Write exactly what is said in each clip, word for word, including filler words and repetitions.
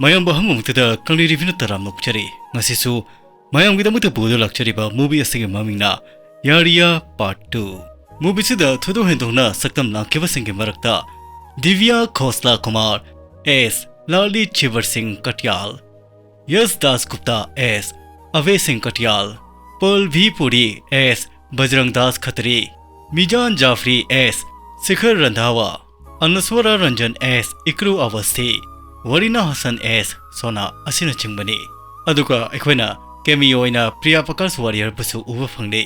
ꯃꯌꯥꯝꯕꯨ ꯑꯍꯥꯟꯕꯃꯛꯇꯗ ꯀꯪꯂꯩ ꯔꯤꯚꯤꯌꯨꯅ ꯇꯔꯥꯝꯅ ꯑꯣꯛꯆꯔꯤ꯫ ꯉꯁꯤꯁꯨ ꯃꯌꯥꯝꯒꯤꯗꯃꯛꯇ ꯄꯨꯗꯨꯅ ꯂꯥꯛꯆꯔꯤꯕ movie ꯑꯁꯤꯒꯤ ꯃꯃꯤꯡꯅ ꯌꯥꯔꯤꯌꯥ Part Two꯫ Movie ꯑꯁꯤꯗ ꯊꯣꯏꯗꯣꯛ ꯍꯦꯟꯗꯣꯛꯅ ꯁꯛꯇꯝ ꯂꯥꯡꯈꯤꯕꯁꯤꯡꯒꯤ ꯃꯔꯛꯇ ꯗꯤꯕ꯭ꯌꯥ ꯈꯣꯁꯂꯥ ꯀꯨꯃꯥꯔ as ꯂꯥꯂꯤ ꯆꯤꯕꯔ ꯁꯤꯡ ꯀꯇꯤꯌꯥꯜ, Yash Das Gupta as Abhay Singh Katiyal, Pearl V Puri as Bajrang Das Khatri, Mizaan Jafri as Shikhar Randhawa, Anaswara Rajan as Ikru Awasthi, Warina Hussain as Sona ꯑꯁꯤꯅꯆꯤꯡꯕꯅꯤ꯫ ꯑꯗꯨꯒ ꯑꯩꯈꯣꯏꯅ cameo ꯑꯣꯏꯅ ꯄ꯭ꯔꯤꯌꯥ ꯄ꯭ꯔꯀꯥꯁ ꯋꯥꯔꯤꯌꯔꯕꯨꯁꯨ ꯎꯕ ꯐꯪꯂꯤ꯫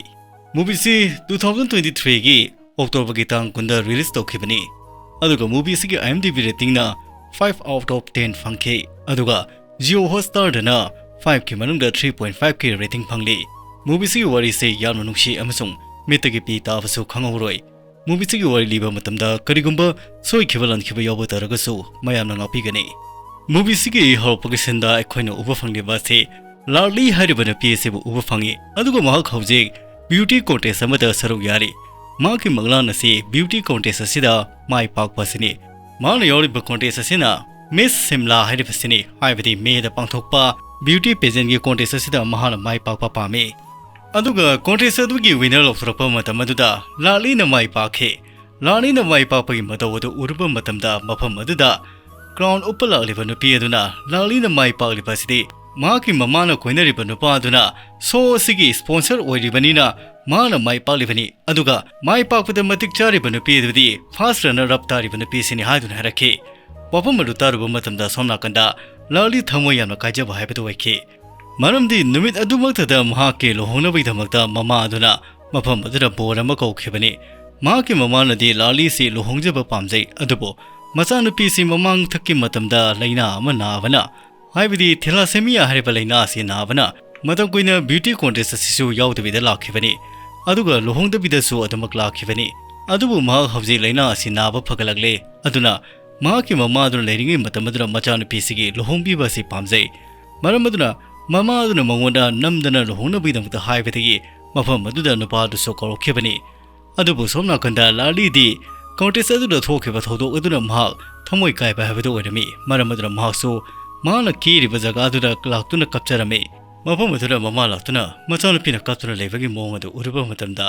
Movie ꯑꯁꯤ two thousand twenty-threeꯒꯤ Octoberꯒꯤ ꯇꯥꯡ ꯀꯨꯟꯗ release ꯇꯧꯈꯤꯕꯅꯤ꯫ ꯑꯗꯨꯒ movie ꯑꯁꯤꯒꯤ IMDb ratingꯅ five out of ten ꯐꯪꯈꯤ꯫ ꯑꯗꯨꯒ Jio Hotstarꯗꯅ fiveꯀꯤ ꯃꯅꯨꯡꯗ three point fiveꯀꯤ rating ꯐꯪꯂꯤ꯫ Movie ꯑꯁꯤꯒꯤ ꯋꯥꯔꯤꯁꯤ ꯌꯥꯝꯅ ꯅꯨꯡꯁꯤ ꯑꯃꯁꯨꯡ ꯃꯤꯠꯇꯒꯤ ꯄꯤ ꯇꯥꯕꯁꯨ ꯈꯪꯍꯧꯔꯣꯏ꯫ Movie ꯑꯁꯤꯒꯤ ꯋꯥꯔꯤ ꯂꯤꯕ ꯃꯇꯝꯗ ꯀꯔꯤꯒꯨꯝꯕ ꯁꯣꯏꯈꯤꯕ ꯂꯥꯟꯈꯤꯕ ꯌꯥꯎꯕ ꯇꯥꯔꯒꯁꯨ ꯃꯌꯥꯝꯅ ꯉꯥꯛꯄꯤꯒꯅꯤ꯫ Movie ꯑꯁꯤꯒꯤ ꯍꯧꯔꯛꯄꯒꯤ sceneꯗ ꯑꯩꯈꯣꯏꯅ ꯎꯕ ꯐꯪꯂꯤꯕ ꯑꯁꯤ ꯂꯥꯂꯤ ꯍꯥꯏꯔꯤꯕ ꯅꯨꯄꯤ ꯑꯁꯤꯕꯨ ꯎꯕ ꯐꯪꯏ, ꯑꯗꯨꯒ ꯃꯍꯥꯛ ꯍꯧꯖꯤꯛ beauty contest ꯑꯃꯗ ꯁꯔꯨꯛ ꯌꯥꯔꯤ꯫ ꯃꯍꯥꯛꯀꯤ ꯃꯪꯂꯥꯟ ꯑꯁꯤ beauty contest ꯑꯁꯤꯗ ꯃꯥꯏ ꯄꯥꯛꯄ ꯑꯁꯤꯅꯤ꯫ ꯃꯍꯥꯛꯅ ꯌꯥꯎꯔꯤꯕ contest ꯑꯁꯤꯅ Miss Shimla ꯍꯥꯏꯔꯤꯕꯁꯤꯅꯤ, ꯍꯥꯏꯕꯗꯤ Mayꯗ ꯄꯥꯡꯊꯣꯛꯄ beauty pageantꯀꯤ contest ꯑꯁꯤꯗ ꯃꯍꯥꯛꯅ ꯃꯥꯏ ꯄꯥꯛꯄ ꯄꯥꯝꯃꯤ꯫ ꯑꯗꯨꯒ contest ꯑꯗꯨꯒꯤ winner ꯂꯥꯎꯊꯣꯔꯛꯄ ꯃꯇꯝ ꯑꯗꯨꯗ ꯂꯥꯂꯤꯅ ꯃꯥꯏ ꯄꯥꯛꯈꯤ꯫ ꯂꯥꯂꯤꯅ ꯃꯥꯏ ꯄꯥꯛꯄꯒꯤ ꯃꯇꯧ ꯑꯗꯨ ꯎꯔꯨꯕ ꯃꯇꯝꯗ ꯃꯐꯝ ꯑꯗꯨꯗ crown ꯎꯞꯄ ꯂꯥꯛꯂꯤꯕ ꯅꯨꯄꯤ ꯑꯗꯨꯅ ꯂꯥꯂꯤꯅ ꯃꯥꯏ ꯄꯥꯛꯂꯤꯕ ꯑꯁꯤꯗꯤ ꯃꯍꯥꯛꯀꯤ ꯃꯃꯥꯅ ꯀꯣꯏꯅꯔꯤꯕ ꯅꯨꯄꯥ ꯑꯗꯨꯅ show ꯑꯁꯤꯒꯤ sponsor ꯑꯣꯏꯔꯤꯕꯅꯤꯅ ꯃꯍꯥꯛꯅ ꯃꯥꯏ ꯄꯥꯛꯂꯤꯕꯅꯤ, ꯑꯗꯨꯒ ꯃꯥꯏ ꯄꯥꯛꯄꯗ ꯃꯇꯤꯛ ꯆꯥꯔꯤꯕ ꯅꯨꯄꯤ ꯑꯗꯨꯗꯤ first runner up ꯇꯥꯔꯤꯕ ꯅꯨꯄꯤ ꯑꯁꯤꯅꯤ ꯍꯥꯏꯗꯨꯅ ꯍꯥꯏꯔꯛꯈꯤ꯫ ꯋꯥꯐꯝ ꯑꯗꯨ ꯇꯥꯔꯨꯕ ꯃꯇꯝꯗ ꯁꯣꯝ ꯅꯥꯀꯟꯗ ꯂꯥꯂꯤ ꯊꯃꯣꯏ ꯌꯥꯝꯅ ꯀꯥꯏꯖꯕ ꯍꯥꯏꯕꯗꯨ ꯑꯣꯏꯈꯤ꯫ ꯃꯔꯝꯗꯤ ꯅꯨꯃꯤꯠ ꯑꯗꯨꯃꯛꯇꯗ ꯃꯍꯥꯛꯀꯤ ꯂꯨꯍꯣꯡꯅꯕꯒꯤꯗꯃꯛꯇ ꯃꯃꯥ ꯑꯗꯨꯅ ꯃꯐꯝ ꯑꯗꯨꯗ ꯕꯣꯔ ꯑꯃ ꯀꯧꯈꯤꯕꯅꯤ꯫ ꯃꯍꯥꯛꯀꯤ ꯃꯃꯥꯅꯗꯤ ꯂꯥꯂꯤꯁꯤ ꯂꯨꯍꯣꯡꯖꯕ ꯄꯥꯝꯖꯩ, ꯑꯗꯨꯕꯨ ꯃꯆꯥꯅꯨꯄꯤꯁꯤ ꯃꯃꯥꯡꯊꯛꯀꯤ ꯃꯇꯝꯗ ꯂꯥꯏꯅꯥ ꯑꯃ ꯅꯥꯕꯅ, ꯍꯥꯏꯕꯗꯤ thalassemia ꯍꯥꯏꯔꯤꯕ ꯂꯥꯏꯅꯥ ꯑꯁꯤ ꯅꯥꯕꯅ ꯃꯇꯝ ꯀꯨꯏꯅ beauty contest ꯑꯁꯤꯁꯨ ꯌꯥꯎꯗꯕꯤꯗ ꯂꯥꯛꯈꯤꯕꯅꯤ, ꯑꯗꯨꯒ ꯂꯨꯍꯣꯡꯗꯕꯤꯗꯁꯨ ꯑꯗꯨꯃꯛ ꯂꯥꯛꯈꯤꯕꯅꯤ꯫ ꯑꯗꯨꯕꯨ ꯃꯍꯥꯛ ꯍꯧꯖꯤꯛ ꯂꯥꯏꯅꯥ ꯑꯁꯤ ꯅꯥꯕ ꯐꯒꯠꯂꯛꯂꯦ, ꯑꯗꯨꯅ ꯃꯍꯥꯛꯀꯤ ꯃꯃꯥ ꯑꯗꯨꯅ ꯂꯩꯔꯤꯉꯩ ꯃꯇꯝ ꯑꯗꯨꯗ ꯃꯆꯥꯅꯨꯄꯤꯁꯤꯒꯤ ꯂꯨꯍꯣꯡꯕꯤꯕ ꯑꯁꯤ ꯄꯥꯝꯖꯩ꯫ ꯃꯔꯝ ꯑꯗꯨꯅ ꯃꯃꯥ ꯑꯗꯨꯅ ꯃꯉꯣꯟꯗ ꯅꯝꯗꯅ ꯂꯨꯍꯣꯡꯅꯕꯒꯤꯗꯃꯛꯇ ꯍꯥꯏꯕꯗꯒꯤ ꯃꯐꯝ ꯑꯗꯨꯗ ꯅꯨꯄꯥ ꯑꯗꯨꯁꯨ ꯀꯧꯔꯛꯈꯤꯕꯅꯤ꯫ ꯑꯗꯨꯕꯨ ꯁꯣꯝ ꯅꯥꯀꯟꯗ ꯂꯥꯂꯤꯗꯤ contest ꯑꯗꯨꯗ ꯊꯣꯛꯈꯤꯕ ꯊꯧꯗꯣꯛ ꯑꯗꯨꯅ ꯃꯍꯥꯛ ꯊꯃꯣꯏ ꯀꯥꯏꯕ ꯍꯥꯏꯕꯗꯨ ꯑꯣꯏꯔꯝꯃꯤ꯫ ꯃꯔꯝ ꯑꯗꯨꯅ ꯃꯍꯥꯛꯁꯨ ꯃꯍꯥꯛꯅ ꯀꯦꯔꯤꯕ ꯖꯒꯥꯗꯨꯗ ꯂꯥꯛꯇꯨꯅ ꯀꯞꯆꯔꯝꯃꯤ꯫ ꯃꯐꯝ ꯑꯗꯨꯗ ꯃꯃꯥ ꯂꯥꯛꯇꯨꯅ ꯃꯆꯥꯅꯨꯄꯤꯅ ꯀꯞꯇꯨꯅ ꯂꯩꯕꯒꯤ ꯃꯑꯣꯡ ꯑꯗꯨ ꯎꯔꯨꯕ ꯃꯇꯝꯗ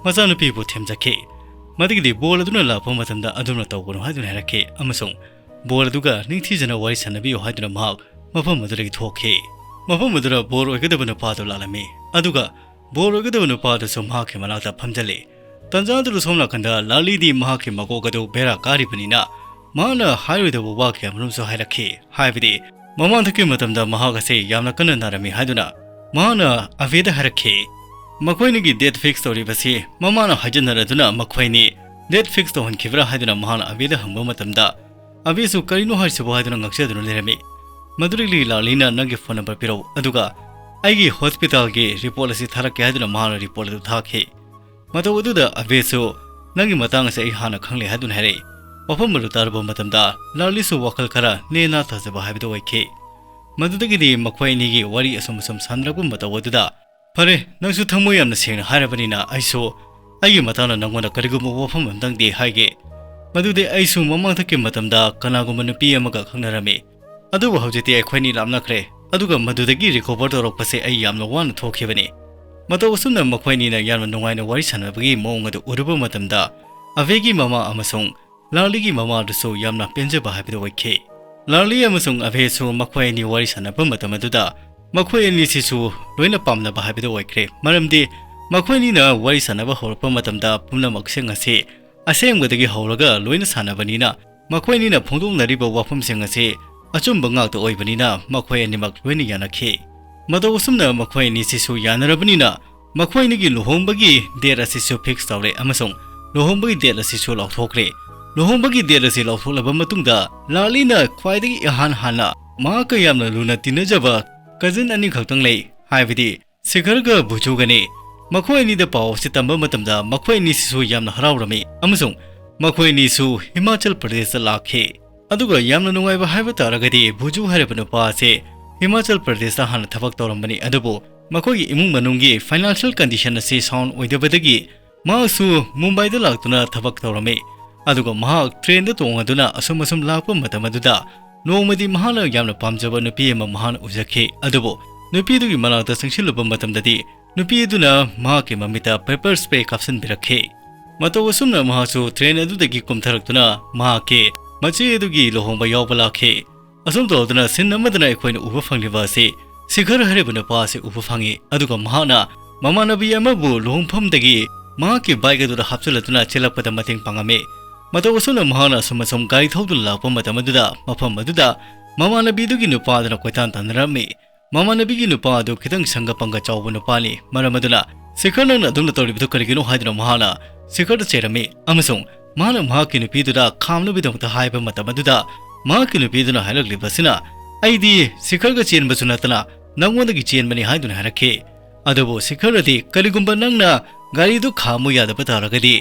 ꯃꯆꯥꯅꯨꯄꯤꯕꯨ ꯊꯦꯝꯖꯈꯤ꯫ ꯃꯗꯨꯒꯤꯗꯤ ꯕꯣꯜ ꯑꯗꯨꯅ ꯂꯥꯛꯄ ꯃꯇꯝꯗ ꯑꯗꯨꯝꯅ ꯇꯧꯒꯅꯨ ꯍꯥꯏꯗꯨꯅ ꯍꯥꯏꯔꯛꯈꯤ ꯑꯃꯁꯨꯡ ꯕꯣꯜ ꯑꯗꯨꯒ ꯅꯤꯡꯊꯤꯖꯅ ꯋꯥꯔꯤ ꯁꯥꯟꯅꯕꯤꯌꯨ ꯍꯥꯏꯗꯨꯅ ꯃꯍꯥꯛ ꯃꯐꯝ ꯑꯗꯨꯗꯒꯤ ꯊꯣꯛꯈꯤ꯫ ꯃꯐꯝ ꯑꯗꯨꯗ ꯕꯣꯜ ꯑꯣꯏꯒꯗꯕ ꯅꯨꯄꯥꯗꯨ ꯂꯥꯛꯂꯝꯃꯤ꯫ ꯑꯗꯨꯒ ꯕꯣꯜ ꯑꯣꯏꯒꯗꯕ ꯅꯨꯄꯥ ꯑꯗꯨꯁꯨ ꯃꯍꯥꯛꯀꯤ ꯃꯅꯥꯛꯇ ꯐꯝꯖꯜꯂꯤ꯫ ꯇꯟꯖꯥ ꯑꯗꯨꯗ ꯁꯣꯝ ꯅꯥꯀꯟꯗ ꯂꯥꯂꯤꯗꯤ ꯃꯍꯥꯛꯀꯤ ꯃꯀꯣꯛ ꯑꯗꯨ ꯕꯦꯔꯥ ꯀꯥꯔꯤꯕꯅꯤꯅ ꯃꯍꯥꯛꯅ ꯍꯥꯏꯔꯣꯏꯗꯕ ꯋꯥ ꯀꯌꯥ ꯃꯔꯨꯝꯁꯨ ꯍꯥꯏꯔꯛꯈꯤ꯫ ꯍꯥꯏꯕꯗꯤ ꯃꯃꯥꯡꯗꯒꯤ ꯃꯇꯝꯗ ꯃꯍꯥꯛ ꯑꯁꯤ ꯌꯥꯝꯅ ꯀꯟꯅ ꯅꯥꯔꯝꯃꯤ ꯍꯥꯏꯗꯨꯅ ꯃꯍꯥꯛꯅ ꯑꯕꯦꯗ ꯍꯥꯏꯔꯛꯈꯤ꯫ ꯃꯈꯣꯏꯅꯤꯒꯤ ꯗꯦꯠ ꯐꯤꯛꯁ ꯇꯧꯔꯤꯕꯁꯤ ꯃꯃꯥꯅ ꯍꯥꯏꯖꯟꯅꯔꯗꯨꯅ ꯃꯈꯣꯏꯅꯤ ꯗꯦꯠ ꯐꯤꯛꯁ ꯇꯧꯍꯟꯈꯤꯕ꯭ꯔꯥ ꯍꯥꯏꯗꯨꯅ ꯃꯍꯥꯛꯅ ꯑꯕꯦꯗ ꯍꯪꯕ ꯃꯇꯝꯗ ꯑꯕꯦꯁꯨ ꯀꯔꯤꯅꯣ ꯍꯥꯏꯔꯤꯁꯤꯕꯣ ꯍꯥꯏꯗꯨꯅ ꯉꯛꯆꯗꯨꯅ ꯂꯩꯔꯝꯃꯤ꯫ ꯃꯗꯨꯗꯒꯤ ꯂꯥꯂꯤꯅ ꯅꯪꯒꯤ ꯐꯣꯟ ꯅꯝꯕꯔ ꯄꯤꯔꯛꯎ, ꯑꯗꯨꯒ ꯑꯩꯒꯤ ꯍꯣꯁꯄꯤꯇꯥꯜꯒꯤ ꯔꯤꯄꯣꯔꯠ ꯑꯁꯤ ꯊꯥꯔꯛꯀꯦ ꯍꯥꯏꯗꯨꯅ ꯃꯍꯥꯛꯅ ꯔꯤꯄꯣꯔꯠ ꯑꯗꯨ ꯊꯥꯈꯤ꯫ ꯃꯇꯧ ꯑꯗꯨꯗ ꯑꯕꯦꯁꯨ ꯅꯪꯒꯤ ꯃꯇꯥꯡ ꯑꯁꯤ ꯑꯩ ꯍꯥꯟꯅ ꯈꯪꯂꯦ ꯍꯥꯏꯗꯨꯅ ꯍꯥꯏꯔꯛꯏ꯫ ꯋꯥꯐꯝ ꯑꯗꯨ ꯇꯥꯔꯨꯕ ꯃꯇꯝꯗ ꯂꯥꯂꯤꯁꯨ ꯋꯥꯈꯜ ꯈꯔ ꯅꯦꯅꯥ ꯇꯥꯖꯕ ꯍꯥꯏꯕꯗꯨ ꯑꯣꯏꯈꯤ꯫ ꯃꯗꯨꯗꯒꯤꯗꯤ ꯃꯈꯣꯏ ꯑꯅꯤꯒꯤ ꯋꯥꯔꯤ ꯑꯁꯨꯝ ꯑꯁꯨꯝ ꯁꯥꯟꯅꯔꯛꯄ ꯃꯇꯧ ꯑꯗꯨꯗ ꯐꯔꯦ, ꯅꯪꯁꯨ ꯊꯃꯣꯏ ꯌꯥꯝꯅ ꯁꯦꯡꯅ ꯍꯥꯏꯔꯕꯅꯤꯅ ꯑꯩꯁꯨ ꯑꯩꯒꯤ ꯃꯇꯥꯡꯗ ꯅꯪꯉꯣꯟꯗ ꯀꯔꯤꯒꯨꯝꯕ ꯋꯥꯐꯝ ꯑꯝꯇꯪꯗꯤ ꯍꯥꯏꯒꯦ꯫ ꯃꯗꯨꯗꯤ ꯑꯩꯁꯨ ꯃꯃꯥꯡꯊꯛꯀꯤ ꯃꯇꯝꯗ ꯀꯅꯥꯒꯨꯝꯕ ꯅꯨꯄꯤ ꯑꯃꯒ ꯈꯪꯅꯔꯝꯃꯤ, ꯑꯗꯨꯕꯨ ꯍꯧꯖꯤꯛꯇꯤ ꯑꯩꯈꯣꯏꯅꯤ ꯂꯥꯞꯅꯈ꯭ꯔꯦ, ꯑꯗꯨꯒ ꯃꯗꯨꯗꯒꯤ ꯔꯤꯀꯣꯚꯔ ꯇꯧꯔꯛꯄꯁꯦ ꯑꯩ ꯌꯥꯝꯅ ꯋꯥꯅ ꯊꯣꯛꯈꯤꯕꯅꯤ꯫ ꯃꯇꯧ ꯑꯁꯨꯝꯅ ꯃꯈꯣꯏ ꯑꯅꯤꯅ ꯌꯥꯝꯅ ꯅꯨꯡꯉꯥꯏꯅ ꯋꯥꯔꯤ ꯁꯥꯟꯅꯕꯒꯤ ꯃꯑꯣꯡ ꯑꯗꯨ ꯎꯔꯨꯕ ꯃꯇꯝꯗ ꯑꯕꯦꯒꯤ ꯃꯃꯥ ꯑꯃꯁꯨꯡ ꯂꯥꯂꯤꯒꯤ ꯃꯃꯥ ꯑꯗꯨꯁꯨ ꯌꯥꯝꯅ ꯄꯦꯟꯖꯕ ꯍꯥꯏꯕꯗꯨ ꯑꯣꯏꯈꯤ꯫ ꯂꯥꯂꯤ ꯑꯃꯁꯨꯡ ꯑꯕꯦꯁꯨ ꯃꯈꯣꯏ ꯑꯅꯤ ꯋꯥꯔꯤ ꯁꯥꯟꯅꯕ ꯃꯇꯝ ꯑꯗꯨꯗ ꯃꯈꯣꯏ ꯑꯅꯤꯁꯤꯁꯨ ꯂꯣꯏꯅ ꯄꯥꯝꯅꯕ ꯍꯥꯏꯕꯗꯨ ꯑꯣꯏꯈ꯭ꯔꯦ, ꯃꯔꯝꯗꯤ ꯃꯈꯣꯏ ꯑꯅꯤꯅ ꯋꯥꯔꯤ ꯁꯥꯟꯅꯕ ꯍꯧꯔꯛꯄ ꯃꯇꯝꯗ ꯄꯨꯝꯅꯃꯛꯁꯤꯡ ꯑꯁꯤ ꯑꯁꯦꯡꯕꯗꯒꯤ ꯍꯧꯔꯒ ꯂꯣꯏꯅ ꯁꯥꯟꯅꯕꯅꯤꯅ ꯃꯈꯣꯏ ꯑꯅꯤꯅ ꯐꯣꯡꯗꯣꯛꯅꯔꯤꯕ ꯋꯥꯐꯝꯁꯤꯡ ꯑꯁꯤ ꯑꯆꯨꯝꯕ ꯉꯥꯛꯇ ꯑꯣꯏꯕꯅꯤꯅ ꯃꯈꯣꯏ ꯑꯅꯤꯃꯛ ꯂꯣꯏꯅ ꯌꯥꯅꯈꯤ꯫ ꯃꯇꯧ ꯑꯁꯨꯝꯅ ꯃꯈꯣꯏ ꯑꯅꯤꯁꯤꯁꯨ ꯌꯥꯅꯔꯕꯅꯤꯅ ꯃꯈꯣꯏ ꯑꯅꯤꯒꯤ ꯂꯨꯍꯣꯡꯕꯒꯤ ꯗꯦꯠ ꯑꯁꯤꯁꯨ ꯐꯤꯛꯁ ꯇꯧꯔꯦ ꯑꯃꯁꯨꯡ ꯂꯨꯍꯣꯡꯕꯒꯤ ꯗꯦꯠ ꯑꯁꯤꯁꯨ ꯂꯥꯎꯊꯣꯛꯈ꯭ꯔꯦ꯫ ꯂꯨꯍꯣꯡꯕꯒꯤ ꯗꯦꯠ ꯑꯁꯤ ꯂꯥꯎꯊꯣꯛꯂꯕ ꯃꯇꯨꯡꯗ ꯂꯥꯂꯤꯅ ꯈ꯭ꯋꯥꯏꯗꯒꯤ ꯏꯍꯥꯟ ꯍꯥꯟꯅ ꯃꯍꯥꯛꯀ ꯌꯥꯝꯅ ꯂꯨꯅ ꯇꯤꯟꯅꯖꯕ ꯀꯖꯤꯟ ꯑꯅꯤꯈꯛꯇꯪ ꯂꯩ, ꯍꯥꯏꯕꯗꯤ ꯁꯤꯈꯔꯒ ꯚꯨꯖꯨꯒꯅꯤ꯫ ꯃꯈꯣꯏ ꯑꯅꯤꯗ ꯄꯥꯎ ꯑꯁꯤ ꯇꯝꯕ ꯃꯇꯝꯗ ꯃꯈꯣꯏ ꯑꯅꯤꯁꯤꯁꯨ ꯌꯥꯝꯅ ꯍꯔꯥꯎꯔꯝꯃꯤ ꯑꯃꯁꯨꯡ ꯃꯈꯣꯏ ꯑꯅꯤꯁꯨ ꯍꯤꯃꯥꯆꯜ ꯄ꯭ꯔꯗꯦꯁꯇ ꯂꯥꯛꯈꯤ꯫ ꯑꯗꯨꯒ ꯌꯥꯝꯅ ꯅꯨꯡꯉꯥꯏꯕ ꯍꯥꯏꯕ ꯇꯥꯔꯒꯗꯤ ꯚꯨꯖꯨ ꯍꯥꯏꯔꯤꯕ ꯅꯨꯄꯥ ꯑꯁꯤ ꯍꯤꯃꯥꯆꯜ ꯄ꯭ꯔꯗꯦꯁꯇ ꯍꯥꯟꯅ ꯊꯕꯛ ꯇꯧꯔꯝꯕꯅꯤ, ꯑꯗꯨꯕꯨ ꯃꯈꯣꯏꯒꯤ ꯏꯃꯨꯡ ꯃꯅꯨꯡꯒꯤ ꯐꯥꯏꯅꯥꯟꯁꯤꯌꯦꯜ ꯀꯟꯗꯤꯁꯟ ꯑꯁꯤ ꯁꯥꯎꯟ ꯑꯣꯏꯗꯕꯗꯒꯤ ꯃꯍꯥꯛꯁꯨ ꯃꯨꯝꯕꯥꯏꯗ ꯂꯥꯛꯇꯨꯅ ꯊꯕꯛ ꯇꯧꯔꯝꯃꯤ꯫ ꯑꯗꯨꯒ ꯃꯍꯥꯛ ꯇ꯭ꯔꯦꯟꯗ ꯇꯣꯡꯉꯗꯨꯅ ꯑꯁꯨꯝ ꯑꯁꯨꯝ ꯂꯥꯛꯄ ꯃꯇꯝ ꯑꯗꯨꯗ ꯅꯣꯡꯃꯗꯤ ꯃꯍꯥꯛꯅ ꯌꯥꯝꯅ ꯄꯥꯝꯖꯕ ꯅꯨꯄꯤ ꯑꯃ ꯃꯍꯥꯛꯅ ꯎꯖꯈꯤ꯫ ꯑꯗꯨꯕꯨ ꯅꯨꯄꯤꯗꯨꯒꯤ ꯃꯅꯥꯛꯇ ꯆꯪꯁꯤꯜꯂꯨꯕ ꯃꯇꯝꯗꯗꯤ ꯅꯨꯄꯤ ꯑꯗꯨꯅ ꯃꯍꯥꯛꯀꯤ ꯃꯃꯤꯠꯇ pepper spray ꯀꯥꯞꯁꯤꯟꯕꯤꯔꯛꯈꯤ꯫ ꯃꯇꯧ ꯑꯁꯨꯝꯅ ꯃꯍꯥꯛꯁꯨ train ꯑꯗꯨꯗꯒꯤ ꯀꯨꯝꯊꯔꯛꯇꯨꯅ ꯃꯍꯥꯛꯀꯤ ꯃꯆꯦ ꯑꯗꯨꯒꯤ ꯂꯨꯍꯣꯡꯕ ꯌꯥꯎꯕ ꯂꯥꯛꯈꯤ꯫ ꯑꯁꯨꯝ ꯇꯧꯗꯨꯅ scene ꯑꯃꯗꯅ ꯑꯩꯈꯣꯏꯅ ꯎꯕ ꯐꯪꯂꯤꯕ ꯑꯁꯤ ꯁꯤꯈꯔ ꯍꯥꯏꯔꯤꯕ ꯅꯨꯄꯥ ꯑꯁꯤ ꯎꯕ ꯐꯪꯉꯤ꯫ ꯑꯗꯨꯒ ꯃꯍꯥꯛꯅ ꯃꯃꯥꯟꯅꯕꯤ ꯑꯃꯕꯨ ꯂꯨꯍꯣꯡꯐꯝꯗꯒꯤ ꯃꯍꯥꯛꯀꯤ bike ꯑꯗꯨꯗ ꯍꯥꯞꯆꯤꯜꯂꯗꯨꯅ ꯆꯦꯜꯂꯛꯄꯗ ꯃꯇꯦꯡ ꯄꯥꯡꯉꯝꯃꯤ꯫ ꯃꯇꯧ ꯑꯁꯨꯝꯅ ꯃꯍꯥꯛꯅ ꯑꯁꯨꯝ ꯑꯁꯨꯝ ꯒꯥꯔꯤ ꯊꯧꯗꯨꯅ ꯂꯥꯛꯄ ꯃꯇꯝ ꯑꯗꯨꯗ ꯃꯐꯝ ꯑꯗꯨꯗ ꯃꯃꯥꯟꯅꯕꯤꯗꯨꯒꯤ ꯅꯨꯄꯥ ꯑꯗꯨꯅ ꯀꯣꯏꯇꯥꯟ ꯇꯥꯟꯅꯔꯝꯃꯤ꯫ ꯃꯃꯥꯟꯅꯕꯤꯒꯤ ꯅꯨꯄꯥ ꯑꯗꯨ ꯈꯤꯇꯪ ꯁꯪꯒ ꯄꯪꯒ ꯆꯥꯎꯕ ꯅꯨꯄꯥꯅꯤ꯫ ꯃꯔꯝ ꯑꯗꯨꯅ ꯁꯤꯈꯔ, "ꯅꯪꯅ ꯑꯗꯨꯝꯅ ꯇꯧꯔꯤꯕꯗꯨ ꯀꯔꯤꯒꯤꯅꯣ?" ꯍꯥꯏꯗꯨꯅ ꯃꯍꯥꯛꯅ ꯁꯤꯈꯔꯗ ꯆꯩꯔꯝꯃꯤ ꯑꯃꯁꯨꯡ ꯃꯍꯥꯛꯅ ꯃꯍꯥꯛꯀꯤ ꯅꯨꯄꯤꯗꯨꯗ ꯈꯥꯝꯅꯕꯒꯤꯗꯃꯛꯇ ꯍꯥꯏꯕ ꯃꯇꯝ ꯑꯗꯨꯗ ꯃꯍꯥꯛꯀꯤ ꯅꯨꯄꯤꯗꯨꯅ ꯍꯥꯏꯔꯛꯂꯤꯕꯁꯤꯅ, "ꯑꯩꯗꯤ ꯁꯤꯈꯔꯒ ꯆꯦꯟꯕꯁꯨ ꯅꯠꯇꯅ ꯅꯪꯉꯣꯟꯗꯒꯤ ꯆꯦꯟꯕꯅꯤ" ꯍꯥꯏꯗꯨꯅ ꯍꯥꯏꯔꯛꯈꯤ꯫ ꯑꯗꯨꯕꯨ ꯁꯤꯈꯔꯅꯗꯤ, "ꯀꯔꯤꯒꯨꯝꯕ ꯅꯪꯅ ꯒꯥꯔꯤꯗꯨ ꯈꯥꯝꯃꯨ ꯌꯥꯗꯕ ꯇꯥꯔꯒꯗꯤ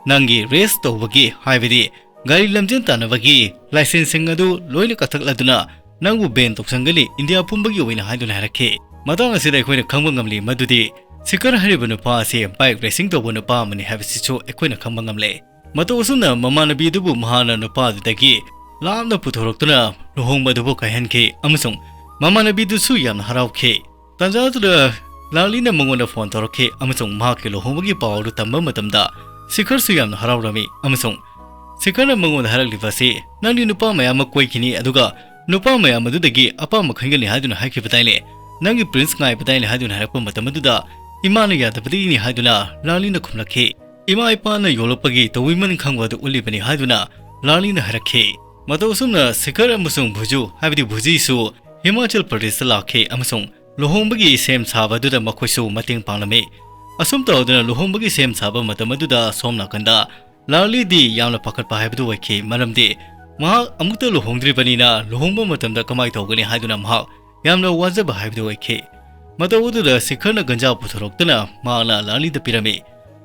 ꯅꯪꯒꯤ race ꯇꯧꯕꯒꯤ, ꯍꯥꯏꯕꯗꯤ ꯒꯥꯔꯤ ꯂꯝꯖꯦꯟ ꯇꯥꯟꯅꯕꯒꯤ licenseꯁꯤꯡ ꯑꯗꯨ ꯂꯣꯏꯅ ꯀꯛꯊꯠꯂꯗꯨꯅ ꯅꯪꯕꯨ ban ꯇꯧꯁꯟꯒꯅꯤ ꯏꯟꯗꯤꯌꯥ ꯄꯨꯝꯕꯒꯤ ꯑꯣꯏꯅ" ꯍꯥꯏꯗꯨꯅ ꯍꯥꯏꯔꯛꯈꯤ꯫ ꯃꯇꯥꯡ ꯑꯁꯤꯗ ꯑꯩꯈꯣꯏꯅ ꯈꯪꯕ ꯉꯝꯂꯤ ꯃꯗꯨꯗꯤ ꯁꯤꯈꯔ ꯍꯥꯏꯔꯤꯕ ꯅꯨꯄꯥ ꯑꯁꯤ bike racing ꯇꯧꯕ ꯅꯨꯄꯥ ꯑꯃꯅꯤ ꯍꯥꯏꯕꯁꯤꯁꯨ ꯑꯩꯈꯣꯏꯅ ꯈꯪꯕ ꯉꯝꯂꯦ꯫ ꯃꯇꯧ ꯑꯁꯨꯝꯅ ꯃꯃꯥꯟꯅꯕꯤ ꯑꯗꯨꯕꯨ ꯃꯍꯥꯛꯅ ꯅꯨꯄꯥ ꯑꯗꯨꯗꯒꯤ ꯂꯥꯞꯅ ꯄꯨꯊꯣꯔꯛꯇꯨꯅ ꯂꯨꯍꯣꯡꯕ ꯑꯗꯨꯕꯨ ꯀꯥꯏꯍꯟꯈꯤ ꯑꯃꯁꯨꯡ ꯃꯃꯥꯟꯅꯕꯤꯗꯨꯁꯨ ꯌꯥꯝꯅ ꯍꯔꯥꯎꯈꯤ꯫ ꯇꯥꯟꯖꯥ ꯑꯗꯨꯗ ꯂꯥꯂꯤꯅ ꯃꯉꯣꯟꯗ phone ꯇꯧꯔꯛꯈꯤ ꯑꯃꯁꯨꯡ ꯃꯍꯥꯛꯀꯤ ꯂꯨꯍꯣꯡꯕꯒꯤ ꯄꯥꯎ ꯑꯗꯨ ꯇꯝꯕ ꯃꯇꯝꯗ ꯁꯤꯈꯔꯁꯨ ꯌꯥꯝꯅ ꯍꯔꯥꯎꯔꯝꯃꯤ ꯑꯃꯁꯨꯡ ꯁꯤꯈꯔꯅ ꯃꯉꯣꯟꯗ ꯍꯥꯏꯔꯛꯂꯤꯕ ꯑꯁꯤ, "ꯅꯪꯗꯤ ꯅꯨꯄꯥ ꯃꯌꯥꯝ ꯑꯃ ꯀꯣꯏꯈꯤꯅꯤ, ꯑꯗꯨꯒ ꯅꯨꯄꯥ ꯃꯌꯥꯝ ꯑꯗꯨꯗꯒꯤ ꯑꯄꯥꯝꯕ ꯈꯟꯒꯅꯤ ꯍꯥꯏꯗꯨꯅ ꯍꯥꯏꯈꯤꯕꯗꯥꯏꯅꯦ? ꯅꯪꯒꯤ prince ꯉꯥꯏꯕꯗꯥꯏꯅꯦ?" ꯍꯥꯏꯗꯨꯅ ꯍꯥꯏꯔꯛꯄ ꯃꯇꯝ ꯑꯗꯨꯗ, "ꯏꯃꯥꯅ ꯌꯥꯗꯕꯗꯒꯤꯅꯤ" ꯍꯥꯏꯗꯨꯅ ꯂꯥꯂꯤꯅ ꯈꯨꯝꯂꯛꯈꯤ꯫ "ꯏꯃꯥ ꯏꯄꯥꯅ ꯌꯣꯛꯂꯛꯄꯒꯤ ꯇꯧꯕꯤꯃꯜ ꯈꯪꯕ ꯑꯗꯨ ꯎꯠꯂꯤꯕꯅꯤ" ꯍꯥꯏꯗꯨꯅ ꯂꯥꯂꯤꯅ ꯍꯥꯏꯔꯛꯈꯤ꯫ ꯃꯇꯧ ꯑꯁꯨꯝꯅ ꯁꯤꯈꯔ ꯑꯃꯁꯨꯡ ꯚꯨꯖꯨ, ꯍꯥꯏꯕꯗꯤ ꯚꯨꯖꯤꯁꯨ ꯍꯤꯃꯥꯆꯜ ꯄ꯭ꯔꯗꯦꯁꯇ ꯂꯥꯛꯈꯤ ꯑꯃꯁꯨꯡ ꯂꯨꯍꯣꯡꯕꯒꯤ ꯁꯦꯝ ꯁꯥꯕ ꯑꯗꯨꯗ ꯃꯈꯣꯏꯁꯨ ꯃꯇꯦꯡ ꯄꯥꯡꯂꯝꯃꯤ꯫ ꯑꯁꯨꯝ ꯇꯧꯗꯨꯅ ꯂꯨꯍꯣꯡꯕꯒꯤ ꯁꯦꯝ ꯁꯥꯕ ꯃꯇꯝ ꯑꯗꯨꯗ ꯁꯣꯝ ꯅꯥꯀꯟꯗ ꯂꯥꯂꯤꯗꯤ ꯌꯥꯝꯅ ꯄꯥꯈꯠꯄ ꯍꯥꯏꯕꯗꯨ ꯑꯣꯏꯈꯤ, ꯃꯔꯝꯗꯤ ꯃꯍꯥꯛ ꯑꯃꯨꯛꯇ ꯂꯨꯍꯣꯡꯗ꯭ꯔꯤꯕꯅꯤꯅ ꯂꯨꯍꯣꯡꯕ ꯃꯇꯝꯗ ꯀꯃꯥꯏ ꯇꯧꯒꯅꯤ ꯍꯥꯏꯗꯨꯅ ꯃꯍꯥꯛ ꯌꯥꯝꯅ ꯋꯥꯖꯕ ꯍꯥꯏꯕꯗꯨ ꯑꯣꯏꯈꯤ꯫ ꯃꯇꯧ ꯑꯗꯨꯗ ꯁꯤꯈꯔꯅ ꯒꯟꯖꯥ ꯄꯨꯊꯣꯔꯛꯇꯨꯅ ꯃꯍꯥꯛꯅ ꯂꯥꯂꯤꯗ ꯄꯤꯔꯝꯃꯤ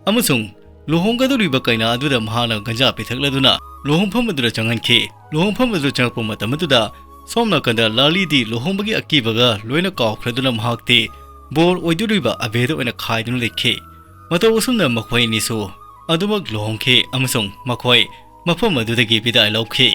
ꯑꯃꯁꯨꯡ ꯂꯨꯍꯣꯡꯒꯗꯧꯔꯤꯕ ꯀꯩꯅꯥ ꯑꯗꯨꯗ ꯃꯍꯥꯛꯅ ꯒꯟꯖꯥ ꯄꯤꯊꯛꯂꯗꯨꯅ ꯂꯨꯍꯣꯡꯐꯝ ꯑꯗꯨꯗ ꯆꯪꯍꯟꯈꯤ꯫ ꯂꯨꯍꯣꯡꯐꯝ ꯑꯗꯨꯗ ꯆꯪꯂꯛꯄ ꯃꯇꯝ ꯑꯗꯨꯗ ꯁꯣꯝ ꯅꯥꯀꯟꯗ ꯂꯥꯂꯤꯗꯤ ꯂꯨꯍꯣꯡꯕꯒꯤ ꯑꯀꯤꯕꯒ ꯂꯣꯏꯅ ꯀꯥꯎꯈ꯭ꯔꯗꯨꯅ ꯃꯍꯥꯛꯇꯤ ꯕꯣꯔ ꯑꯣꯏꯗꯣꯔꯤꯕ ꯑꯕꯦꯗ ꯑꯣꯏꯅ ꯈꯥꯏꯗꯨꯅ ꯂꯩꯈꯤ꯫ ꯃꯇꯧ ꯑꯁꯨꯝꯅ ꯃꯈꯣꯏ ꯑꯅꯤꯁꯨ ꯑꯗꯨꯃꯛ ꯂꯨꯍꯣꯡꯈꯤ ꯑꯃꯁꯨꯡ ꯃꯈꯣꯏ ꯃꯐꯝ ꯑꯗꯨꯗꯒꯤ ꯕꯤꯗꯥꯏ ꯂꯧꯈꯤ꯫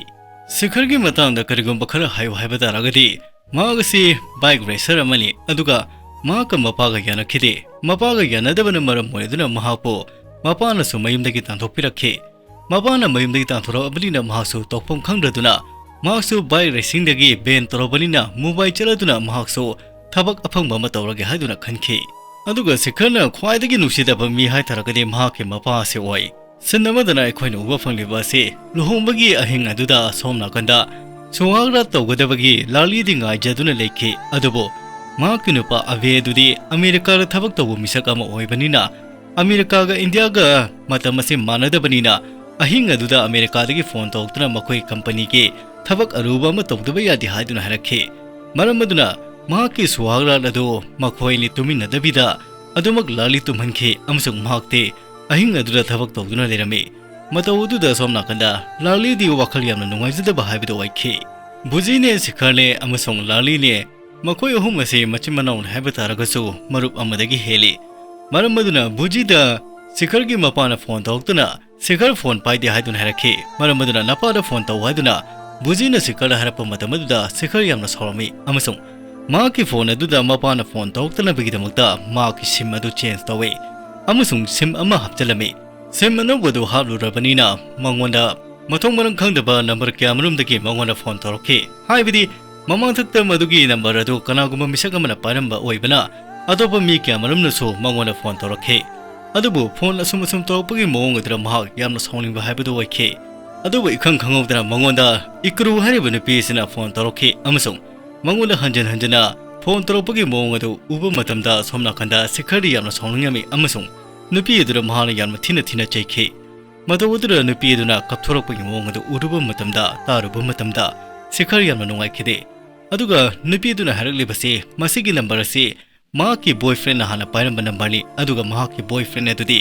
ꯁꯤꯈꯔꯒꯤ ꯃꯇꯥꯡꯗ ꯀꯔꯤꯒꯨꯝꯕ ꯈꯔ ꯍꯥꯏꯌꯨ ꯍꯥꯏꯕ ꯇꯥꯔꯒꯗꯤ, ꯃꯍꯥꯛ ꯑꯁꯤ bike racer ꯑꯃꯅꯤ, ꯑꯗꯨꯒ ꯃꯍꯥꯛꯀ ꯃꯄꯥꯒ ꯌꯥꯅꯈꯤꯗꯦ꯫ ꯃꯄꯥꯒ ꯌꯥꯅꯗꯕꯅ ꯃꯔꯝ ꯑꯣꯏꯗꯨꯅ ꯃꯍꯥꯛꯄꯨ ꯃꯄꯥꯅꯁꯨ ꯃꯌꯨꯝꯗꯒꯤ ꯇꯥꯟꯊꯣꯛꯄꯤꯔꯛꯈꯤ꯫ ꯃꯄꯥꯅ ꯃꯌꯨꯝꯗꯒꯤ ꯇꯥꯟꯊꯣꯔꯛꯑꯕꯅꯤꯅ ꯃꯍꯥꯛꯁꯨ ꯇꯧꯐꯝ ꯈꯪꯗ꯭ꯔꯗꯨꯅ, ꯃꯍꯥꯛꯁꯨ bike racingꯗꯒꯤ ban ꯇꯧꯔꯕꯅꯤꯅ ꯃꯨꯝꯕꯥꯏ ꯆꯠꯂꯗꯨꯅ ꯃꯍꯥꯛꯁꯨ ꯊꯕꯛ ꯑꯐꯪꯕ ꯑꯃ ꯇꯧꯔꯒꯦ ꯍꯥꯏꯗꯨꯅ ꯈꯟꯈꯤ꯫ ꯑꯗꯨꯒ ꯁꯤꯈꯔꯅ ꯈ꯭ꯋꯥꯏꯗꯒꯤ ꯅꯨꯡꯁꯤꯗꯕ ꯃꯤ ꯍꯥꯏꯇꯥꯔꯒꯗꯤ ꯃꯍꯥꯛꯀꯤ ꯃꯄꯥ ꯑꯁꯤ ꯑꯣꯏ꯫ Scene ꯑꯃꯗꯅ ꯑꯩꯈꯣꯏꯅ ꯎꯕ ꯐꯪꯂꯤꯕ ꯑꯁꯤ ꯂꯨꯍꯣꯡꯕꯒꯤ ꯑꯍꯤꯡ ꯑꯗꯨꯗ ꯁꯣꯝ ꯅꯥꯀꯟꯗ ꯁꯨꯍꯥꯒ ꯔꯥꯠ ꯇꯧꯒꯗꯕꯒꯤ ꯂꯥꯂꯤꯗꯤ ꯉꯥꯏꯖꯗꯨꯅ ꯂꯩꯈꯤ꯫ ꯑꯗꯨꯕꯨ ꯃꯍꯥꯛꯀꯤ ꯅꯨꯄꯥ ꯑꯕꯦ ꯑꯗꯨꯗꯤ ꯑꯃꯦꯔꯤꯀꯥꯗ ꯊꯕꯛ ꯇꯧꯕ ꯃꯤꯁꯛ ꯑꯃ ꯑꯣꯏꯕꯅꯤꯅ, ꯑꯃꯦꯔꯤꯀꯥꯒ ꯏꯟꯗꯤꯌꯥꯒ ꯃꯇꯝ ꯑꯁꯤ ꯃꯥꯟꯅꯗꯕꯅꯤꯅ, ꯑꯍꯤꯡ ꯑꯗꯨꯗ ꯑꯃꯦꯔꯤꯀꯥꯗꯒꯤ phone ꯇꯧꯔꯛꯇꯨꯅ ꯃꯈꯣꯏ companyꯒꯤ ꯊꯕꯛ ꯑꯔꯨꯕ ꯑꯃ ꯇꯧꯗꯕ ꯌꯥꯗꯦ ꯍꯥꯏꯗꯨꯅ ꯍꯥꯏꯔꯛꯈꯤ꯫ ꯃꯔꯝ ꯑꯗꯨꯅ ꯃꯍꯥꯛꯀꯤ ꯁꯨꯍꯥꯒ ꯔꯥꯠ ꯑꯗꯨ ꯃꯈꯣꯏ ꯑꯅꯤ ꯇꯨꯃꯤꯟꯅꯗꯕꯤꯗ ꯑꯗꯨꯃꯛ ꯂꯥꯂꯤ ꯇꯨꯝꯍꯟꯈꯤ, ꯑꯃꯁꯨꯡ ꯃꯍꯥꯛꯇꯤ ꯑꯍꯤꯡ ꯑꯗꯨꯗ ꯊꯕꯛ ꯇꯧꯗꯨꯅ ꯂꯩꯔꯝꯃꯤ꯫ ꯃꯇꯧ ꯑꯗꯨꯗ ꯁꯣꯝ ꯅꯥꯀꯟꯗ ꯂꯥꯂꯤꯗꯤ ꯋꯥꯈꯜ ꯌꯥꯝꯅ ꯅꯨꯡꯉꯥꯏꯖꯗꯕ ꯍꯥꯏꯕꯗꯨ ꯑꯣꯏꯈꯤ꯫ ꯕꯨꯖꯤꯅꯦ, ꯁꯤꯈꯔꯅꯦ ꯑꯃꯁꯨꯡ ꯂꯥꯂꯤꯅꯦ, ꯃꯈꯣꯏ ꯑꯍꯨꯝ ꯑꯁꯤ ꯃꯆꯤꯟ ꯃꯅꯥꯎꯅꯤ ꯍꯥꯏꯕ ꯇꯥꯔꯒꯁꯨ ꯃꯔꯨꯞ ꯑꯃꯗꯒꯤ ꯍꯦꯜꯂꯤ꯫ ꯃꯔꯝ ꯑꯗꯨꯅ ꯕꯨꯖꯤꯗ ꯁꯤꯈꯔꯒꯤ ꯃꯄꯥꯅ phone ꯇꯧꯔꯛꯇꯨꯅ, "ꯁꯤꯈꯔ phone ꯄꯥꯏꯗꯦ" ꯍꯥꯏꯗꯨꯅ ꯍꯥꯏꯔꯛꯈꯤ꯫ ꯃꯔꯝ ꯑꯗꯨꯅ "ꯅꯄꯥꯗ phone ꯇꯧ" ꯍꯥꯏꯗꯨꯅ ꯕꯨꯖꯤꯅ ꯁꯤꯈꯔꯗ ꯍꯥꯏꯔꯛꯄ ꯃꯇꯝ ꯑꯗꯨꯗ ꯁꯤꯈꯔ ꯌꯥꯝꯅ ꯁꯥꯎꯔꯝꯃꯤ, ꯑꯃꯁꯨꯡ ꯃꯍꯥꯛꯀꯤ phone ꯑꯗꯨꯗ ꯃꯄꯥꯅ phone ꯇꯧꯔꯛꯇꯅꯕꯒꯤꯗꯃꯛꯇ ꯃꯍꯥꯛꯀꯤ SIM ꯑꯗꯨ change ꯇꯧꯏ, ꯑꯃꯁꯨꯡ SIM ꯑꯃ ꯍꯥꯞꯆꯤꯜꯂꯝꯃꯤ꯫ SIM ꯑꯅꯧꯕꯗꯨ ꯍꯥꯞꯂꯨꯔꯕꯅꯤꯅ ꯃꯉꯣꯟꯗ ꯃꯊꯣꯡ ꯃꯔꯝ ꯈꯪꯗꯕ number ꯀꯌꯥꯃꯔꯨꯝꯗꯒꯤ ꯃꯉꯣꯟꯗ phone ꯇꯧꯔꯛꯈꯤ꯫ ꯍꯥꯏꯕꯗꯤ, ꯃꯃꯥꯡꯊꯛꯇ ꯃꯗꯨꯒꯤ number ꯑꯗꯨ ꯀꯅꯥꯒꯨꯝꯕ ꯃꯤꯁꯛ ꯑꯃꯅ ꯄꯥꯏꯔꯝꯕ ꯑꯣꯏꯕꯅ, ꯑꯇꯣꯞꯄ ꯃꯤ ꯀꯌꯥꯃꯔꯨꯝꯅꯁꯨ ꯃꯉꯣꯟꯗ phone ꯇꯧꯔꯛꯈꯤ꯫ ꯑꯗꯨꯕꯨ phone ꯑꯁꯨꯝ ꯑꯁꯨꯝ ꯇꯧꯔꯛꯄꯒꯤ ꯃꯑꯣꯡ ꯑꯗꯨꯗ ꯃꯍꯥꯛ ꯌꯥꯝꯅ ꯁꯥꯎꯅꯤꯡꯕ ꯍꯥꯏꯕꯗꯨ ꯑꯣꯏꯈꯤ꯫ ꯑꯗꯨꯕꯨ ꯏꯈꯪ ꯈꯪꯍꯧꯗꯅ ꯃꯉꯣꯟꯗ ꯏꯀ꯭ꯔꯨ ꯍꯥꯏꯔꯤꯕ ꯅꯨꯄꯤ ꯑꯁꯤꯅ phone ꯇꯧꯔꯛꯈꯤ, ꯑꯃꯁꯨꯡ ꯃꯉꯣꯟꯗ ꯍꯟꯖꯤꯟ ꯍꯟꯖꯤꯟꯅ phone ꯇꯧꯔꯛꯄꯒꯤ ꯃꯑꯣꯡ ꯑꯗꯨ ꯎꯕ ꯃꯇꯝꯗ, ꯁꯣꯝ ꯅꯥꯀꯟꯗ ꯁꯤꯈꯔꯗꯤ ꯌꯥꯝꯅ ꯁꯥꯎꯅꯤꯡꯉꯝꯃꯤ, ꯑꯃꯁꯨꯡ ꯅꯨꯄꯤ ꯑꯗꯨꯗ ꯃꯍꯥꯛꯅ ꯌꯥꯝꯅ ꯊꯤꯅ ꯊꯤꯅ ꯆꯩꯈꯤ꯫ ꯃꯇꯧ ꯑꯗꯨꯗ ꯅꯨꯄꯤ ꯑꯗꯨꯅ ꯀꯞꯊꯣꯔꯛꯄꯒꯤ ꯃꯑꯣꯡ ꯑꯗꯨ ꯎꯔꯨꯕ ꯃꯇꯝꯗ, ꯇꯥꯔꯨꯕ ꯃꯇꯝꯗ, ꯁꯤꯈꯔ ꯌꯥꯝꯅ ꯅꯨꯡꯉꯥꯏꯈꯤꯗꯦ꯫ ꯑꯗꯨꯒ ꯅꯨꯄꯤ ꯑꯗꯨꯅ ꯍꯥꯏꯔꯛꯂꯤꯕꯁꯤ, ꯃꯁꯤꯒꯤ number ꯑꯁꯤ ꯃꯍꯥꯛꯀꯤ boyfriendꯅ ꯍꯥꯟꯅ ꯄꯥꯏꯔꯝꯕ numberꯅꯤ, ꯑꯗꯨꯒ ꯃꯍꯥꯛꯀꯤ boyfriend ꯑꯗꯨꯗꯤ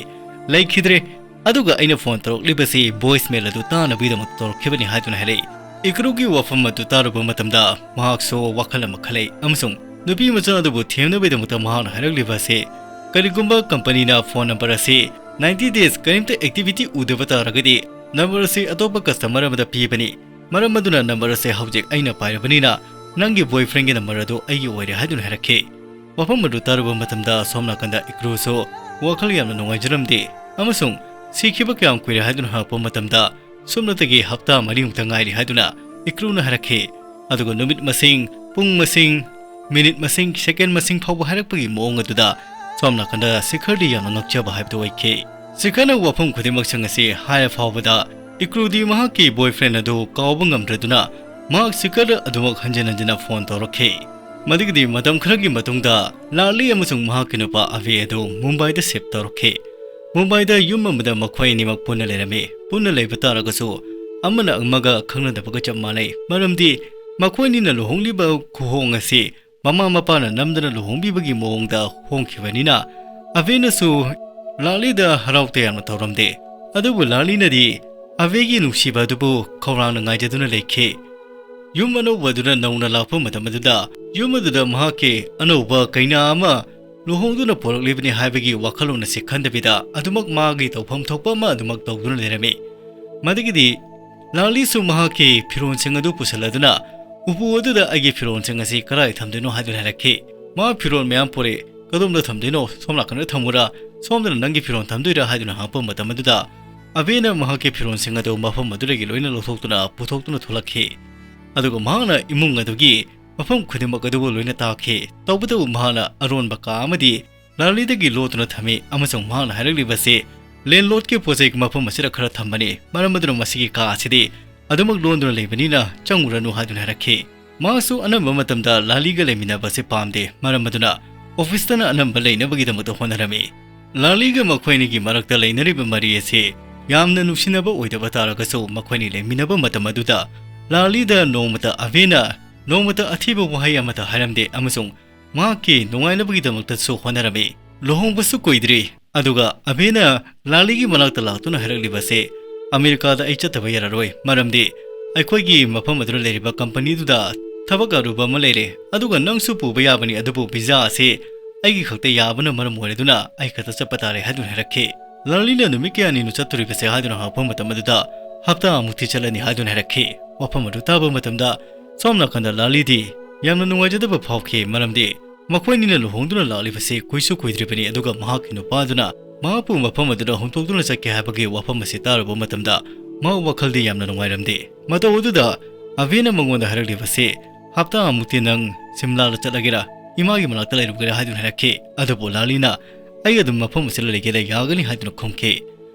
ꯂꯩꯈꯤꯗ꯭ꯔꯦ꯫ ꯑꯗꯨꯒ ꯑꯩꯅ phone ꯇꯧꯔꯛꯂꯤꯕꯁꯤ voicemail ꯑꯗꯨ ꯇꯥꯅꯕꯒꯤꯗꯃꯛ ꯇꯧꯔꯛꯈꯤꯕꯅꯤ ꯍꯥꯏꯗꯨꯅ ꯍꯥꯏꯔꯛꯏ꯫ ꯏꯀ꯭ꯔꯨꯒꯤ ꯋꯥꯐꯝ ꯑꯗꯨ ꯇꯥꯔꯨꯕ ꯃꯇꯝꯗ ꯃꯍꯥꯛꯁꯨ ꯋꯥꯈꯜ ꯑꯃ ꯈꯜꯂꯛꯏ, ꯑꯃꯁꯨꯡ ꯅꯨꯄꯤ ꯃꯆꯥ ꯑꯗꯨꯕꯨ ꯊꯦꯝꯅꯕꯒꯤꯗꯃꯛꯇ ꯃꯍꯥꯛꯅ ꯍꯥꯏꯔꯛꯂꯤꯕ ꯑꯁꯤ, ꯀꯔꯤꯒꯨꯝꯕ companyꯅ phone number ꯑꯁꯤ ninety days ꯀꯔꯤꯝꯇ activity ꯎꯗꯕ ꯇꯥꯔꯒꯗꯤ, number ꯑꯁꯤ ꯑꯇꯣꯞꯄ customer ꯑꯃꯗ ꯄꯤꯕꯅꯤ꯫ ꯃꯔꯝ ꯑꯗꯨꯅ ꯅꯝꯕꯔ ꯑꯁꯦ ꯍꯧꯖꯤꯛ ꯑꯩꯅ ꯄꯥꯏꯔꯕꯅꯤꯅ ꯅꯪꯒꯤ ꯕꯣꯏꯐ꯭ꯔꯦꯟꯒꯤ ꯅꯝꯕꯔ ꯑꯗꯨ ꯑꯩꯒꯤ ꯑꯣꯏꯔꯦ ꯍꯥꯏꯗꯨꯅ ꯍꯥꯏꯔꯛꯈꯤ꯫ ꯋꯥꯐꯝ ꯑꯗꯨ ꯇꯥꯔꯨꯕ ꯃꯇꯝꯗ ꯁꯣꯝ ꯅꯥꯀꯟꯗ ꯏꯀ꯭ꯔꯨꯁꯨ ꯋꯥꯈꯜ ꯌꯥꯝꯅ ꯅꯨꯡꯉꯥꯏꯖꯔꯝꯗꯦ ꯑꯃꯁꯨꯡ ꯁꯤꯈꯤꯕ ꯀꯌꯥꯝ ꯀꯨꯏꯔꯦ ꯍꯥꯏꯗꯨꯅ ꯍꯪꯉꯛꯄ ꯃꯇꯝꯗ ꯁꯨꯞꯅꯇꯒꯤ ꯍꯞꯇꯥ ꯃꯔꯤꯃꯨꯛꯇ ꯉꯥꯏꯔꯤ ꯍꯥꯏꯗꯨꯅ ꯏꯀ꯭ꯔꯨꯅ ꯍꯥꯏꯔꯛꯈꯤ꯫ ꯑꯗꯨꯒ ꯅꯨꯃꯤꯠ ꯃꯁꯤꯡ, ꯄꯨꯡ ꯃꯁꯤꯡ, ꯃꯤꯅꯤꯠ ꯃꯁꯤꯡ, ꯁꯦꯀꯦꯟ ꯃꯁꯤꯡ ꯐꯥꯎꯕ ꯍꯥꯏꯔꯛꯄꯒꯤ ꯃꯑꯣꯡ ꯑꯗꯨꯗ ꯁꯣꯝ ꯅꯥꯀꯟꯗ ꯁꯤꯈꯔꯗꯤ ꯌꯥꯝꯅ ꯉꯛꯆꯕ ꯍꯥꯏꯕꯗꯨ ꯑꯣꯏꯈꯤ꯫ ꯁꯤꯈꯔꯅ ꯋꯥꯐꯝ ꯈꯨꯗꯤꯡꯃꯛꯁꯤꯡ ꯑꯁꯤ ꯍꯥꯏꯔ ꯐꯥꯎꯕꯗ ꯏꯀ꯭ꯔꯨꯗꯤ ꯃꯍꯥꯛꯀꯤ ꯕꯣꯏꯐ꯭ꯔꯦꯟ ꯑꯗꯨ ꯀꯥꯎꯕ ꯉꯝꯗ꯭ꯔꯗꯨꯅ ꯃꯍꯥꯛ ꯁꯤꯈꯔꯗ ꯑꯗꯨꯃꯛ ꯍꯟꯖꯤꯟ ꯍꯟꯖꯤꯟꯅ ꯐꯣꯟ ꯇꯧꯔꯛꯈꯤ꯫ ꯃꯗꯨꯒꯤꯗꯤ ꯃꯇꯝ ꯈꯔꯒꯤ ꯃꯇꯨꯡꯗ ꯂꯥꯂꯤ ꯑꯃꯁꯨꯡ ꯃꯍꯥꯛꯀꯤ ꯅꯨꯄꯥ ꯑꯚꯦ ꯑꯗꯨ ꯃꯨꯝꯕꯥꯏꯗ ꯁꯤꯞ ꯇꯧꯔꯛꯈꯤ꯫ ꯃꯨꯝꯕꯥꯏꯗ ꯌꯨꯝ ꯑꯃꯗ ꯃꯈꯣꯏ ꯑꯅꯤꯃꯛ ꯄꯨꯟꯅ ꯂꯩꯔꯝꯃꯤ꯫ ꯄꯨꯟꯅ ꯂꯩꯕ ꯇꯥꯔꯒꯁꯨ ꯑꯃꯅ ꯑꯃꯒ ꯈꯪꯅꯗꯕꯒ ꯆꯞ ꯃꯥꯟꯅꯩ, ꯃꯔꯝꯗꯤ ꯃꯈꯣꯏ ꯑꯅꯤꯅ ꯂꯨꯍꯣꯡꯂꯤꯕ ꯈꯨꯍꯣꯡ ꯑꯁꯤ ꯃꯃꯥ ꯃꯄꯥꯅ ꯅꯝꯗꯅ ꯂꯨꯍꯣꯡꯕꯤꯕꯒꯤ ꯃꯑꯣꯡꯗ ꯍꯣꯡꯈꯤꯕꯅꯤꯅ ꯑꯚꯦꯅꯁꯨ ꯂꯥꯂꯤꯗ ꯍꯔꯥꯎ ꯇꯌꯥꯝꯅ ꯇꯧꯔꯝꯗꯦ꯫ ꯑꯗꯨꯕꯨ ꯂꯥꯂꯤꯅꯗꯤ ꯑꯚꯦꯒꯤ ꯅꯨꯡꯁꯤꯕ ꯑꯗꯨꯕꯨ ꯈꯧꯔꯥꯡꯅ ꯉꯥꯏꯖꯗꯨꯅ ꯂꯩꯈꯤ꯫ ꯌꯨꯝ ꯑꯅꯧꯕ ꯑꯗꯨꯅ ꯅꯧꯅ ꯂꯥꯛꯄ ꯃꯇꯝ ꯑꯗꯨꯗ ꯌꯨꯝ ꯑꯗꯨꯗ ꯃꯍꯥꯛꯀꯤ ꯑꯅꯧꯕ ꯀꯩꯅꯥ ꯑꯃ ꯂꯨꯍꯣꯡꯗꯨꯅ ꯄꯣꯔꯛꯂꯤꯕꯅꯤ ꯍꯥꯏꯕꯒꯤ ꯋꯥꯈꯜꯂꯣꯟ ꯑꯁꯤ ꯈꯟꯗꯕꯤꯗ ꯑꯗꯨꯃꯛ ꯃꯥꯒꯤ ꯇꯧꯐꯝ ꯊꯣꯛꯄ ꯑꯃ ꯑꯗꯨꯃꯛ ꯇꯧꯗꯨꯅ ꯂꯩꯔꯝꯃꯤ꯫ ꯃꯗꯨꯒꯤꯗꯤ ꯂꯥꯂꯤꯁꯨ ꯃꯍꯥꯛꯀꯤ ꯐꯤꯔꯣꯜꯁꯤꯡ ꯑꯗꯨ ꯄꯨꯁꯤꯜꯂꯗꯨꯅ ꯎꯄꯨ ꯑꯗꯨꯗ ꯑꯩꯒꯤ ꯐꯤꯔꯣꯜꯁꯤꯡ ꯑꯁꯤ ꯀꯗꯥꯏ ꯊꯝꯗꯣꯏꯅꯣ ꯍꯥꯏꯗꯨꯅ ꯍꯥꯏꯔꯛꯈꯤ꯫ ꯃꯥ ꯐꯤꯔꯣꯜ ꯃꯌꯥꯝ ꯄꯨꯔꯛꯑꯦ, ꯀꯗꯣꯝꯗ ꯊꯝꯗꯣꯏꯅꯣ? ꯁꯣꯝ ꯅꯥꯀꯟꯗ ꯊꯝꯃꯨꯔꯥ? ꯁꯣꯝꯗꯅ ꯅꯪꯒꯤ ꯐꯤꯔꯣꯜ ꯊꯝꯗꯣꯏꯔꯥ ꯍꯥꯏꯗꯨꯅ ꯍꯪꯉꯛꯄ ꯃꯇꯝ ꯑꯗꯨꯗ ꯑꯕꯦꯅ ꯃꯍꯥꯛꯀꯤ ꯐꯤꯔꯣꯜꯁꯤꯡ ꯑꯗꯨ ꯃꯐꯝ ꯑꯗꯨꯗꯒꯤ ꯂꯣꯏꯅ ꯂꯧꯊꯣꯛꯇꯨꯅ ꯄꯨꯊꯣꯛꯇꯨꯅ ꯊꯣꯛꯂꯛꯈꯤ꯫ ꯑꯗꯨꯒ ꯃꯍꯥꯛꯅ ꯏꯃꯨꯡ ꯑꯗꯨꯒꯤ ꯃꯐꯝ ꯈꯨꯗꯤꯡꯃꯛ ꯑꯗꯨꯕꯨ ꯂꯣꯏꯅ ꯇꯥꯛꯈꯤ꯫ ꯇꯧꯕꯇꯕꯨ ꯃꯍꯥꯛꯅ ꯑꯔꯣꯟꯕ ꯀꯥ ꯑꯃꯗꯤ ꯂꯥꯂꯤꯗꯒꯤ ꯂꯣꯠꯇꯨꯅ ꯊꯝꯃꯤ ꯑꯃꯁꯨꯡ ꯃꯍꯥꯛꯅ ꯍꯥꯏꯔꯛꯂꯤꯕꯁꯤ ꯂꯦꯟꯂꯣꯔꯗꯀꯤ ꯄꯣꯠꯆꯩ ꯃꯐꯝ ꯑꯁꯤꯗ ꯈꯔ ꯊꯝꯕꯅꯤ, ꯃꯔꯝ ꯑꯗꯨꯅ ꯃꯁꯤꯒꯤ ꯀꯥ ꯑꯁꯤꯗꯤ ꯑꯗꯨꯃꯛ ꯂꯣꯟꯗꯨꯅ ꯂꯩꯕꯅꯤꯅ ꯆꯪꯉꯨꯔꯅꯨ ꯍꯥꯏꯗꯨꯅ ꯍꯥꯏꯔꯛꯈꯤ꯫ ꯃꯍꯥꯛꯁꯨ ꯑꯅꯝꯕ ꯃꯇꯝꯗ ꯂꯥꯂꯤꯒ ꯂꯩꯃꯤꯟꯅꯕ ꯑꯁꯤ ꯄꯥꯝꯗꯦ, ꯃꯔꯝ ꯑꯗꯨꯅ ꯑꯣꯐꯤꯁꯇꯅ ꯑꯅꯝꯕ ꯂꯩꯅꯕꯒꯤꯗꯃꯛꯇ ꯍꯣꯠꯅꯔꯝꯃꯤ꯫ ꯂꯥꯂꯤꯒ ꯃꯈꯣꯏ ꯑꯅꯤꯒꯤ ꯃꯔꯛꯇ ꯂꯩꯅꯔꯤꯕ ꯃꯔꯤ ꯑꯁꯤ ꯌꯥꯝꯅ ꯅꯨꯡꯁꯤꯅꯕ ꯑꯣꯏꯗꯕ ꯇꯥꯔꯒꯁꯨ ꯃꯈꯣꯏ ꯑꯅꯤ ꯂꯩꯃꯤꯟꯅꯕ ꯃꯇꯝ ꯑꯗꯨꯗ ꯂꯥꯂꯤꯗ ꯅꯣꯡꯃꯇ ꯑꯕꯦꯅ ꯅꯣꯡꯃꯇ ꯑꯊꯤꯕ ꯋꯥꯍꯩ ꯑꯃꯠꯇ ꯍꯥꯏꯔꯝꯗꯦ ꯑꯃꯁꯨꯡ ꯃꯍꯥꯛꯀꯤ ꯅꯨꯡꯉꯥꯏꯅꯕꯒꯤꯗꯃꯛꯇꯁꯨ ꯍꯣꯠꯅꯔꯝꯃꯤ꯫ ꯂꯨꯍꯣꯡꯕꯁꯨ ꯀꯨꯏꯗ꯭ꯔꯤ, ꯑꯗꯨꯒ ꯑꯕꯦꯅ ꯂꯥꯂꯤꯒꯤ ꯃꯅꯥꯛꯇ ꯂꯥꯛꯇꯨꯅ ꯍꯥꯏꯔꯛꯂꯤꯕꯁꯦ, "ꯑꯃꯦꯔꯤꯀꯥꯗ ꯑꯩ ꯆꯠꯇꯕ ꯌꯥꯔꯔꯣꯏ, ꯃꯔꯝꯗꯤ ꯑꯩꯈꯣꯏꯒꯤ ꯃꯐꯝ ꯑꯗꯨꯗ ꯂꯩꯔꯤꯕ ꯀꯝꯄꯅꯤꯗꯨꯗ ꯊꯕꯛ ꯑꯔꯨꯕ ꯑꯃ ꯂꯩꯔꯦ, ꯑꯗꯨꯒ ꯅꯪꯁꯨ ꯄꯨꯕ ꯌꯥꯕꯅꯤ, ꯑꯗꯨꯕꯨ ꯚꯤꯖꯥ ꯑꯁꯤ ꯑꯩꯒꯤ ꯈꯛꯇ ꯌꯥꯕꯅ ꯃꯔꯝ ꯑꯣꯏꯔꯗꯨꯅ ꯑꯩ ꯈꯛꯇ ꯆꯠꯄ ꯇꯥꯔꯦ" ꯍꯥꯏꯗꯨꯅ ꯍꯥꯏꯔꯛꯈꯤ꯫ ꯂꯥꯂꯤꯅ ꯅꯨꯃꯤꯠ ꯀꯌꯥꯅꯤꯅꯣ ꯆꯠꯇꯣꯔꯤꯕꯁꯦ ꯍꯥꯏꯗꯨꯅ ꯍꯪꯉꯛꯄ ꯃꯇꯝ ꯑꯗꯨꯗ ꯍꯞꯇꯥ ꯑꯃꯨꯛꯇꯤ ꯆꯠꯂꯅꯤ ꯍꯥꯏꯗꯨꯅ ꯍꯥꯏꯔꯛꯈꯤ꯫ ꯋꯥꯐꯝ ꯑꯗꯨ ꯇꯥꯕ ꯃꯇꯝꯗ ꯁꯣꯝ ꯅꯥꯀꯟꯗ ꯂꯥꯂꯤꯗꯤ ꯌꯥꯝꯅ ꯅꯨꯡꯉꯥꯏꯖꯗꯕ ꯐꯥꯎꯈꯤ, ꯃꯔꯝꯗꯤ ꯃꯈꯣꯏꯅꯤꯅ ꯂꯨꯍꯣꯡꯗꯨꯅ ꯂꯥꯛꯂꯤꯕꯁꯤ ꯀꯨꯏꯁꯨ ꯀꯨꯏꯗ꯭ꯔꯤꯕꯅꯤ, ꯑꯗꯨꯒ ꯃꯍꯥꯛꯀꯤ ꯅꯨꯄꯥꯗꯨꯅ ꯃꯍꯥꯛꯄꯨ ꯃꯐꯝ ꯑꯗꯨꯗ ꯍꯨꯟꯗꯣꯛꯇꯨꯅ ꯆꯠꯀꯦ ꯍꯥꯏꯕꯒꯤ ꯋꯥꯐꯝ ꯑꯁꯤ ꯇꯥꯔꯨꯕ ꯃꯇꯝꯗ ꯃꯍꯥꯛ ꯋꯥꯈꯜꯗꯤ ꯌꯥꯝꯅ ꯅꯨꯡꯉꯥꯏꯔꯝꯗꯦ꯫ ꯃꯇꯧ ꯑꯗꯨꯗ ꯑꯕꯦꯅ ꯃꯉꯣꯟꯗ ꯍꯥꯏꯔꯛꯂꯤꯕꯁꯤ, "ꯍꯞꯇꯥ ꯑꯃꯨꯛꯇꯤ ꯅꯪ ꯁꯤꯝꯂꯥꯗ ꯆꯠꯂꯒꯦꯔꯥ, ꯏꯃꯥꯒꯤ ꯃꯅꯥꯛꯇ ꯂꯩꯔꯨꯒꯦꯔꯥ?" ꯍꯥꯏꯗꯨꯅ ꯍꯥꯏꯔꯛꯈꯤ꯫ ꯑꯗꯨꯕꯨ ꯂꯥꯂꯤꯅ, "ꯑꯩ ꯑꯗꯨꯝ ꯃꯐꯝ ꯑꯁꯤꯗ ꯂꯩꯒꯦꯗ, ꯌꯥꯒꯅꯤ" ꯍꯥꯏꯗꯨꯅ ꯈꯨꯝꯈꯤ꯫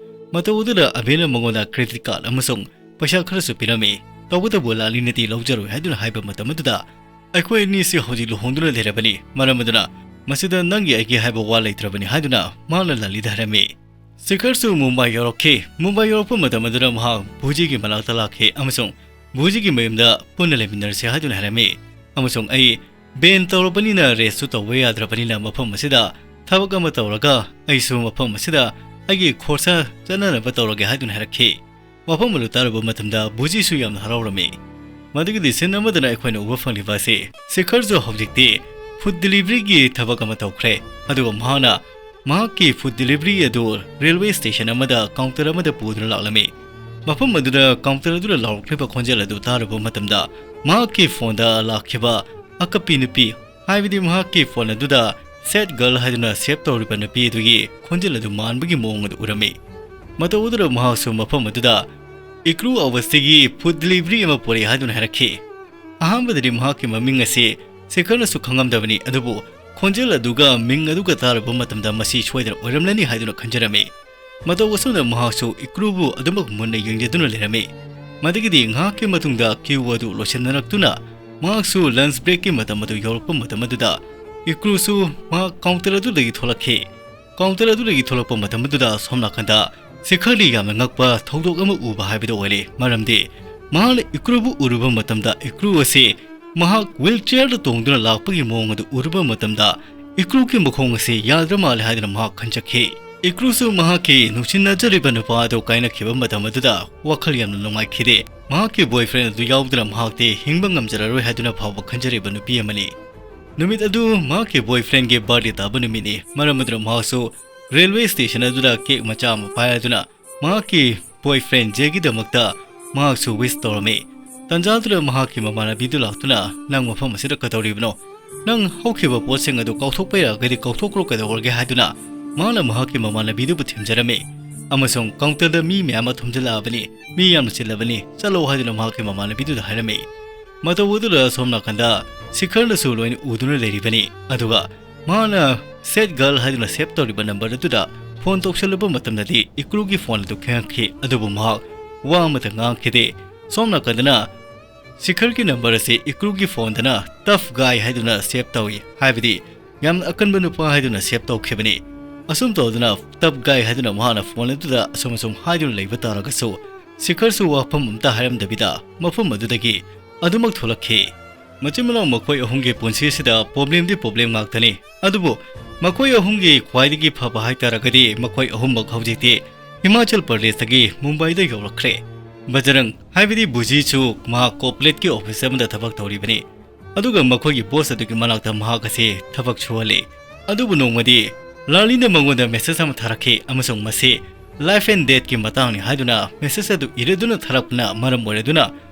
ꯃꯇꯧ ꯑꯗꯨꯗ ꯑꯕꯦꯅ ꯃꯉꯣꯟꯗ credit card ꯑꯃꯁꯨꯡ ꯄꯩꯁꯥ ꯈꯔꯁꯨ ꯄꯤꯔꯝꯃꯤ꯫ ꯇꯧꯕꯇꯕꯨ ꯂꯥꯂꯤꯅꯗꯤ ꯂꯧꯖꯔꯣꯏ ꯍꯥꯏꯗꯨꯅ ꯍꯥꯏꯕ ꯃꯇꯝ ꯑꯗꯨꯗ, "ꯑꯩꯈꯣꯏ ꯑꯅꯤꯁꯤ ꯍꯧꯖꯤꯛ ꯂꯨꯍꯣꯡꯗꯨꯅ ꯂꯩꯔꯕꯅꯤ, ꯃꯔꯝ ꯑꯗꯨꯅ ꯃꯁꯤꯗ ꯅꯪꯒꯤ ꯑꯩꯒꯤ ꯍꯥꯏꯕ ꯋꯥ ꯂꯩꯇ꯭ꯔꯕꯅꯤ" ꯍꯥꯏꯗꯨꯅ ꯃꯍꯥꯛꯅ ꯂꯥꯂꯤꯗ ꯍꯥꯏꯔꯝꯃꯤ꯫ ꯁꯤꯈꯔꯁꯨ ꯃꯨꯝꯕꯥꯏ ꯌꯧꯔꯛꯈꯤ꯫ ꯃꯨꯝꯕꯥꯏ ꯌꯧꯔꯛꯄ ꯃꯇꯝ ꯑꯗꯨꯗ ꯃꯍꯥꯛ ꯚꯨꯖꯤꯒꯤ ꯃꯅꯥꯛꯇ ꯂꯥꯛꯈꯤ ꯑꯃꯁꯨꯡ ꯚꯨꯖꯤꯒꯤ ꯃꯌꯨꯝꯗ ꯄꯨꯟꯅ ꯂꯩꯃꯤꯟꯅꯔꯁꯤ ꯍꯥꯏꯗꯨꯅ ꯍꯥꯏꯔꯝꯃꯤ꯫ ꯑꯃꯁꯨꯡ ꯑꯩ ꯕꯦꯟ ꯇꯧꯔꯕꯅꯤꯅ ꯔꯦꯁꯁꯨ ꯇꯧꯕ ꯌꯥꯗ꯭ꯔꯕꯅꯤꯅ ꯃꯐꯝ ꯑꯁꯤꯗ ꯊꯕꯛ ꯑꯃ ꯇꯧꯔꯒ ꯑꯩꯁꯨ ꯃꯐꯝ ꯑꯁꯤꯗ ꯑꯩꯒꯤ ꯈꯣꯔꯁꯥ ꯆꯠꯅꯅꯕ ꯇꯧꯔꯒꯦ ꯍꯥꯏꯗꯨꯅ ꯍꯥꯏꯔꯛꯈꯤ꯫ ꯋꯥꯐꯝ ꯑꯗꯨ ꯇꯥꯔꯨꯕ ꯃꯇꯝꯗ ꯕꯨꯖꯤꯁꯨ ꯌꯥꯝꯅ ꯍꯔꯥꯎꯔꯝꯃꯤ꯫ ꯃꯗꯨꯒꯤꯗꯤ ꯁꯤꯟ ꯑꯃꯗꯅ ꯑꯩꯈꯣꯏꯅ ꯎꯕ ꯐꯪꯂꯤꯕ ꯑꯁꯤ ꯁꯤꯈꯔꯁꯨ ꯍꯧꯖꯤꯛꯇꯤ ꯐꯨꯗ ꯗꯤꯂꯤꯚꯔꯤꯒꯤ ꯊꯕꯛ ꯑꯃ ꯇꯧꯈ꯭ꯔꯦ, ꯑꯗꯨꯒ ꯃꯍꯥꯛꯅ ꯃꯍꯥꯛꯀꯤ ꯐꯨꯗ ꯗꯤꯂꯤꯚꯔꯤ ꯑꯗꯨ ꯔꯦꯜꯋꯦ ꯁ꯭ꯇꯦꯁꯟ ꯑꯃꯗ ꯀꯥꯎꯟꯇꯔ ꯑꯃꯗ ꯄꯨꯗꯨꯅ ꯂꯥꯛꯂꯝꯃꯤ꯫ ꯃꯐꯝ ꯑꯗꯨꯗ ꯀꯥꯎꯟꯇꯔ ꯑꯗꯨꯗ ꯂꯥꯎꯔꯛꯂꯤꯕ ꯈꯣꯟꯖꯦꯜ ꯑꯗꯨ ꯇꯥꯔꯨꯕ ꯃꯇꯝꯗ ꯃꯍꯥꯛꯀꯤ ꯐꯣꯟꯗ ꯂꯥꯛꯈꯤꯕ ꯑꯀꯞꯄꯤ ꯅꯨꯄꯤ, ꯍꯥꯏꯕꯗꯤ ꯃꯍꯥꯛꯀꯤ ꯐꯣꯟ ꯑꯗꯨꯗ sad girl ꯍꯥꯏꯗꯨꯅ ꯁꯦꯚ ꯇꯧꯔꯤꯕ ꯅꯨꯄꯤ ꯑꯗꯨꯒꯤ ꯈꯣꯟꯖꯦꯜ ꯑꯗꯨ ꯃꯥꯟꯕꯒꯤ ꯃꯑꯣꯡ ꯑꯗꯨ ꯎꯔꯝꯃꯤ꯫ ꯃꯇꯧ ꯑꯗꯨꯗ ꯃꯍꯥꯛꯁꯨ ꯃꯐꯝ ꯑꯗꯨꯗ ꯏꯀ꯭ꯔꯨ ꯑꯋꯁꯇꯤꯒꯤ ꯐꯨꯗ ꯗꯤꯂꯤꯚꯔꯤ ꯑꯃ ꯄꯨꯔꯛꯏ ꯍꯥꯏꯗꯨꯅ ꯍꯥꯏꯔꯛꯈꯤ꯫ ꯑꯍꯥꯟꯕꯗꯗꯤ ꯃꯍꯥꯛꯀꯤ ꯃꯃꯤꯡ ꯑꯁꯤ ꯁꯤꯈꯔꯅꯁꯨ ꯈꯪꯉꯝꯗꯕꯅꯤ, ꯑꯗꯨꯕꯨ ꯈꯣꯟꯖꯦꯜ ꯑꯗꯨꯒ ꯃꯤꯡ ꯑꯗꯨꯒ ꯇꯥꯔꯨꯕ ꯃꯇꯝꯗ ꯃꯁꯤ ꯁꯣꯏꯗꯅ ꯑꯣꯏꯔꯝꯂꯅꯤ ꯍꯥꯏꯗꯨꯅ ꯈꯟꯖꯔꯝꯃꯤ꯫ ꯃꯇꯧ ꯑꯁꯨꯝꯅ ꯃꯍꯥꯛꯁꯨ ꯏꯀ꯭ꯔꯨꯕꯨ ꯑꯗꯨꯃꯛ ꯃꯨꯟꯅ ꯌꯦꯡꯖꯗꯨꯅ ꯂꯩꯔꯝꯃꯤ꯫ ꯃꯗꯨꯒꯤꯗꯤ ꯉꯥꯏꯍꯥꯛꯀꯤ ꯃꯇꯨꯡꯗ ꯀ꯭ꯌꯨ ꯑꯗꯨ ꯂꯣꯏꯁꯤꯟꯅꯔꯛꯇꯨꯅ ꯃꯍꯥꯛꯁꯨ ꯂꯟꯆ ꯕ꯭ꯔꯦꯛꯀꯤ ꯃꯇꯝ ꯑꯗꯨ ꯌꯧꯔꯛꯄ ꯃꯇꯝ ꯑꯗꯨꯗ ꯏꯀ꯭ꯔꯨꯁꯨ ꯃꯍꯥꯛ ꯀꯥꯎꯟꯇꯔ ꯑꯗꯨꯗꯒꯤ ꯊꯣꯛꯂꯛꯈꯤ꯫ ꯀꯥꯎꯟꯇꯔ ꯑꯗꯨꯗꯒꯤ ꯊꯣꯛꯂꯛꯄ ꯃꯇꯝ ꯑꯗꯨꯗ ꯁꯣꯝ ꯅꯥꯀꯟꯗ ꯁꯤꯈꯔꯗꯤ ꯌꯥꯝꯅ ꯉꯛꯄ ꯊꯧꯗꯣꯛ ꯑꯃ ꯎꯕ ꯍꯥꯏꯕꯗꯨ ꯑꯣꯏꯔꯦ, ꯃꯔꯝꯗꯤ ꯃꯍꯥꯛꯅ ꯏꯀ꯭ꯔꯨꯕꯨ ꯎꯔꯨꯕ ꯃꯇꯝꯗ ꯏꯀ꯭ꯔꯨ ꯑꯁꯤ ꯃꯍꯥꯛ ꯋꯤꯜ ꯆꯤꯌꯔꯗ ꯇꯣꯡꯗꯨꯅ ꯂꯥꯛꯄꯒꯤ ꯃꯑꯣꯡ ꯑꯗꯨ ꯎꯔꯨꯕ ꯃꯇꯝꯗ ꯏꯀ꯭ꯔꯨꯒꯤ ꯃꯈꯣꯡ ꯑꯁꯤ ꯌꯥꯗ꯭ꯔ ꯃꯥꯜꯂꯦ ꯍꯥꯏꯗꯨꯅ ꯃꯍꯥꯛ ꯈꯟꯖꯈꯤ꯫ ꯏꯀ꯭ꯔꯨꯁꯨ ꯃꯍꯥꯛꯀꯤ ꯅꯨꯡꯁꯤꯅꯖꯔꯤꯕ ꯅꯨꯄꯥ ꯑꯗꯨ ꯀꯥꯏꯅꯈꯤꯕ ꯃꯇꯝ ꯑꯗꯨꯗ ꯋꯥꯈꯜ ꯌꯥꯝꯅ ꯅꯨꯡꯉꯥꯏꯈꯤꯗꯦ꯫ ꯃꯍꯥꯛꯀꯤ ꯕꯣꯏꯐ꯭ꯔꯦꯟ ꯑꯗꯨ ꯌꯥꯎꯗꯅ ꯃꯍꯥꯛꯇꯤ ꯍꯤꯡꯕ ꯉꯝꯖꯔꯔꯣꯏ ꯍꯥꯏꯗꯨꯅ ꯐꯥꯎꯕ ꯈꯟꯖꯔꯤꯕ ꯅꯨꯄꯤ ꯑꯃꯅꯤ꯫ ꯅꯨꯃꯤꯠ ꯑꯗꯨ ꯃꯍꯥꯛꯀꯤ ꯕꯣꯏꯐ꯭ꯔꯦꯟꯒꯤ ꯕꯥꯔꯗꯦ ꯇꯥꯕ ꯅꯨꯃꯤꯠꯅꯤ꯫ ꯃꯔꯝ ꯑꯗꯨꯅ ꯃꯍꯥꯛꯁꯨ ꯔꯦꯜꯋꯦ ꯁ꯭ꯇꯦꯁꯟ ꯑꯗꯨꯗ ꯀꯦꯛ ꯃꯆꯥ ꯑꯃ ꯄꯥꯏꯔꯗꯨꯅ ꯃꯍꯥꯛꯀꯤ boyfriend Jayꯒꯤꯗꯃꯛꯇ ꯃꯍꯥꯛꯁꯨ wish ꯇꯧꯔꯝꯃꯤ꯫ ꯇꯟꯖꯥꯗꯨꯗ ꯃꯍꯥꯛꯀꯤ ꯃꯃꯥꯟꯅꯕꯤꯗꯨ ꯂꯥꯛꯇꯨꯅ, "ꯅꯪ ꯃꯐꯝ ꯑꯁꯤꯗ ꯀꯩꯗꯧꯔꯤꯕꯅꯣ? ꯅꯪ ꯍꯧꯈꯤꯕ ꯄꯣꯠꯁꯤꯡ ꯑꯗꯨ ꯀꯥꯎꯊꯣꯛꯄ ꯌꯥꯔꯒꯗꯤ ꯀꯥꯎꯊꯣꯛꯈ꯭ꯔꯣ, ꯀꯩꯗꯧꯔꯒꯦ?" ꯍꯥꯏꯗꯨꯅ ꯃꯍꯥꯛꯅ ꯃꯍꯥꯛꯀꯤ ꯃꯃꯥꯟꯅꯕꯤꯗꯨꯕꯨ ꯊꯦꯝꯖꯔꯝꯃꯤ꯫ ꯑꯃꯁꯨꯡ counterꯗ ꯃꯤ ꯃꯌꯥꯝ ꯑꯃ ꯊꯨꯝꯖꯤꯜꯂꯛꯑꯕꯅꯤ, ꯃꯤ ꯌꯥꯝꯅ ꯆꯤꯜꯂꯕꯅꯤ, ꯆꯠꯂꯣ ꯍꯥꯏꯗꯨꯅ ꯃꯍꯥꯛꯀꯤ ꯃꯃꯥꯟꯅꯕꯤꯗꯨꯗ ꯍꯥꯏꯔꯝꯃꯤ꯫ ꯃꯇꯧ ꯑꯗꯨꯗ ꯑꯁꯣꯝ ꯅꯥꯀꯟꯗ ꯁꯤꯈꯔꯅꯁꯨ ꯂꯣꯏꯅ ꯎꯗꯨꯅ ꯂꯩꯔꯤꯕꯅꯤ꯫ ꯑꯗꯨꯒ ꯃꯍꯥꯛꯅ sad girl ꯍꯥꯏꯗꯨꯅ save ꯇꯧꯔꯤꯕ number ꯑꯗꯨꯗ phone ꯇꯧꯁꯜꯂꯨꯕ ꯃꯇꯝꯗꯗꯤ ꯏꯀ꯭ꯔꯨꯒꯤ phone ꯑꯗꯨ ꯈꯪꯉꯛꯈꯤ, ꯑꯗꯨꯕꯨ ꯃꯍꯥꯛ ꯋꯥ ꯑꯃꯠꯇ ꯉꯥꯡꯈꯤꯗꯦ꯫ ꯁꯣꯝ ꯅꯥꯀꯟꯗꯅ ꯁꯤꯈꯔꯒꯤ number ꯑꯁꯤ ꯏꯀ꯭ꯔꯨꯒꯤ phoneꯗꯅ tough guy ꯍꯥꯏꯗꯨꯅ save ꯇꯧꯏ, ꯍꯥꯏꯕꯗꯤ ꯌꯥꯝꯅ ꯑꯀꯟꯕ ꯅꯨꯄꯥ ꯍꯥꯏꯗꯨꯅ save ꯇꯧꯈꯤꯕꯅꯤ꯫ ꯑꯁꯨꯝ ꯇꯧꯗꯨꯅ tough guy ꯍꯥꯏꯗꯨꯅ ꯃꯍꯥꯛꯅ phone ꯑꯗꯨꯗ ꯑꯁꯨꯝ ꯑꯁꯨꯝ ꯍꯥꯏꯗꯨꯅ ꯂꯩꯕ ꯇꯥꯔꯒꯁꯨ, ꯁꯤꯈꯔꯁꯨ ꯋꯥꯐꯝ ꯑꯝꯇ ꯍꯥꯏꯔꯝꯗꯕꯤꯗ ꯃꯐꯝ ꯑꯗꯨꯗꯒꯤ ꯑꯗꯨꯃꯛ ꯊꯣꯛꯂꯛꯈꯤ꯫ ꯃꯆꯤꯟ ꯃꯅꯥꯎ ꯃꯈꯣꯏ ꯑꯍꯨꯝꯒꯤ ꯄꯨꯟꯁꯤ ꯑꯁꯤꯗ problemꯗꯤ problem ꯉꯥꯛꯇꯅꯤ꯫ ꯑꯗꯨꯕꯨ ꯃꯈꯣꯏ ꯑꯍꯨꯝꯒꯤ ꯈ꯭ꯋꯥꯏꯗꯒꯤ ꯐꯕ ꯍꯥꯏꯇꯥꯔꯒꯗꯤ ꯃꯈꯣꯏ ꯑꯍꯨꯝꯃꯛ ꯍꯧꯖꯤꯛꯇꯤ ꯍꯤꯃꯥꯆꯜ ꯄ꯭ꯔꯗꯦꯁꯇꯒꯤ ꯃꯨꯝꯕꯥꯏꯗ ꯌꯧꯔꯛꯈ꯭ꯔꯦ꯫ ꯕꯖꯔꯪ, ꯍꯥꯏꯕꯗꯤ ꯕꯨꯖꯤꯁꯨ ꯃꯍꯥꯛ corporateꯀꯤ office ꯑꯃꯗ ꯊꯕꯛ ꯇꯧꯔꯤꯕꯅꯤ꯫ ꯑꯗꯨꯒ ꯃꯈꯣꯏꯒꯤ boss ꯑꯗꯨꯒꯤ ꯃꯅꯥꯛꯇ ꯃꯍꯥꯛ ꯑꯁꯤ ꯊꯕꯛ ꯁꯨꯍꯜꯂꯤ꯫ ꯑꯗꯨꯕꯨ ꯅꯣꯡꯃꯗꯤ ꯂꯥꯂꯤꯅ ꯃꯉꯣꯟꯗ message ꯑꯃ ꯊꯥꯔꯛꯈꯤ ꯑꯃꯁꯨꯡ ꯃꯁꯤ life and deathꯀꯤ ꯃꯇꯥꯡꯅꯤ ꯍꯥꯏꯗꯨꯅ message ꯑꯗꯨ ꯏꯔꯗꯨꯅ ꯊꯥꯔꯛꯄꯅ ꯃꯔꯝ ꯑꯣꯏꯔꯗꯨꯅ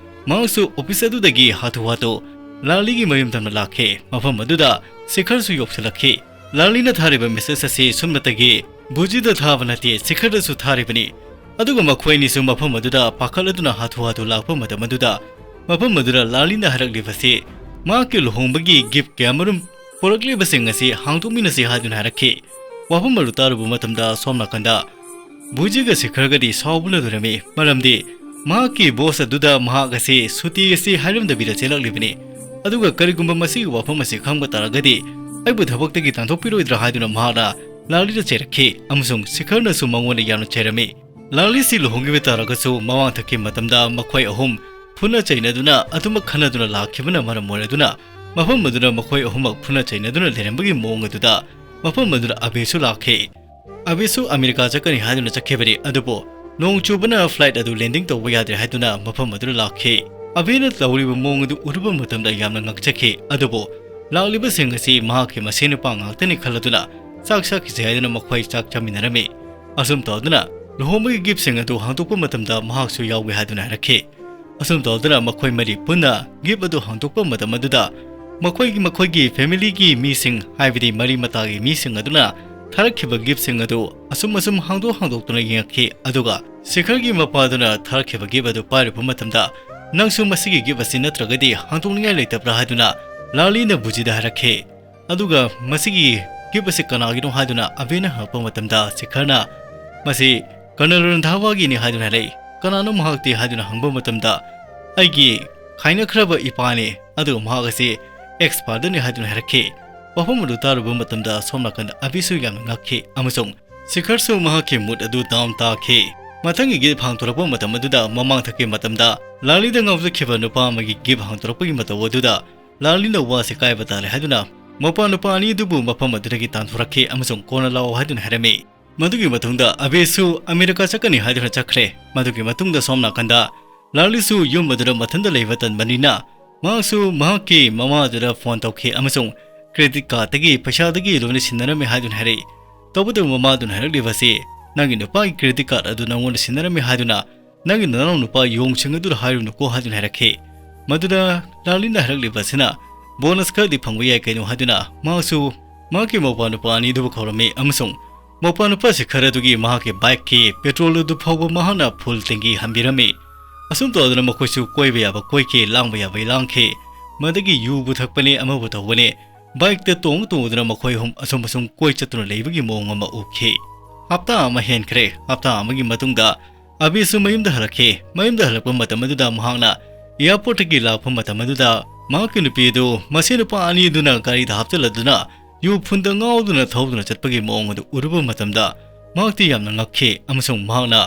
ꯃꯍꯥꯛꯁꯨ office ꯑꯗꯨꯗꯒꯤ ꯍꯥꯊꯨ ꯍꯥꯊꯨ ꯂꯥꯂꯤꯒꯤ ꯃꯌꯨꯝ ꯇꯝꯅ ꯂꯥꯛꯈꯤ꯫ ꯃꯐꯝ ꯑꯗꯨꯗ ꯁꯤꯈꯔꯁꯨ ꯌꯧꯁꯤꯜꯂꯛꯈꯤ꯫ ꯂꯥꯂꯤꯅ ꯊꯥꯔꯤꯕ message ꯑꯁꯤ ꯁꯨꯞꯅꯇꯒꯤ ꯕꯨꯖꯤꯗ ꯊꯥꯕ ꯅꯠꯇꯦ, ꯁꯤꯈꯔꯗꯁꯨ ꯊꯥꯔꯤꯕꯅꯤ꯫ ꯑꯗꯨꯒ ꯃꯈꯣꯏ ꯑꯅꯤꯁꯨ ꯃꯐꯝ ꯑꯗꯨꯗ ꯄꯥꯈꯠꯂꯗꯨꯅ ꯍꯥꯊꯨ ꯍꯥꯊꯨ ꯂꯥꯛꯄ ꯃꯇꯝ ꯑꯗꯨꯗ ꯃꯐꯝ ꯑꯗꯨꯗ ꯂꯥꯂꯤꯅ ꯍꯥꯏꯔꯛꯂꯤꯕꯁꯤ ꯃꯍꯥꯛꯀꯤ ꯂꯨꯍꯣꯡꯕꯒꯤ gift ꯀꯌꯥꯃꯔꯨꯝ ꯄꯨꯔꯛꯂꯤꯕꯁꯤꯡ ꯑꯁꯤ ꯍꯥꯡꯗꯣꯛꯃꯤꯟꯅꯁꯤ ꯍꯥꯏꯗꯨꯅ ꯍꯥꯏꯔꯛꯈꯤ꯫ ꯋꯥꯐꯝ ꯑꯗꯨ ꯇꯥꯔꯨꯕ ꯃꯇꯝꯗ ꯁꯣꯝ ꯅꯥꯀꯟꯗ ꯕꯨꯖꯤꯒ ꯁꯤꯈꯔꯒꯗꯤ ꯁꯥꯎꯕꯅ ꯂꯣꯏꯔꯝꯃꯤ, ꯃꯔꯝꯗꯤ ꯃꯍꯥꯛꯀꯤ boss ꯑꯗꯨꯗ ꯃꯍꯥꯛ ꯑꯁꯤ ꯁꯨꯇꯤ ꯑꯁꯤ ꯍꯥꯏꯔꯝꯗꯕꯤꯗ ꯆꯦꯜꯂꯛꯂꯤꯕꯅꯤ꯫ ꯑꯗꯨꯒ ꯀꯔꯤꯒꯨꯝꯕ ꯃꯁꯤꯒꯤ ꯋꯥꯐꯝ ꯑꯁꯤ ꯈꯪꯕ ꯇꯥꯔꯒꯗꯤ ꯑꯩꯕꯨ ꯊꯕꯛꯇꯒꯤ ꯇꯥꯟꯊꯣꯛꯄꯤꯔꯣꯏꯗ꯭ꯔꯥ ꯍꯥꯏꯗꯨꯅ ꯃꯍꯥꯛꯅ ꯂꯥꯂꯤꯗ ꯆꯩꯔꯛꯈꯤ, ꯑꯃꯁꯨꯡ ꯁꯤꯈꯔꯅꯁꯨ ꯃꯉꯣꯟꯗ ꯌꯥꯝꯅ ꯆꯩꯔꯝꯃꯤ꯫ ꯂꯥꯂꯤꯁꯤ ꯂꯨꯍꯣꯡꯈꯤꯕ ꯇꯥꯔꯒꯁꯨ ꯃꯃꯥꯡꯊꯛꯀꯤ ꯃꯇꯝꯗ ꯃꯈꯣꯏ ꯑꯍꯨꯝ ꯐꯨꯅ ꯆꯩꯅꯗꯨꯅ ꯑꯗꯨꯃꯛ ꯈꯟꯅꯗꯨꯅ ꯂꯥꯛꯈꯤꯕꯅ ꯃꯔꯝ ꯑꯣꯏꯔꯗꯨꯅ ꯃꯐꯝ ꯑꯗꯨꯗ ꯃꯈꯣꯏ ꯑꯍꯨꯝꯃꯛ ꯐꯨꯅ ꯆꯩꯅꯗꯨꯅ ꯂꯩꯔꯝꯕꯒꯤ ꯃꯑꯣꯡ ꯑꯗꯨꯗ ꯃꯐꯝ ꯑꯗꯨꯗ ꯑꯕꯦꯁꯨ ꯂꯥꯛꯈꯤ꯫ ꯑꯕꯦꯁꯨ ꯑꯃꯦꯔꯤꯀꯥ ꯆꯠꯀꯅꯤ ꯍꯥꯏꯗꯨꯅ ꯆꯠꯈꯤꯕꯅꯤ, ꯑꯗꯨꯕꯨ ꯅꯣꯡ ꯆꯨꯕꯅ flight ꯑꯗꯨ landing ꯇꯧꯕ ꯌꯥꯗ꯭ꯔꯦ ꯍꯥꯏꯗꯨꯅ ꯃꯐꯝ ꯑꯗꯨꯗ ꯂꯥꯛꯈꯤ꯫ ꯑꯕꯦꯅ ꯇꯧꯔꯤꯕ ꯃꯑꯣꯡ ꯑꯗꯨ ꯎꯔꯨꯕ ꯃꯇꯝꯗ ꯌꯥꯝꯅ ꯉꯛꯆꯈꯤ, ꯑꯗꯨꯕꯨ ꯂꯥꯛꯂꯤꯕꯁꯤꯡ ꯑꯁꯤ ꯃꯍꯥꯛꯀꯤ ꯃꯁꯦꯟ ꯅꯨꯄꯥ ꯉꯥꯛꯇꯅꯤ ꯈꯜꯂꯗꯨꯅ ꯆꯥꯛ ꯆꯥꯈꯤꯁꯦ ꯍꯥꯏꯗꯨꯅ ꯃꯈꯣꯏ ꯆꯥꯛ ꯆꯥꯃꯤꯟꯅꯔꯝꯃꯤ꯫ ꯑꯁꯨꯝ ꯇꯧꯗꯨꯅ ꯂꯨꯍꯣꯡꯕꯒꯤ ꯒꯤꯐꯁꯤꯡ ꯑꯗꯨ ꯍꯥꯡꯗꯣꯛꯄ ꯃꯇꯝꯗ ꯃꯍꯥꯛꯁꯨ ꯌꯥꯎꯏ ꯍꯥꯏꯗꯨꯅ ꯍꯥꯏꯔꯛꯈꯤ꯫ ꯑꯁꯨꯝ ꯇꯧꯗꯨꯅ ꯃꯈꯣꯏ ꯃꯔꯤ ꯄꯨꯟꯅ ꯒꯤꯐ ꯑꯗꯨ ꯍꯥꯡꯗꯣꯛꯄ ꯃꯇꯝ ꯑꯗꯨꯗ ꯃꯈꯣꯏꯒꯤ, ꯃꯈꯣꯏꯒꯤ ꯐꯦꯃꯤꯂꯤꯒꯤ ꯃꯤꯁꯤꯡ, ꯍꯥꯏꯕꯗꯤ ꯃꯔꯤ ꯃꯇꯥꯒꯤ ꯃꯤꯁꯤꯡ ꯑꯗꯨꯅ ꯊꯥꯔꯛꯈꯤꯕ ꯒꯤꯐꯁꯤꯡ ꯑꯗꯨ ꯑꯁꯨꯝ ꯑꯁꯨꯝ ꯍꯥꯡꯗꯣꯛ ꯍꯥꯡꯗꯣꯛꯇꯨꯅ ꯌꯦꯡꯉꯛꯈꯤ꯫ ꯑꯗꯨꯒ ꯁꯤꯈꯔꯒꯤ ꯃꯄꯥꯗꯨꯅ ꯊꯥꯔꯛꯈꯤꯕ ꯒꯤꯐ ꯑꯗꯨ ꯄꯥꯏꯔꯨꯕ ꯃꯇꯝꯗ, "ꯅꯪꯁꯨ ꯃꯁꯤꯒꯤ ꯒꯤꯐ ꯑꯁꯤ ꯅꯠꯇ꯭ꯔꯒꯗꯤ ꯍꯥꯡꯗꯣꯛꯅꯤꯡꯉꯥꯏ ꯂꯩꯇꯕ꯭ꯔꯥ?" ꯍꯥꯏꯗꯨꯅ ꯂꯥꯂꯤꯅ ꯕꯨꯖꯤꯗ ꯍꯥꯏꯔꯛꯈꯤ꯫ ꯑꯗꯨꯒ "ꯃꯁꯤꯒꯤ ꯒꯤꯐ ꯑꯁꯤ ꯀꯅꯥꯒꯤꯅꯣ?" ꯍꯥꯏꯗꯨꯅ ꯑꯕꯦꯅ ꯍꯪꯉꯛꯄ ꯃꯇꯝꯗ, ꯁꯤꯈꯔꯅ, "ꯃꯁꯤ ꯀꯔꯅꯜ ꯔꯟꯙꯥꯋꯥꯒꯤꯅꯤ" ꯍꯥꯏꯗꯨꯅ ꯍꯥꯏꯔꯛꯏ꯫ "ꯀꯅꯥꯅꯣ ꯃꯍꯥꯛꯇꯤ?" ꯍꯥꯏꯗꯨꯅ ꯍꯪꯕ ꯃꯇꯝꯗ, "ꯑꯩꯒꯤ ꯈꯥꯏꯅꯈ꯭ꯔꯕ ꯏꯄꯥꯅꯤ, ꯑꯗꯨꯒ ꯃꯍꯥꯛ ꯑꯁꯤ ꯑꯦꯛꯁ ꯐꯥꯗꯔꯅꯤ" ꯍꯥꯏꯗꯨꯅ ꯍꯥꯏꯔꯛꯈꯤ꯫ ꯋꯥꯐꯝ ꯑꯗꯨ ꯇꯥꯔꯨꯕ ꯃꯇꯝꯗ ꯁꯣꯝ ꯅꯥꯀꯟꯗ ꯑꯕꯤꯁꯨ ꯌꯥꯝꯅ ꯉꯛꯈꯤ ꯑꯃꯁꯨꯡ ꯁꯤꯈꯔꯁꯨ ꯃꯍꯥꯛꯀꯤ ꯃꯨꯠ ꯑꯗꯨ ꯗꯥꯎꯟ ꯇꯥꯈꯤ꯫ ꯃꯊꯪꯒꯤ ꯒꯤꯐ ꯍꯥꯡꯗꯣꯔꯛꯄ ꯃꯇꯝ ꯑꯗꯨꯗ ꯃꯃꯥꯡꯊꯛꯀꯤ ꯃꯇꯝꯗ ꯂꯥꯂꯤꯗ ꯉꯥꯎꯖꯈꯤꯕ ꯅꯨꯄꯥ ꯑꯃꯒꯤ ꯒꯤꯐ ꯍꯥꯡꯗꯣꯔꯛꯄꯒꯤ ꯃꯇꯧ ꯑꯗꯨꯗ ꯂꯥꯂꯤꯅ ꯋꯥꯁꯦ ꯀꯥꯏꯕ ꯇꯥꯔꯦ ꯍꯥꯏꯗꯨꯅ ꯃꯄꯥ ꯅꯨꯄꯥ ꯑꯅꯤ ꯑꯗꯨꯕꯨ ꯃꯐꯝ ꯑꯗꯨꯗꯒꯤ ꯇꯥꯟꯊꯣꯔꯛꯈꯤ ꯑꯃꯁꯨꯡ "ꯀꯣꯟꯅ ꯂꯥꯛꯑꯣ" ꯍꯥꯏꯗꯨꯅ ꯍꯥꯏꯔꯝꯃꯤ꯫ ꯃꯗꯨꯒꯤ ꯃꯇꯨꯡꯗ ꯑꯕꯦꯁꯨ ꯑꯃꯦꯔꯤꯀꯥ ꯆꯠꯀꯅꯤ ꯍꯥꯏꯗꯨꯅ ꯆꯠꯈ꯭ꯔꯦ꯫ ꯃꯗꯨꯒꯤ ꯃꯇꯨꯡꯗ ꯁꯣꯝ ꯅꯥꯀꯟꯗ ꯂꯥꯂꯤꯁꯨ ꯌꯨꯝ ꯑꯗꯨꯗ ꯃꯊꯟꯇ ꯂꯩꯕ ꯇꯟꯕꯅꯤꯅ ꯃꯍꯥꯛꯁꯨ ꯃꯍꯥꯛꯀꯤ ꯃꯃꯥꯗꯨꯗ ꯐꯣꯟ ꯇꯧꯈꯤ ꯑꯃꯁꯨꯡ ꯀ꯭ꯔꯦꯗꯤꯠ ꯀꯥꯔꯗꯇꯒꯤ ꯄꯩꯁꯥꯗꯒꯤ ꯂꯣꯏꯅ ꯁꯤꯟꯅꯔꯝꯃꯤ ꯍꯥꯏꯗꯨꯅ ꯍꯥꯏꯔꯛꯏ꯫ ꯇꯧꯕꯇꯕꯨ ꯃꯃꯥꯗꯨꯅ ꯍꯥꯏꯔꯛꯂꯤꯕꯁꯤ, "ꯅꯪꯒꯤ ꯅꯨꯄꯥꯒꯤ ꯀ꯭ꯔꯦꯗꯤꯠ ꯀꯥꯔꯗ ꯑꯗꯨ ꯅꯪꯉꯣꯟꯗ ꯁꯤꯟꯅꯔꯝꯃꯤ ꯍꯥꯏꯗꯨꯅ ꯅꯪꯒꯤ ꯅꯅꯥꯎ ꯅꯨꯄꯥ ꯌꯣꯡꯁꯤꯡ ꯑꯗꯨꯗ ꯍꯥꯏꯔꯨꯅꯨꯀꯣ" ꯍꯥꯏꯗꯨꯅ ꯍꯥꯏꯔꯛꯈꯤ꯫ ꯃꯗꯨꯗ ꯂꯥꯂꯤꯅ ꯍꯥꯏꯔꯛꯂꯤꯕ ꯑꯁꯤꯅ ꯕꯣꯅꯁ ꯈꯔꯗꯤ ꯐꯪꯕ ꯌꯥꯏ ꯀꯩꯅꯣ ꯍꯥꯏꯗꯨꯅ ꯃꯍꯥꯛꯁꯨ ꯃꯍꯥꯛꯀꯤ ꯃꯧꯄ꯭ꯋꯥ ꯅꯨꯄꯥ ꯑꯅꯤꯗꯨꯕꯨ ꯀꯧꯔꯝꯃꯤ ꯑꯃꯁꯨꯡ ꯃꯧꯄ꯭ꯋꯥ ꯅꯨꯄꯥ ꯁꯤꯈꯔ ꯑꯗꯨꯒꯤ ꯃꯍꯥꯛꯀꯤ ꯕꯥꯏꯛꯀꯤ ꯄꯦꯇ꯭ꯔꯣꯜ ꯑꯗꯨ ꯐꯥꯎꯕ ꯃꯍꯥꯛꯅ ꯐꯨꯜ ꯇꯦꯡꯀꯤ ꯍꯟꯕꯤꯔꯝꯃꯤ꯫ ꯑꯁꯨꯝ ꯇꯧꯗꯅ ꯃꯈꯣꯏꯁꯨ ꯀꯣꯏꯕ ꯌꯥꯕ ꯀꯣꯏꯈꯤ, ꯂꯥꯡꯕ ꯌꯥꯕ ꯂꯥꯡꯈꯤ꯫ ꯃꯗꯒꯤ ꯌꯨꯕꯨ ꯊꯛꯄꯅꯦ, ꯑꯃꯕꯨ ꯇꯧꯕꯅꯦ꯫ ꯕꯥꯏꯛꯇ ꯇꯣꯡ ꯇꯣꯡꯗꯨꯅ ꯃꯈꯣꯏ ꯑꯍꯨꯝ ꯑꯁꯨꯝ ꯑꯁꯨꯝ ꯀꯣꯏ ꯆꯠꯇꯨꯅ ꯂꯩꯕꯒꯤ ꯃꯑꯣꯡ ꯑꯃ ꯎꯈꯤ꯫ ꯍꯞꯇꯥ ꯑꯃ ꯍꯦꯟꯈ꯭ꯔꯦ꯫ ꯍꯞꯇꯥ ꯑꯃꯒꯤ ꯃꯇꯨꯡꯗ ꯑꯕꯤꯁꯨ ꯃꯌꯨꯝꯗ ꯍꯜꯂꯛꯈꯤ꯫ ꯃꯌꯨꯝꯗ ꯍꯜꯂꯛꯄ ꯃꯇꯝ ꯑꯗꯨꯗ ꯃꯍꯥꯛꯅ ꯑꯦꯌꯥꯔꯄꯣꯔꯠꯇꯒꯤ ꯂꯥꯛꯄ ꯃꯇꯝ ꯑꯗꯨꯗ ꯃꯍꯥꯛꯀꯤ ꯅꯨꯄꯤ ꯑꯗꯨ ꯃꯁꯤ ꯅꯨꯄꯥ ꯑꯅꯤꯗꯨꯅ ꯒꯥꯔꯤꯗ ꯍꯥꯞꯆꯤꯜꯂꯗꯨꯅ ꯌꯨ ꯐꯨꯟꯗ ꯉꯥꯎꯗꯨꯅ ꯊꯧꯗꯨꯅ ꯆꯠꯄꯒꯤ ꯃꯑꯣꯡ ꯑꯗꯨ ꯎꯔꯨꯕ ꯃꯇꯝꯗ ꯃꯍꯥꯛꯇꯤ ꯌꯥꯝꯅ ꯉꯛꯈꯤ ꯑꯃꯁꯨꯡ ꯃꯍꯥꯛꯅ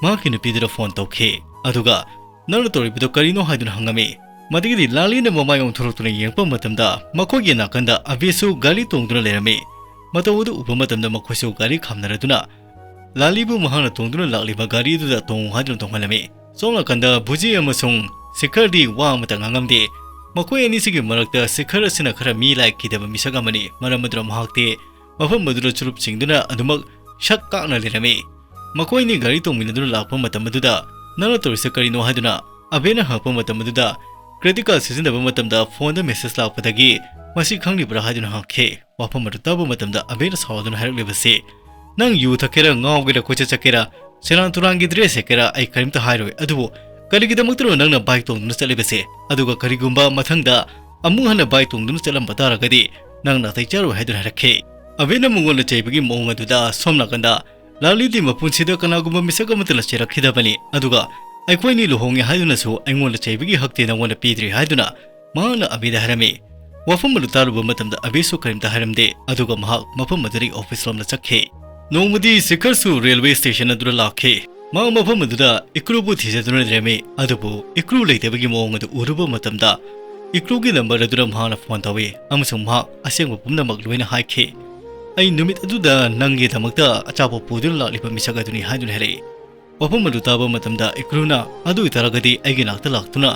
ꯃꯍꯥꯛꯀꯤ ꯅꯨꯄꯤꯗꯨꯗ ꯐꯣꯟ ꯇꯧꯈꯤ꯫ ꯑꯗꯨꯒ "ꯅꯪꯅ ꯇꯧꯔꯤꯕꯗꯨ ꯀꯔꯤꯅꯣ?" ꯍꯥꯏꯗꯨꯅ ꯍꯪꯉꯝꯃꯤ꯫ ꯃꯗꯨꯒꯤꯗꯤ ꯂꯥꯂꯤꯅ ꯃꯃꯥꯏ ꯑꯣꯟꯊꯣꯔꯛꯇꯨꯅ ꯌꯦꯡꯉꯛꯄ ꯃꯇꯝꯗ ꯃꯈꯣꯏꯒꯤ ꯅꯥꯀꯟꯗ ꯑꯕꯤꯁꯨ ꯒꯥꯔꯤ ꯇꯣꯡꯗꯨꯅ ꯂꯩꯔꯝꯃꯤ꯫ ꯃꯇꯧ ꯑꯗꯨ ꯎꯕ ꯃꯇꯝꯗ ꯃꯈꯣꯏꯁꯨ ꯒꯥꯔꯤ ꯈꯥꯝꯅꯔꯗꯨꯅ ꯂꯥꯂꯤꯕꯨ ꯃꯍꯥꯛꯅ ꯇꯣꯡꯗꯨꯅ ꯂꯥꯛꯂꯤꯕ ꯒꯥꯔꯤ ꯑꯗꯨꯗ ꯇꯣꯡꯉꯨ ꯍꯥꯏꯗꯨꯅ ꯇꯣꯡꯍꯜꯂꯝꯃꯤ꯫ ꯁꯣꯝ ꯅꯥꯀꯟꯗ ꯕꯨꯖꯤ ꯑꯃꯁꯨꯡ ꯁꯤꯈꯔꯗꯤ ꯋꯥ ꯑꯃꯇ ꯉꯥꯡꯉꯝꯗꯦ꯫ ꯃꯈꯣꯏ ꯑꯅꯤꯁꯤꯒꯤ ꯃꯔꯛꯇ ꯁꯤꯈꯔ ꯑꯁꯤꯅ ꯈꯔ ꯃꯤ ꯂꯥꯏ ꯀꯤꯗꯕ ꯃꯤꯁꯛ ꯑꯃꯅꯤ꯫ ꯃꯔꯝ ꯑꯗꯨꯅ ꯃꯍꯥꯛꯇꯤ ꯃꯐꯝ ꯑꯗꯨꯗ ꯆꯨꯔꯨꯞ ꯆꯤꯡꯗꯨꯅ ꯑꯗꯨꯃꯛ ꯁꯛ ꯀꯥꯛꯅ ꯂꯩꯔꯝꯃꯤ꯫ ꯃꯈꯣꯏꯅꯤ ꯒꯥꯔꯤ ꯇꯣꯡꯃꯤꯟꯅꯗꯨꯅ ꯂꯥꯛꯄ ꯃꯇꯝ ꯑꯗꯨꯗ, "ꯅꯪꯅ ꯇꯧꯔꯤꯁꯦ ꯀꯔꯤꯅꯣ?" ꯍꯥꯏꯗꯨꯅ ꯑꯕꯦꯅ ꯍꯪꯉꯛꯄ ꯃꯇꯝ ꯑꯗꯨꯗ, "ꯀ꯭ꯔꯦꯗꯤꯠ ꯀꯥꯔꯗ ꯁꯤꯖꯤꯟꯅꯕ ꯃꯇꯝꯗ ꯐꯣꯟꯗ ꯃꯦꯁꯦꯖ ꯂꯥꯛꯄꯗꯒꯤ ꯃꯁꯤ ꯈꯪꯂꯤꯕ꯭ꯔꯥ?" ꯍꯥꯏꯗꯨꯅ ꯍꯪꯉꯛꯈꯤ꯫ ꯋꯥꯐꯝ ꯑꯗꯨ ꯇꯥꯕ ꯃꯇꯝꯗ ꯑꯕꯦꯅ ꯁꯥꯎꯗꯨꯅ ꯍꯥꯏꯔꯛꯂꯤꯕꯁꯤ, "ꯅꯪ ꯌꯨ ꯊꯛꯀꯦꯔꯥ, ꯉꯥꯎꯒꯦꯔꯥ, ꯀꯣꯏꯆꯠ ꯆꯠꯀꯦꯔꯥ, ꯁꯦꯔꯥꯟ ꯇꯨꯔꯥꯟꯒꯤ ꯗ꯭ꯔꯦꯁ ꯁꯦꯠꯀꯦꯔꯥ, ꯑꯩ ꯀꯔꯤꯝꯇ ꯍꯥꯏꯔꯣꯏ꯫ ꯑꯗꯨꯕꯨ ꯀꯔꯤꯒꯤꯗꯃꯛꯇꯅꯣ ꯅꯪꯅ ꯕꯥꯏꯛ ꯇꯣꯡꯗꯨꯅ ꯆꯠꯂꯤꯕꯁꯦ? ꯑꯗꯨꯒ ꯀꯔꯤꯒꯨꯝꯕ ꯃꯊꯪꯗ ꯑꯃꯨꯛ ꯍꯟꯅ ꯕꯥꯏꯛ ꯇꯣꯡꯗꯨꯅ ꯆꯠꯂꯝꯕ ꯇꯥꯔꯒꯗꯤ ꯅꯪ ꯅꯥꯇꯩ ꯆꯥꯔꯣꯏ" ꯍꯥꯏꯗꯨꯅ ꯍꯥꯏꯔꯛꯈꯤ꯫ ꯑꯕꯦꯅ ꯃꯉꯣꯟꯗ ꯆꯩꯕꯒꯤ ꯃꯑꯣꯡ ꯑꯗꯨꯗ ꯁꯣꯝ ꯅꯥꯀꯟꯗ ꯂꯥꯂꯤꯗꯤ ꯃꯄꯨꯟꯁꯤꯗ ꯀꯅꯥꯒꯨꯝꯕ ꯃꯤꯁꯛ ꯑꯃꯠꯇꯅ ꯆꯩꯔꯛꯈꯤꯗꯕꯅꯤ, ꯑꯗꯨꯒ ꯑꯩꯈꯣꯏꯅꯤ ꯂꯨꯍꯣꯡꯉꯦ ꯍꯥꯏꯗꯨꯅꯁꯨ ꯑꯩꯉꯣꯟꯗ ꯆꯩꯕꯒꯤ ꯍꯛꯇꯤ ꯅꯉꯣꯟꯗ ꯄꯤꯗ꯭ꯔꯤ ꯍꯥꯏꯗꯨꯅ ꯃꯍꯥꯛꯅ ꯑꯕꯤꯗ ꯍꯥꯏꯔꯝꯃꯤ꯫ ꯋꯥꯐꯝ ꯑꯗꯨ ꯇꯥꯔꯨꯕ ꯃꯇꯝꯗ ꯑꯕꯤꯁꯨ ꯀꯔꯤꯝꯇ ꯍꯥꯏꯔꯝꯗꯦ, ꯑꯗꯨꯒ ꯃꯍꯥꯛ ꯃꯐꯝ ꯑꯗꯨꯗꯒꯤ ꯑꯣꯐꯤꯁ ꯂꯣꯝꯗ ꯆꯠꯈꯤ꯫ ꯅꯣꯡꯃꯗꯤ ꯁꯤꯈꯔꯁꯨ ꯔꯦꯜꯋꯦ ꯁ꯭ꯇꯦꯁꯟ ꯑꯗꯨꯗ ꯂꯥꯛꯈꯤ꯫ ꯃꯍꯥꯛ ꯃꯐꯝ ꯑꯗꯨꯗ ꯏꯀ꯭ꯔꯨꯕꯨ ꯊꯤꯖꯗꯨꯅ ꯂꯩꯔꯝꯃꯤ, ꯑꯗꯨꯕꯨ ꯏꯀ꯭ꯔꯨ ꯂꯩꯇꯕꯒꯤ ꯃꯑꯣꯡ ꯑꯗꯨ ꯎꯔꯨꯕ ꯃꯇꯝꯗ ꯏꯀ꯭ꯔꯨꯒꯤ ꯅꯝꯕꯔ ꯑꯗꯨꯗ ꯃꯍꯥꯛꯅ ꯐꯣꯟ ꯇꯧꯏ ꯑꯃꯁꯨꯡ ꯃꯍꯥꯛ ꯑꯁꯦꯡꯕ ꯄꯨꯝꯅꯃꯛ ꯂꯣꯏꯅ ꯍꯥꯏꯈꯤ꯫ "ꯑꯩ ꯅꯨꯃꯤꯠ ꯑꯗꯨꯗ ꯅꯪꯒꯤꯗꯃꯛꯇ ꯑꯆꯥꯄꯣꯠ ꯄꯨꯗꯨꯅ ꯂꯥꯛꯂꯤꯕ ꯃꯤꯁꯛ ꯑꯗꯨꯅꯤ" ꯍꯥꯏꯗꯨꯅ ꯍꯥꯏꯔꯛꯏ꯫ ꯋꯥꯐꯝ ꯑꯗꯨ ꯇꯥꯕ ꯃꯇꯝꯗ ꯏꯀ꯭ꯔꯨꯅ, "ꯑꯗꯨ ꯑꯣꯏꯇꯥꯔꯒꯗꯤ ꯑꯩꯒꯤ ꯅꯥꯛꯇ ꯂꯥꯛꯇꯨꯅ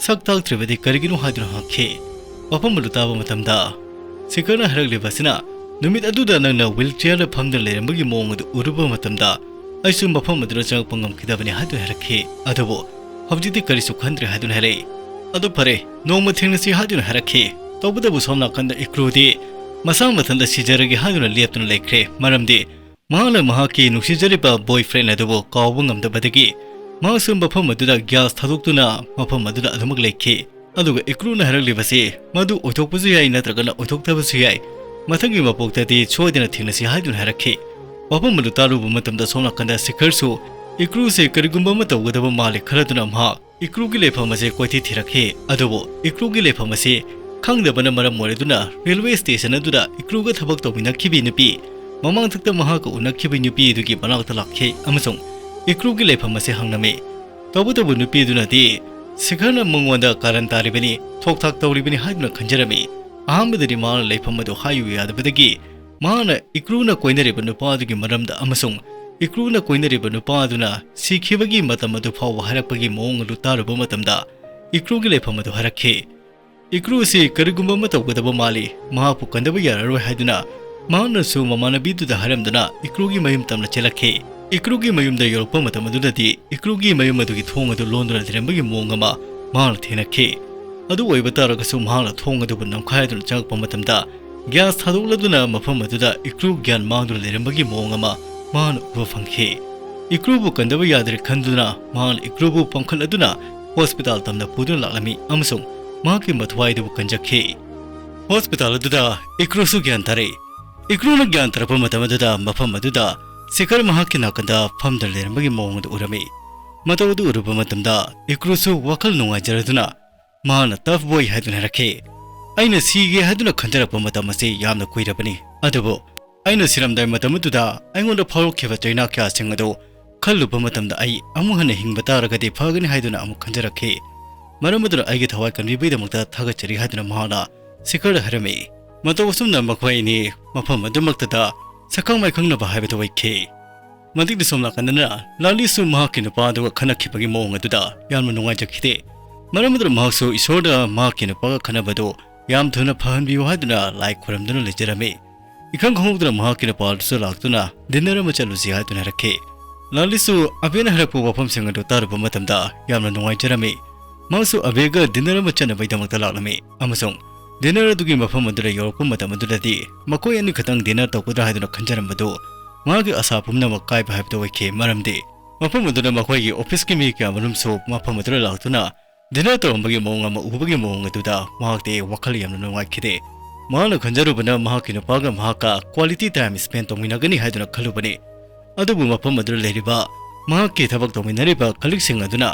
ꯁꯛ ꯇꯥꯛꯇ꯭ꯔꯤꯕꯗꯤ ꯀꯔꯤꯒꯤꯅꯣ?" ꯍꯥꯏꯗꯨꯅ ꯍꯪꯈꯤ꯫ ꯋꯥꯐꯝ ꯑꯗꯨ ꯇꯥꯕ ꯃꯇꯝꯗ ꯁꯤꯈꯔꯅ ꯍꯥꯏꯔꯛꯂꯤꯕ ꯑꯁꯤꯅ, "ꯅꯨꯃꯤꯠ ꯑꯗꯨꯗ ꯅꯪꯅ ꯋꯤꯜ ꯆꯤꯌꯔꯗ ꯐꯝꯗꯨꯅ ꯂꯩꯔꯝꯕꯒꯤ ꯃꯑꯣꯡ ꯑꯗꯨ ꯎꯔꯨꯕ ꯃꯇꯝꯗ ꯑꯩꯁꯨ ꯃꯐꯝ ꯑꯗꯨꯗ ꯆꯪꯉꯛꯄ ꯉꯝꯈꯤꯗꯕꯅꯤ" ꯍꯥꯏꯗꯨꯅ ꯍꯥꯏꯔꯛꯈꯤ꯫ "ꯑꯗꯨꯕꯨ ꯍꯧꯖꯤꯛꯇꯤ ꯀꯔꯤꯁꯨ ꯈꯟꯗ꯭ꯔꯦ" ꯍꯥꯏꯗꯨꯅ ꯍꯥꯏꯔꯛꯏ꯫ "ꯑꯗꯨ ꯐꯔꯦ, ꯅꯣꯡꯃ ꯊꯦꯡꯅꯁꯤ" ꯍꯥꯏꯗꯨꯅ ꯍꯥꯏꯔꯛꯈꯤ꯫ ꯇꯧꯕꯇꯕꯨ ꯁꯣꯝ ꯅꯥꯀꯟꯗ ꯏꯀ꯭ꯔꯨꯗꯤ ꯃꯁꯥ ꯃꯊꯟꯇ ꯁꯤꯖꯔꯒꯦ ꯍꯥꯏꯗꯨꯅ ꯂꯦꯞꯇꯨꯅ ꯂꯩꯈ꯭ꯔꯦ, ꯃꯔꯝꯗꯤ ꯃꯍꯥꯛꯅ ꯃꯍꯥꯛꯀꯤ ꯅꯨꯡꯁꯤꯖꯔꯤꯕ ꯕꯣꯏꯐ꯭ꯔꯦꯟ ꯑꯗꯨꯕꯨ ꯀꯥꯎꯕ ꯉꯝꯗꯕꯗꯒꯤ ꯃꯍꯥꯛꯁꯨ ꯃꯐꯝ ꯑꯗꯨꯗ ꯒ꯭ꯌꯥꯁ ꯊꯥꯗꯣꯛꯇꯨꯅ ꯃꯐꯝ ꯑꯗꯨꯗ ꯑꯗꯨꯃꯛ ꯂꯩꯈꯤ꯫ ꯑꯗꯨꯒ ꯏꯀ꯭ꯔꯨꯅ ꯍꯥꯏꯔꯛꯂꯤꯕꯁꯤ ꯃꯗꯨ ꯑꯣꯏꯊꯣꯛꯄꯁꯨ ꯌꯥꯏ ꯅꯠꯇ꯭ꯔꯒꯅ ꯑꯣꯏꯊꯣꯛꯇꯕꯁꯨ ꯌꯥꯏ, ꯃꯊꯪꯒꯤ ꯃꯄꯣꯛꯇꯗꯤ ꯁꯣꯏꯗꯅ ꯊꯦꯡꯅꯁꯤ ꯍꯥꯏꯗꯨꯅ ꯍꯥꯏꯔꯛꯈꯤ꯫ ꯋꯥꯐꯝ ꯑꯗꯨ ꯇꯥꯔꯨꯕ ꯃꯇꯝꯗ ꯁꯣꯝ ꯅꯥꯀꯟꯗ ꯁꯤꯈꯔꯁꯨ ꯏꯀ꯭ꯔꯨꯁꯦ ꯀꯔꯤꯒꯨꯝꯕ ꯑꯃ ꯇꯧꯒꯗꯕ ꯃꯥꯜꯂꯤ ꯈꯜꯂꯗꯨꯅ ꯃꯍꯥꯛ ꯏꯀ꯭ꯔꯨꯒꯤ ꯂꯩꯐꯝ ꯑꯁꯤ ꯀꯣꯏꯊꯤ ꯊꯤꯔꯛꯈꯤ꯫ ꯑꯗꯨꯕꯨ ꯏꯀ꯭ꯔꯨꯒꯤ ꯂꯩꯐꯝ ꯑꯁꯤ ꯈꯪꯗꯕꯅ ꯃꯔꯝ ꯑꯣꯏꯔꯗꯨꯅ ꯔꯦꯜꯋꯦ ꯁ꯭ꯇꯦꯁꯟ ꯑꯗꯨꯗ ꯏꯀ꯭ꯔꯨꯒ ꯊꯕꯛ ꯇꯧꯃꯤꯟꯅꯈꯤꯕꯤ ꯅꯨꯄꯤ, ꯃꯃꯥꯡꯊꯛꯇ ꯃꯍꯥꯛꯀ ꯎꯅꯈꯤꯕ ꯅꯨꯄꯤ ꯑꯗꯨꯒꯤ ꯃꯅꯥꯛꯇ ꯂꯥꯛꯈꯤ ꯑꯃꯁꯨꯡ ꯏꯀ꯭ꯔꯨꯒꯤ ꯂꯩꯐꯝ ꯑꯁꯤ ꯍꯪꯂꯝꯃꯤ꯫ ꯇꯧꯕꯇꯕꯨ ꯅꯨꯄꯤ ꯑꯗꯨꯅꯗꯤ ꯁꯤꯈꯔꯅ ꯃꯉꯣꯟꯗ ꯀꯥꯔꯟ ꯇꯥꯔꯤꯕꯅꯤ, ꯊꯣꯛ ꯊꯥꯛ ꯇꯧꯔꯤꯕꯅꯤ ꯍꯥꯏꯗꯨꯅ ꯈꯟꯖꯔꯝꯃꯤ꯫ ꯑꯍꯥꯟꯕꯗꯗꯤ ꯃꯍꯥꯛꯅ ꯂꯩꯐꯝ ꯑꯗꯨ ꯍꯥꯏꯌꯨ ꯌꯥꯗꯕꯗꯒꯤ ꯃꯍꯥꯛꯅ ꯏꯀ꯭ꯔꯨꯅ ꯀꯣꯏꯅꯔꯤꯕ ꯅꯨꯄꯥ ꯑꯗꯨꯒꯤ ꯃꯔꯝꯗ ꯑꯃꯁꯨꯡ ꯏꯀ꯭ꯔꯨꯅ ꯀꯣꯏꯅꯔꯤꯕ ꯅꯨꯄꯥ ꯑꯗꯨꯅ ꯁꯤꯈꯤꯕꯒꯤ ꯃꯇꯝ ꯑꯗꯨ ꯐꯥꯎꯕ ꯍꯥꯏꯔꯛꯄꯒꯤ ꯃꯑꯣꯡ ꯑꯗꯨ ꯇꯥꯔꯨꯕ ꯃꯇꯝꯗ ꯏꯀ꯭ꯔꯨꯒꯤ ꯂꯩꯐꯝ ꯑꯗꯨ ꯍꯥꯏꯔꯛꯈꯤ꯫ ꯏꯀ꯭ꯔꯨ ꯑꯁꯤ ꯀꯔꯤꯒꯨꯝꯕ ꯑꯃ ꯇꯧꯒꯗꯕ ꯃꯥꯜꯂꯤ, ꯃꯍꯥꯛꯄꯨ ꯀꯟꯗꯕ ꯌꯥꯔꯔꯣꯏ ꯍꯥꯏꯗꯨꯅ ꯃꯍꯥꯛꯅꯁꯨ ꯃꯃꯥꯟꯅꯕꯤꯗꯨꯗ ꯍꯥꯏꯔꯝꯗꯨꯅ ꯏꯀ꯭ꯔꯨꯒꯤ ꯃꯌꯨꯝ ꯇꯝꯅ ꯆꯦꯜꯂꯛꯈꯤ꯫ ꯏꯀ꯭ꯔꯨꯒꯤ ꯃꯌꯨꯝꯗ ꯌꯧꯔꯛꯄ ꯃꯇꯝ ꯑꯗꯨꯗꯗꯤ ꯏꯀ꯭ꯔꯨꯒꯤ ꯃꯌꯨꯝ ꯑꯗꯨꯒꯤ ꯊꯣꯡ ꯑꯗꯨ ꯂꯣꯟꯗꯨꯅ ꯂꯩꯔꯝꯕꯒꯤ ꯃꯑꯣꯡ ꯑꯃ ꯃꯍꯥꯛꯅ ꯊꯦꯡꯅꯈꯤ꯫ ꯑꯗꯨ ꯑꯣꯏꯕ ꯇꯥꯔꯒꯁꯨ ꯃꯍꯥꯛꯅ ꯊꯣꯡ ꯑꯗꯨꯕꯨ ꯅꯝꯈꯥꯏꯗꯨꯅ ꯆꯪꯉꯛꯄ ꯃꯇꯝꯗ ꯒ꯭ꯌꯥꯁ ꯊꯥꯗꯣꯛꯂꯗꯨꯅ ꯃꯐꯝ ꯑꯗꯨꯗ ꯏꯀ꯭ꯔꯨ ꯒ꯭ꯌꯥꯟ ꯃꯥꯡꯗꯨꯅ ꯂꯩꯔꯝꯕꯒꯤ ꯃꯑꯣꯡ ꯑꯃ ꯃꯍꯥꯛꯅ ꯎꯕ ꯐꯪꯈꯤ꯫ ꯏꯀ꯭ꯔꯨꯕꯨ ꯀꯟꯗꯕ ꯌꯥꯗ꯭ꯔꯦ ꯈꯟꯗꯨꯅ ꯃꯍꯥꯛꯅ ꯏꯀ꯭ꯔꯨꯕꯨ ꯄꯝꯈꯠꯂꯗꯨꯅ ꯍꯣꯁꯄꯤꯇꯥꯜ ꯇꯝꯅ ꯄꯨꯗꯨꯅ ꯂꯥꯛꯂꯝꯃꯤ ꯑꯃꯁꯨꯡ ꯃꯍꯥꯛꯀꯤ ꯃꯊ꯭ꯋꯥꯏꯗꯨꯕꯨ ꯀꯟꯖꯈꯤ꯫ ꯍꯣꯁꯄꯤꯇꯥꯜ ꯑꯗꯨꯗ ꯏꯀ꯭ꯔꯨꯁꯨ ꯒ꯭ꯌꯥꯟ ꯇꯥꯔꯛꯏ꯫ ꯏꯀ꯭ꯔꯨꯅ ꯒ꯭ꯌꯥꯟ ꯇꯥꯔꯛꯄ ꯃꯇꯝ ꯑꯗꯨꯗ ꯃꯐꯝ ꯑꯗꯨꯗ ꯁꯤꯈꯔ ꯃꯍꯥꯛꯀꯤ ꯅꯥꯀꯟꯗ ꯐꯝꯗꯨꯅ ꯂꯩꯔꯝꯕꯒꯤ ꯃꯑꯣꯡ ꯑꯗꯨ ꯎꯔꯝꯃꯤ꯫ ꯃꯇꯧ ꯑꯗꯨ ꯎꯔꯨꯕ ꯃꯇꯝꯗ ꯏꯀ꯭ꯔꯨꯁꯨ ꯋꯥꯈꯜ ꯅꯨꯡꯉꯥꯏꯖꯔꯗꯨꯅ ꯃꯍꯥꯛꯅ ꯇꯐ ꯕꯣꯏ ꯍꯥꯏꯗꯨꯅ ꯍꯥꯏꯔꯛꯈꯤ꯫ ꯑꯩꯅ ꯁꯤꯒꯦ ꯍꯥꯏꯗꯨꯅ ꯈꯟꯖꯔꯛꯄ ꯃꯇꯝ ꯑꯁꯤ ꯌꯥꯝꯅ ꯀꯨꯏꯔꯕꯅꯤ, ꯑꯗꯨꯕꯨ ꯑꯩꯅ ꯁꯤꯔꯝꯗꯥꯏ ꯃꯇꯝ ꯑꯗꯨꯗ ꯑꯩꯉꯣꯟꯗ ꯐꯥꯎꯔꯛꯈꯤꯕ ꯆꯩꯅꯥ ꯀꯌꯥꯁꯤꯡ ꯑꯗꯨ ꯈꯜꯂꯨꯕ ꯃꯇꯝꯗ ꯑꯩ ꯑꯃꯨꯛ ꯍꯟꯅ ꯍꯤꯡꯕ ꯇꯥꯔꯒꯗꯤ ꯐꯒꯅꯤ ꯍꯥꯏꯗꯨꯅ ꯑꯃꯨꯛ ꯈꯟꯖꯔꯛꯈꯤ꯫ ꯃꯔꯝ ꯑꯗꯨꯅ ꯑꯩꯒꯤ ꯊꯋꯥꯏ ꯀꯟꯕꯤꯕꯒꯤꯗꯃꯛꯇ ꯊꯥꯒꯠꯆꯔꯤ ꯍꯥꯏꯗꯨꯅ ꯃꯍꯥꯛꯅ ꯁꯤꯈꯔꯗ ꯍꯥꯏꯔꯝꯃꯤ꯫ ꯃꯇꯧ ꯑꯁꯨꯝꯅ ꯃꯈꯣꯏ ꯑꯅꯤ ꯃꯐꯝ ꯑꯗꯨꯃꯛꯇꯗ ꯁꯛꯈꯪ ꯃꯥꯏꯈꯪꯅꯕ ꯍꯥꯏꯕꯗꯨ ꯑꯣꯏꯈꯤ꯫ ꯃꯇꯤꯛꯇ ꯁꯣꯝ ꯅꯥꯀꯟꯗꯅ ꯂꯥꯂꯤꯁꯨ ꯃꯍꯥꯛꯀꯤ ꯅꯨꯄꯥ ꯑꯗꯨꯒ ꯈꯟꯅꯈꯤꯕꯒꯤ ꯃꯑꯣꯡ ꯑꯗꯨꯗ ꯌꯥꯝꯅ ꯅꯨꯡꯉꯥꯏꯖꯈꯤꯗꯦ꯫ ꯃꯔꯝ ꯑꯗꯨꯅ ꯃꯍꯥꯛꯁꯨ ꯏꯁꯣꯔꯗ ꯃꯍꯥꯛꯀꯤ ꯅꯨꯄꯥꯒ ꯈꯟꯅꯕꯗꯨ ꯌꯥꯝ ꯊꯨꯅ ꯐꯍꯟꯕꯤꯌꯨ ꯍꯥꯏꯗꯨꯅ ꯂꯥꯏ ꯈꯨꯔꯝꯗꯨꯅ ꯂꯩꯖꯔꯝꯃꯤ꯫ ꯏꯈꯪ ꯈꯪꯍꯧꯗꯅ ꯃꯍꯥꯛꯀꯤ ꯅꯨꯄꯥ ꯑꯗꯨꯁꯨ ꯂꯥꯛꯇꯨꯅ ꯗꯤꯟꯅꯔ ꯑꯃ ꯆꯠꯂꯨꯁꯤ ꯍꯥꯏꯗꯨꯅ ꯍꯥꯏꯔꯛꯈꯤ꯫ ꯂꯥꯂꯤꯁꯨ ꯑꯕꯦꯅ ꯍꯥꯏꯔꯛꯄ ꯋꯥꯐꯝꯁꯤꯡ ꯑꯗꯨ ꯇꯥꯔꯨꯕ ꯃꯇꯝꯗ ꯌꯥꯝꯅ ꯅꯨꯡꯉꯥꯏꯖꯔꯝꯃꯤ꯫ ꯃꯍꯥꯛꯁꯨ ꯑꯕꯦꯒ ꯗꯤꯟꯅꯔ ꯑꯃ ꯆꯠꯅꯕꯒꯤꯗꯃꯛꯇ ꯂꯥꯛꯂꯝꯃꯤ ꯑꯃꯁꯨꯡ ꯗꯤꯟꯅꯔ ꯑꯗꯨꯒꯤ ꯃꯐꯝ ꯑꯗꯨꯗ ꯌꯧꯔꯛꯄ ꯃꯇꯝ ꯑꯗꯨꯗꯗꯤ ꯃꯈꯣꯏ ꯑꯅꯤ ꯈꯛꯇꯪ ꯗꯤꯟꯅꯔ ꯇꯧꯒꯗ꯭ꯔꯥ ꯍꯥꯏꯗꯨꯅ ꯈꯟꯖꯔꯝꯕꯗꯨ ꯃꯍꯥꯛꯀꯤ ꯑꯁꯥ ꯄꯨꯝꯅꯃꯛ ꯀꯥꯏꯕ ꯍꯥꯏꯕꯗꯨ ꯑꯣꯏꯈꯤ꯫ ꯃꯔꯝꯗꯤ ꯃꯐꯝ ꯑꯗꯨꯗ ꯃꯈꯣꯏꯒꯤ ꯑꯣꯐꯤꯁꯀꯤ ꯃꯤ ꯀꯌꯥꯃꯔꯨꯝꯁꯨ ꯃꯐꯝ ꯑꯗꯨꯗ ꯂꯥꯛꯇꯨꯅ ꯗꯤꯟꯅꯔ ꯇꯧꯔꯝꯕꯒꯤ ꯃꯑꯣꯡ ꯑꯃ ꯎꯕꯒꯤ ꯃꯑꯣꯡ ꯑꯗꯨꯗ ꯃꯍꯥꯛꯇꯤ ꯋꯥꯈꯜ ꯌꯥꯝꯅ ꯅꯨꯡꯉꯥꯏꯈꯤꯗꯦ꯫ ꯃꯍꯥꯛꯅ ꯈꯟꯖꯔꯨꯕꯅ ꯃꯍꯥꯛꯀꯤ ꯅꯨꯄꯥꯒ ꯃꯍꯥꯛꯀ quality time spend ꯇꯧꯃꯤꯟꯅꯒꯅꯤ ꯍꯥꯏꯗꯨꯅ ꯈꯜꯂꯨꯕꯅꯤ꯫ ꯑꯗꯨꯕꯨ ꯃꯐꯝ ꯑꯗꯨꯗ ꯂꯩꯔꯤꯕ ꯃꯍꯥꯛꯀꯤ ꯊꯕꯛ ꯇꯧꯃꯤꯟꯅꯔꯤꯕ colleagueꯁꯤꯡ ꯑꯗꯨꯅ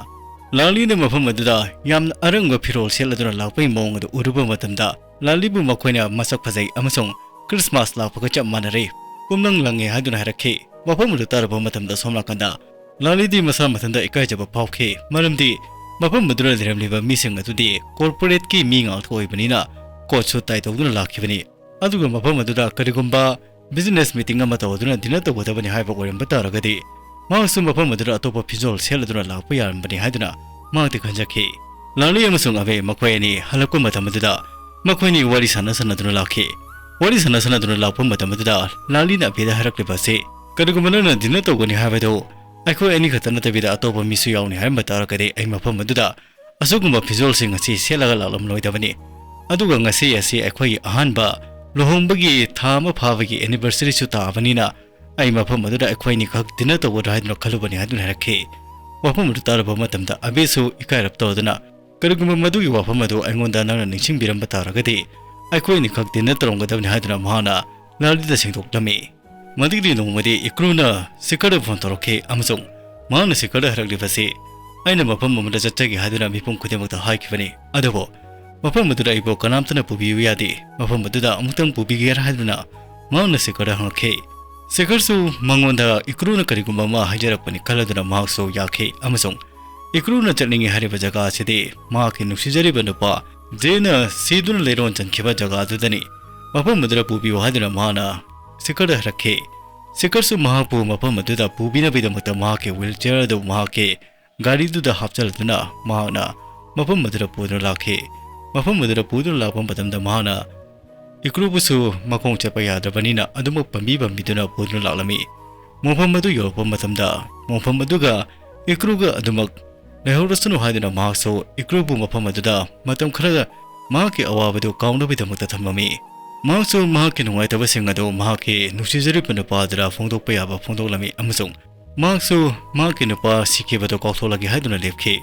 ꯂꯥꯂꯤꯅ ꯃꯐꯝ ꯑꯗꯨꯗ ꯌꯥꯝꯅ ꯑꯔꯪꯕ ꯐꯤꯔꯣꯜ ꯁꯦꯠꯂꯗꯨꯅ ꯂꯥꯛꯄꯒꯤ ꯃꯑꯣꯡ ꯑꯗꯨ ꯎꯔꯨꯕ ꯃꯇꯝꯗ ꯂꯥꯂꯤꯕꯨ ꯃꯈꯣꯏꯅ ꯃꯁꯛ ꯐꯖꯩ ꯑꯃꯁꯨꯡ ꯈ꯭ꯔꯤꯁꯃꯥꯁ ꯂꯥꯛꯄꯒ ꯆꯞ ꯃꯥꯟꯅꯔꯦ, ꯄꯨꯝꯅꯪ ꯂꯪꯉꯦ ꯍꯥꯏꯗꯨꯅ ꯍꯥꯏꯔꯛꯈꯤ꯫ ꯋꯥꯐꯝ ꯑꯗꯨ ꯇꯥꯔꯨꯕ ꯃꯇꯝꯗ ꯁꯣꯝ ꯅꯥꯀꯟꯗ ꯂꯥꯂꯤꯗꯤ ꯃꯁꯥ ꯃꯊꯟꯇ ꯏꯀꯥꯏꯖꯕ ꯐꯥꯎꯈꯤ, ꯃꯔꯝꯗꯤ ꯃꯐꯝ ꯑꯗꯨꯗ ꯂꯩꯔꯝꯂꯤꯕ ꯃꯤꯁꯤꯡ ꯑꯗꯨꯗꯤ corporateꯀꯤ ꯃꯤ ꯉꯥꯛꯇ ꯑꯣꯏꯕꯅꯤꯅ coat suit tie ꯇꯧꯗꯨꯅ ꯂꯥꯛꯈꯤꯕꯅꯤ꯫ ꯑꯗꯨꯒ ꯃꯐꯝ ꯑꯗꯨꯗ ꯀꯔꯤꯒꯨꯝꯕ business meeting ꯑꯃ ꯇꯧꯗꯨꯅ dinner ꯇꯧꯒꯗꯕꯅꯤ ꯍꯥꯏꯕ ꯑꯣꯏꯔꯝꯕ ꯇꯥꯔꯒꯗꯤ ꯃꯍꯥꯛꯁꯨ ꯃꯐꯝ ꯑꯗꯨꯗ ꯑꯇꯣꯞꯄ ꯐꯤꯖꯣꯜ ꯁꯦꯠꯂꯗꯨꯅ ꯂꯥꯛꯄ ꯌꯥꯔꯝꯕꯅꯤ ꯍꯥꯏꯗꯨꯅ ꯃꯍꯥꯛꯇꯤ ꯈꯟꯖꯈꯤ꯫ ꯂꯥꯂꯤ ꯑꯃꯁꯨꯡ ꯑꯕꯦ ꯃꯈꯣꯏ ꯑꯅꯤ ꯍꯜꯂꯛꯄ ꯃꯇꯝ ꯑꯗꯨꯗ ꯃꯈꯣꯏꯅꯤ ꯋꯥꯔꯤ ꯁꯥꯟꯅ ꯁꯥꯟꯅꯗꯨꯅ ꯂꯥꯛꯈꯤ꯫ ꯋꯥꯔꯤ ꯁꯥꯟꯅ ꯁꯥꯟꯅꯗꯨꯅ ꯂꯥꯛꯄ ꯃꯇꯝ ꯑꯗꯨꯗ ꯂꯥꯂꯤꯅ ꯑꯕꯦꯗ ꯍꯥꯏꯔꯛꯂꯤꯕ ꯑꯁꯤ "ꯀꯔꯤꯒꯨꯝꯕ ꯅꯪꯅ dinner ꯇꯧꯒꯅꯤ ꯍꯥꯏꯕꯗꯨ ꯑꯩꯈꯣꯏ ꯑꯅꯤ ꯈꯛꯇ ꯅꯠꯇꯕꯤꯗ ꯑꯇꯣꯞꯄ ꯃꯤꯁꯨ ꯌꯥꯎꯅꯤ ꯍꯥꯏꯔꯝꯕ ꯇꯥꯔꯒꯗꯤ ꯑꯩ ꯃꯐꯝ ꯑꯗꯨꯗ ꯑꯁꯤꯒꯨꯝꯕ ꯐꯤꯖꯣꯜꯁꯤꯡ ꯑꯁꯤ ꯁꯦꯠꯂꯒ ꯂꯥꯛꯂꯝꯂꯣꯏꯗꯕꯅꯤ꯫ ꯑꯗꯨꯒ ꯉꯁꯤ ꯑꯁꯤ ꯑꯩꯈꯣꯏꯒꯤ ꯑꯍꯥꯟꯕ ꯂꯨꯍꯣꯡꯕꯒꯤ ꯊꯥ ꯑꯃ ꯐꯥꯕꯒꯤ anniversaryꯁꯨ ꯇꯥꯕꯅꯤꯅ ꯑꯩ ꯃꯐꯝ ꯑꯗꯨꯗ ꯑꯩꯈꯣꯏ ꯑꯅꯤꯈꯛ dinner ꯇꯧꯒꯗ꯭ꯔꯥ ꯍꯥꯏꯗꯨꯅ ꯈꯜꯂꯨꯕꯅꯤ" ꯍꯥꯏꯗꯨꯅ ꯍꯥꯏꯔꯛꯈꯤ꯫ ꯋꯥꯐꯝ ꯑꯗꯨ ꯇꯥꯔꯕ ꯃꯇꯝꯗ ꯑꯕꯦꯁꯨ ꯏꯀꯥꯏꯔꯞ ꯇꯧꯗꯨꯅ, "ꯀꯔꯤꯒꯨꯝꯕ ꯃꯗꯨꯒꯤ ꯋꯥꯐꯝ ꯑꯗꯨ ꯑꯩꯉꯣꯟꯗ ꯅꯪꯅ ꯅꯤꯡꯁꯤꯡꯕꯤꯔꯝꯕ ꯇꯥꯔꯒꯗꯤ ꯑꯩꯈꯣꯏ ꯑꯅꯤꯈꯛ dinner ꯇꯧꯔꯝꯒꯗꯕꯅꯤ" ꯍꯥꯏꯗꯨꯅ ꯃꯍꯥꯛꯅ ꯂꯥꯂꯤꯗ ꯁꯦꯡꯗꯣꯛꯂꯝꯃꯤ꯫ ꯃꯗꯨꯒꯤ ꯅꯣꯡꯃꯗꯤ ꯏꯀ꯭ꯔꯨꯅ ꯁꯤꯈꯔꯗ phone ꯇꯧꯔꯛꯈꯤ ꯑꯃꯁꯨꯡ ꯃꯍꯥꯛꯅ ꯁꯤꯈꯔꯗ ꯍꯥꯏꯔꯛꯂꯤꯕꯁꯤ, "ꯑꯩꯅ ꯃꯐꯝ ꯑꯃꯗ ꯆꯠꯆꯒꯦ ꯍꯥꯏꯗꯨꯅ ꯃꯤꯄꯨꯝ ꯈꯨꯗꯤꯡꯃꯛꯇ ꯍꯥꯏꯈꯤꯕꯅꯤ, ꯑꯗꯨꯕꯨ ꯃꯐꯝ ꯑꯗꯨꯗ ꯑꯩꯕꯨ ꯀꯅꯥꯝꯇꯅ ꯄꯨꯕꯤꯌꯨ ꯌꯥꯗꯦ, ꯃꯐꯝ ꯑꯗꯨꯗ ꯑꯃꯨꯛꯇꯪ ꯄꯨꯕꯤꯒꯦꯔꯥ?" ꯍꯥꯏꯗꯨꯅ ꯃꯍꯥꯛꯅ ꯁꯤꯈꯔꯗ ꯍꯪꯂꯛꯈꯤ꯫ ꯁꯤꯈꯔꯁꯨ ꯃꯉꯣꯟꯗ ꯏꯀ꯭ꯔꯨꯅ ꯀꯔꯤꯒꯨꯝꯕ ꯑꯃ ꯍꯥꯏꯖꯔꯛꯄꯅꯤ ꯈꯜꯂꯗꯨꯅ ꯃꯍꯥꯛꯁꯨ ꯌꯥꯈꯤ ꯑꯃꯁꯨꯡ ꯏꯀ꯭ꯔꯨꯅ ꯆꯠꯅꯤꯡꯉꯤ ꯍꯥꯏꯔꯤꯕ ꯖꯒꯥ ꯑꯁꯤꯗꯤ ꯃꯍꯥꯛꯀꯤ ꯅꯨꯡꯁꯤꯖꯔꯤꯕ ꯅꯨꯄꯥ ꯖꯦꯅ ꯁꯤꯗꯨꯅ ꯂꯩꯔꯣꯟ ꯆꯟꯈꯤꯕ ꯖꯒꯥ ꯑꯗꯨꯗꯅꯤ꯫ ꯃꯐꯝ ꯑꯗꯨꯗ ꯄꯨꯕꯤꯌꯨ ꯍꯥꯏꯗꯨꯅ ꯃꯍꯥꯛꯅ ꯁꯤꯈꯔꯗ ꯍꯥꯏꯔꯛꯈꯤ꯫ ꯁꯤꯈꯔꯁꯨ ꯃꯍꯥꯛꯄꯨ ꯃꯐꯝ ꯑꯗꯨꯗ ꯄꯨꯕꯤꯅꯕꯒꯤꯗꯃꯛꯇ ꯃꯍꯥꯛꯀꯤ wheelchair ꯑꯗꯨ ꯃꯍꯥꯛꯀꯤ ꯒꯥꯔꯤꯗꯨꯗ ꯍꯥꯞꯆꯤꯜꯂꯗꯨꯅ ꯃꯍꯥꯛꯅ ꯃꯐꯝ ꯑꯗꯨꯗ ꯄꯨꯗꯨꯅ ꯂꯥꯛꯈꯤ꯫ ꯃꯐꯝ ꯑꯗꯨꯗ ꯄꯨꯗꯨꯅ ꯂꯥꯛꯄ ꯃꯇꯝꯗ ꯃꯍꯥꯛꯅ ꯏꯀ꯭ꯔꯨꯕꯨꯁꯨ ꯃꯈꯣꯡ ꯆꯠꯄ ꯌꯥꯗ꯭ꯔꯕꯅꯤꯅ ꯑꯗꯨꯃꯛ ꯄꯝꯕꯤ ꯄꯝꯕꯤꯗꯨꯅ ꯄꯨꯗꯨꯅ ꯂꯥꯛꯂꯝꯃꯤ꯫ ꯃꯣꯡꯐꯝ ꯑꯗꯨ ꯌꯧꯔꯛꯄ ꯃꯇꯝꯗ ꯃꯣꯡꯐꯝ ꯑꯗꯨꯒ ꯏꯀ꯭ꯔꯨꯒ ꯑꯗꯨꯃꯛ ꯂꯩꯍꯧꯔꯁꯅꯨ ꯍꯥꯏꯗꯨꯅ ꯃꯍꯥꯛꯁꯨ ꯏꯀ꯭ꯔꯨꯕꯨ ꯃꯐꯝ ꯑꯗꯨꯗ ꯃꯇꯝ ꯈꯔꯗ ꯃꯍꯥꯛꯀꯤ ꯑꯋꯥꯕꯗꯨ ꯀꯥꯎꯅꯕꯒꯤꯗꯃꯛꯇ ꯊꯝꯂꯝꯃꯤ꯫ ꯃꯍꯥꯛꯁꯨ ꯃꯍꯥꯛꯀꯤ ꯅꯨꯡꯉꯥꯏꯇꯕꯁꯤꯡ ꯑꯗꯨ ꯃꯍꯥꯛꯀꯤ ꯅꯨꯡꯁꯤꯖꯔꯤꯕ ꯅꯨꯄꯥ ꯑꯗꯨꯗ ꯐꯣꯡꯗꯣꯛꯄ ꯌꯥꯕ ꯐꯣꯡꯗꯣꯛꯂꯝꯃꯤ ꯑꯃꯁꯨꯡ ꯃꯍꯥꯛꯁꯨ ꯃꯍꯥꯛꯀꯤ ꯅꯨꯄꯥ ꯁꯤꯈꯤꯕꯗꯨ ꯀꯥꯎꯊꯣꯛꯂꯒꯦ ꯍꯥꯏꯗꯨꯅ ꯂꯦꯞꯈꯤ꯫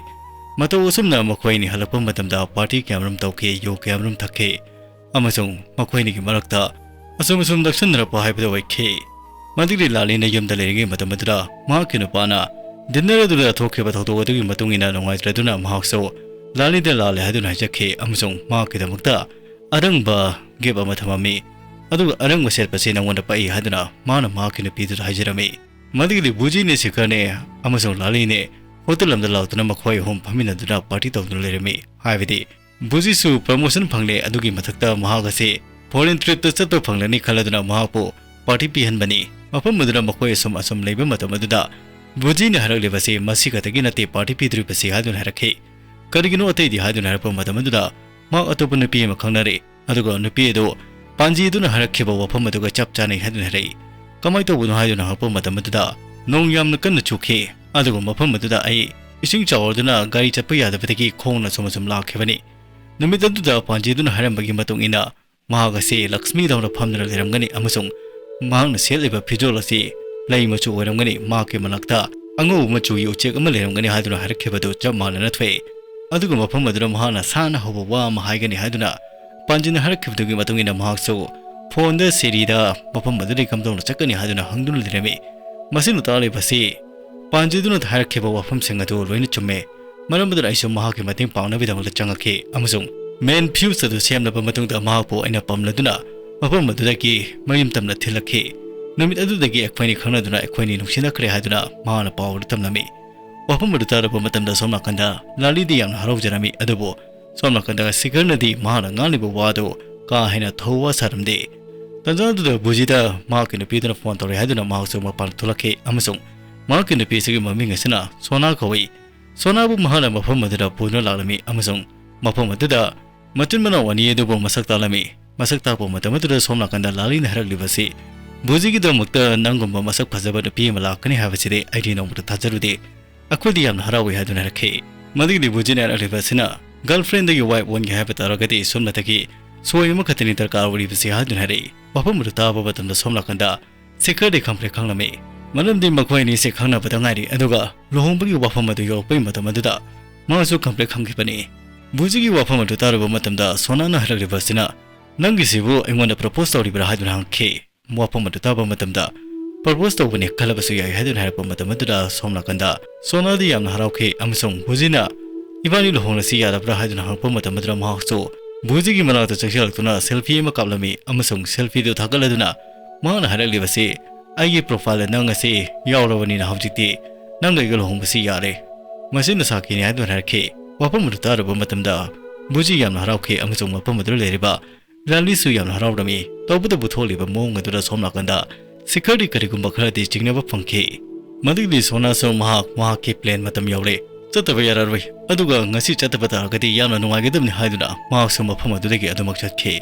ꯃꯇꯧ ꯑꯁꯨꯝꯅ ꯃꯈꯣꯏ ꯑꯅꯤ ꯍꯜꯂꯛꯄ ꯃꯇꯝꯗ party ꯀꯌꯥꯃꯔꯨꯝ ꯇꯧꯈꯤ, ꯌꯨ ꯀꯌꯥꯃꯔꯨꯝ ꯊꯛꯈꯤ꯫ ꯑꯃꯁꯨꯡ ꯃꯈꯣꯏ ꯑꯅꯤꯒꯤ ꯃꯔꯛꯇ ꯑꯁꯨꯝ ꯑꯁꯨꯝ ꯅꯛꯁꯤꯟꯅꯔꯛꯄ ꯍꯥꯏꯕꯗꯨ ꯑꯣꯏꯈꯤ꯫ ꯃꯗꯨꯒꯤ ꯂꯥꯂꯤꯅ ꯌꯨꯝꯗ ꯂꯩꯔꯤꯉꯩ ꯃꯇꯝ ꯑꯗꯨꯗ ꯃꯍꯥꯛꯀꯤ ꯅꯨꯄꯥꯅ dinner ꯑꯗꯨꯗ ꯊꯣꯛꯈꯤꯕ ꯊꯧꯗꯣꯛ ꯑꯗꯨꯒꯤ ꯃꯇꯨꯡ ꯏꯟꯅ ꯅꯨꯡꯉꯥꯏꯇ꯭ꯔꯗꯨꯅ ꯃꯍꯥꯛꯁꯨ ꯂꯥꯂꯤꯗ ꯂꯥꯜꯂꯦ ꯍꯥꯏꯗꯨꯅ ꯍꯥꯏꯖꯈꯤ ꯑꯃꯁꯨꯡ ꯃꯍꯥꯛꯀꯤꯗꯃꯛꯇ ꯑꯔꯪꯕ gift ꯑꯃ ꯊꯝꯃꯝꯃꯤ꯫ ꯑꯗꯨꯒ ꯑꯔꯪꯕ ꯁꯦꯠꯄꯁꯤ ꯅꯉꯣꯟꯗ ꯄꯛꯏ ꯍꯥꯏꯗꯨꯅ ꯃꯥꯅ ꯃꯍꯥꯛꯀꯤ ꯅꯨꯄꯤꯗꯨꯗ ꯍꯥꯏꯖꯔꯝꯃꯤ꯫ ꯃꯗꯨꯒꯤꯗꯤ ꯕꯨꯖꯤꯅꯦ, ꯁꯤꯈꯔꯅꯦ ꯑꯃꯁꯨꯡ ꯂꯥꯂꯤꯅꯦ ꯍꯣꯇꯦꯜ ꯑꯃꯗ ꯂꯥꯛꯇꯨꯅ ꯃꯈꯣꯏ ꯑꯍꯨꯝ ꯐꯝꯃꯤꯟꯅꯗꯨꯅ party ꯇꯧꯗꯨꯅ ꯂꯩꯔꯝꯃꯤ꯫ ꯍꯥꯏꯕꯗꯤ ꯕꯨꯖꯤꯁꯨ promotion ꯐꯪꯂꯦ, ꯑꯗꯨꯒꯤ ꯃꯊꯛꯇ ꯃꯍꯥꯛ ꯑꯁꯤ foreign tripꯇ ꯆꯠꯄ ꯐꯪꯂꯅꯤ ꯈꯜꯂꯗꯨꯅ ꯃꯍꯥꯛꯄꯨ party ꯄꯤꯍꯟꯕꯅꯤ꯫ ꯃꯐꯝ ꯑꯗꯨꯗ ꯃꯈꯣꯏ ꯑꯁꯨꯝ ꯑꯁꯨꯝ ꯂꯩꯕ ꯃꯇꯝ ꯑꯗꯨꯗ ꯕꯨꯖꯤꯅ ꯍꯥꯏꯔꯛꯂꯤꯕꯁꯤ ꯃꯁꯤ ꯈꯛꯇꯒꯤ ꯅꯠꯇꯦ party ꯄꯤꯗꯣꯔꯤꯕꯁꯤ ꯍꯥꯏꯗꯨꯅ ꯍꯥꯏꯔꯛꯈꯤ꯫ ꯀꯔꯤꯒꯤꯅꯣ ꯑꯇꯩꯗꯤ ꯍꯥꯏꯗꯨꯅ ꯍꯥꯏꯔꯛꯄ ꯃꯇꯝ ꯑꯗꯨꯗ ꯃꯍꯥꯛ ꯑꯇꯣꯞꯄ ꯅꯨꯄꯤ ꯑꯃ ꯈꯪꯅꯔꯦ꯫ ꯑꯗꯨꯒ ꯅꯨꯄꯤ ꯑꯗꯨ ꯄꯥꯟꯖꯤ ꯑꯗꯨꯅ ꯍꯥꯏꯔꯛꯈꯤꯕ ꯋꯥꯐꯝ ꯑꯗꯨꯒ ꯆꯞ ꯆꯥꯅꯩ ꯍꯥꯏꯗꯨꯅ ꯍꯥꯏꯔꯛꯏ꯫ "ꯀꯃꯥꯏꯅ ꯇꯧꯕꯅꯣ?" ꯍꯥꯏꯗꯨꯅ ꯍꯪꯉꯛꯄ ꯃꯇꯝ ꯑꯗꯨꯗ, "ꯅꯣꯡ ꯌꯥꯝꯅ ꯀꯟꯅ ꯆꯨꯈꯤ, ꯑꯗꯨꯒ ꯃꯐꯝ ꯑꯗꯨꯗ ꯑꯩ ꯏꯁꯤꯡ ꯆꯥꯎꯔꯗꯨꯅ ꯒꯥꯔꯤ ꯆꯠꯄ ꯌꯥꯗꯕꯗꯒꯤ ꯈꯣꯡꯅ ꯁꯨꯝ ꯑꯁꯨꯝ ꯂꯥꯛꯈꯤꯕꯅꯤ꯫ ꯅꯨꯃꯤꯠ ꯑꯗꯨꯗ ꯄꯥꯟꯖꯤꯗꯨꯅ ꯍꯥꯏꯔꯝꯕꯒꯤ ꯃꯇꯨꯡ ꯏꯟꯅ ꯃꯍꯥꯛ ꯑꯁꯤ ꯂꯛꯁꯃꯤꯗꯧꯅ ꯐꯝꯗꯨꯅ ꯂꯩꯔꯝꯒꯅꯤ ꯑꯃꯁꯨꯡ ꯃꯍꯥꯛꯅ ꯁꯦꯠꯂꯤꯕ ꯐꯤꯖꯣꯜ ꯑꯁꯤ ꯂꯩ ꯃꯆꯨ ꯑꯣꯏꯔꯝꯒꯅꯤ꯫ ꯃꯍꯥꯛꯀꯤ ꯃꯅꯥꯛꯇ ꯑꯉꯧꯕ ꯃꯆꯨꯒꯤ ꯎꯆꯦꯛ ꯑꯃ ꯂꯩꯔꯝꯒꯅꯤ" ꯍꯥꯏꯗꯨꯅ ꯍꯥꯏꯔꯛꯈꯤꯕꯗꯨ ꯆꯞ ꯃꯥꯟꯅꯅ ꯊꯣꯛꯑꯦ꯫ ꯑꯗꯨꯒ ꯃꯐꯝ ꯑꯗꯨꯗ ꯃꯍꯥꯛꯅ ꯁꯥꯟꯅ ꯍꯧꯕ ꯋꯥ ꯑꯃ ꯍꯥꯏꯒꯅꯤ ꯍꯥꯏꯗꯨꯅ ꯄꯥꯟꯖꯤꯅ ꯍꯥꯏꯔꯛꯈꯤꯕꯗꯨꯒꯤ ꯃꯇꯨꯡ ꯏꯟꯅ ꯃꯍꯥꯛꯁꯨ ꯐꯣꯟꯗ ꯁꯤꯔꯤꯗ ꯃꯐꯝ ꯑꯗꯨꯗꯒꯤ ꯀꯝꯗꯧꯅ ꯆꯠꯀꯅꯤ ꯍꯥꯏꯗꯨꯅ ꯍꯪꯗꯨꯅ ꯂꯩꯔꯝꯃꯤ꯫ ꯃꯁꯤꯅ ꯇꯥꯛꯂꯤꯕꯁꯤ ꯄꯥꯟꯖꯤꯗꯨꯅ ꯍꯥꯏꯔꯛꯈꯤꯕ ꯋꯥꯐꯝꯁꯤꯡ ꯑꯗꯨ ꯂꯣꯏꯅ ꯆꯨꯝꯃꯦ꯫ ꯃꯔꯝ ꯑꯗꯨꯅ ꯑꯩꯁꯨ ꯃꯍꯥꯛꯀꯤ ꯃꯇꯦꯡ ꯄꯥꯡꯅꯕꯒꯤꯗꯃꯛꯇ ꯆꯪꯉꯛꯈꯤ ꯑꯃꯁꯨꯡ ꯃꯦꯟ ꯐ꯭ꯌꯨꯁ ꯑꯗꯨ ꯁꯦꯝꯂꯕ ꯃꯇꯨꯡꯗ ꯃꯍꯥꯛꯄꯨ ꯑꯩꯅ ꯄꯝꯂꯗꯨꯅ ꯃꯐꯝ ꯑꯗꯨꯗꯒꯤ ꯃꯌꯨꯝ ꯇꯝꯅ ꯊꯤꯜꯂꯛꯈꯤ꯫ ꯅꯨꯃꯤꯠ ꯑꯗꯨꯗꯒꯤ ꯑꯩꯈꯣꯏꯅꯤ ꯈꯪꯅꯗꯨꯅ ꯑꯩꯈꯣꯏꯅꯤ ꯅꯨꯡꯁꯤꯅꯈ꯭ꯔꯦ ꯍꯥꯏꯗꯨꯅ ꯃꯍꯥꯛꯅ ꯄꯥꯎ ꯑꯗꯨ ꯇꯝꯂꯝꯃꯤ꯫ ꯋꯥꯐꯝ ꯑꯗꯨ ꯇꯥꯔꯕ ꯃꯇꯝꯗ ꯁꯣꯝ ꯅꯥꯀꯟꯗ ꯂꯥꯂꯤꯗꯤ ꯌꯥꯝꯅ ꯍꯔꯥꯎꯖꯔꯝꯃꯤ, ꯑꯗꯨꯕꯨ ꯁꯣꯝ ꯅꯥꯀꯟꯗ ꯁꯤꯈꯔꯅꯗꯤ ꯃꯍꯥꯛꯅ ꯉꯥꯡꯂꯤꯕ ꯋꯥꯗꯨ ꯀꯥ ꯍꯦꯟꯅ ꯊꯧꯋꯥ ꯁꯥꯔꯝꯗꯦ꯫ ꯇꯟꯖꯥ ꯑꯗꯨꯗ ꯕꯨꯖꯤꯗ ꯃꯍꯥꯛꯀꯤ ꯅꯨꯄꯤꯗꯨꯅ ꯐꯣꯟ ꯇꯧꯔꯛꯏ ꯍꯥꯏꯗꯨꯅ ꯃꯍꯥꯛꯁꯨ ꯃꯄꯥꯟ ꯊꯣꯛꯂꯛꯈꯤ ꯑꯃꯁꯨꯡ ꯃꯍꯥꯛꯀꯤ ꯅꯨꯄꯤꯁꯤꯒꯤ ꯃꯃꯤꯡ ꯑꯁꯤꯅ ꯁꯣꯅꯥ ꯀꯧꯏ꯫ ꯁꯣꯅꯥꯕꯨ ꯃꯍꯥꯛꯅ ꯃꯐꯝ ꯑꯗꯨꯗ ꯄꯨꯗꯨꯅ ꯂꯥꯛꯂꯝꯃꯤ ꯑꯃꯁꯨꯡ ꯃꯐꯝ ꯑꯗꯨꯗ ꯃꯆꯤꯟ ꯃꯅꯥꯎ ꯑꯅꯤ ꯑꯗꯨꯕꯨ ꯃꯁꯛ ꯇꯥꯛꯂꯝꯃꯤ꯫ ꯃꯁꯛ ꯇꯥꯛꯄ ꯃꯇꯝ ꯑꯗꯨꯗ ꯁꯣꯝ ꯅꯥꯀꯟꯗ ꯂꯥꯂꯤꯅ ꯍꯥꯏꯔꯛꯂꯤꯕꯁꯤ, "ꯕꯨꯖꯤꯒꯤꯗꯃꯛꯇ ꯅꯪꯒꯨꯝꯕ ꯃꯁꯛ ꯐꯖꯕ ꯅꯨꯄꯤ ꯑꯃ ꯂꯥꯛꯀꯅꯤ ꯍꯥꯏꯕꯁꯤꯗꯤ ꯑꯩꯗꯤ ꯅꯣꯡꯃꯇ ꯊꯥꯖꯔꯨꯗꯦ꯫ ꯑꯩꯈꯣꯏꯗꯤ ꯌꯥꯝꯅ ꯍꯔꯥꯎꯏ" ꯍꯥꯏꯗꯨꯅ ꯍꯥꯏꯔꯛꯈꯤ꯫ ꯃꯗꯨꯒꯤꯗꯤ ꯕꯨꯖꯤꯅ ꯍꯥꯏꯔꯛꯂꯤꯕ ꯑꯁꯤꯅ, "ꯒꯔꯜꯐ꯭ꯔꯦꯟꯗꯒꯤ ꯋꯥꯏꯐ ꯑꯣꯟꯒꯦ ꯍꯥꯏꯕ ꯇꯥꯔꯒꯗꯤ ꯁꯣꯝꯅꯇꯒꯤ ꯁꯣꯏ ꯑꯃꯈꯛꯇꯅꯤ ꯗꯔꯀꯥꯔ ꯑꯣꯏꯔꯤꯕꯁꯤ" ꯍꯥꯏꯗꯨꯅ ꯍꯥꯏꯔꯛꯏ꯫ ꯋꯥꯐꯝ ꯑꯗꯨ ꯇꯥꯕ ꯃꯇꯝꯗ ꯁꯣꯝ ꯅꯥꯀꯟꯗ ꯁꯤꯈꯔꯗꯤ ꯈꯪꯄ꯭ꯔꯦꯛ ꯈꯪꯂꯝꯃꯤ꯫ ꯃꯔꯝꯗꯤ ꯃꯈꯣꯏ ꯑꯅꯤꯁꯦ ꯈꯪꯅꯕꯗ ꯉꯥꯏꯔꯤ, ꯑꯗꯨꯒ ꯂꯨꯍꯣꯡꯕꯒꯤ ꯋꯥꯐꯝ ꯑꯗꯨ ꯌꯧꯔꯛꯄꯒꯤ ꯃꯇꯝ ꯑꯗꯨꯗ ꯃꯍꯥꯛꯁꯨ ꯈꯪꯄ꯭ꯔꯦꯛ ꯈꯪꯈꯤꯕꯅꯤ꯫ ꯕꯨꯖꯤꯒꯤ ꯋꯥꯐꯝ ꯑꯗꯨ ꯇꯥꯔꯨꯕ ꯃꯇꯝꯗ ꯁꯣꯅꯥꯅ ꯍꯥꯏꯔꯛꯂꯤꯕ ꯑꯁꯤꯅ, "ꯅꯪꯒꯤꯁꯤꯕꯨ ꯑꯩꯉꯣꯟꯗ ꯄ꯭ꯔꯄꯣꯁ ꯇꯧꯔꯤꯕ꯭ꯔꯥ?" ꯍꯥꯏꯗꯨꯅ ꯍꯪꯈꯤ꯫ ꯋꯥꯐꯝ ꯑꯗꯨ ꯇꯥꯕ ꯃꯇꯝꯗ, "ꯄ꯭ꯔꯄꯣꯁ ꯇꯧꯕꯅꯤ ꯈꯜꯂꯕꯁꯨ ꯌꯥꯏ" ꯍꯥꯏꯗꯨꯅ ꯍꯥꯏꯔꯛꯄ ꯃꯇꯝ ꯑꯗꯨꯗ ꯁꯣꯝ ꯅꯥꯀꯟꯗ ꯁꯣꯅꯥꯗꯤ ꯌꯥꯝꯅ ꯍꯔꯥꯎꯈꯤ ꯑꯃꯁꯨꯡ ꯕꯨꯖꯤꯅ, "ꯏꯕꯥꯅꯤ ꯂꯨꯍꯣꯡꯂꯁꯤ ꯌꯥꯔꯕ꯭ꯔꯥ?" ꯍꯥꯏꯗꯨꯅ ꯍꯪꯂꯛꯄ ꯃꯇꯝ ꯑꯗꯨꯗ ꯃꯍꯥꯛꯁꯨ ꯕꯨꯖꯤꯒꯤ ꯃꯅꯥꯛꯇ ꯆꯪꯁꯤꯜꯂꯛꯇꯨꯅ ꯁꯦꯜꯐꯤ ꯑꯃ ꯀꯥꯞꯂꯝꯃꯤ ꯑꯃꯁꯨꯡ ꯁꯦꯜꯐꯤꯗꯨ ꯊꯥꯒꯠꯂꯗꯨꯅ ꯃꯍꯥꯛꯅ ꯍꯥꯏꯔꯛꯂꯤꯕꯁꯤ, "ꯑꯩꯒꯤ ꯄ꯭ꯔꯣꯐꯥꯏꯜꯗ ꯅꯪ ꯑꯁꯤ ꯌꯥꯎꯔꯕꯅꯤꯅ ꯍꯧꯖꯤꯛꯇꯤ ꯅꯪꯒ ꯑꯩꯒ ꯂꯨꯍꯣꯡꯕꯁꯤ ꯌꯥꯔꯦ꯫ ꯃꯁꯤꯅ ꯁꯥꯈꯤꯅꯤ" ꯍꯥꯏꯗꯨꯅ ꯍꯥꯏꯔꯛꯈꯤ꯫ ꯋꯥꯐꯝ ꯑꯗꯨ ꯇꯥꯔꯨꯕ ꯃꯇꯝꯗ ꯕꯨꯖꯤ ꯌꯥꯝꯅ ꯍꯔꯥꯎꯈꯤ ꯑꯃꯁꯨꯡ ꯃꯐꯝ ꯑꯗꯨꯗ ꯂꯩꯔꯤꯕ ꯂꯥꯂꯤꯁꯨ ꯌꯥꯝꯅ ꯍꯔꯥꯎꯔꯝꯃꯤ꯫ ꯇꯧꯕꯇꯕꯨ ꯊꯣꯛꯂꯤꯕ ꯃꯑꯣꯡ ꯑꯗꯨꯗ ꯁꯣꯝ ꯅꯥꯀꯟꯗ ꯁꯤꯈꯔꯗꯤ ꯀꯔꯤꯒꯨꯝꯕ ꯈꯔꯗꯤ ꯆꯤꯡꯅꯕ ꯐꯪꯈꯤ꯫ ꯃꯗꯨꯒꯤꯗꯤ ꯁꯣꯅꯥꯁꯨ ꯃꯍꯥꯛ ꯃꯍꯥꯛꯀꯤ ꯄ꯭ꯂꯦꯟ ꯃꯇꯝ ꯌꯧꯔꯦ, ꯆꯠꯇꯕ ꯌꯥꯔꯔꯣꯏ, ꯑꯗꯨꯒ ꯉꯁꯤ ꯆꯠꯇꯕ ꯇꯥꯔꯒꯗꯤ ꯌꯥꯝꯅ ꯅꯨꯡꯉꯥꯏꯒꯗꯕꯅꯤ ꯍꯥꯏꯗꯨꯅ ꯃꯍꯥꯛꯁꯨ ꯃꯐꯝ ꯑꯗꯨꯗꯒꯤ ꯑꯗꯨꯃꯛ ꯆꯠꯈꯤ꯫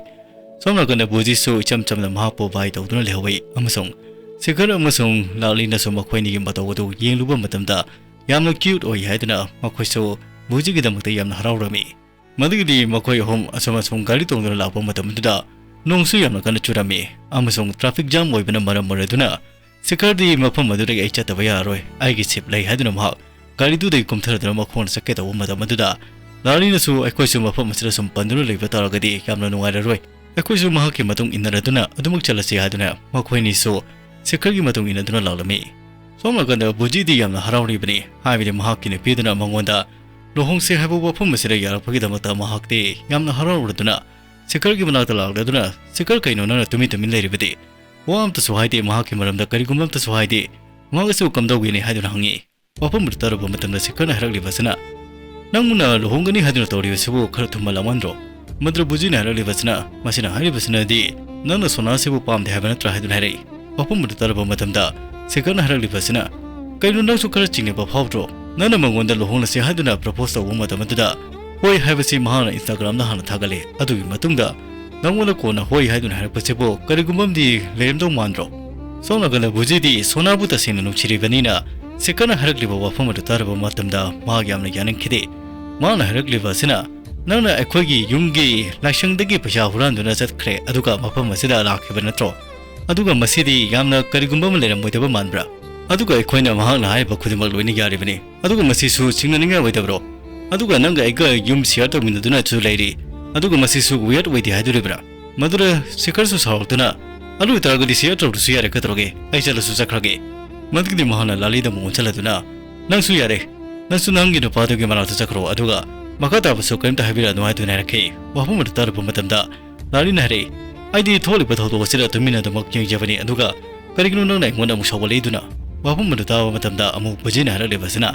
ꯁꯣꯝ ꯅꯥꯀꯟꯗ ꯕꯨꯖꯤꯁꯨ ꯏꯆꯝ ꯆꯝꯅ ꯃꯍꯥꯛꯄꯨ ꯕꯥꯏ ꯇꯧꯗꯨꯅ ꯂꯩꯍꯧꯏ ꯑꯃꯁꯨꯡ ꯁꯦꯈꯔ ꯑꯃꯁꯨꯡ ꯂꯥꯂꯤꯅꯁꯨ ꯃꯈꯣꯏꯅꯤꯒꯤ ꯃꯇꯧ ꯑꯗꯨ ꯌꯦꯡꯂꯨꯕ ꯃꯇꯝꯗ ꯌꯥꯝꯅ cute ꯑꯣꯏ ꯍꯥꯏꯗꯨꯅ ꯃꯈꯣꯏꯁꯨ ꯕꯨꯖꯤꯒꯤꯗꯃꯛꯇ ꯌꯥꯝꯅ ꯍꯔꯥꯎꯔꯝꯃꯤ꯫ ꯃꯗꯨꯒꯤꯗꯤ ꯃꯈꯣꯏ ꯑꯍꯨꯝ ꯑꯁꯨꯝ ꯑꯁꯨꯝ ꯒꯥꯔꯤ ꯇꯣꯡꯗꯨꯅ ꯂꯥꯛꯄ ꯃꯇꯝ ꯑꯗꯨꯗ ꯅꯣꯡꯁꯨ ꯌꯥꯝꯅ ꯀꯟꯅ ꯆꯨꯔꯝꯃꯤ ꯑꯃꯁꯨꯡ traffic jam ꯑꯣꯏꯕꯅ ꯃꯔꯝ ꯑꯣꯏꯔꯗꯨꯅ ꯁꯦꯈꯔꯗꯤ ꯃꯐꯝ ꯑꯗꯨꯗꯒꯤ "ꯑꯩ ꯆꯠꯇꯕ ꯌꯥꯔꯔꯣꯏ, ꯑꯩꯒꯤ shift ꯂꯩ" ꯍꯥꯏꯗꯨꯅ ꯃꯍꯥꯛ ꯒꯥꯔꯤꯗꯨꯗꯒꯤ ꯀꯨꯝꯊꯔꯗꯨꯅ ꯃꯈꯣꯡꯅ ꯆꯠꯀꯦ ꯇꯧꯕ ꯃꯇꯝ ꯑꯗꯨꯗ ꯂꯥꯂꯤꯅꯁꯨ "ꯑꯩꯈꯣꯏꯁꯨ ꯃꯐꯝ ꯑꯁꯤꯗ ꯁꯨꯝ ꯄꯟꯗꯨꯅ ꯂꯩꯕ ꯇꯥꯔꯒꯗꯤ ꯌꯥꯝꯅ ꯅꯨꯡꯉꯥꯏꯔꯔꯣꯏ, ꯑꯩꯈꯣꯏꯁꯨ ꯃꯍꯥꯛꯀꯤ ꯃꯇꯨꯡ ꯏꯟꯅꯔꯗꯨꯅ ꯑꯗꯨꯃꯛ ꯆꯠꯂꯁꯤ" ꯍꯥꯏꯗꯨꯅ ꯃꯈꯣꯏꯅꯤꯁꯨ ꯁꯦꯈꯔꯒꯤ ꯃꯇꯨꯡ ꯏꯟꯅꯗꯨꯅ ꯂꯥꯛꯂꯝꯃꯤ꯫ ꯁꯣꯝ ꯅꯥꯀꯟꯗ ꯕꯨꯖꯤꯗꯤ ꯌꯥꯝꯅ ꯍꯔꯥꯎꯔꯤꯕꯅꯤ, ꯍꯥꯏꯕꯗꯤ ꯃꯍꯥꯛꯀꯤ ꯅꯨꯄꯤꯗꯨꯅ ꯃꯉꯣꯟꯗ ꯂꯨꯍꯣꯡꯁꯦ ꯍꯥꯏꯕ ꯋꯥꯐꯝ ꯑꯁꯤꯗ ꯌꯥꯔꯛꯄꯒꯤꯗꯃꯛꯇ ꯃꯍꯥꯛꯇꯤ ꯌꯥꯝꯅ ꯍꯔꯥꯎꯔꯗꯨꯅ ꯁꯦꯈꯔꯒꯤ ꯃꯅꯥꯛꯇ ꯂꯥꯛꯂꯗꯨꯅ, "ꯁꯦꯈꯔ, ꯀꯩꯅꯣ ꯅꯪꯅ ꯇꯨꯃꯤꯟ ꯇꯨꯃꯤꯟ ꯂꯩꯔꯤꯕꯗꯤ? ꯋꯥ ꯑꯝꯇꯁꯨ ꯍꯥꯏꯗꯦ, ꯃꯍꯥꯛꯀꯤ ꯃꯔꯝꯗ ꯀꯔꯤꯒꯨꯝꯕ ꯑꯝꯇꯁꯨ ꯍꯥꯏꯗꯦ, ꯃꯍꯥꯛ ꯑꯁꯤꯕꯨ ꯀꯝꯗꯧꯒꯦꯅꯤ?" ꯍꯥꯏꯗꯨꯅ ꯍꯪꯉꯤ꯫ ꯋꯥꯐꯝ ꯑꯗꯨ ꯇꯥꯔꯨꯕ ꯃꯇꯝꯗ ꯁꯦꯈꯔꯅ ꯍꯥꯏꯔꯛꯂꯤꯕ ꯑꯁꯤꯅ, "ꯅꯪꯅ ꯂꯨꯍꯣꯡꯒꯅꯤ ꯍꯥꯏꯗꯨꯅ ꯇꯧꯔꯤꯕꯁꯤꯕꯨ ꯈꯔ ꯊꯨꯃꯜꯂꯝꯃꯟꯗ꯭ꯔꯣ?" ꯃꯗꯨꯗ ꯕꯨꯖꯤꯅ ꯍꯥꯏꯔꯛꯂꯤꯕꯁꯤꯅ, "ꯃꯁꯤꯅ ꯍꯥꯏꯔꯤꯕꯁꯤꯅꯗꯤ ꯅꯪꯅ ꯁꯣꯅꯥꯁꯤꯕꯨ ꯄꯥꯝꯗꯦ ꯍꯥꯏꯕ ꯅꯠꯇ꯭ꯔꯥ?" ꯍꯥꯏꯗꯨꯅ ꯍꯥꯏꯔꯛꯏ꯫ ꯋꯥꯐꯝ ꯑꯗꯨ ꯇꯥꯔꯨꯕ ꯃꯇꯝꯗ ꯁꯦꯈꯔꯅ ꯍꯥꯏꯔꯛꯂꯤꯕ ꯑꯁꯤꯅ, "ꯀꯩꯅꯣ, ꯅꯪꯁꯨ ꯈꯔ ꯆꯤꯡꯅꯕ ꯐꯥꯎꯗ꯭ꯔꯣ? ꯅꯪꯅ ꯃꯉꯣꯟꯗ ꯂꯨꯍꯣꯡꯂꯁꯤ ꯍꯥꯏꯗꯨꯅ propose ꯇꯧꯕ ꯃꯇꯝ ꯑꯗꯨꯗ ꯍꯣꯏ ꯍꯥꯏꯕꯁꯤ ꯃꯍꯥꯛꯅ Instagram ꯗ ꯍꯥꯟꯅ ꯊꯥꯒꯠꯂꯦ꯫ ꯑꯗꯨꯒꯤ ꯃꯇꯨꯡꯗ ꯅꯪꯉꯣꯟꯗ ꯀꯣꯟꯅ ꯍꯣꯏ ꯍꯥꯏꯗꯨꯅ ꯍꯥꯏꯔꯛꯄꯁꯤꯕꯨ ꯀꯔꯤꯒꯨꯝꯕ ꯑꯃꯗꯤ ꯂꯩꯔꯝꯗꯧ ꯃꯥꯟꯗ꯭ꯔꯣ?" ꯁꯣꯝ ꯅꯥꯀꯟꯗ ꯕꯨꯖꯤꯗꯤ ꯁꯣꯅꯥꯕꯨ ꯇꯁꯦꯡꯅ ꯅꯨꯡꯁꯤꯔꯤꯕꯅꯤꯅ ꯁꯦꯈꯔꯅ ꯍꯥꯏꯔꯛꯂꯤꯕ ꯋꯥꯐꯝ ꯑꯗꯨ ꯇꯥꯔꯕ ꯃꯇꯝꯗ ꯃꯍꯥꯛ ꯌꯥꯝꯅ ꯌꯥꯅꯤꯡꯈꯤꯗꯦ꯫ ꯃꯍꯥꯛꯅ ꯍꯥꯏꯔꯛꯂꯤꯕ ꯑꯁꯤꯅ, "ꯅꯪꯅ ꯑꯩꯈꯣꯏꯒꯤ ꯌꯨꯝꯒꯤ ꯂꯥꯏꯁꯪꯗꯒꯤ ꯄꯩꯁꯥ ꯍꯨꯔꯥꯟꯗꯨꯅ ꯆꯠꯈ꯭ꯔꯦ, ꯑꯗꯨꯒ ꯃꯐꯝ ꯑꯁꯤꯗ ꯂꯥꯛꯈꯤꯕ ꯅꯠꯇ꯭ꯔꯣ? ꯑꯗꯨꯒ ꯃꯁꯤꯗꯤ ꯌꯥꯝꯅ ꯀꯔꯤꯒꯨꯝꯕ ꯑꯃ ꯂꯩꯔꯝꯃꯣꯏꯗꯕ ꯃꯥꯟꯕ꯭ꯔꯥ? ꯑꯗꯨꯒ ꯑꯩꯈꯣꯏꯅ ꯃꯍꯥꯛꯅ ꯍꯥꯏꯔꯤꯕ ꯈꯨꯗꯤꯡꯃꯛ ꯂꯣꯏꯅ ꯌꯥꯔꯤꯕꯅꯤ꯫ ꯑꯗꯨꯒ ꯃꯁꯤꯁꯨ ꯆꯤꯡꯅꯅꯤꯡꯉꯥꯏ ꯑꯣꯏꯗꯕ꯭ꯔꯣ? ꯑꯗꯨꯒ ꯅꯪꯒ ꯑꯩꯒ ꯌꯨꯝ share ꯇꯧꯃꯤꯟꯅꯗꯨꯅꯁꯨ ꯂꯩꯔꯤ꯫ ꯑꯗꯨꯒ ꯃꯁꯤꯁꯨ weird ꯑꯣꯏꯗꯦ ꯍꯥꯏꯗꯣꯔꯤꯕ꯭ꯔꯥ?" ꯃꯗꯨꯗ ꯁꯦꯈꯔꯁꯨ ꯁꯥꯎꯔꯛꯇꯨꯅ, "ꯑꯗꯨ ꯑꯣꯏꯇꯥꯔꯒꯗꯤ share ꯇꯧꯗ꯭ꯔꯁꯨ ꯌꯥꯔꯦ, ꯀꯩꯗꯧꯔꯒꯦ? ꯑꯩ ꯆꯠꯂꯁꯨ ꯆꯠꯈ꯭ꯔꯒꯦ꯫" ꯃꯗꯨꯒꯤꯗꯤ ꯃꯍꯥꯛꯅ ꯂꯥꯂꯤꯗ ꯑꯃꯨꯛ ꯑꯣꯟꯁꯤꯜꯂꯗꯨꯅ, "ꯅꯪꯁꯨ ꯌꯥꯔꯦ, ꯅꯪꯁꯨ ꯅꯪꯒꯤ ꯅꯨꯄꯥꯗꯨꯒꯤ ꯃꯅꯥꯛꯇ ꯆꯠꯈ꯭ꯔꯣ, ꯑꯗꯨꯒ ꯃꯈꯥ ꯇꯥꯕꯁꯨ ꯀꯔꯤꯝꯇ ꯍꯥꯏꯕꯤꯔꯛꯑꯅꯨ" ꯍꯥꯏꯗꯨꯅ ꯍꯥꯏꯔꯛꯈꯤ꯫ ꯋꯥꯐꯝ ꯑꯗꯨ ꯇꯥꯔꯨꯕ ꯃꯇꯝꯗ ꯂꯥꯂꯤꯅ ꯍꯥꯏꯔꯛꯏ, "ꯑꯩꯗꯤ ꯊꯣꯛꯂꯤꯕ ꯊꯧꯗꯣꯛ ꯑꯁꯤꯗ ꯇꯨꯃꯤꯟꯅ ꯑꯗꯨꯃꯛ ꯌꯦꯡꯖꯕꯅꯤ, ꯑꯗꯨꯒ ꯀꯔꯤꯒꯤꯅꯣ ꯅꯪꯅ ꯑꯩꯉꯣꯟꯗ ꯑꯃꯨꯛ ꯁꯥꯎꯒꯠꯂꯛꯏꯗꯨꯅ?" ꯋꯥꯐꯝ ꯑꯗꯨ ꯇꯥꯕ ꯃꯇꯝꯗ ꯑꯃꯨꯛ ꯕꯨꯖꯤꯅ ꯍꯥꯏꯔꯛꯂꯤꯕ ꯑꯁꯤꯅ,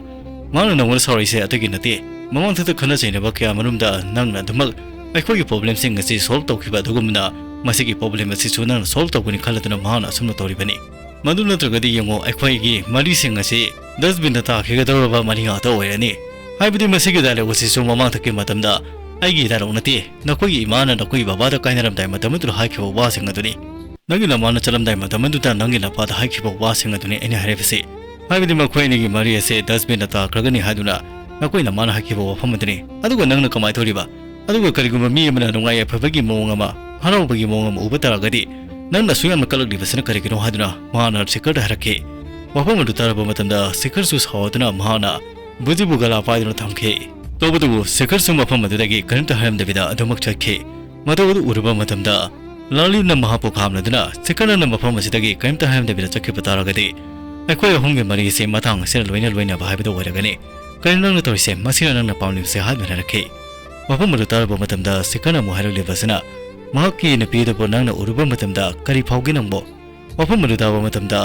"ꯃꯍꯥꯛꯅ ꯅꯪꯉꯣꯟꯗ ꯁꯥꯎꯔꯛꯏꯁꯦ ꯑꯇꯩꯒꯤ ꯅꯠꯇꯦ, ꯃꯃꯥꯡꯊꯛꯇ ꯈꯠꯅ ꯆꯩꯅꯕ ꯀꯌꯥ ꯃꯔꯨꯝꯗ ꯅꯪꯅ ꯑꯗꯨꯃꯛ ꯑꯩꯈꯣꯏꯒꯤ problemꯁꯤꯡ ꯑꯁꯤ solve ꯇꯧꯈꯤꯕ ꯑꯗꯨꯒꯨꯝꯅ ꯃꯁꯤꯒꯤ problem ꯑꯁꯤꯁꯨ ꯅꯪꯅ solve ꯇꯧꯒꯅꯤ ꯈꯜꯂꯗꯨꯅ ꯃꯍꯥꯛꯅ ꯑꯁꯨꯝꯅ ꯇꯧꯔꯤꯕꯅꯤ꯫ ꯃꯗꯨ ꯅꯠꯇ꯭ꯔꯒꯗꯤ ꯌꯦꯡꯉꯣ, ꯑꯩꯈꯣꯏꯒꯤ ꯃꯔꯤꯁꯤꯡ ꯑꯁꯤ dustbinꯗ ꯇꯥꯈꯤꯒꯗꯧꯔꯕ ꯃꯔꯤ ꯉꯥꯛꯇ ꯑꯣꯏꯔꯅꯤ꯫ ꯍꯥꯏꯕꯗꯤ ꯃꯁꯤꯒꯤ dialogue ꯑꯁꯤꯁꯨ ꯃꯃꯥꯡꯊꯛꯀꯤ ꯃꯇꯝꯗ ꯑꯩꯒꯤ dialogue ꯅꯠꯇꯦ, ꯅꯈꯣꯏꯒꯤ ꯏꯃꯥꯅ ꯅꯈꯣꯏꯒꯤ ꯕꯕꯥꯗ ꯀꯥꯏꯅꯔꯝꯗꯥꯏ ꯃꯇꯝ ꯑꯗꯨꯗ ꯍꯥꯏꯈꯤꯕ ꯋꯥꯁꯤꯡ ꯑꯗꯨꯅꯤ꯫" ꯅꯪꯒꯤ ꯅꯃꯥꯅ ꯆꯠꯂꯝꯗꯥꯏ ꯃꯇꯝ ꯑꯗꯨꯗ ꯅꯪꯒꯤ ꯅꯄꯥꯗ ꯍꯥꯏꯈꯤꯕ ꯋꯥꯁꯤꯡ ꯑꯗꯨꯅꯤ ꯑꯩꯅ ꯍꯥꯏꯔꯤꯕꯁꯤ꯫ ꯍꯥꯏꯕꯗꯤ ꯃꯈꯣꯏ ꯑꯅꯤꯒꯤ ꯃꯔꯤ ꯑꯁꯦ dustbin ꯗ ꯇꯥꯈ꯭ꯔꯒꯅꯤ ꯍꯥꯏꯗꯨꯅ ꯅꯈꯣꯏ ꯅꯃꯥꯅ ꯍꯥꯏꯈꯤꯕ ꯋꯥꯐꯝ ꯑꯗꯨꯅꯤ꯫ ꯑꯗꯨꯒ ꯅꯪꯅ ꯀꯃꯥꯏ ꯇꯧꯔꯤꯕ? ꯑꯗꯨꯒ ꯀꯔꯤꯒꯨꯝꯕ ꯃꯤ ꯑꯃꯅ ꯅꯨꯡꯉꯥꯏ ꯌꯥꯏꯐꯕꯒꯤ ꯃꯑꯣꯡ ꯑꯃ, ꯍꯔꯥꯎꯕꯒꯤ ꯃꯑꯣꯡ ꯑꯃ ꯎꯕ ꯇꯥꯔꯒꯗꯤ ꯅꯪꯅ ꯑꯁꯨꯛ ꯌꯥꯝꯅ ꯀꯜꯂꯛꯂꯤꯕꯁꯤꯅ ꯀꯔꯤꯒꯤꯅꯣ ꯍꯥꯏꯗꯨꯅ ꯃꯍꯥꯛꯅ ꯁꯦꯈꯔꯗ ꯍꯥꯏꯔꯛꯈꯤ꯫ ꯋꯥꯐꯝ ꯑꯗꯨ ꯇꯥꯔꯕ ꯃꯇꯝꯗ ꯁꯦꯈꯔꯁꯨ ꯁꯥꯎꯗꯨꯅ ꯃꯍꯥꯛꯅ ꯕꯨꯖꯤꯕꯨ ꯒꯂꯥ ꯄꯥꯏꯗꯨꯅ ꯊꯝꯈꯤ꯫ ꯇꯧꯕꯇꯕꯨ ꯁꯦꯈꯔꯁꯨ ꯃꯐꯝ ꯑꯗꯨꯗꯒꯤ ꯀꯔꯤꯝꯇ ꯍꯥꯏꯔꯝꯗꯕꯤꯗ ꯑꯗꯨꯃꯛ ꯆꯠꯈꯤ꯫ ꯃꯇꯧ ꯑꯗꯨ ꯎꯔꯨꯕ ꯃꯇꯝꯗ ꯂꯥꯂꯤꯅ ꯃꯍꯥꯛꯄꯨ ꯈꯥꯝꯂꯗꯨꯅ, "ꯁꯦꯈꯔꯅ ꯃꯐꯝ ꯑꯁꯤꯗꯒꯤ ꯀꯔꯤꯝꯇ ꯍꯥꯏꯔꯝꯗꯕꯤꯗ ꯆꯠꯈꯤꯕ ꯇꯥꯔꯒꯗꯤ ꯑꯩꯈꯣꯏ ꯑꯍꯨꯝꯒꯤ ꯃꯔꯤ ꯑꯁꯤ ꯃꯇꯥꯡ ꯑꯁꯤꯅ ꯂꯣꯏꯅ ꯂꯣꯏꯅꯕ ꯍꯥꯏꯕꯗꯨ ꯑꯣꯏꯔꯒꯅꯤ꯫ ꯀꯔꯤꯅꯣ ꯅꯪꯅ ꯇꯧꯔꯤꯁꯦ? ꯃꯁꯤꯅ ꯅꯪꯅ ꯄꯥꯝꯂꯤꯕꯁꯦ?" ꯍꯥꯏꯗꯨꯅ ꯍꯥꯏꯔꯛꯈꯤ꯫ ꯋꯥꯐꯝ ꯑꯗꯨ ꯇꯥꯔꯕ ꯃꯇꯝꯗ ꯁꯦꯈꯔꯅ ꯑꯃꯨꯛ ꯍꯥꯏꯔꯛꯂꯤꯕꯁꯤꯅ, "ꯃꯍꯥꯛꯀꯤ ꯅꯨꯄꯤ ꯑꯗꯨꯕꯨ ꯅꯪꯅ ꯎꯔꯨꯕ ꯃꯇꯝꯗ ꯀꯔꯤ ꯐꯥꯎꯒꯦ ꯅꯪꯕꯨ?" ꯋꯥꯐꯝ ꯑꯗꯨ ꯇꯥꯕ ꯃꯇꯝꯗ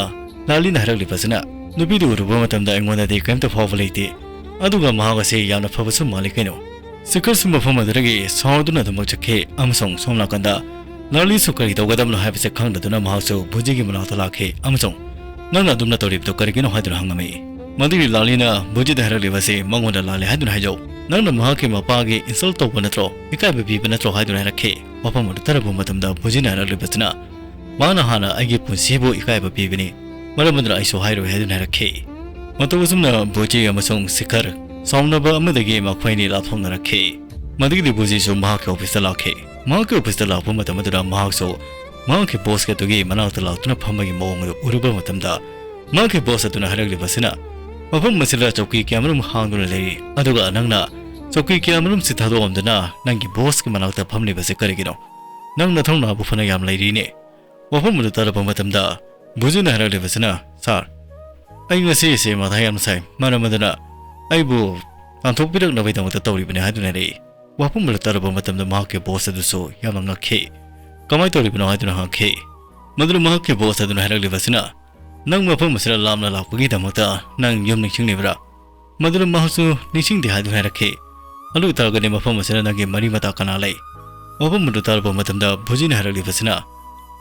ꯂꯥꯂꯤꯅ ꯍꯥꯏꯔꯛꯂꯤꯕꯁꯤꯅ, "ꯅꯨꯄꯤꯗꯨ ꯎꯔꯨꯕ ꯃꯇꯝꯗ ꯑꯩꯉꯣꯟꯗꯗꯤ ꯀꯔꯤꯝꯇ ꯐꯥꯎꯕ ꯂꯩꯇꯦ꯫ ꯑꯗꯨꯒ ꯃꯍꯥꯛ ꯑꯁꯤ ꯌꯥꯝꯅ ꯐꯕꯁꯨ ꯃꯥꯜꯂꯤ ꯀꯩꯅꯣ?" ꯁꯤꯈꯔꯁꯨ ꯃꯐꯝ ꯑꯗꯨꯗꯒꯤ ꯁꯥꯎꯗꯨꯅ ꯑꯗꯨꯃꯛ ꯆꯠꯈꯤ, ꯑꯃꯁꯨꯡ ꯁꯣꯝ ꯅꯥꯀꯟꯗ ꯂꯥꯂꯤꯁꯨ ꯀꯔꯤ ꯇꯧꯒꯗꯕꯅꯣ ꯍꯥꯏꯕꯁꯤ ꯈꯪꯗꯗꯨꯅ ꯃꯍꯥꯛꯁꯨ ꯕꯨꯖꯤꯒꯤ ꯃꯅꯥꯛꯇ ꯂꯥꯛꯈꯤ, ꯑꯃꯁꯨꯡ, "ꯅꯪꯅ ꯑꯗꯨꯝꯅ ꯇꯧꯔꯤꯕꯗꯨ ꯀꯔꯤꯒꯤꯅꯣ?" ꯍꯥꯏꯗꯨꯅ ꯍꯪꯉꯝꯃꯤ꯫ ꯃꯗꯨꯒꯤ ꯂꯥꯂꯤꯅ ꯕꯨꯖꯤꯗ ꯍꯥꯏꯔꯛꯂꯤꯕꯁꯤ ꯃꯉꯣꯟꯗ ꯂꯥꯜꯂꯦ ꯍꯥꯏꯗꯨꯅ ꯍꯥꯏꯖꯧ꯫ ꯅꯪꯅ ꯃꯍꯥꯛꯀꯤ ꯃꯄꯥꯒꯤ insult ꯇꯧꯕ ꯅꯠꯇ꯭ꯔꯣ, ꯏꯀꯥꯏꯕ ꯄꯤꯕ ꯅꯠꯇ꯭ꯔꯣ ꯍꯥꯏꯗꯨꯅ ꯍꯥꯏꯔꯛꯈꯤ꯫ ꯋꯥꯐꯝ ꯑꯗꯨ ꯇꯥꯔꯕ ꯃꯇꯝꯗ ꯕꯨꯖꯤꯅ ꯍꯥꯏꯔꯛꯂꯤꯕꯁꯤꯅ, "ꯃꯥꯅ ꯍꯥꯟꯅ ꯑꯩꯒꯤ ꯄꯨꯟꯁꯤꯕꯨ ꯏꯀꯥꯏꯕ ꯄꯤꯕꯅꯤ, ꯃꯔꯝ ꯑꯗꯨꯅ ꯑꯩꯁꯨ ꯍꯥꯏꯔꯣꯏ" ꯍꯥꯏꯗꯨꯅ ꯍꯥꯏꯔꯛꯈꯤ꯫ ꯃꯇꯧ ꯑꯁꯨꯝꯅ ꯕꯨꯖꯤ ꯑꯃꯁꯨꯡ ꯁꯤꯈꯔ ꯁꯥꯎꯅꯕ ꯑꯃꯗꯒꯤ ꯃꯈꯣꯏ ꯑꯅꯤ ꯂꯥꯞꯊꯣꯛꯅꯔꯛꯈꯤ꯫ ꯃꯗꯨꯒꯤꯗꯤ ꯕꯨꯖꯤꯁꯨ ꯃꯍꯥꯛꯀꯤ ꯑꯣꯐꯤꯁꯇ ꯂꯥꯛꯈꯤ꯫ ꯃꯍꯥꯛꯀꯤ ꯑꯣꯐꯤꯁꯇ ꯂꯥꯛꯄ ꯃꯇꯝ ꯑꯗꯨꯗ ꯃꯍꯥꯛꯁꯨ ꯃꯍꯥꯛꯀꯤ ꯕꯣꯁꯀꯤ ꯑꯗꯨꯒꯤ ꯃꯅꯥꯛꯇ ꯂꯥꯛꯇꯨꯅ ꯐꯝꯕꯒꯤ ꯃꯑꯣꯡ ꯑꯗꯨ ꯎꯔꯨꯕ ꯃꯇꯝꯗ, ꯃꯍꯥꯛꯀꯤ ꯕꯣꯁ ꯑꯗꯨꯅ ꯍꯥꯏꯔꯛꯂꯤꯕꯁꯤꯅ, "ꯃꯐꯝ ꯑꯁꯤꯗ ꯆꯧꯀꯤ ꯀꯌꯥꯃꯔꯨꯝ ꯍꯥꯡꯗꯨꯅ ꯂꯩꯔꯤ, ꯑꯗꯨꯒ ꯅꯪꯅ ꯆꯧꯀꯤ ꯀꯌꯥꯃꯔꯨꯝꯁꯤ ꯊꯥꯗꯣꯛꯂꯝꯗꯨꯅ ꯅꯪꯒꯤ ꯕꯣꯁꯀꯤ ꯃꯅꯥꯛꯇ ꯐꯝꯂꯤꯕꯁꯤ ꯀꯔꯤꯒꯤꯅꯣ? ꯅꯪ ꯅꯊꯧꯅꯥꯕꯨ ꯐꯅ ꯌꯥꯝ ꯂꯩꯔꯤꯅꯦ"꯫ ꯋꯥꯐꯝ ꯑꯗꯨ ꯇꯥꯔꯕ ꯃꯇꯝꯗ ꯕꯨꯖꯤꯅ ꯍꯥꯏꯔꯛꯂꯤꯕꯁꯤꯅ, "ꯁꯥꯔ, ꯑꯩ ꯉꯁꯤꯁꯦ ꯃꯊꯥ ꯌꯥꯝ ꯁꯥꯏ, ꯃꯔꯝ ꯑꯗꯨꯅ ꯑꯩꯕꯨ ꯇꯥꯟꯊꯣꯛꯄꯤꯔꯛꯅꯕꯒꯤꯗꯃꯛꯇ ꯇꯧꯔꯤꯕꯅꯤ" ꯍꯥꯏꯗꯨꯅ ꯍꯥꯏꯔꯛꯏ꯫ ꯋꯥꯐꯝ ꯑꯗꯨ ꯇꯥꯔꯕ ꯃꯇꯝꯗ ꯃꯍꯥꯛꯀꯤ ꯕꯣꯁ ꯑꯗꯨꯁꯨ ꯌꯥꯝꯅ ꯉꯛꯈꯤ꯫ "ꯀꯃꯥꯏꯅ ꯇꯧꯔꯤꯕꯅꯣ?" ꯍꯥꯏꯗꯨꯅ ꯍꯪꯈꯤ꯫ ꯃꯗꯨꯗ ꯃꯍꯥꯛꯀꯤ ꯕꯣꯁ ꯑꯗꯨꯅ ꯍꯥꯏꯔꯛꯂꯤꯕꯁꯤꯅ, "ꯅꯪ ꯃꯐꯝ ꯑꯁꯤꯗ ꯂꯥꯞꯅ ꯂꯥꯛꯄꯒꯤꯗꯃꯛꯇ ꯅꯪ ꯌꯨꯝ ꯅꯤꯡꯁꯤꯡꯂꯤꯕ꯭ꯔꯥ?" ꯃꯗꯨꯗ ꯃꯍꯥꯛꯁꯨ ꯅꯤꯡꯁꯤꯡꯗꯦ ꯍꯥꯏꯗꯨꯅ ꯍꯥꯏꯔꯛꯈꯤ꯫ "ꯑꯗꯨ ꯑꯣꯏꯇꯥꯔꯒꯗꯤ ꯃꯐꯝ ꯑꯁꯤꯗ ꯅꯪꯒꯤ ꯃꯔꯤ ꯃꯇꯥ ꯀꯅꯥ ꯂꯩ?" ꯋꯥꯐꯝ ꯑꯗꯨ ꯇꯥꯔꯕ ꯃꯇꯝꯗ ꯕꯨꯖꯤꯅ ꯍꯥꯏꯔꯛꯂꯤꯕꯁꯤꯅ,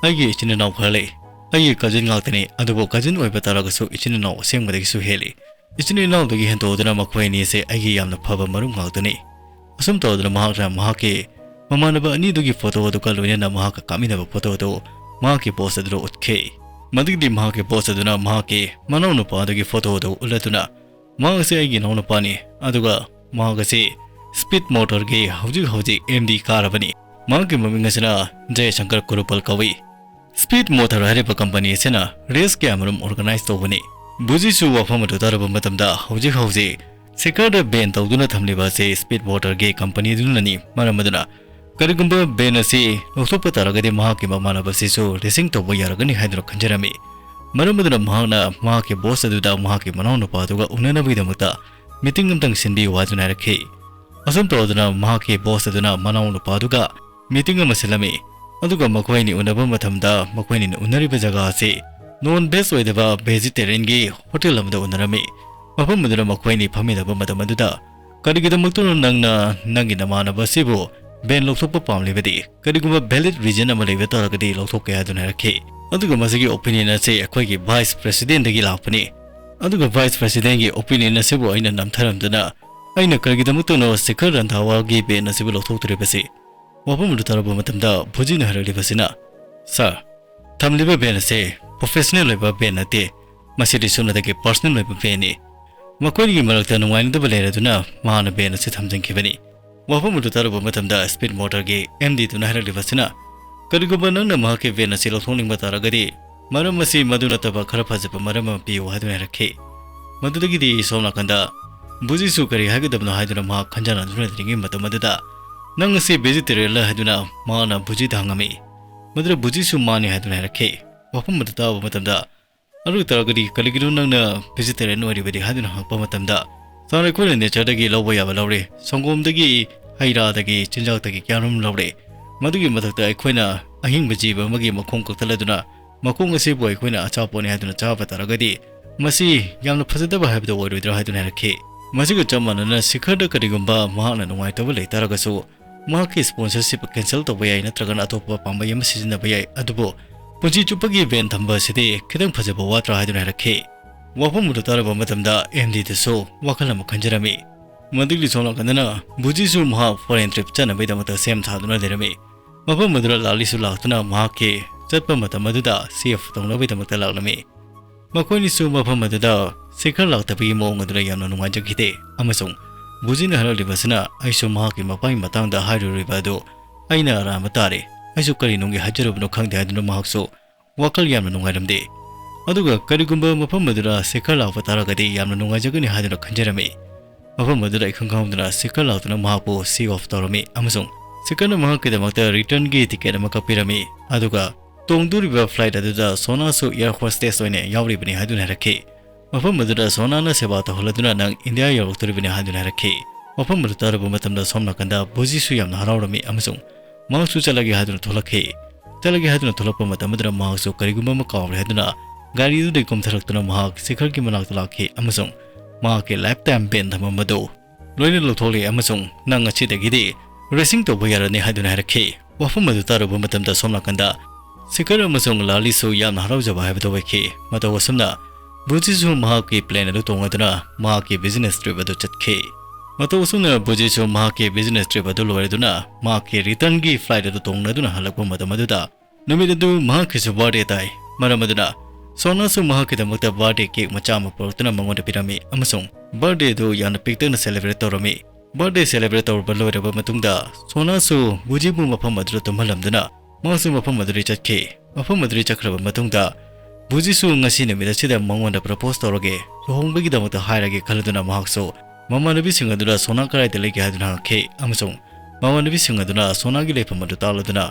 "ꯑꯩꯒꯤ ꯏꯆꯤꯟ ꯏꯅꯥꯎ ꯈꯔ ꯂꯩ꯫ ꯑꯩꯒꯤ ꯀꯖꯤꯟ ꯉꯥꯛꯇꯅꯤ, ꯑꯗꯨꯕꯨ ꯀꯖꯤꯟ ꯑꯣꯏꯕ ꯇꯥꯔꯒꯁꯨ ꯏꯆꯤꯟ ꯏꯅꯥꯎ ꯑꯁꯦꯡꯕꯗꯒꯤꯁꯨ ꯍꯦꯜꯂꯤ꯫ ꯏꯆꯤꯟ ꯏꯅꯥꯎꯗꯒꯤ ꯍꯦꯟꯗꯣꯛꯇꯨꯅ ꯃꯈꯣꯏ ꯑꯅꯤ ꯑꯁꯦ ꯑꯩꯒꯤ ꯌꯥꯝꯅ ꯐꯕ ꯃꯔꯨꯞ ꯉꯥꯛꯇꯅꯤ"꯫ ꯑꯁꯨꯝ ꯇꯧꯗꯨꯅ ꯃꯍꯥꯛꯅ ꯃꯍꯥꯛꯀꯤ ꯃꯃꯥꯟꯅꯕ ꯑꯅꯤꯗꯨꯒꯤ ꯐꯣꯇꯣ ꯑꯗꯨꯒ ꯂꯣꯏꯅꯅ ꯃꯍꯥꯛꯀ ꯀꯥꯞꯃꯤꯟꯅꯕ ꯐꯣꯇꯣ ꯑꯗꯨ ꯃꯍꯥꯛꯀꯤ ꯕꯣꯁ ꯑꯗꯨꯗ ꯎꯠꯈꯤ꯫ ꯃꯗꯨꯒꯤꯗꯤ ꯃꯍꯥꯛꯀꯤ ꯕꯣꯁ ꯑꯗꯨꯅ ꯃꯍꯥꯛꯀꯤ ꯃꯅꯥꯎꯅꯨꯄꯥ ꯑꯗꯨꯒꯤ ꯐꯣꯇꯣ ꯑꯗꯨ ꯎꯠꯂꯗꯨꯅ, "ꯃꯍꯥꯛ ꯑꯁꯤ ꯑꯩꯒꯤ ꯏꯅꯥꯎꯅꯨꯄꯥꯅꯤ, ꯑꯗꯨꯒ ꯃꯍꯥꯛ ꯑꯁꯤ ꯁ꯭ꯄꯤꯠ ꯃꯣꯇꯣꯔꯒꯤ ꯍꯧꯖꯤꯛ ꯍꯧꯖꯤꯛ ꯑꯦꯝ ꯗꯤ ꯀꯥꯔꯕꯅꯤ꯫ ꯃꯍꯥꯛꯀꯤ ꯃꯃꯤꯡ ꯑꯁꯤꯅ ꯖꯌꯁꯪꯀꯔ ꯀꯨꯔꯨꯄꯜ ꯀꯧꯏ꯫ ꯁ꯭ꯄꯤꯠ ꯃꯣꯇꯣꯔ ꯍꯥꯏꯔꯤꯕ ꯀꯝꯄꯅꯤ ꯑꯁꯤꯅ ꯔꯦꯁ ꯀꯌꯥꯃꯔꯨꯝ ꯑꯣꯔꯒꯅꯥꯏꯖ ꯇꯧꯕꯅꯤ꯫" ꯕꯨꯖꯤꯁꯨ ꯋꯥꯐꯝ ꯑꯗꯨ ꯇꯥꯔꯕ ꯃꯇꯝꯗ, ꯍꯧꯖꯤꯛ ꯍꯧꯖꯤꯛ ꯁꯦꯈꯔꯗ ꯕꯦꯟ ꯇꯧꯗꯨꯅ ꯊꯝꯂꯤꯕ ꯑꯁꯤ ꯁ꯭ꯄꯤꯠ ꯃꯣꯇꯣꯔꯒꯤ ꯀꯝꯄꯅꯤ ꯑꯗꯨꯅꯅꯤ꯫ ꯃꯔꯝ ꯑꯗꯨꯅ ꯀꯔꯤꯒꯨꯝꯕ ꯕꯦꯟ ꯑꯁꯤ ꯂꯧꯊꯣꯛꯄ ꯇꯥꯔꯒꯗꯤ ꯃꯍꯥꯛꯀꯤ ꯃꯃꯥꯟꯅꯕ ꯑꯁꯤꯁꯨ ꯔꯦꯁꯤꯡ ꯇꯧꯕ ꯌꯥꯔꯒꯅꯤ ꯍꯥꯏꯗꯨꯅ ꯈꯟꯖꯔꯝꯃꯤ꯫ ꯃꯔꯝ ꯑꯗꯨꯅ ꯃꯍꯥꯛꯅ ꯃꯍꯥꯛꯀꯤ ꯕꯣꯁ ꯑꯗꯨꯗ ꯃꯍꯥꯛꯀꯤ ꯃꯅꯥꯎꯅꯨꯄꯥ ꯑꯗꯨꯒ ꯎꯅꯅꯕꯒꯤꯗꯃꯛꯇ ꯃꯤꯇꯤꯡ ꯑꯃꯇꯪ ꯁꯤꯟꯕꯤꯌꯨ ꯍꯥꯏꯗꯨꯅ ꯍꯥꯏꯔꯛꯈꯤ꯫ ꯑꯁꯨꯝ ꯇꯧꯗꯨꯅ ꯃꯍꯥꯛꯀꯤ ꯕꯣꯁ ꯑꯗꯨꯅ ꯃꯅꯥꯎꯅꯨꯄꯥ ꯑꯗꯨꯒ ꯃꯤꯇꯤꯡ ꯑꯃ ꯁꯤꯜꯂꯝꯃꯤ꯫ ꯑꯗꯨꯒ ꯃꯈꯣꯏ ꯑꯅꯤ ꯎꯅꯕ ꯃꯇꯝꯗ ꯃꯈꯣꯏ ꯑꯅꯤꯅ ꯎꯅꯔꯤꯕ ꯖꯒꯥ ꯑꯁꯤ ꯅꯣꯟ ꯚꯦꯖ ꯑꯣꯏꯗꯕ ꯚꯦꯖꯤꯇꯦꯔꯤꯌꯟꯒꯤ ꯍꯣꯇꯦꯜ ꯑꯃꯗ ꯎꯅꯔꯝꯃꯤ꯫ ꯃꯐꯝ ꯑꯗꯨꯗ ꯃꯈꯣꯏ ꯑꯅꯤ ꯐꯝꯃꯤꯟꯅꯕ ꯃꯇꯝ ꯑꯗꯨꯗ, "ꯀꯔꯤꯒꯤꯗꯃꯛꯇꯅꯣ ꯅꯪꯅ ꯅꯪꯒꯤ ꯅꯃꯥꯟꯅꯕ ꯑꯁꯤꯕꯨ ꯕꯦꯟ ꯂꯧꯊꯣꯛꯄ ꯄꯥꯝꯂꯤꯕꯗꯤ? ꯀꯔꯤꯒꯨꯝꯕ ꯚꯦꯂꯤꯗ ꯔꯤꯖꯟ ꯑꯃ ꯂꯩꯕ ꯇꯥꯔꯒꯗꯤ ꯂꯧꯊꯣꯛꯀꯦ" ꯍꯥꯏꯗꯨꯅ ꯍꯥꯏꯔꯛꯈꯤ꯫ ꯑꯗꯨꯒ ꯃꯁꯤꯒꯤ ꯑꯣꯄꯤꯅꯤꯌꯟ ꯑꯁꯤ ꯑꯩꯈꯣꯏꯒꯤ ꯚꯥꯏꯁ ꯄ꯭ꯔꯦꯁꯤꯗꯦꯟꯗꯒꯤ ꯂꯥꯛꯄꯅꯤ꯫ ꯑꯗꯨꯒ ꯚꯥꯏꯁ ꯄ꯭ꯔꯦꯁꯤꯗꯦꯟꯒꯤ ꯑꯣꯄꯤꯅꯤꯌꯟ ꯑꯁꯤꯕꯨ ꯑꯩꯅ ꯅꯝꯊꯔꯝꯗꯨꯅ, ꯑꯩꯅ ꯀꯔꯤꯒꯤꯗꯃꯛꯇꯅꯣ ꯁꯤꯈꯔ ꯔꯟꯙꯥꯋꯥꯒꯤ ꯕꯦꯟ ꯑꯁꯤꯕꯨ ꯂꯧꯊꯣꯛꯇꯣꯔꯤꯕꯁꯤ? ꯋꯥꯐꯝ ꯑꯗꯨ ꯇꯥꯔꯕ ꯃꯇꯝꯗ ꯚꯨꯖꯤꯅ ꯍꯥꯏꯔꯛꯂꯤꯕꯁꯤꯅ, "ꯁꯥꯔ, ꯊꯝꯂꯤꯕ ꯕꯦꯟ ꯑꯁꯤ ꯄ꯭ꯔꯣꯐꯦꯁꯅꯦꯜ ꯑꯣꯏꯕ ꯕꯦꯟ ꯅꯠꯇꯦ, ꯃꯁꯤꯗꯤ ꯁꯨꯞꯅꯇꯒꯤ ꯄꯔꯁꯅꯦꯜ ꯑꯣꯏꯕ ꯕꯦꯟꯅꯤ꯫ ꯃꯈꯣꯏꯒꯤ ꯃꯔꯛꯇ ꯅꯨꯡꯉꯥꯏꯅꯗꯕ ꯂꯩꯔꯗꯨꯅ ꯃꯍꯥꯛꯅ ꯕꯦꯟ ꯑꯁꯤ ꯊꯝꯖꯤꯟꯈꯤꯕꯅꯤ꯫" ꯋꯥꯐꯝ ꯑꯗꯨ ꯇꯥꯔꯕ ꯃꯇꯝꯗ ꯁ꯭ꯄꯤꯠ ꯃꯣꯇꯣꯔꯒꯤ ꯑꯦꯝ ꯗꯤ ꯗꯨꯅ ꯍꯥꯏꯔꯛꯂꯤꯕꯁꯤꯅ, "ꯀꯔꯤꯒꯨꯝꯕ ꯅꯪꯅ ꯃꯍꯥꯛꯀꯤ ꯕꯦꯟ ꯑꯁꯤ ꯂꯧꯊꯣꯛꯅꯤꯡꯕ ꯇꯥꯔꯒꯗꯤ, ꯃꯔꯝ ꯑꯁꯤ ꯃꯗꯨ ꯅꯠꯇꯕ ꯈꯔ ꯐꯖꯕ ꯃꯔꯝ ꯑꯃ ꯄꯤꯌꯨ" ꯍꯥꯏꯗꯨꯅ ꯍꯥꯏꯔꯛꯈꯤ꯫ ꯃꯗꯨꯗꯒꯤꯗꯤ ꯁꯣꯝ ꯅꯥꯀꯟꯗ ꯕꯨꯖꯤꯁꯨ ꯀꯔꯤ ꯍꯥꯏꯒꯗꯕꯅꯣ ꯍꯥꯏꯗꯨꯅ ꯃꯍꯥꯛ ꯈꯟꯖꯥꯟꯅꯗꯨꯅ ꯂꯩꯔꯤꯉꯩ ꯃꯇꯝ ꯑꯗꯨꯗ, "ꯅꯪ ꯑꯁꯤ ꯚꯦꯖꯤꯇꯦꯔꯤꯌꯟꯂ?" ꯍꯥꯏꯗꯨꯅ ꯃꯍꯥꯛꯅ ꯕꯨꯖꯤꯗ ꯍꯪꯉꯝꯃꯤ꯫ ꯃꯗꯨꯗ ꯕꯨꯖꯤꯁꯨ ꯃꯥꯅꯤ ꯍꯥꯏꯗꯨꯅ ꯍꯥꯏꯔꯛꯈꯤ꯫ ꯋꯥꯐꯝ ꯑꯗꯨ ꯇꯥꯕ ꯃꯇꯝꯗ, "ꯑꯗꯨ ꯑꯣꯏ ꯇꯥꯔꯒꯗꯤ ꯀꯔꯤꯒꯤꯅꯣ ꯅꯪꯅ ꯚꯦꯖꯤꯇꯦꯔꯤꯌꯟ ꯑꯣꯏꯔꯤꯕꯗꯤ?" ꯍꯥꯏꯗꯨꯅ ꯍꯪꯉꯛꯄ ꯃꯇꯝꯗ, "ꯁꯥꯔ, ꯑꯩꯈꯣꯏꯅ ꯅꯦꯆꯔꯗꯒꯤ ꯂꯧꯕ ꯌꯥꯕ ꯂꯧꯔꯦ, ꯁꯪꯒꯣꯝꯗꯒꯤ, ꯍꯩ ꯔꯥꯗꯒꯤ, ꯆꯤꯟꯖꯥꯛꯇꯒꯤ ꯀꯌꯥꯃꯔꯨꯝ ꯂꯧꯔꯦ꯫ ꯃꯗꯨꯒꯤ ꯃꯊꯛꯇ ꯑꯩꯈꯣꯏꯅ ꯑꯍꯤꯡꯕ ꯖꯤꯕ ꯑꯃꯒꯤ ꯃꯈꯣꯡ ꯀꯛꯊꯠꯂꯗꯨꯅ ꯃꯈꯣꯡ ꯑꯁꯤꯕꯨ ꯑꯩꯈꯣꯏꯅ ꯑꯆꯥꯄꯣꯠꯅꯤ ꯍꯥꯏꯗꯨꯅ ꯆꯥꯕ ꯇꯥꯔꯒꯗꯤ, ꯃꯁꯤ ꯌꯥꯝꯅ ꯐꯖꯗꯕ ꯍꯥꯏꯕꯗꯨ ꯑꯣꯏꯔꯣꯏꯗ꯭ꯔꯥ?" ꯍꯥꯏꯗꯨꯅ ꯍꯥꯏꯔꯛꯈꯤ꯫ ꯃꯁꯤꯒ ꯆꯞ ꯃꯥꯟꯅꯅ ꯁꯤꯈꯔꯗ ꯀꯔꯤꯒꯨꯝꯕ ꯃꯍꯥꯛꯅ ꯅꯨꯡꯉꯥꯏꯇꯕ ꯂꯩ ꯇꯥꯔꯒꯁꯨ, ꯃꯍꯥꯛꯀꯤ ꯁ꯭ꯄꯣꯟꯁꯔꯁꯤꯞ ꯀꯦꯟꯁꯦꯜ ꯇꯧꯕ ꯌꯥꯏ, ꯅꯠꯇ꯭ꯔꯒꯅ ꯑꯇꯣꯞꯄ ꯄꯥꯝꯕꯩ ꯑꯃ ꯁꯤꯖꯤꯟꯅꯕ ꯌꯥꯏ, ꯑꯗꯨꯕꯨ ꯄꯨꯟꯁꯤ ꯆꯨꯞꯄꯒꯤ ꯕꯦꯟ ꯊꯝꯕ ꯑꯁꯤꯗꯤ ꯈꯤꯇꯪ ꯐꯖꯕ ꯋꯥꯠꯇ꯭ꯔꯥ ꯍꯥꯏꯗꯨꯅ ꯍꯥꯏꯔꯛꯈꯤ꯫ ꯋꯥꯐꯝ ꯑꯗꯨ ꯇꯥꯔꯕ ꯃꯇꯝꯗ ꯑꯦꯝ ꯗꯤꯗꯁꯨ ꯋꯥꯈꯜ ꯑꯃ ꯈꯟꯖꯔꯝꯃꯤ꯫ ꯃꯗꯨꯒꯤ ꯁꯣꯝ ꯅꯥꯀꯟꯗꯅ ꯕꯨꯖꯤꯁꯨ ꯃꯍꯥꯛ ꯐꯣꯔꯦꯟ ꯇ꯭ꯔꯤꯞ ꯆꯠꯅꯕꯒꯤꯗꯃꯛꯇ ꯁꯦꯝ ꯁꯥꯗꯨꯅ ꯂꯩꯔꯝꯃꯤ꯫ ꯃꯐꯝ ꯑꯗꯨꯗ ꯂꯥꯂꯤꯁꯨ ꯂꯥꯛꯇꯨꯅ ꯃꯍꯥꯛꯀꯤ ꯆꯠꯄ ꯃꯇꯝ ꯑꯗꯨꯗ ꯁꯦꯐ ꯇꯧꯅꯕꯒꯤꯗꯃꯛꯇ ꯂꯥꯛꯂꯝꯃꯤ꯫ ꯃꯈꯣꯏꯅꯤꯁꯨ ꯃꯐꯝ ꯑꯗꯨꯗ ꯁꯦꯈꯔ ꯂꯥꯛꯇꯕꯒꯤ ꯃꯑꯣꯡ ꯑꯗꯨꯗ ꯌꯥꯝꯅ ꯅꯨꯡꯉꯥꯏꯖꯈꯤꯗꯦ, ꯑꯃꯁꯨꯡ ꯕꯨꯖꯤꯅ ꯍꯥꯏꯔꯛꯂꯤꯕꯁꯤꯅ, "ꯑꯩꯁꯨ ꯃꯍꯥꯛꯀꯤ ꯃꯄꯥꯒꯤ ꯃꯇꯥꯡꯗ ꯍꯥꯏꯔꯨꯔꯤꯕ ꯑꯗꯨ ꯑꯩꯅ ꯑꯔꯥꯟꯕ ꯇꯥꯔꯦ꯫ ꯑꯩꯁꯨ ꯀꯔꯤ ꯅꯨꯡꯒꯤ ꯍꯥꯏꯖꯔꯨꯕꯅꯣ ꯈꯪꯗꯦ" ꯍꯥꯏꯗꯨꯅ ꯃꯍꯥꯛꯁꯨ ꯋꯥꯈꯜ ꯌꯥꯝꯅ ꯅꯨꯡꯉꯥꯏꯔꯝꯗꯦ꯫ ꯑꯗꯨꯒ ꯀꯔꯤꯒꯨꯝꯕ ꯃꯐꯝ ꯑꯗꯨꯗ ꯁꯦꯈꯔ ꯂꯥꯛꯄ ꯇꯥꯔꯒꯗꯤ ꯌꯥꯝꯅ ꯅꯨꯡꯉꯥꯏꯖꯒꯅꯤ ꯍꯥꯏꯗꯨꯅ ꯈꯟꯖꯔꯝꯃꯤ꯫ ꯃꯐꯝ ꯑꯗꯨꯗ ꯏꯈꯪ ꯈꯪꯍꯧꯗꯅ ꯁꯦꯈꯔ ꯂꯥꯛꯇꯨꯅ ꯃꯍꯥꯛꯄꯨ ꯁꯤ ꯑꯣꯐ ꯇꯧꯔꯝꯃꯤ, ꯑꯃꯁꯨꯡ ꯁꯦꯈꯔꯅ ꯃꯍꯥꯛꯀꯤꯗꯃꯛꯇ ꯔꯤꯇꯔꯟꯒꯤ ꯇꯤꯀꯦꯠ ꯑꯃ ꯀꯛꯄꯤꯔꯝꯃꯤ꯫ ꯑꯗꯨꯒ ꯇꯣꯡꯗꯣꯔꯤꯕ ꯐ꯭ꯂꯥꯏꯠ ꯑꯗꯨꯗ ꯁꯣꯅꯥꯁꯨ ꯑꯦꯌꯔ ꯍꯣꯁꯇꯦꯁ ꯑꯣꯏꯅ ꯌꯥꯎꯔꯤꯕꯅꯤ ꯍꯥꯏꯗꯨꯅ ꯍꯥꯏꯔꯛꯈꯤ꯫ ꯃꯐꯝ ꯑꯗꯨꯗ ꯁꯣꯅꯥꯅ ꯁꯦꯕꯥ ꯇꯧꯍꯜꯂꯗꯨꯅ ꯅꯪ ꯏꯟꯗꯤꯌꯥ ꯌꯧꯔꯛꯇꯣꯔꯤꯕꯅꯤ ꯍꯥꯏꯗꯨꯅ ꯍꯥꯏꯔꯛꯈꯤ꯫ ꯃꯐꯝ ꯑꯗꯨ ꯇꯥꯔꯨꯕ ꯃꯇꯝꯗ ꯁꯣꯝ ꯅꯥꯀꯟꯗ ꯕꯨꯖꯤꯁꯨ ꯌꯥꯝꯅ ꯍꯔꯥꯎꯔꯝꯃꯤ, ꯑꯃꯁꯨꯡ ꯃꯍꯥꯛꯁꯨ ꯆꯠꯂꯒꯦ ꯍꯥꯏꯗꯨꯅ ꯊꯣꯛꯂꯛꯈꯤ꯫ ꯆꯠꯂꯒꯦ ꯍꯥꯏꯗꯨꯅ ꯊꯣꯛꯂꯛꯄ ꯃꯇꯝ ꯑꯗꯨꯗ ꯃꯍꯥꯛꯁꯨ ꯀꯔꯤꯒꯨꯝꯕ ꯑꯃ ꯀꯥꯎꯔꯦ ꯍꯥꯏꯗꯨꯅ ꯒꯥꯔꯤ ꯑꯗꯨꯗꯒꯤ ꯀꯨꯝꯊꯔꯛꯇꯨꯅ ꯃꯍꯥꯛ ꯁꯦꯈꯔꯒꯤ ꯃꯅꯥꯛꯇ ꯂꯥꯛꯈꯤ, ꯑꯃꯁꯨꯡ ꯃꯍꯥꯛꯀꯤ ꯂꯥꯏꯐ ꯇꯥꯏꯝ ꯕꯦꯟ ꯊꯝꯐꯝ ꯑꯗꯨ ꯂꯣꯏꯅ ꯂꯧꯊꯣꯛꯂꯦ, ꯑꯃꯁꯨꯡ ꯅꯪ ꯉꯁꯤꯗꯒꯤꯗꯤ ꯔꯦꯁꯤꯡ ꯇꯧꯕ ꯌꯥꯔꯅꯤ ꯍꯥꯏꯗꯨꯅ ꯍꯥꯏꯔꯛꯈꯤ꯫ ꯋꯥꯐꯝ ꯑꯗꯨ ꯇꯥꯔꯨꯕ ꯃꯇꯝꯗ ꯁꯣꯝ ꯅꯥꯀꯟꯗ ꯁꯦꯈꯔ ꯑꯃꯁꯨꯡ ꯂꯥꯂꯤꯁꯨ ꯌꯥꯝꯅ ꯍꯔꯥꯎꯖꯕ ꯍꯥꯏꯕꯗꯨ ꯑꯣꯏꯈꯤ꯫ ꯃꯇꯧ ꯑꯁꯨꯝꯅ ꯕꯨꯖꯤꯁꯨ ꯃꯍꯥꯛꯀꯤ ꯄ꯭ꯂꯦꯟ ꯑꯗꯨ ꯇꯣꯡꯂꯗꯨꯅ ꯃꯍꯥꯛꯀꯤ ꯕꯤꯖꯤꯅꯦꯁ ꯇ꯭ꯔꯤꯞ ꯑꯗꯨ ꯆꯠꯈꯤ꯫ ꯃꯇꯧ ꯑꯁꯨꯝꯅ ꯕꯨꯖꯤꯁꯨ ꯃꯍꯥꯛꯀꯤ ꯕꯤꯖꯤꯅꯦꯁ ꯇ꯭ꯔꯤꯞ ꯑꯗꯨ ꯂꯣꯏꯔꯗꯨꯅ ꯃꯍꯥꯛꯀꯤ ꯔꯤꯇꯔꯟꯒꯤ ꯐ꯭ꯂꯥꯏꯠ ꯑꯗꯨ ꯇꯣꯡꯂꯗꯨꯅ ꯍꯜꯂꯛꯄ ꯃꯇꯝ ꯑꯗꯨꯗ ꯅꯨꯃꯤꯠ ꯑꯗꯨ ꯃꯍꯥꯛꯀꯤꯁꯨ ꯕꯥꯔꯗꯦ ꯇꯥꯏ꯫ ꯃꯔꯝ ꯑꯗꯨꯅ ꯁꯣꯅꯥꯁꯨ ꯃꯍꯥꯛꯀꯤꯗꯃꯛꯇ ꯕꯥꯔꯗꯦ ꯀꯦꯛ ꯃꯆꯥ ꯑꯃ ꯄꯨꯔꯛꯇꯨꯅ ꯃꯉꯣꯟꯗ ꯄꯤꯔꯝꯃꯤ, ꯑꯃꯁꯨꯡ ꯕꯥꯔꯗꯦ ꯑꯗꯨ ꯌꯥꯝꯅ ꯄꯤꯛꯇꯛꯅ ꯁꯦꯂꯦꯕ꯭ꯔꯦꯠ ꯇꯧꯔꯝꯃꯤ꯫ ꯕꯥꯔꯗꯦ ꯁꯦꯂꯦꯕ꯭ꯔꯦꯠ ꯇꯧꯔꯕ ꯂꯣꯏꯔꯕ ꯃꯇꯨꯡꯗ ꯁꯣꯅꯥꯁꯨ ꯕꯨꯖꯤꯕꯨ ꯃꯐꯝ ꯑꯗꯨꯗ ꯇꯨꯝꯍꯜꯂꯝꯗꯨꯅ ꯃꯍꯥꯛꯁꯨ ꯃꯐꯝ ꯑꯗꯨꯗꯒꯤ ꯆꯠꯈꯤ꯫ ꯃꯐꯝ ꯑꯗꯨꯗꯒꯤ ꯆꯠꯈ꯭ꯔꯕ ꯃꯇꯨꯡꯗ ꯕꯨꯖꯤꯁꯨ ꯉꯁꯤ ꯅꯨꯃꯤꯠ ꯑꯁꯤꯗ ꯃꯉꯣꯟꯗ ꯄ꯭ꯔꯄꯣꯁ ꯇꯧꯔꯒꯦ, ꯂꯨꯍꯣꯡꯕꯒꯤꯗꯃꯛꯇ ꯍꯥꯏꯔꯒꯦ ꯈꯜꯂꯗꯨꯅ ꯃꯍꯥꯛꯁꯨ ꯃꯃꯥꯟꯅꯕꯤꯁꯤꯡ ꯑꯗꯨꯗ ꯁꯣꯅꯥ ꯀꯗꯥꯏꯗ ꯂꯩꯒꯦ ꯍꯥꯏꯗꯨꯅ ꯍꯪꯉꯛꯈꯤ, ꯑꯃꯁꯨꯡ ꯃꯃꯥꯟꯅꯕꯤꯁꯤꯡ ꯑꯗꯨꯅ ꯁꯣꯅꯥꯒꯤ ꯂꯩꯐꯝ ꯑꯗꯨ ꯇꯥꯛꯂꯗꯨꯅ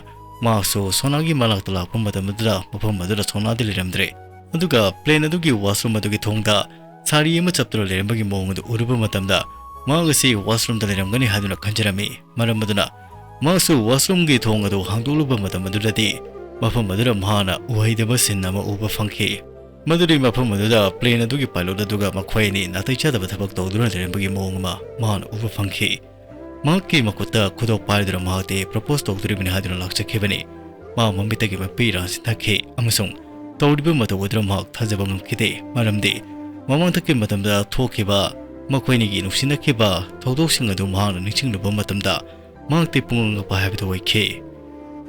ꯃꯍꯥꯛꯁꯨ ꯁꯣꯅꯥꯒꯤ ꯃꯅꯥꯛꯇ ꯂꯥꯛꯄ ꯃꯇꯝ ꯑꯗꯨꯗ ꯃꯐꯝ ꯑꯗꯨꯗ ꯁꯣꯅꯥꯗꯤ ꯂꯩꯔꯝꯗ꯭ꯔꯦ꯫ ꯑꯗꯨꯒ ꯄ꯭ꯂꯦꯟ ꯑꯗꯨꯒꯤ ꯋꯥꯁꯔꯨꯝ ꯑꯗꯨꯒꯤ ꯊꯣꯡꯗ ꯁꯥꯔꯤ ꯑꯃ ꯆꯞꯇꯨꯅ ꯂꯩꯔꯝꯕꯒꯤ ꯃꯑꯣꯡ ꯑꯗꯨ ꯎꯔꯨꯕ ꯃꯇꯝꯗ ꯃꯍꯥꯛ ꯑꯁꯤ ꯋꯥꯁꯔꯨꯝꯗ ꯂꯩꯔꯝꯒꯅꯤ ꯍꯥꯏꯗꯨꯅ ꯈꯟꯖꯔꯝꯃꯤ꯫ ꯃꯔꯝ ꯑꯗꯨꯅ ꯃꯍꯥꯛꯁꯨ ꯋꯥꯁꯔꯨꯝꯒꯤ ꯊꯣꯡ ꯑꯗꯨ ꯍꯥꯡꯗꯣꯛꯂꯨꯕ ꯃꯇꯝ ꯑꯗꯨꯗꯗꯤ ꯃꯐꯝ ꯑꯗꯨꯗ ꯃꯍꯥꯛꯅ ꯎꯍꯩꯗꯕ ꯁꯤꯟ ꯑꯃ ꯎꯕ ꯐꯪꯈꯤ꯫ ꯃꯗꯨꯗꯤ ꯃꯐꯝ ꯑꯗꯨꯗ ꯄ꯭ꯂꯦꯟ ꯑꯗꯨꯒꯤ ꯄꯥꯏꯂꯣꯠ ꯑꯗꯨꯒ ꯃꯈꯣꯏ ꯑꯅꯤ ꯅꯥꯇꯩ ꯆꯥꯗꯕ ꯊꯕꯛ ꯇꯧꯗꯨꯅ ꯂꯩꯔꯝꯕꯒꯤ ꯃꯑꯣꯡ ꯑꯃ ꯃꯍꯥꯛꯅ ꯎꯕ ꯐꯪꯈꯤ꯫ ꯃꯍꯥꯛꯀꯤ ꯃꯈꯨꯠꯇ ꯈꯨꯗꯣꯞ ꯄꯥꯏꯗꯨꯅ ꯃꯍꯥꯛꯇꯤ ꯄ꯭ꯔꯄꯣꯁ ꯇꯧꯗꯣꯔꯤꯕꯅꯤ ꯍꯥꯏꯗꯨꯅ ꯂꯥꯛꯆꯈꯤꯕꯅꯤ꯫ ꯃꯍꯥꯛ ꯃꯃꯤꯠꯇꯒꯤ ꯃꯄꯤ ꯏꯔꯥ ꯆꯤꯟꯊꯈꯤ, ꯑꯃꯁꯨꯡ ꯇꯧꯔꯤꯕ ꯃꯇꯧ ꯑꯗꯨꯗ ꯃꯍꯥꯛ ꯊꯥꯖꯕ ꯉꯝꯈꯤꯗꯦ, ꯃꯔꯝꯗꯤ ꯃꯃꯥꯡꯊꯛꯀꯤ ꯃꯇꯝꯗ ꯊꯣꯛꯈꯤꯕ ꯃꯈꯣꯏꯅꯤꯒꯤ ꯅꯨꯡꯁꯤꯅꯈꯤꯕ ꯊꯧꯗꯣꯛꯁꯤꯡ ꯑꯗꯨ ꯃꯍꯥꯛꯅ ꯅꯤꯡꯁꯤꯡꯂꯨꯕ ꯃꯇꯝꯗ ꯃꯍꯥꯛꯇꯤ ꯄꯨꯡꯉꯛ ꯉꯛꯄ ꯍꯥꯏꯕꯗꯨ ꯑꯣꯏꯈꯤ꯫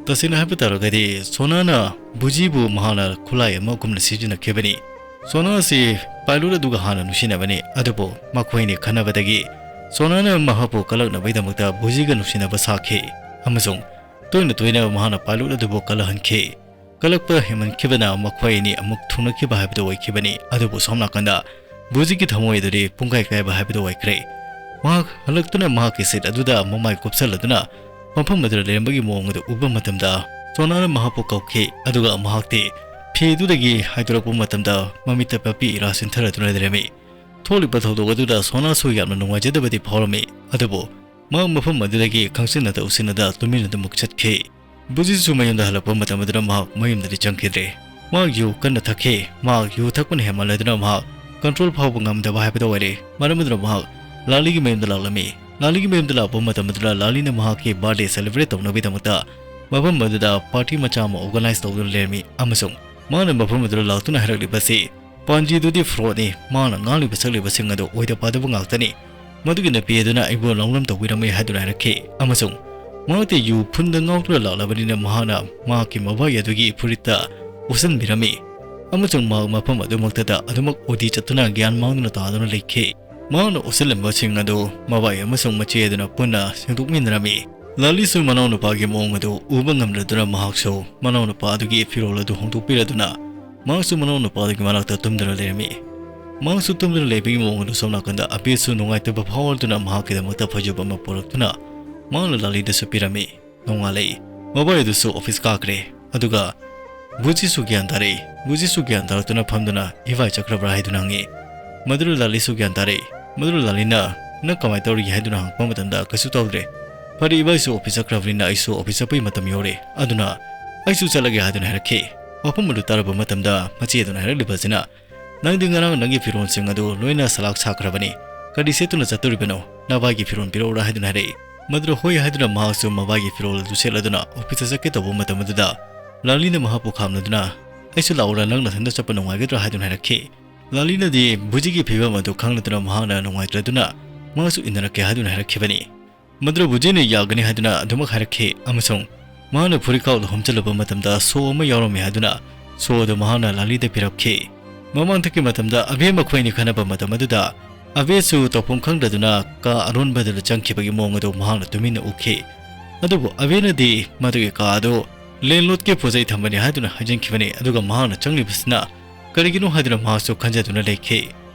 ꯇꯁꯦꯡꯅ ꯍꯥꯏꯕ ꯇꯥꯔꯒꯗꯤ, ꯁꯣꯅꯥꯅ ꯕꯨꯖꯤꯕꯨ ꯃꯍꯥꯛꯅ ꯈꯨꯠꯂꯥꯏ ꯑꯃꯒꯨꯝꯅ ꯁꯤꯖꯤꯟꯅꯈꯤꯕꯅꯤ꯫ ꯁꯣꯅꯥ ꯑꯁꯤ ꯄꯥꯏꯂꯣꯠ ꯑꯗꯨꯒ ꯍꯥꯟꯅ ꯅꯨꯡꯁꯤꯅꯕꯅꯤ, ꯑꯗꯨꯕꯨ ꯃꯈꯣꯏ ꯑꯅꯤ ꯈꯟꯅꯕꯗꯒꯤ ꯁꯣꯅꯥꯅ ꯃꯍꯥꯛꯄꯨ ꯀꯜꯂꯛꯅꯕꯒꯤꯗꯃꯛꯇ ꯕꯨꯖꯤꯒ ꯅꯨꯡꯁꯤꯅꯕ ꯁꯥꯈꯤ, ꯑꯃꯁꯨꯡ ꯇꯣꯏꯅ ꯇꯣꯏꯅ ꯃꯍꯥꯛꯅ ꯄꯥꯏꯂꯣꯠ ꯑꯗꯨꯕꯨ ꯀꯜꯂꯛꯍꯟꯈꯤ꯫ ꯀꯜꯂꯛꯄ ꯍꯦꯟꯃꯟꯈꯤꯕꯅ ꯃꯈꯣꯏ ꯑꯅꯤ ꯑꯃꯨꯛ ꯊꯨꯡꯅꯈꯤꯕ ꯍꯥꯏꯕꯗꯨ ꯑꯣꯏꯈꯤꯕꯅꯤ, ꯑꯗꯨꯕꯨ ꯁꯣꯝ ꯅꯥꯀꯟꯗ ꯕꯨꯖꯤꯒꯤ ꯊꯃꯣꯏ ꯑꯗꯨꯗꯤ ꯄꯨꯡꯀꯥꯏ ꯀꯥꯏꯕ ꯍꯥꯏꯕꯗꯨ ꯑꯣꯏꯈ꯭ꯔꯦ꯫ ꯃꯍꯥꯛ ꯍꯜꯂꯛꯇꯨꯅ ꯃꯍꯥꯛꯀꯤ ꯁꯤꯠ ꯑꯗꯨꯗ ꯃꯃꯥꯏ ꯀꯨꯞꯁꯜꯂꯗꯨꯅ ꯃꯐꯝ ꯑꯗꯨꯗ ꯂꯩꯔꯝꯕꯒꯤ ꯃꯑꯣꯡ ꯑꯗꯨ ꯎꯕ ꯃꯇꯝꯗ, ꯁꯣꯅꯥꯅ ꯃꯍꯥꯛꯄꯨ ꯀꯧꯈꯤ, ꯑꯗꯨꯒ ꯃꯍꯥꯛꯇꯤ ꯐꯤꯗꯨꯗꯒꯤ ꯍꯥꯏꯗꯣꯔꯛꯄ ꯃꯇꯝꯗ ꯃꯃꯤꯠꯇ ꯄꯥꯄꯤ ꯏꯔꯥ ꯆꯤꯟꯊꯔꯗꯨꯅ ꯂꯩꯔꯝꯃꯤ꯫ ꯊꯣꯛꯂꯤꯕ ꯊꯧꯗꯣꯛ ꯑꯗꯨꯗ ꯁꯣꯅꯥꯁꯨ ꯌꯥꯝꯅ ꯅꯨꯡꯉꯥꯏꯖꯗꯕꯗꯤ ꯐꯥꯎꯔꯝꯃꯤ, ꯑꯗꯨꯕꯨ ꯃꯍꯥꯛ ꯃꯐꯝ ꯑꯗꯨꯗꯒꯤ ꯈꯪꯁꯤꯟꯅꯗ ꯎꯁꯤꯟꯅꯗ ꯇꯨꯃꯤꯟꯅ ꯑꯗꯨꯃꯛ ꯆꯠꯈꯤ꯫ ꯕꯨꯖꯤꯁꯨ ꯃꯌꯨꯝꯗ ꯍꯜꯂꯛꯄ ꯃꯇꯝ ꯑꯗꯨꯗ ꯃꯍꯥꯛ ꯃꯌꯨꯝꯗꯗꯤ ꯆꯪꯈꯤꯗ꯭ꯔꯦ꯫ ꯃꯍꯥꯛ ꯌꯨ ꯀꯟꯅ ꯊꯛꯈꯤ꯫ ꯃꯍꯥꯛ ꯌꯨ ꯊꯛꯄꯅ ꯍꯦꯟꯃꯜꯂꯗꯨꯅ ꯃꯍꯥꯛ control ꯐꯥꯎꯕ ꯉꯝꯗꯕ ꯍꯥꯏꯕꯗꯨ ꯑꯣꯏꯔꯦ꯫ ꯃꯔꯝ ꯑꯗꯨꯅ ꯃꯍꯥꯛ ꯂꯥꯂꯤꯒꯤ ꯃꯌꯨꯝꯗ ꯂꯥꯛꯂꯝꯃꯤ꯫ ꯂꯥꯂꯤꯒꯤ ꯃꯌꯨꯝꯗ ꯂꯥꯛꯄ ꯃꯇꯝ ꯑꯗꯨꯗ ꯂꯥꯂꯤꯅ ꯃꯍꯥꯛꯀꯤ birthday celebrate ꯇꯧꯅꯕꯒꯤꯗꯃꯛꯇ ꯃꯐꯝ ꯑꯗꯨꯗ party ꯃꯆꯥ ꯑꯃ organize ꯇꯧꯗꯨꯅ ꯂꯩꯔꯝꯃꯤ, ꯑꯃꯁꯨꯡ ꯃꯥꯅ ꯃꯐꯝ ꯑꯗꯨꯗ ꯂꯥꯛꯇꯨꯅ ꯍꯥꯏꯔꯛꯂꯤꯕꯁꯤ, "ꯄꯥꯟꯖꯤꯗꯨꯗꯤ fraud ꯅꯤ, ꯃꯥꯅ ꯉꯥꯡꯂꯤꯕ ꯁꯛꯂꯤꯕꯁꯤꯡ ꯑꯗꯨ ꯑꯣꯏꯗ ꯄꯥꯗꯕ ꯉꯥꯛꯇꯅꯤ꯫ ꯃꯗꯨꯒꯤ ꯅꯨꯄꯤ ꯑꯗꯨꯅ ꯑꯩꯕꯨ ꯂꯧꯅꯝ ꯇꯧꯕꯤꯔꯝꯃꯤ" ꯍꯥꯏꯗꯨꯅ ꯍꯥꯏꯔꯛꯈꯤ, ꯑꯃꯁꯨꯡ ꯃꯍꯥꯛꯇꯤ ꯌꯨ ꯐꯨꯟꯗ ꯉꯥꯎꯗꯨꯅ ꯂꯥꯛꯂꯕꯅꯤꯅ ꯃꯍꯥꯛꯅ ꯃꯍꯥꯛꯀꯤ ꯃꯕꯥꯏ ꯑꯗꯨꯒꯤ ꯐꯨꯔꯤꯠꯇ ꯎꯞꯁꯤꯟꯕꯤꯔꯝꯃꯤ, ꯑꯃꯁꯨꯡ ꯃꯍꯥꯛ ꯃꯐꯝ ꯑꯗꯨꯃꯛꯇꯗ ꯑꯗꯨꯃꯛ ꯑꯣꯗꯤ ꯆꯠꯇꯨꯅ ꯒ꯭ꯌꯥꯟ ꯃꯥꯡꯗꯨꯅ ꯇꯥꯗꯨꯅ ꯂꯩꯈꯤ꯫ ꯃꯍꯥꯛꯅ ꯎꯞꯁꯤꯜꯂꯝꯕꯁꯤꯡ ꯑꯗꯨ ꯃꯕꯥꯏ ꯑꯃꯁꯨꯡ ꯃꯆꯦ ꯑꯗꯨꯅ ꯄꯨꯟꯅ ꯁꯦꯡꯗꯣꯛꯃꯤꯟꯅꯔꯝꯃꯤ꯫ ꯂꯥꯂꯤꯁꯨ ꯃꯅꯥꯎꯅꯨꯄꯥꯒꯤ ꯃꯑꯣꯡ ꯑꯗꯨ ꯎꯕ ꯉꯝꯂꯗꯨꯅ ꯃꯍꯥꯛꯁꯨ ꯃꯅꯥꯎꯅꯨꯄꯥ ꯑꯗꯨꯒꯤ ꯐꯤꯔꯣꯜ ꯑꯗꯨ ꯍꯣꯡꯗꯣꯛꯄꯤꯔꯗꯨꯅ ꯃꯍꯥꯛꯁꯨ ꯃꯅꯥꯎꯅꯨꯄꯥ ꯑꯗꯨꯒꯤ ꯃꯅꯥꯛꯇ ꯇꯨꯝꯗꯨꯅ ꯂꯩꯔꯝꯃꯤ꯫ ꯃꯍꯥꯛꯁꯨ ꯇꯨꯝꯗꯨꯅ ꯂꯩꯕꯒꯤ ꯃꯑꯣꯡ ꯑꯗꯨ ꯁꯣꯝ ꯅꯥꯀꯟꯗ ꯑꯕꯦꯁꯨ ꯅꯨꯡꯉꯥꯏꯇꯕ ꯐꯥꯎꯔꯗꯨꯅ ꯃꯍꯥꯛꯀꯤꯗꯃꯛꯇ ꯐꯩꯖꯨꯞ ꯑꯃ ꯄꯨꯔꯛꯇꯨꯅ ꯃꯍꯥꯛꯅ ꯂꯥꯂꯤꯗꯁꯨ ꯄꯤꯔꯝꯃꯤ꯫ ꯅꯣꯡꯉꯥꯜꯂꯛꯏ꯫ ꯃꯕꯥꯏ ꯑꯗꯨꯁꯨ office ꯀꯥꯈ꯭ꯔꯦ꯫ ꯑꯗꯨꯒ ꯕꯨꯖꯤꯁꯨ ꯒ꯭ꯌꯥꯟ ꯇꯥꯔꯛꯏ꯫ ꯕꯨꯖꯤꯁꯨ ꯒ꯭ꯌꯥꯟ ꯇꯥꯔꯛꯇꯨꯅ ꯐꯝꯗꯨꯅ, "ꯏꯕꯥꯏ ꯆꯠꯈ꯭ꯔꯕ꯭ꯔꯥ?" ꯍꯥꯏꯗꯨꯅ ꯍꯪꯉꯤ꯫ ꯃꯗꯨꯗ ꯂꯥꯂꯤꯁꯨ ꯒ꯭ꯌꯥꯟ ꯇꯥꯔꯛꯏ꯫ ꯃꯗꯨꯗ ꯂꯥꯂꯤꯅ, "ꯅꯪ ꯀꯃꯥꯏꯅ ꯇꯧꯔꯤꯒꯦ?" ꯍꯥꯏꯗꯨꯅ ꯍꯪꯉꯛꯄ ꯃꯇꯝꯗ, "ꯀꯩꯁꯨ ꯇꯧꯗ꯭ꯔꯦ꯫ ꯐꯔꯦ, ꯏꯕꯥꯏꯁꯨ office ꯆꯠꯈ꯭ꯔꯕꯅꯤꯅ ꯑꯩꯁꯨ office ꯆꯠꯄꯒꯤ ꯃꯇꯝ ꯌꯧꯔꯦ꯫ ꯑꯗꯨꯅ ꯑꯩꯁꯨ ꯆꯠꯂꯒꯦ" ꯍꯥꯏꯗꯨꯅ ꯍꯥꯏꯔꯛꯈꯤ꯫ ꯋꯥꯐꯝ ꯑꯗꯨ ꯇꯥꯔꯕ ꯃꯇꯝꯗ ꯃꯆꯦ ꯑꯗꯨꯅ ꯍꯥꯏꯔꯛꯂꯤꯕꯁꯤꯅ, "ꯅꯪꯗꯤ ꯉꯔꯥꯡ ꯅꯪꯒꯤ ꯐꯤꯔꯣꯜꯁꯤꯡ ꯑꯗꯨ ꯂꯣꯏꯅ ꯁꯂꯥꯛ ꯁꯥꯈ꯭ꯔꯕꯅꯤ꯫ ꯀꯔꯤ ꯁꯦꯠꯇꯨꯅ ꯆꯠꯇꯣꯔꯤꯕꯅꯣ? ꯅꯕꯥꯏꯒꯤ ꯐꯤꯔꯣꯜ ꯄꯤꯔꯛꯎꯔꯥ?" ꯍꯥꯏꯗꯨꯅ ꯍꯥꯏꯔꯛꯏ꯫ ꯃꯗꯨꯗ ꯍꯣꯏ ꯍꯥꯏꯗꯨꯅ ꯃꯍꯥꯛꯁꯨ ꯃꯕꯥꯏꯒꯤ ꯐꯤꯔꯣꯜ ꯑꯗꯨ ꯁꯦꯠꯂꯗꯨꯅ office ꯆꯠꯀꯦ ꯇꯧꯕ ꯃꯇꯝ ꯑꯗꯨꯗ ꯂꯥꯂꯤꯅ ꯃꯍꯥꯛꯄꯨ ꯈꯥꯝꯂꯗꯨꯅ, "ꯑꯩꯁꯨ ꯂꯥꯛꯎꯔꯥ? ꯅꯪ ꯅꯊꯟꯇ ꯆꯠꯄ ꯅꯨꯡꯉꯥꯏꯒꯗ꯭ꯔꯥ?" ꯍꯥꯏꯗꯨꯅ ꯍꯥꯏꯔꯛꯈꯤ꯫ ꯂꯥꯂꯤꯅꯗꯤ ꯕꯨꯖꯤꯒꯤ ꯐꯤꯕꯝ ꯑꯗꯨ ꯈꯪꯂꯗꯨꯅ ꯃꯍꯥꯛꯅ ꯅꯨꯡꯉꯥꯏꯇ꯭ꯔꯗꯨꯅ ꯃꯍꯥꯛꯁꯨ ꯏꯟꯅꯔꯛꯀꯦ ꯍꯥꯏꯗꯨꯅ ꯍꯥꯏꯔꯛꯈꯤꯕꯅꯤ꯫ ꯃꯗꯨꯗ ꯕꯨꯖꯤꯅ ꯌꯥꯒꯅꯤ ꯍꯥꯏꯗꯨꯅ ꯑꯗꯨꯃꯛ ꯍꯥꯏꯔꯛꯈꯤ, ꯑꯃꯁꯨꯡ ꯃꯍꯥꯛꯅ ꯐꯨꯔꯤꯠꯈꯥꯎꯗ ꯍꯨꯝꯖꯤꯜꯂꯨꯕ ꯃꯇꯝꯗ ꯁꯣ ꯑꯃ ꯌꯥꯎꯔꯝꯃꯤ ꯍꯥꯏꯗꯨꯅ ꯁꯣ ꯑꯗꯨ ꯃꯍꯥꯛꯅ ꯂꯥꯂꯤꯗ ꯄꯤꯔꯛꯈꯤ꯫ ꯃꯃꯥꯡꯊꯛꯀꯤ ꯃꯇꯝꯗ ꯑꯕꯦ ꯃꯈꯣꯏ ꯑꯅꯤ ꯈꯟꯅꯕ ꯃꯇꯝ ꯑꯗꯨꯗ ꯑꯕꯦꯁꯨ ꯇꯧꯐꯝ ꯈꯪꯗꯗꯨꯅ ꯀꯥ ꯑꯔꯣꯟꯕꯗꯨꯗ ꯆꯪꯈꯤꯕꯒꯤ ꯃꯑꯣꯡ ꯑꯗꯨ ꯃꯍꯥꯛꯅ ꯇꯨꯃꯤꯟꯅ ꯎꯈꯤ꯫ ꯑꯗꯨꯕꯨ ꯑꯕꯦꯅꯗꯤ ꯃꯗꯨꯒꯤ ꯀꯥ ꯑꯗꯨ ꯂꯦꯟꯂꯣꯠꯀꯤ ꯄꯣꯠ ꯆꯩ ꯊꯝꯕꯅꯤ ꯍꯥꯏꯗꯨꯅ ꯍꯥꯏꯖꯤꯟꯈꯤꯕꯅꯤ, ꯑꯗꯨꯒ ꯃꯍꯥꯛꯅ ꯆꯪꯂꯤꯕꯁꯤꯅ ꯀꯔꯤꯒꯤꯅꯣ ꯍꯥꯏꯗꯨꯅ ꯃꯍꯥꯛꯁꯨ ꯈꯟꯖꯗꯨꯅ ꯂꯩꯈꯤ꯫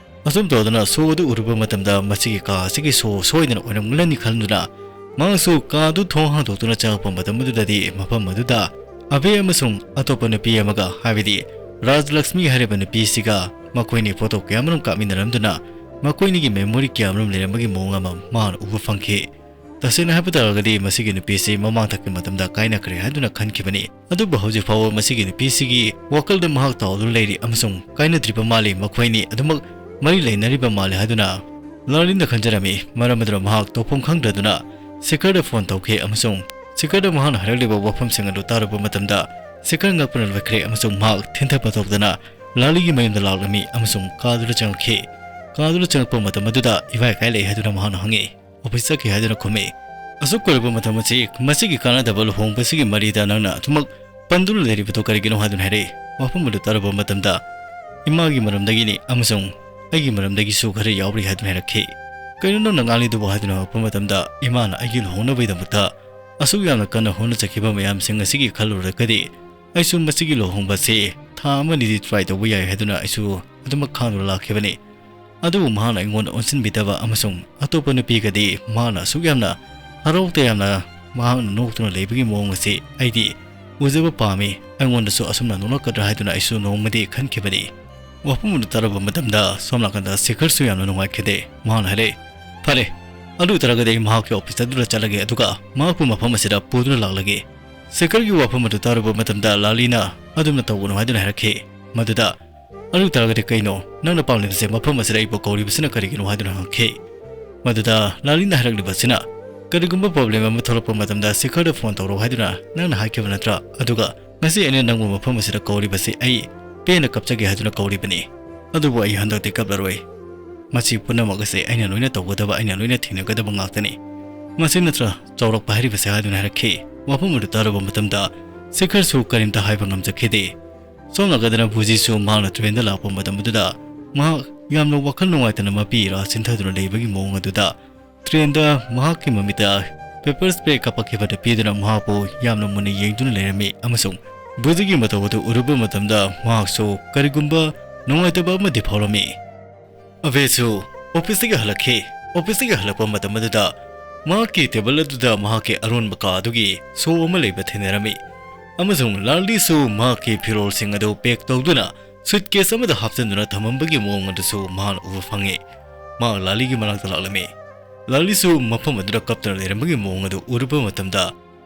ꯑꯁꯨꯝ ꯇꯧꯗꯨꯅ ꯁꯣ ꯑꯗꯨ ꯎꯔꯨꯕ ꯃꯇꯝꯗ ꯃꯁꯤꯒꯤ ꯀꯥ ꯑꯁꯤꯒꯤ ꯁꯣ ꯁꯣꯏꯗꯅ ꯑꯣꯏꯔꯝꯒꯅꯤ ꯈꯟꯗꯨꯅ ꯃꯍꯥꯛꯁꯨ ꯀꯥ ꯑꯗꯨ ꯊꯣꯡ ꯍꯥꯡꯗꯣꯛꯇꯨꯅ ꯆꯪꯉꯛꯄ ꯃꯇꯝ ꯑꯗꯨꯗꯗꯤ ꯃꯐꯝ ꯑꯗꯨꯗ ꯑꯕꯦ ꯑꯃꯁꯨꯡ ꯑꯇꯣꯞꯄ ꯅꯨꯄꯤ ꯑꯃꯒ, ꯍꯥꯏꯕꯗꯤ ꯔꯥꯖꯂꯛꯁꯃꯤ ꯍꯥꯏꯔꯤꯕ ꯅꯨꯄꯤꯁꯤꯒ ꯃꯈꯣꯏꯅꯤ ꯐꯣꯇꯣ ꯀꯌꯥꯃꯔꯨꯝ ꯀꯥꯞꯃꯤꯟꯅꯔꯝꯗꯨꯅ ꯃꯈꯣꯏꯅꯤꯒꯤ ꯃꯦꯃꯣꯔꯤ ꯀꯌꯥꯃꯔꯨꯝ ꯂꯩꯔꯝꯕꯒꯤ ꯃꯑꯣꯡ ꯑꯃ ꯃꯍꯥꯛꯅ ꯎꯕ ꯐꯪꯈꯤ꯫ ꯇꯁꯦꯡꯅ ꯍꯥꯏꯕ ꯇꯥꯔꯒꯗꯤ ꯃꯁꯤꯒꯤ ꯅꯨꯄꯤꯁꯤ ꯃꯃꯥꯡꯊꯛꯀꯤ ꯃꯇꯝꯗ ꯀꯥꯏꯅꯈ꯭ꯔꯦ ꯍꯥꯏꯗꯨꯅ ꯈꯟꯈꯤꯕꯅꯤ꯫ ꯑꯗꯨꯕꯨ ꯍꯧꯖꯤꯛ ꯐꯥꯎꯕ ꯃꯁꯤꯒꯤ ꯅꯨꯄꯤꯁꯤꯒꯤ ꯋꯥꯈꯜꯗ ꯃꯍꯥꯛ ꯇꯥꯎꯗꯨꯅ ꯂꯩꯔꯤ ꯑꯃꯁꯨꯡ ꯀꯥꯏꯅꯗ꯭ꯔꯤꯕ ꯃꯥꯜꯂꯤ, ꯃꯈꯣꯏꯅꯤ ꯑꯗꯨꯃꯛ ꯃꯔꯤ ꯂꯩꯅꯔꯤꯕ ꯃꯥꯜꯂꯤ ꯍꯥꯏꯗꯨꯅ ꯂꯥꯂꯤꯟꯅ ꯈꯟꯖꯔꯝꯃꯤ꯫ ꯃꯔꯝ ꯑꯗꯨꯅ ꯃꯍꯥꯛ ꯇꯧꯐꯝ ꯈꯪꯗꯗꯨꯅ ꯁꯤꯈꯔꯗ ꯐꯣꯟ ꯇꯧꯈꯤ ꯑꯃꯁꯨꯡ ꯁꯤꯈꯔꯗ ꯃꯍꯥꯛꯅ ꯍꯥꯏꯔꯛꯂꯤꯕ ꯋꯥꯐꯝꯁꯤꯡ ꯑꯗꯨ ꯇꯥꯔꯨꯕ ꯃꯇꯝꯗ ꯁꯤꯈꯔ ꯉꯛꯄꯅ ꯂꯣꯏꯈ꯭ꯔꯦ ꯑꯃꯁꯨꯡ ꯃꯍꯥꯛ ꯊꯤꯟꯊꯕ ꯇꯧꯗꯅ ꯂꯥꯂꯤꯒꯤ ꯃꯌꯨꯝꯗ ꯂꯥꯛꯂꯝꯃꯤ ꯑꯃꯁꯨꯡ ꯀꯥꯗꯨꯗ ꯆꯪꯉꯛꯈꯤ꯫ ꯀꯥꯗꯨꯗ ꯆꯪꯉꯛꯄ ꯃꯇꯝ ꯑꯗꯨꯗ ꯏꯕꯥꯏ ꯀꯥꯏ ꯂꯩ ꯍꯥꯏꯗꯨꯅ ꯃꯍꯥꯛꯅ ꯍꯪꯉꯤ꯫ "ꯑꯣꯐꯤꯁ ꯆꯠꯈꯤ" ꯍꯥꯏꯗꯨꯅ ꯈꯨꯝꯃꯤ꯫ ꯑꯁꯨꯛ ꯀꯨꯏꯔꯕ ꯃꯇꯝ ꯑꯁꯤ ꯃꯁꯤꯒꯤ ꯀꯥꯟꯅꯗꯕ ꯂꯨꯍꯣꯡꯕꯁꯤꯒꯤ ꯃꯔꯤꯗ ꯅꯪꯅ ꯑꯗꯨꯃꯛ ꯄꯟꯗꯨꯅ ꯂꯩꯔꯤꯕꯗꯨ ꯀꯔꯤꯒꯤꯅꯣ ꯍꯥꯏꯗꯨꯅ ꯍꯥꯏꯔꯛꯏ꯫ ꯋꯥꯐꯝ ꯑꯗꯨ ꯇꯥꯔꯨꯕ ꯃꯇꯝꯗ ꯏꯃꯥꯒꯤ ꯃꯔꯝꯗꯒꯤꯅꯤ ꯑꯃꯁꯨꯡ ꯑꯩꯒꯤ ꯃꯔꯝꯗꯒꯤꯁꯨ ꯈꯔ ꯌꯥꯎꯔꯤ ꯍꯥꯏꯗꯨꯅ ꯍꯥꯏꯔꯛꯈꯤ꯫ "ꯀꯩꯅꯣ ꯅꯪꯅ ꯉꯥꯡꯂꯤꯗꯨꯕꯨ?" ꯍꯥꯏꯗꯨꯅ ꯍꯪꯉꯛꯄ ꯃꯇꯝꯗ ꯏꯃꯥꯅ ꯑꯩꯒꯤ ꯂꯨꯍꯣꯡꯅꯕꯒꯤꯗꯃꯛꯇ ꯑꯁꯨꯛ ꯌꯥꯝꯅ ꯀꯟꯅ ꯍꯣꯠꯅꯖꯈꯤꯕ ꯃꯌꯥꯝꯁꯤꯡ ꯑꯁꯤꯒꯤ ꯈꯜꯂꯨꯔꯒꯗꯤ ꯑꯩꯁꯨ ꯃꯁꯤꯒꯤ ꯂꯨꯍꯣꯡꯕꯁꯤ ꯊꯥ ꯑꯃꯅꯤꯗꯤ ꯇ꯭ꯔꯥꯏ ꯇꯧꯕ ꯌꯥꯏ ꯍꯥꯏꯗꯨꯅ ꯑꯩꯁꯨ ꯑꯗꯨꯃꯛ ꯈꯥꯡꯗꯨꯅ ꯂꯥꯛꯈꯤꯕꯅꯤ꯫ ꯑꯗꯨꯕꯨ ꯃꯍꯥꯛꯅ ꯑꯩꯉꯣꯟꯗ ꯑꯣꯟꯁꯤꯟꯕꯤꯗꯕ ꯑꯃꯁꯨꯡ ꯑꯇꯣꯞꯄ ꯅꯨꯄꯤꯒꯗꯤ ꯃꯍꯥꯛꯅ ꯑꯁꯨꯛ ꯌꯥꯝꯅ ꯍꯔꯥꯎ ꯇꯌꯥꯝꯅ ꯃꯍꯥꯛꯅ ꯅꯣꯛꯇꯨꯅ ꯂꯩꯕꯒꯤ ꯃꯑꯣꯡ ꯑꯁꯤ ꯑꯩꯗꯤ ꯎꯖꯕ ꯄꯥꯝꯃꯤ꯫ ꯑꯩꯉꯣꯟꯗꯁꯨ ꯑꯁꯨꯝꯅ ꯅꯣꯛꯂꯛꯀꯗ꯭ꯔꯥ ꯍꯥꯏꯗꯨꯅ ꯑꯩꯁꯨ ꯅꯣꯡꯃꯗꯤ ꯈꯟꯈꯤꯕꯅꯤ꯫ ꯋꯥꯐꯝ ꯑꯗꯨ ꯇꯥꯔꯨꯕ ꯃꯇꯝꯗ ꯁꯣꯝ ꯅꯥꯀꯟꯗ ꯁꯦꯈꯔꯁꯨ ꯌꯥꯝꯅ ꯅꯨꯡꯉꯥꯏꯈꯤꯗꯦ꯫ ꯃꯍꯥꯛꯅ ꯍꯥꯏꯔꯛꯏ, "ꯐꯔꯦ, ꯑꯗꯨ ꯑꯣꯏꯇꯥꯔꯒꯗꯤ ꯑꯩ ꯃꯍꯥꯛꯀꯤ ꯑꯣꯐꯤꯁ ꯑꯗꯨꯗ ꯆꯠꯂꯒꯦ, ꯑꯗꯨꯒ ꯃꯍꯥꯛꯄꯨ ꯃꯐꯝ ꯑꯁꯤꯗ ꯄꯨꯗꯨꯅ ꯂꯥꯛꯂꯒꯦ꯫" ꯁꯦꯈꯔꯒꯤ ꯋꯥꯐꯝ ꯑꯗꯨ ꯇꯥꯔꯨꯕ ꯃꯇꯝꯗ ꯂꯥꯂꯤꯅ ꯑꯗꯨꯝꯅ ꯇꯧꯒꯅꯨ ꯍꯥꯏꯗꯨꯅ ꯍꯥꯏꯔꯛꯈꯤ꯫ ꯃꯗꯨꯗ, "ꯑꯗꯨ ꯑꯣꯏꯇꯥꯔꯒꯗꯤ ꯀꯩꯅꯣ ꯅꯪꯅ ꯄꯥꯝꯂꯤꯕꯁꯦ? ꯃꯐꯝ ꯑꯁꯤꯗ ꯑꯩꯕꯨ ꯀꯧꯔꯤꯕꯁꯤꯅ ꯀꯔꯤꯒꯤꯅꯣ?" ꯍꯥꯏꯗꯨꯅ ꯍꯪꯉꯛꯈꯤ꯫ ꯃꯗꯨꯗ ꯂꯥꯂꯤꯅ ꯍꯥꯏꯔꯛꯂꯤꯕꯁꯤꯅ, "ꯀꯔꯤꯒꯨꯝꯕ ꯄ꯭ꯔꯣꯕ꯭ꯂꯦꯝ ꯑꯃ ꯊꯣꯛꯂꯛꯄ ꯃꯇꯝꯗ ꯁꯦꯈꯔꯗ ꯐꯣꯟ ꯇꯧꯔꯛꯎ ꯍꯥꯏꯗꯨꯅ ꯅꯪꯅ ꯍꯥꯏꯈꯤꯕ ꯅꯠꯇ꯭ꯔꯥ? ꯑꯗꯨꯒ ꯉꯁꯤ ꯑꯩꯅ ꯅꯪꯕꯨ ꯃꯐꯝ ꯑꯁꯤꯗ ꯀꯧꯔꯤꯕꯁꯤ ꯑꯩ ꯄꯦꯟꯅ ꯀꯞꯆꯒꯦ ꯍꯥꯏꯗꯨꯅ ꯀꯧꯔꯤꯕꯅꯤ꯫ ꯑꯗꯨꯕꯨ ꯑꯩ ꯍꯟꯗꯛꯇꯤ ꯀꯞꯂꯔꯣꯏ꯫ ꯃꯁꯤ ꯄꯨꯝꯅꯃꯛ ꯑꯁꯤ ꯑꯩꯅ ꯂꯣꯏꯅ ꯇꯧꯒꯗꯕ, ꯑꯩꯅ ꯂꯣꯏꯅ ꯊꯦꯡꯅꯒꯗꯕ ꯉꯥꯛꯇꯅꯤ꯫ ꯃꯁꯤ ꯅꯠꯇ꯭ꯔ ꯆꯥꯎꯔꯛꯄ ꯍꯥꯏꯔꯤꯕꯁꯦ?" ꯍꯥꯏꯗꯨꯅ ꯍꯥꯏꯔꯛꯈꯤ꯫ ꯋꯥꯐꯝ ꯑꯗꯨ ꯇꯥꯔꯨꯕ ꯃꯇꯝꯗ ꯁꯤꯈꯔꯁꯨ ꯀꯔꯤꯝꯇ ꯍꯥꯏꯕ ꯉꯝꯖꯈꯤꯗꯦ꯫ ꯁꯣꯝ ꯅꯥꯀꯟꯗꯅ ꯕꯨꯖꯤꯁꯨ ꯃꯍꯥꯛꯅ ꯇ꯭ꯔꯦꯟꯗ ꯂꯥꯛꯄ ꯃꯇꯝ ꯑꯗꯨꯗ ꯃꯍꯥꯛ ꯌꯥꯝꯅ ꯋꯥꯈꯜ ꯅꯨꯡꯉꯥꯏꯇꯅ ꯃꯄꯤ ꯏꯔꯥ ꯆꯤꯟꯊꯗꯨꯅ ꯂꯩꯕꯒꯤ ꯃꯑꯣꯡ ꯑꯗꯨꯗ ꯇ꯭ꯔꯦꯟꯗ ꯃꯍꯥꯛꯀꯤ ꯃꯃꯤꯠꯇ ꯄꯦꯄꯔ ꯁ꯭ꯄ꯭ꯔꯦ ꯀꯥꯞꯄꯛꯈꯤꯕ ꯅꯨꯄꯤꯗꯨꯅ ꯃꯍꯥꯛꯄꯨ ꯌꯥꯝꯅ ꯃꯨꯟꯅ ꯌꯦꯡꯗꯨꯅ ꯂꯩꯔꯝꯃꯤ ꯑꯃꯁꯨꯡ ꯕꯨꯖꯤꯒꯤ ꯃꯇꯧ ꯑꯗꯨ ꯎꯔꯨꯕ ꯃꯇꯝꯗ ꯃꯍꯥꯛꯁꯨ ꯀꯔꯤꯒꯨꯝꯕ ꯅꯨꯡꯉꯥꯏꯇꯕ ꯑꯃꯗꯤ ꯐꯥꯎꯔꯝꯃꯤ꯫ ꯑꯕꯦꯁꯨ ꯑꯣꯐꯤꯁꯇꯒꯤ ꯍꯜꯂꯛꯈꯤ꯫ ꯑꯣꯐꯤꯁꯇꯒꯤ ꯍꯜꯂꯛꯄ ꯃꯇꯝ ꯑꯗꯨꯗ ꯃꯍꯥꯛꯀꯤ ꯇꯦꯕꯜ ꯑꯗꯨꯗ ꯃꯍꯥꯛꯀꯤ ꯑꯔꯣꯟꯕ ꯀꯥ ꯑꯗꯨꯒꯤ ꯁꯣ ꯑꯃ ꯂꯩꯕ ꯊꯦꯡꯅꯔꯝꯃꯤ ꯑꯃꯁꯨꯡ ꯂꯥꯜꯗꯤꯁꯨ ꯃꯍꯥꯛꯀꯤ ꯐꯤꯔꯣꯜꯁꯤꯡ ꯑꯗꯨ ꯄꯦꯛ ꯇꯧꯗꯨꯅ ꯁꯨꯠꯀꯦꯁ ꯑꯃꯗ ꯍꯥꯞꯆꯤꯟꯗꯨꯅ ꯊꯝꯃꯝꯕꯒꯤ ꯃꯑꯣꯡ ꯑꯗꯨꯁꯨ ꯃꯍꯥꯛꯅ ꯎꯕ ꯐꯪꯉꯤ꯫ ꯃꯍꯥꯛ ꯂꯥꯂꯤꯒꯤ ꯃꯅꯥꯛꯇ ꯂꯥꯛꯂꯝꯃꯤ꯫ ꯂꯥꯂꯤꯁꯨ ꯃꯐꯝ ꯑꯗꯨꯗ ꯀꯞꯇꯨꯅ ꯂꯩꯔꯝꯕꯒꯤ ꯃꯑꯣꯡ ꯑꯗꯨ ꯎꯔꯨꯕ ꯃꯇꯝꯗ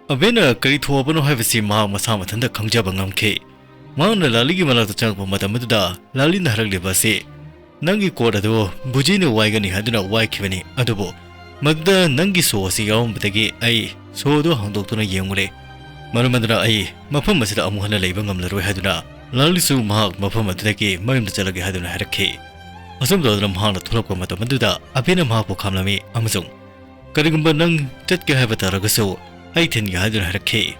ꯑꯕꯦꯅ ꯀꯔꯤ ꯊꯣꯛꯑꯕꯅꯣ ꯍꯥꯏꯕꯁꯤ ꯃꯍꯥꯛ ꯃꯁꯥ ꯃꯊꯟꯇ ꯈꯪꯖꯕ ꯉꯝꯈꯤ꯫ ꯃꯍꯥꯛꯅ ꯂꯥꯂꯤꯒꯤ ꯃꯅꯥꯛꯇ ꯆꯪꯉꯛꯄ ꯃꯇꯝ ꯑꯗꯨꯗ ꯂꯥꯂꯤꯅ ꯍꯥꯏꯔꯛꯂꯤꯕ ꯑꯁꯤ, "ꯅꯪꯒꯤ ꯀꯣꯠ ꯑꯗꯨ ꯕꯨꯖꯤꯅ ꯋꯥꯏꯒꯅꯤ ꯍꯥꯏꯗꯨꯅ ꯋꯥꯏꯈꯤꯕꯅꯤ, ꯑꯗꯨꯕꯨ ꯃꯗꯨꯗ ꯅꯪꯒꯤ ꯁꯣ ꯑꯁꯤ ꯌꯥꯎꯔꯝꯕꯗꯒꯤ ꯑꯩ ꯁꯣ ꯑꯗꯨ ꯍꯥꯡꯗꯣꯛꯇꯨꯅ ꯌꯦꯡꯉꯨꯔꯦ꯫ ꯃꯔꯝ ꯑꯗꯨꯅ ꯑꯩ ꯃꯐꯝ ꯑꯁꯤꯗ ꯑꯃꯨꯛ ꯍꯟꯅ ꯂꯩꯕ ꯉꯝꯂꯔꯣꯏ" ꯍꯥꯏꯗꯨꯅ ꯂꯥꯂꯤꯁꯨ ꯃꯍꯥꯛ ꯃꯐꯝ ꯑꯗꯨꯗꯒꯤ ꯃꯌꯨꯝꯗ ꯆꯠꯂꯒꯦ ꯍꯥꯏꯗꯨꯅ ꯍꯥꯏꯔꯛꯈꯤ꯫ ꯑꯁꯨꯝ ꯇꯧꯗꯨꯅ ꯃꯍꯥꯛꯅ ꯊꯣꯛꯂꯛꯄ ꯃꯇꯝ ꯑꯗꯨꯗ ꯑꯕꯦꯅ ꯃꯍꯥꯛꯄꯨ ꯈꯥꯝꯂꯝꯃꯤ ꯑꯃꯁꯨꯡ, "ꯀꯔꯤꯒꯨꯝꯕ ꯅꯪ ꯆꯠꯀꯦ ꯍꯥꯏꯕ ꯇꯥꯔꯒꯁꯨ ꯑꯩ ꯊꯤꯟꯒꯦ" ꯍꯥꯏꯗꯨꯅ ꯍꯥꯏꯔꯛꯈꯤ꯫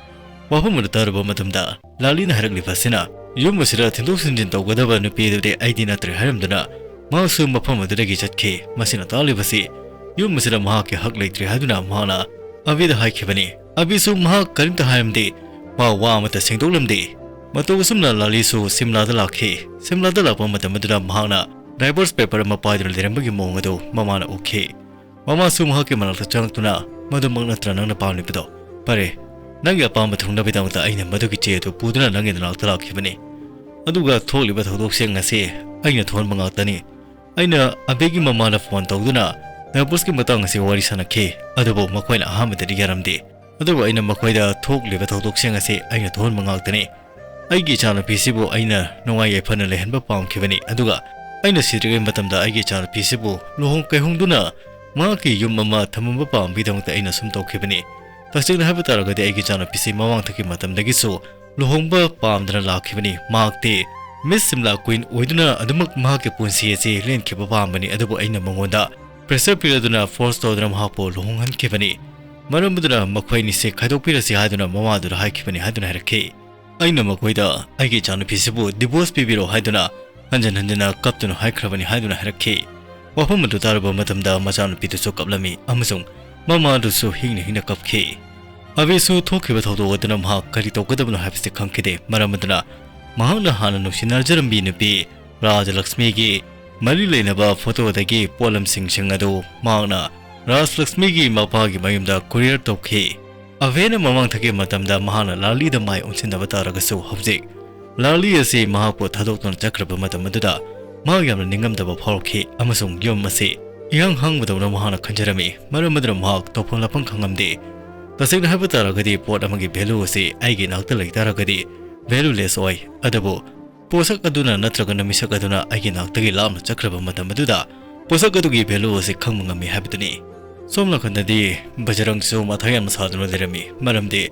ꯋꯥꯐꯝ ꯑꯗꯨ ꯇꯥꯔꯨꯕ ꯃꯇꯝꯗ ꯂꯥꯂꯤꯅ ꯍꯥꯏꯔꯛꯂꯤꯕ ꯑꯁꯤꯅ, ꯌꯨꯝ ꯑꯁꯤꯗ ꯊꯤꯟꯗꯣꯛ ꯊꯤꯟꯖꯤꯟ ꯇꯧꯒꯗꯕ ꯅꯨꯄꯤ ꯑꯗꯨꯗꯤ ꯑꯩꯗꯤ ꯅꯠꯇ꯭ꯔꯦ ꯍꯥꯏꯔꯝꯗꯨꯅ ꯃꯍꯥꯛꯁꯨ ꯃꯐꯝ ꯑꯗꯨꯗꯒꯤ ꯆꯠꯈꯤ꯫ ꯃꯁꯤꯅ ꯇꯥꯛꯂꯤꯕꯁꯤ ꯌꯨꯝ ꯑꯁꯤꯗ ꯃꯍꯥꯛꯀꯤ ꯍꯛ ꯂꯩꯇ꯭ꯔꯦ ꯍꯥꯏꯗꯨꯅ ꯃꯍꯥꯛꯅ ꯑꯕꯤꯗ ꯍꯥꯏꯈꯤꯕꯅꯤ꯫ ꯑꯕꯤꯁꯨ ꯃꯍꯥꯛ ꯀꯔꯤꯝꯇ ꯍꯥꯏꯔꯝꯗꯦ꯫ ꯃꯥ ꯋꯥ ꯑꯃꯠꯇ ꯁꯦꯡꯗꯣꯛꯂꯝꯗꯦ꯫ ꯃꯇꯧ ꯑꯁꯨꯝꯅ ꯂꯥꯂꯤꯁꯨ ꯁꯤꯝꯂꯥꯗ ꯂꯥꯛꯈꯤ꯫ ꯁꯤꯝꯂꯥꯗ ꯂꯥꯛꯄ ꯃꯇꯝ ꯑꯗꯨꯗ ꯃꯍꯥꯛꯅ ꯗꯥꯏꯚꯣꯔꯁ ꯄꯦꯄꯔ ꯑꯃ ꯄꯥꯏꯗꯨꯅ ꯂꯩꯔꯝꯕꯒꯤ ꯃꯑꯣꯡ ꯑꯗꯨ ꯃꯃꯥꯅ ꯎꯈꯤ꯫ ꯃꯃꯥꯁꯨ ꯃꯍꯥꯛꯀꯤ ꯃꯅꯥꯛꯇ ꯆꯪꯂꯛꯇꯨꯅ, "ꯃꯗꯨꯃꯛ ꯅꯠꯇ꯭ꯔ ꯅꯪꯅ ꯄꯥꯝꯂꯤꯕꯗꯣ? ꯐꯔꯦ, ꯅꯪꯒꯤ ꯑꯄꯥꯝꯕ ꯊꯨꯡꯅꯕꯒꯤꯗꯃꯛꯇ ꯑꯩꯅ ꯃꯗꯨꯒꯤ ꯆꯦ ꯑꯗꯨ ꯄꯨꯗꯨꯅ ꯅꯪꯒꯤ ꯅꯅꯥꯛꯇ ꯂꯥꯛꯈꯤꯕꯅꯤ꯫ ꯑꯗꯨꯒ ꯊꯣꯛꯂꯤꯕ ꯊꯧꯗꯣꯛꯁꯤꯡ ꯑꯁꯤ ꯑꯩꯅ ꯊꯣꯛꯍꯟꯕ ꯉꯥꯛꯇꯅꯤ꯫ ꯑꯩꯅ ꯑꯕꯦꯒꯤ ꯃꯃꯥꯗ ꯐꯣꯟ ꯇꯧꯗꯨꯅ ꯗꯥꯏꯚꯣꯔꯁꯀꯤ ꯃꯇꯥꯡ ꯑꯁꯤ ꯋꯥꯔꯤ ꯁꯥꯟꯅꯈꯤ, ꯑꯗꯨꯕꯨ ꯃꯈꯣꯏꯅ ꯑꯍꯥꯟꯕꯗꯗꯤ ꯌꯥꯔꯝꯗꯦ꯫ ꯑꯗꯨꯕꯨ ꯑꯩꯅ ꯃꯈꯣꯏꯗ ꯊꯣꯛꯂꯤꯕ ꯊꯧꯗꯣꯛꯁꯤꯡ ꯑꯁꯤ ꯑꯩꯅ ꯊꯣꯛꯍꯟꯕ ꯉꯥꯛꯇꯅꯤ꯫ ꯑꯩꯒꯤ ꯏꯆꯥꯅꯨꯄꯤꯁꯤꯕꯨ ꯑꯩꯅ ꯅꯨꯡꯉꯥꯏ ꯌꯥꯏꯐꯅ ꯂꯩꯍꯟꯕ ꯄꯥꯝꯈꯤꯕꯅꯤ, ꯑꯗꯨꯒ ꯑꯩꯅ ꯁꯤꯗ꯭ꯔꯤꯉꯩ ꯃꯇꯝꯗ ꯑꯩꯒꯤ ꯏꯆꯥꯅꯨꯄꯤꯁꯤꯕꯨ ꯂꯨꯍꯣꯡ ꯀꯩꯍꯣꯡꯗꯨꯅ ꯃꯍꯥꯛꯀꯤ ꯌꯨꯝ ꯑꯃ ꯊꯝꯃꯝꯕ ꯄꯥꯝꯕꯒꯤꯗꯃꯛꯇ ꯑꯩꯅ ꯁꯨꯝ ꯇꯧꯈꯤꯕꯅꯤ꯫ ꯇꯁꯦꯡꯅ ꯍꯥꯏꯕ ꯇꯥꯔꯒꯗꯤ ꯑꯩꯒꯤ ꯏꯆꯥꯅꯨꯄꯤꯁꯤ ꯃꯃꯥꯡꯊꯛꯀꯤ ꯃꯇꯝꯗꯒꯤꯁꯨ ꯂꯨꯍꯣꯡꯕ ꯄꯥꯝꯗꯅ ꯂꯥꯛꯈꯤꯕꯅꯤ꯫ ꯃꯍꯥꯛꯇꯤ ꯃꯤꯁ ꯁꯤꯝꯂꯥ ꯀ꯭ꯋꯤꯟ ꯑꯣꯏꯗꯨꯅ ꯑꯗꯨꯃꯛ ꯃꯍꯥꯛꯀꯤ ꯄꯨꯟꯁꯤ ꯑꯁꯤ ꯂꯦꯟꯈꯤꯕ ꯄꯥꯝꯕꯅꯤ, ꯑꯗꯨꯕꯨ ꯑꯩꯅ ꯃꯉꯣꯟꯗ ꯄ꯭ꯔꯦꯁꯔ ꯄꯤꯔꯗꯨꯅ ꯐꯣꯔꯁ ꯇꯧꯗꯨꯅ ꯃꯍꯥꯛꯄꯨ ꯂꯨꯍꯣꯡꯍꯟꯈꯤꯕꯅꯤ꯫ ꯃꯔꯝ ꯑꯗꯨꯅ ꯃꯈꯣꯏ ꯑꯅꯤꯁꯦ ꯈꯥꯏꯗꯣꯛꯄꯤꯔꯁꯤ ꯍꯥꯏꯗꯨꯅ ꯃꯃꯥꯗꯨꯗ ꯍꯥꯏꯈꯤꯕꯅꯤ ꯍꯥꯏꯗꯨꯅ ꯍꯥꯏꯔꯛꯈꯤ꯫ ꯑꯩꯅ ꯃꯈꯣꯏꯗ ꯑꯩꯒꯤ ꯏꯆꯥꯅꯨꯄꯤꯁꯤꯕꯨ divorce ꯄꯤꯕꯤꯔꯣ ꯍꯥꯏꯗꯨꯅ ꯍꯟꯖꯤꯟ ꯍꯟꯖꯤꯟꯅ ꯀꯞꯇꯨꯅ ꯍꯥꯏꯈ꯭ꯔꯕꯅꯤ ꯍꯥꯏꯗꯨꯅ ꯍꯥꯏꯔꯛꯈꯤ꯫ ꯋꯥꯐꯝ ꯑꯗꯨ ꯇꯥꯔꯕ ꯃꯇꯝꯗ ꯃꯆꯥꯅꯨꯄꯤꯗꯨꯁꯨ ꯀꯞꯂꯝꯃꯤ ꯑꯃꯁꯨꯡ ꯃꯃꯥꯗꯨꯁꯨ ꯍꯤꯡꯅ ꯍꯤꯡꯅ ꯀꯞꯈꯤ꯫ ꯑꯕꯤꯁꯨ ꯊꯣꯛꯈꯤꯕ ꯊꯧꯗꯣꯛ ꯑꯗꯨꯅ ꯃꯍꯥꯛ ꯀꯔꯤ ꯇꯧꯒꯗꯕꯅꯣ ꯍꯥꯏꯕꯁꯤ ꯈꯪꯈꯤꯗꯦ꯫ ꯃꯔꯝ ꯑꯗꯨꯅ ꯃꯍꯥꯛꯅ ꯍꯥꯟꯅ ꯅꯨꯡꯁꯤꯅꯖꯔꯝꯕꯤ ꯅꯨꯄꯤ ꯔꯥꯖꯂꯛꯁꯃꯤꯒꯤ ꯃꯔꯤ ꯂꯩꯅꯕ ꯐꯣꯇꯣꯗꯒꯤ ꯄꯣꯠꯂꯝꯁꯤꯡꯁꯤꯡ ꯑꯗꯨ ꯃꯍꯥꯛꯅ ꯔꯥꯖꯂꯛꯁꯃꯤꯒꯤ ꯃꯄꯥꯒꯤ ꯃꯌꯨꯝꯗ courier ꯇꯧꯈꯤ꯫ ꯑꯚꯦꯅ ꯃꯃꯥꯡ ꯊꯛꯈꯤꯕ ꯃꯇꯝꯗ ꯃꯍꯥꯛꯅ ꯂꯥꯂꯤꯗ ꯃꯥꯏ ꯑꯣꯟꯁꯤꯟꯅꯕ ꯇꯥꯔꯒꯁꯨ, ꯍꯧꯖꯤꯛ ꯂꯥꯂꯤ ꯑꯁꯤ ꯃꯍꯥꯛꯄꯨ ꯊꯥꯗꯣꯛꯇꯨꯅ ꯆꯠꯈ꯭ꯔꯕ ꯃꯇꯝ ꯑꯗꯨꯗ ꯃꯍꯥꯛ ꯌꯥꯝꯅ ꯅꯤꯡꯉꯝꯗꯕ ꯐꯥꯎꯔꯛꯈꯤ ꯑꯃꯁꯨꯡ ꯌꯨꯝ ꯑꯁꯤ ꯏꯍꯥꯡ ꯍꯥꯡꯕꯗꯧꯅ ꯃꯍꯥꯛꯅ ꯈꯟꯖꯔꯝꯃꯤ꯫ ꯃꯔꯝ ꯑꯗꯨꯅ ꯃꯍꯥꯛ ꯇꯧꯐꯝ ꯂꯥꯛꯐꯝ ꯈꯪꯉꯝꯗꯦ꯫ ꯇꯁꯦꯡꯅ ꯍꯥꯏꯕ ꯇꯥꯔꯒꯗꯤ, ꯄꯣꯠ ꯑꯃꯒꯤ value ꯑꯁꯤ ꯑꯩꯒꯤ ꯏꯅꯥꯛꯇ ꯂꯩ ꯇꯥꯔꯒꯗꯤ valueless ꯑꯣꯏ, ꯑꯗꯨꯕꯨ ꯄꯣꯠꯁꯛ ꯑꯗꯨꯅ ꯅꯠꯇ꯭ꯔꯒꯅ ꯃꯤꯁꯛ ꯑꯗꯨꯅ ꯑꯩꯒꯤ ꯅꯥꯛꯇꯒꯤ ꯂꯥꯞꯅ ꯆꯠꯈ꯭ꯔꯕ ꯃꯇꯝ ꯑꯗꯨꯗ ꯄꯣꯠꯁꯛ ꯑꯗꯨꯒꯤ value ꯑꯁꯤ ꯈꯪꯕ ꯉꯝꯃꯤ ꯍꯥꯏꯕꯗꯨꯅꯤ꯫ ꯁꯣꯝ ꯅꯥꯀꯟꯗꯗꯤ ꯕꯖꯔꯪꯁꯨ ꯃꯊꯥ ꯌꯥꯝꯅ ꯁꯥꯗꯨꯅ ꯂꯩꯔꯝꯃꯤ, ꯃꯔꯝꯗꯤ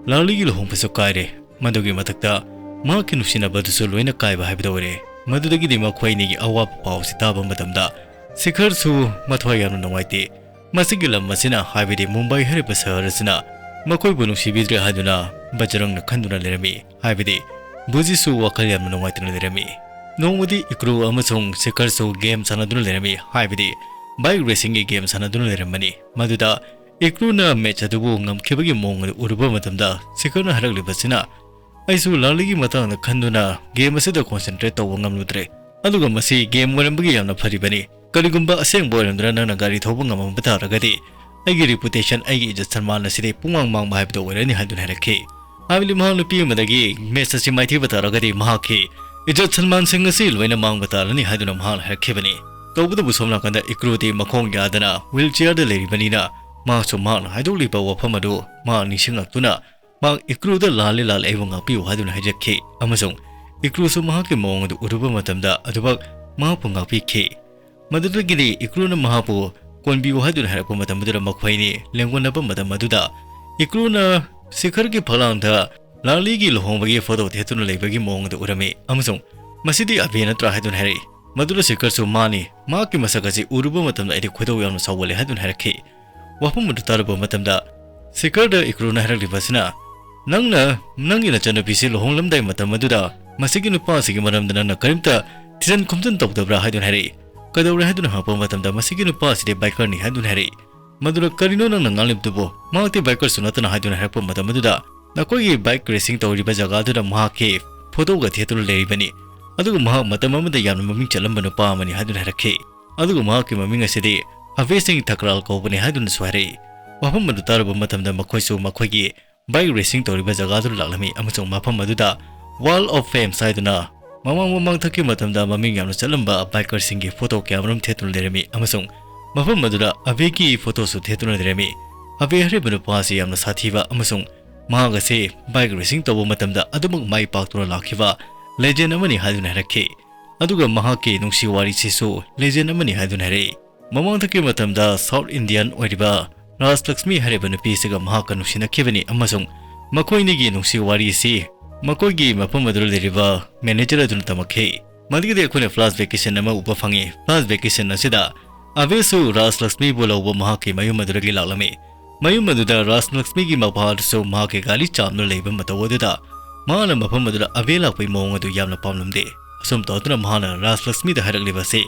ꯂꯥꯂꯤꯒꯤ ꯂꯨꯍꯣꯡꯕꯁꯨ ꯀꯥꯏꯔꯦ, ꯃꯗꯨꯒꯤ ꯃꯊꯛꯇ ꯃꯍꯥꯛꯀꯤ ꯅꯨꯡꯁꯤꯅꯕꯗꯨꯁꯨ ꯂꯣꯏꯅ ꯀꯥꯏꯕ ꯍꯥꯏꯕꯗꯨ ꯑꯣꯏꯔꯦ꯫ ꯃꯗꯨꯗꯒꯤꯗꯤ ꯃꯈꯣꯏ ꯑꯅꯤꯒꯤ ꯑꯋꯥꯕ ꯄꯥꯎ ꯑꯁꯤ ꯇꯥꯕ ꯃꯇꯝꯗ ꯁꯤꯈꯔꯁꯨ ꯃꯊ꯭ꯋꯥꯏ ꯌꯥꯝꯅ ꯅꯨꯡꯉꯥꯏꯇꯦ꯫ ꯃꯁꯤꯒꯤ ꯂꯝ ꯑꯁꯤꯅ, ꯍꯥꯏꯕꯗꯤ ꯃꯨꯝꯕꯥꯏ ꯍꯥꯏꯔꯤꯕ ꯁꯍꯔ ꯑꯁꯤꯅ ꯃꯈꯣꯏꯕꯨ ꯅꯨꯡꯁꯤꯕꯤꯗ꯭ꯔꯦ ꯍꯥꯏꯗꯨꯅ ꯕꯖꯔꯪꯅ ꯈꯟꯗꯨꯅ ꯂꯩꯔꯝꯃꯤ, ꯍꯥꯏꯕꯗꯤ ꯕꯨꯖꯤꯁꯨ ꯋꯥꯈꯜ ꯌꯥꯝꯅ ꯅꯨꯡꯉꯥꯏꯇꯅ ꯂꯩꯔꯝꯃꯤ꯫ ꯅꯣꯡꯃꯗꯤ ꯏꯀ꯭ꯔꯨ ꯑꯃꯁꯨꯡ ꯁꯤꯈꯔꯁꯨ game ꯁꯥꯟꯅꯗꯨꯅ ꯂꯩꯔꯝꯃꯤ, ꯍꯥꯏꯕꯗꯤ bike racingꯒꯤ game ꯁꯥꯟꯅꯗꯨꯅ ꯂꯩꯔꯝꯕꯅꯤ꯫ ꯃꯗꯨꯗ ꯏꯀ꯭ꯔꯨꯅ match ꯑꯗꯨꯕꯨ ꯉꯝꯈꯤꯕꯒꯤ ꯃꯑꯣꯡ ꯑꯗꯨ ꯎꯔꯨꯕ ꯃꯇꯝꯗ, ꯁꯤꯈꯔꯅ ꯍꯥꯏꯔꯛꯂꯤꯕꯁꯤꯅ, "ꯑꯩꯁꯨ ꯂꯥꯂꯤꯒꯤ ꯃꯇꯥꯡꯗ ꯈꯟꯗꯨꯅ game ꯑꯁꯤꯗ concentrate ꯇꯧꯕ ꯉꯝꯂꯨꯗ꯭ꯔꯦ, ꯑꯗꯨꯒ ꯃꯁꯤ game ꯑꯣꯏꯔꯝꯕꯒꯤ ꯌꯥꯝꯅ ꯐꯔꯤꯕꯅꯤ꯫ ꯀꯔꯤꯒꯨꯝꯕ ꯑꯁꯦꯡꯕ ꯑꯣꯏꯔꯝꯗꯅ ꯅꯪꯅ ꯒꯥꯔꯤ ꯊꯧꯕ ꯉꯝꯃꯝꯕ ꯇꯥꯔꯒꯗꯤ, ꯑꯩꯒꯤ reputation, ꯑꯩꯒꯤ ꯏꯖꯠ ꯁꯟꯃꯥꯟ ꯑꯁꯤꯗꯤ ꯄꯨꯡꯃꯥꯡ ꯃꯥꯡꯕ ꯍꯥꯏꯕꯗꯨ ꯑꯣꯏꯔꯅꯤ" ꯍꯥꯏꯗꯨꯅ ꯍꯥꯏꯔꯛꯈꯤ꯫ ꯍꯥꯏꯕꯗꯤ ꯃꯍꯥꯛ ꯅꯨꯄꯤ ꯑꯃꯗꯒꯤ match ꯑꯁꯤ ꯃꯥꯏꯊꯤꯕ ꯇꯥꯔꯒꯗꯤ ꯃꯍꯥꯛꯀꯤ ꯏꯖꯠ ꯁꯟꯃꯥꯟꯁꯤꯡ ꯑꯁꯤ ꯂꯣꯏꯅ ꯃꯥꯡꯕ ꯇꯥꯔꯅꯤ ꯍꯥꯏꯗꯨꯅ ꯃꯍꯥꯛꯅ ꯍꯥꯏꯔꯛꯈꯤꯕꯅꯤ꯫ ꯇꯧꯕꯇꯕꯨ ꯁꯣꯝ ꯅꯥꯀꯟꯗ ꯏꯀ꯭ꯔꯨꯗꯤ ꯃꯈꯣꯡ ꯌꯥꯗꯅ wheelchairꯗ ꯂꯩꯔꯤꯕꯅꯤꯅ, ꯃꯍꯥꯛꯁꯨ ꯃꯍꯥꯛꯅ ꯍꯥꯏꯗꯣꯛꯂꯤꯕ ꯋꯥꯐꯝ ꯑꯗꯨ ꯃꯍꯥꯛ ꯅꯤꯡꯁꯤꯡꯂꯛꯇꯨꯅ, ꯃꯍꯥꯛ ꯏꯀ꯭ꯔꯨꯗ "ꯂꯥꯜꯂꯦ, ꯂꯥꯜꯂꯦ, ꯑꯩꯕꯨ ꯉꯥꯛꯄꯤꯌꯨ" ꯍꯥꯏꯗꯨꯅ ꯍꯥꯏꯖꯈꯤ, ꯑꯃꯁꯨꯡ ꯏꯀ꯭ꯔꯨꯁꯨ ꯃꯍꯥꯛꯀꯤ ꯃꯑꯣꯡ ꯑꯗꯨ ꯎꯔꯨꯕ ꯃꯇꯝꯗ ꯑꯗꯨꯃꯛ ꯃꯍꯥꯛꯄꯨ ꯉꯥꯛꯄꯤꯈꯤ꯫ ꯃꯗꯨꯗꯒꯤꯗꯤ ꯏꯀ꯭ꯔꯨꯅ ꯃꯍꯥꯛꯄꯨ "ꯀꯣꯟꯕꯤꯌꯨ" ꯍꯥꯏꯗꯨꯅ ꯍꯥꯏꯔꯛꯄ ꯃꯇꯝ ꯑꯗꯨꯗ, ꯃꯈꯣꯏ ꯑꯅꯤ ꯂꯦꯡꯒꯣꯟꯅꯕ ꯃꯇꯝ ꯑꯗꯨꯗ ꯏꯀ꯭ꯔꯨꯅ ꯁꯤꯈꯔꯒꯤ ꯐꯛꯂꯥꯡꯗ ꯂꯥꯂꯤꯒꯤ ꯂꯨꯍꯣꯡꯕꯒꯤ ꯐꯣꯇꯣ ꯊꯦꯠꯇꯨꯅ ꯂꯩꯕꯒꯤ ꯃꯑꯣꯡ ꯑꯗꯨ ꯎꯔꯝꯃꯤ, ꯑꯃꯁꯨꯡ "ꯃꯁꯤꯗꯤ ꯑꯕꯦ ꯅꯠꯇ꯭ꯔꯥ?" ꯍꯥꯏꯗꯨꯅ ꯍꯥꯏꯔꯛꯏ꯫ ꯃꯗꯨꯗ ꯁꯤꯈꯔꯁꯨ "ꯃꯥꯅꯤ, ꯃꯍꯥꯛꯀꯤ ꯃꯁꯛ ꯑꯁꯤ ꯎꯔꯨꯕ ꯃꯇꯝꯗ ꯑꯩꯗꯤ ꯈꯣꯏꯗꯧ ꯌꯥꯝꯅ ꯁꯥꯎꯒꯠꯂꯦ" ꯍꯥꯏꯗꯨꯅ ꯍꯥꯏꯔꯛꯈꯤ꯫ ꯋꯥꯐꯝ ꯑꯗꯨ ꯇꯥꯔꯨꯕ ꯃꯇꯝꯗ ꯁꯤꯀꯔꯗ ꯏꯀ꯭ꯔꯨꯅ ꯍꯥꯏꯔꯛꯂꯤꯕ ꯑꯁꯤꯅ, "ꯅꯪꯅ ꯅꯪꯒꯤ ꯅꯆꯟꯅꯨꯄꯤꯁꯤ ꯂꯨꯍꯣꯡꯂꯝꯗꯥꯏ ꯃꯇꯝ ꯑꯗꯨꯗ ꯃꯁꯤꯒꯤ ꯅꯨꯄꯥ ꯑꯁꯤꯒꯤ ꯃꯔꯝꯗ ꯅꯪꯅ ꯀꯔꯤꯝꯇ ꯊꯤꯖꯤꯟ ꯈꯨꯝꯖꯤꯟ ꯇꯧꯗꯕ꯭ꯔꯥ?" ꯍꯥꯏꯗꯨꯅ ꯍꯥꯏꯔꯛꯏ꯫ "ꯀꯩꯗꯧꯔꯦ?" ꯍꯥꯏꯗꯨꯅ ꯍꯪꯉꯛꯄ ꯃꯇꯝꯗ ꯃꯁꯤꯒꯤ ꯅꯨꯄꯥ ꯑꯁꯤꯗꯤ ꯕꯥꯏꯀꯔꯅꯤ ꯍꯥꯏꯗꯨꯅ ꯍꯥꯏꯔꯛꯏ꯫ ꯃꯗꯨꯗ, "ꯀꯔꯤꯅꯣ ꯅꯪꯅ ꯉꯥꯡꯂꯤꯕꯗꯨꯕꯨ? ꯃꯍꯥꯛꯇꯤ ꯕꯥꯏꯀꯔꯁꯨ ꯅꯠꯇꯅ" ꯍꯥꯏꯗꯨꯅ ꯍꯥꯏꯔꯛꯄ ꯃꯇꯝ ꯑꯗꯨꯗ, "ꯅꯈꯣꯏꯒꯤ ꯕꯥꯏꯛ ꯔꯦꯁꯤꯡ ꯇꯧꯔꯤꯕ ꯖꯒꯥꯗꯨꯗ ꯃꯍꯥꯛꯀꯤ ꯐꯣꯇꯣꯒ ꯊꯦꯠꯇꯨꯅ ꯂꯩꯔꯤꯕꯅꯤ꯫ ꯑꯗꯨꯒ ꯃꯍꯥꯛ ꯃꯇꯝ ꯑꯃꯗ ꯌꯥꯝꯅ ꯃꯃꯤꯡ ꯆꯠꯂꯝꯕ ꯅꯨꯄꯥ ꯑꯃꯅꯤ" ꯍꯥꯏꯗꯨꯅ ꯍꯥꯏꯔꯛꯈꯤ꯫ ꯑꯗꯨꯒ ꯃꯍꯥꯛꯀꯤ ꯃꯃꯤꯡ ꯑꯁꯤꯗꯤ ꯑꯚꯦ ꯁꯤꯡ ꯊꯀ꯭ꯔꯥꯜ ꯀꯧꯕꯅꯤ ꯍꯥꯏꯗꯨꯅꯁꯨ ꯍꯥꯏꯔꯛꯏ꯫ ꯋꯥꯐꯝ ꯑꯗꯨ ꯇꯥꯔꯨꯕ ꯃꯇꯝꯗ ꯃꯈꯣꯏꯁꯨ ꯃꯈꯣꯏꯒꯤ ꯕꯥꯏꯛ ꯔꯦꯁꯤꯡ ꯇꯧꯔꯤꯕ ꯖꯒꯥꯗꯨꯗ ꯂꯥꯛꯂꯝꯃꯤ ꯑꯃꯁꯨꯡ ꯃꯐꯝ ꯑꯗꯨꯗ Wall of Fame ꯍꯥꯏꯗꯨꯅ ꯃꯃꯥꯡ ꯃꯃꯥꯡꯊꯛꯀꯤ ꯃꯇꯝꯗ ꯃꯃꯤꯡ ꯌꯥꯝꯅ ꯆꯠꯂꯝꯕ ꯕꯥꯏꯀꯔꯁꯤꯡꯒꯤ ꯐꯣꯇꯣ ꯀꯌꯥ ꯃꯔꯨꯝ ꯊꯦꯠꯇꯨꯅ ꯂꯩꯔꯝꯃꯤ ꯑꯃꯁꯨꯡ ꯃꯐꯝ ꯑꯗꯨꯗ ꯑꯚꯦꯒꯤ ꯐꯣꯇꯣꯁꯨ ꯊꯦꯠꯇꯨꯅ ꯂꯩꯔꯝꯃꯤ꯫ ꯑꯚꯦ ꯍꯥꯏꯔꯤꯕ ꯅꯨꯄꯥ ꯑꯁꯤ ꯌꯥꯝꯅ ꯁꯥꯊꯤꯕ ꯑꯃꯁꯨꯡ ꯃꯍꯥꯛ ꯑꯁꯤ ꯕꯥꯏꯛ ꯔꯦꯁꯤꯡ ꯇꯧꯕ ꯃꯇꯝꯗ ꯑꯗꯨꯃꯛ ꯃꯥꯏ ꯄꯥꯛꯇꯨꯅ ꯂꯥꯛꯈꯤꯕ ꯂꯦꯖꯦꯟ ꯑꯃꯅꯤ ꯍꯥꯏꯗꯨꯅ ꯍꯥꯏꯔꯛꯈꯤ꯫ ꯑꯗꯨꯒ ꯃꯍꯥꯛꯀꯤ ꯅꯨꯡꯁꯤ ꯋꯥꯔꯤꯁꯤꯁꯨ ꯂꯦꯖꯦꯟ ꯑꯃꯅꯤ ꯍꯥꯏꯗꯨꯅ ꯍꯥꯏꯔꯛꯏ꯫ ꯃꯃꯥꯡꯊꯛꯀꯤ ꯃꯇꯝꯗ ꯁꯥꯎꯠ ꯏꯟꯗꯤꯌꯟ ꯑꯣꯏꯔꯤꯕ ꯔꯥꯖꯂꯛꯁꯃꯤ ꯍꯥꯏꯔꯤꯕ ꯅꯨꯄꯤ ꯑꯁꯤꯒ ꯃꯍꯥꯛꯀ ꯅꯨꯡꯁꯤꯅꯈꯤꯕꯅꯤ ꯑꯃꯁꯨꯡ ꯃꯈꯣꯏ ꯑꯅꯤꯒꯤ ꯅꯨꯡꯁꯤ ꯋꯥꯔꯤ ꯑꯁꯤ ꯃꯈꯣꯏꯒꯤ ꯃꯐꯝ ꯑꯗꯨꯗ ꯂꯩꯔꯤꯕ ꯃꯦꯅꯦꯖꯔ ꯑꯗꯨꯅ ꯇꯝꯃꯛꯈꯤ꯫ ꯃꯗꯨꯒꯤꯗꯤ ꯑꯩꯈꯣꯏꯅ ꯐ꯭ꯂꯥꯁ ꯚꯦꯀꯦꯁꯟ ꯑꯃ ꯎꯕ ꯐꯪꯉꯤ꯫ ꯐ꯭ꯂꯥꯁ ꯚꯦꯀꯦꯁꯟ ꯑꯁꯤꯗ ꯑꯚꯦꯁꯨ ꯔꯥꯖꯂꯛꯁꯃꯤꯕꯨ ꯂꯧꯕ ꯃꯍꯥꯛꯀꯤ ꯃꯌꯨꯝ ꯑꯗꯨꯗꯒꯤ ꯂꯥꯛꯂꯝꯃꯤ꯫ ꯃꯌꯨꯝ ꯑꯗꯨꯗ ꯔꯥꯖꯂꯛꯁꯃꯤꯒꯤ ꯃꯄꯥ ꯑꯗꯨꯁꯨ ꯃꯍꯥꯛꯀꯤ ꯒꯥꯔꯤ ꯆꯥꯝꯗꯨꯅ ꯂꯩꯕ ꯃꯇꯧ ꯑꯗꯨꯗ ꯃꯍꯥꯛꯅ ꯃꯐꯝ ꯑꯗꯨꯗ ꯑꯚꯦ ꯂꯥꯛꯄꯒꯤ ꯃꯑꯣꯡ ꯑꯗꯨ ꯌꯥꯝꯅ ꯄꯥꯝꯂꯝꯗꯦ꯫ ꯑꯁꯨꯝ ꯇꯧꯗꯨꯅ ꯃꯍꯥꯛꯅ ꯔꯥꯖꯂꯛꯁꯃꯤꯗ ꯍꯥꯏꯔꯛꯂꯤꯕ ꯑꯁꯤ,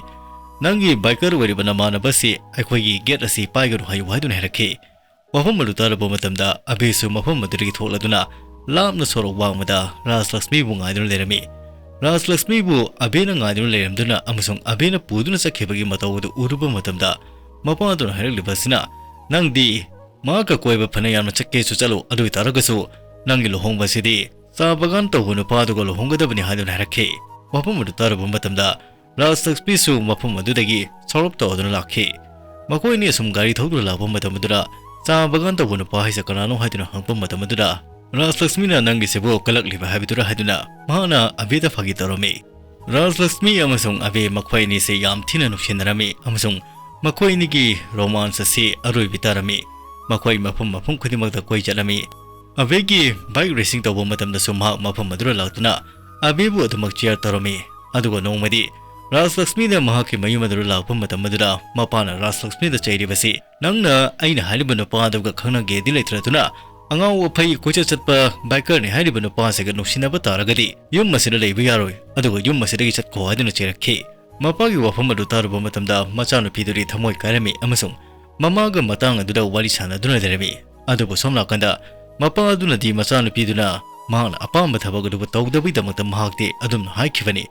"ꯅꯪꯒꯤ ꯕꯥꯏꯀꯔ ꯑꯣꯏꯔꯤꯕ ꯅꯃꯥꯟꯅꯕ ꯑꯁꯤ ꯑꯩꯈꯣꯏꯒꯤ ꯒꯦꯠ ꯑꯁꯤ ꯄꯥꯏꯒꯅꯨ ꯍꯥꯏꯌꯨ" ꯍꯥꯏꯗꯨꯅ ꯍꯥꯏꯔꯛꯈꯤ꯫ ꯋꯥꯐꯝ ꯑꯗꯨ ꯇꯥꯔꯕ ꯃꯇꯝꯗ ꯑꯚꯦꯁꯨ ꯃꯐꯝ ꯑꯗꯨꯗꯒꯤ ꯊꯣꯛꯂꯗꯨꯅ ꯂꯥꯞꯅ ꯁꯣꯔꯣꯛ ꯋꯥꯡꯃꯗ ꯔꯥꯖꯂꯛꯁꯃꯤꯕꯨ ꯉꯥꯏꯗꯨꯅ ꯂꯩꯔꯝꯃꯤ꯫ ꯔꯥꯖꯂꯛꯁꯃꯤꯕꯨ ꯑꯚꯦꯅ ꯉꯥꯏꯗꯨꯅ ꯂꯩꯔꯝꯗꯨꯅ ꯑꯃꯁꯨꯡ ꯑꯚꯦꯅ ꯄꯨꯗꯨꯅ ꯆꯠꯈꯤꯕꯒꯤ ꯃꯇꯧ ꯑꯗꯨ ꯎꯔꯨꯕ ꯃꯇꯝꯗ ꯃꯄꯥ ꯑꯗꯨꯅ ꯍꯥꯏꯔꯛꯂꯤꯕ ꯑꯁꯤꯅ, "ꯅꯪꯗꯤ ꯃꯍꯥꯛꯀ ꯀꯣꯏꯕ ꯐꯅ ꯌꯥꯝꯅ ꯆꯠꯀꯦꯁꯨ ꯆꯠꯂꯨ, ꯑꯗꯨ ꯑꯣꯏ ꯇꯥꯔꯒꯁꯨ ꯅꯪꯒꯤ ꯂꯨꯍꯣꯡꯕ ꯑꯁꯤꯗꯤ ꯆꯥ ꯕꯒꯥꯟ ꯇꯧꯕ ꯅꯨꯄꯥꯗꯨꯒ ꯂꯨꯍꯣꯡꯒꯗꯕꯅꯤ" ꯍꯥꯏꯗꯨꯅ ꯍꯥꯏꯔꯛꯈꯤ꯫ ꯋꯥꯐꯝ ꯑꯗꯨ ꯇꯥꯔꯨꯕ ꯃꯇꯝꯗ ꯔꯥꯖꯂꯛꯁꯃꯤꯁꯨ ꯃꯐꯝ ꯑꯗꯨꯗꯒꯤ ꯁꯥꯎꯔꯞ ꯇꯧꯗꯨꯅ ꯂꯥꯛꯈꯤ꯫ ꯃꯈꯣꯏ ꯑꯅꯤ ꯑꯁꯨꯝ ꯒꯥꯔꯤ ꯊꯧꯗꯨꯅ ꯂꯥꯛꯄ ꯃꯇꯝ ꯑꯗꯨꯗ ꯆꯥ ꯕꯒꯥꯟ ꯇꯧꯕ ꯅꯨꯄꯥ ꯍꯥꯏꯁꯦ ꯀꯅꯥꯅꯣ ꯍꯥꯏꯗꯨꯅ ꯍꯪꯉꯛꯄ ꯃꯇꯝ ꯑꯗꯨꯗ ꯔꯥꯖꯂꯛꯁꯃꯤꯅ ꯅꯪꯒꯤꯁꯤꯕꯨ ꯀꯜꯂꯛꯂꯤꯕ ꯍꯥꯏꯕꯗꯨꯔ ꯍꯥꯏꯗꯨꯅ ꯃꯍꯥꯛꯅ ꯑꯕꯦꯗ ꯐꯥꯒꯤ ꯇꯧꯔꯝꯃꯤ꯫ ꯔꯥꯖꯂꯛꯁꯃꯤ ꯑꯃꯁꯨꯡ ꯑꯕꯦ ꯃꯈꯣꯏ ꯑꯅꯤꯁꯦ ꯌꯥꯝ ꯊꯤꯅ ꯅꯨꯡꯁꯤꯅꯔꯝꯃꯤ ꯑꯃꯁꯨꯡ ꯃꯈꯣꯏ ꯑꯅꯤꯒꯤ ꯔꯣꯃꯥꯟꯁ ꯑꯁꯤ ꯑꯔꯣꯏꯕꯤ ꯇꯥꯔꯝꯃꯤ꯫ ꯃꯈꯣꯏ ꯃꯐꯝ ꯃꯐꯝ ꯈꯨꯗꯤꯡꯃꯛꯇ ꯀꯣꯏ ꯆꯠꯂꯝꯃꯤ꯫ ꯑꯕꯦꯒꯤ ꯕꯥꯏꯛ ꯔꯦꯁꯤꯡ ꯇꯧꯕ ꯃꯇꯝꯗꯁꯨ ꯃꯍꯥꯛ ꯃꯐꯝ ꯑꯗꯨꯗ ꯂꯥꯛꯇꯨꯅ ꯑꯕꯦꯕꯨ ꯑꯗꯨꯃꯛ ꯆꯤꯌꯔ ꯇꯧꯔꯝꯃꯤ꯫ ꯑꯗꯨꯒ ꯅꯣꯡꯃꯗꯤ ꯔꯥꯖꯂꯛꯁꯃꯤꯅ ꯃꯍꯥꯛꯀꯤ ꯃꯌꯨꯝ ꯑꯗꯨꯗ ꯂꯥꯛꯄ ꯃꯇꯝ ꯑꯗꯨꯗ ꯃꯄꯥꯅ ꯔꯥꯖꯂꯛꯁꯃꯤꯗ ꯆꯩꯔꯤꯕꯁꯤ, "ꯅꯪꯅ ꯑꯩꯅ ꯍꯥꯏꯔꯤꯕ ꯅꯨꯄꯥ ꯑꯗꯨꯒ ꯈꯪꯅꯒꯦꯗꯤ ꯂꯩꯇ꯭ꯔꯗꯨꯅ ꯑꯉꯥꯎ ꯑꯐꯩ ꯀꯣꯏꯆꯠ ꯆꯠꯄ ꯕꯥꯏꯀꯔꯅꯤ ꯍꯥꯏꯔꯤꯕ ꯅꯨꯄꯥꯁꯤꯒ ꯅꯨꯡꯁꯤꯅꯕ ꯇꯥꯔꯒꯗꯤ ꯌꯨꯝ ꯑꯁꯤꯗ ꯂꯩꯕ ꯌꯥꯔꯣꯏ, ꯑꯗꯨꯒ ꯌꯨꯝ ꯑꯁꯤꯗꯒꯤ ꯆꯠꯈꯣ" ꯍꯥꯏꯗꯨꯅ ꯆꯩꯔꯛꯈꯤ꯫ ꯃꯄꯥꯒꯤ ꯋꯥꯐꯝ ꯑꯗꯨ ꯇꯥꯔꯨꯕ ꯃꯇꯝꯗ ꯃꯆꯥꯅꯨꯄꯤꯗꯨꯗꯤ ꯊꯃꯣꯏ ꯀꯥꯏꯔꯝꯃꯤ ꯑꯃꯁꯨꯡ ꯃꯃꯥꯒ ꯃꯇꯥꯡ ꯑꯗꯨꯗ ꯋꯥꯔꯤ ꯁꯥꯟꯅꯗꯨꯅ ꯂꯩꯔꯝꯃꯤ꯫ ꯑꯗꯨꯕꯨ ꯁꯣꯝ ꯅꯥꯀꯟꯗ ꯃꯄꯥ ꯑꯗꯨꯅꯗꯤ ꯃꯆꯥꯅꯨꯄꯤꯗꯨꯅ ꯃꯍꯥꯛꯅ ꯑꯄꯥꯝꯕ ꯊꯕꯛ ꯑꯗꯨꯕꯨ ꯇꯧꯗꯕꯒꯤꯗꯃꯛꯇ ꯃꯍꯥꯛꯇꯤ ꯑꯗꯨꯝꯅ ꯍꯥꯏꯈꯤꯕꯅꯤ꯫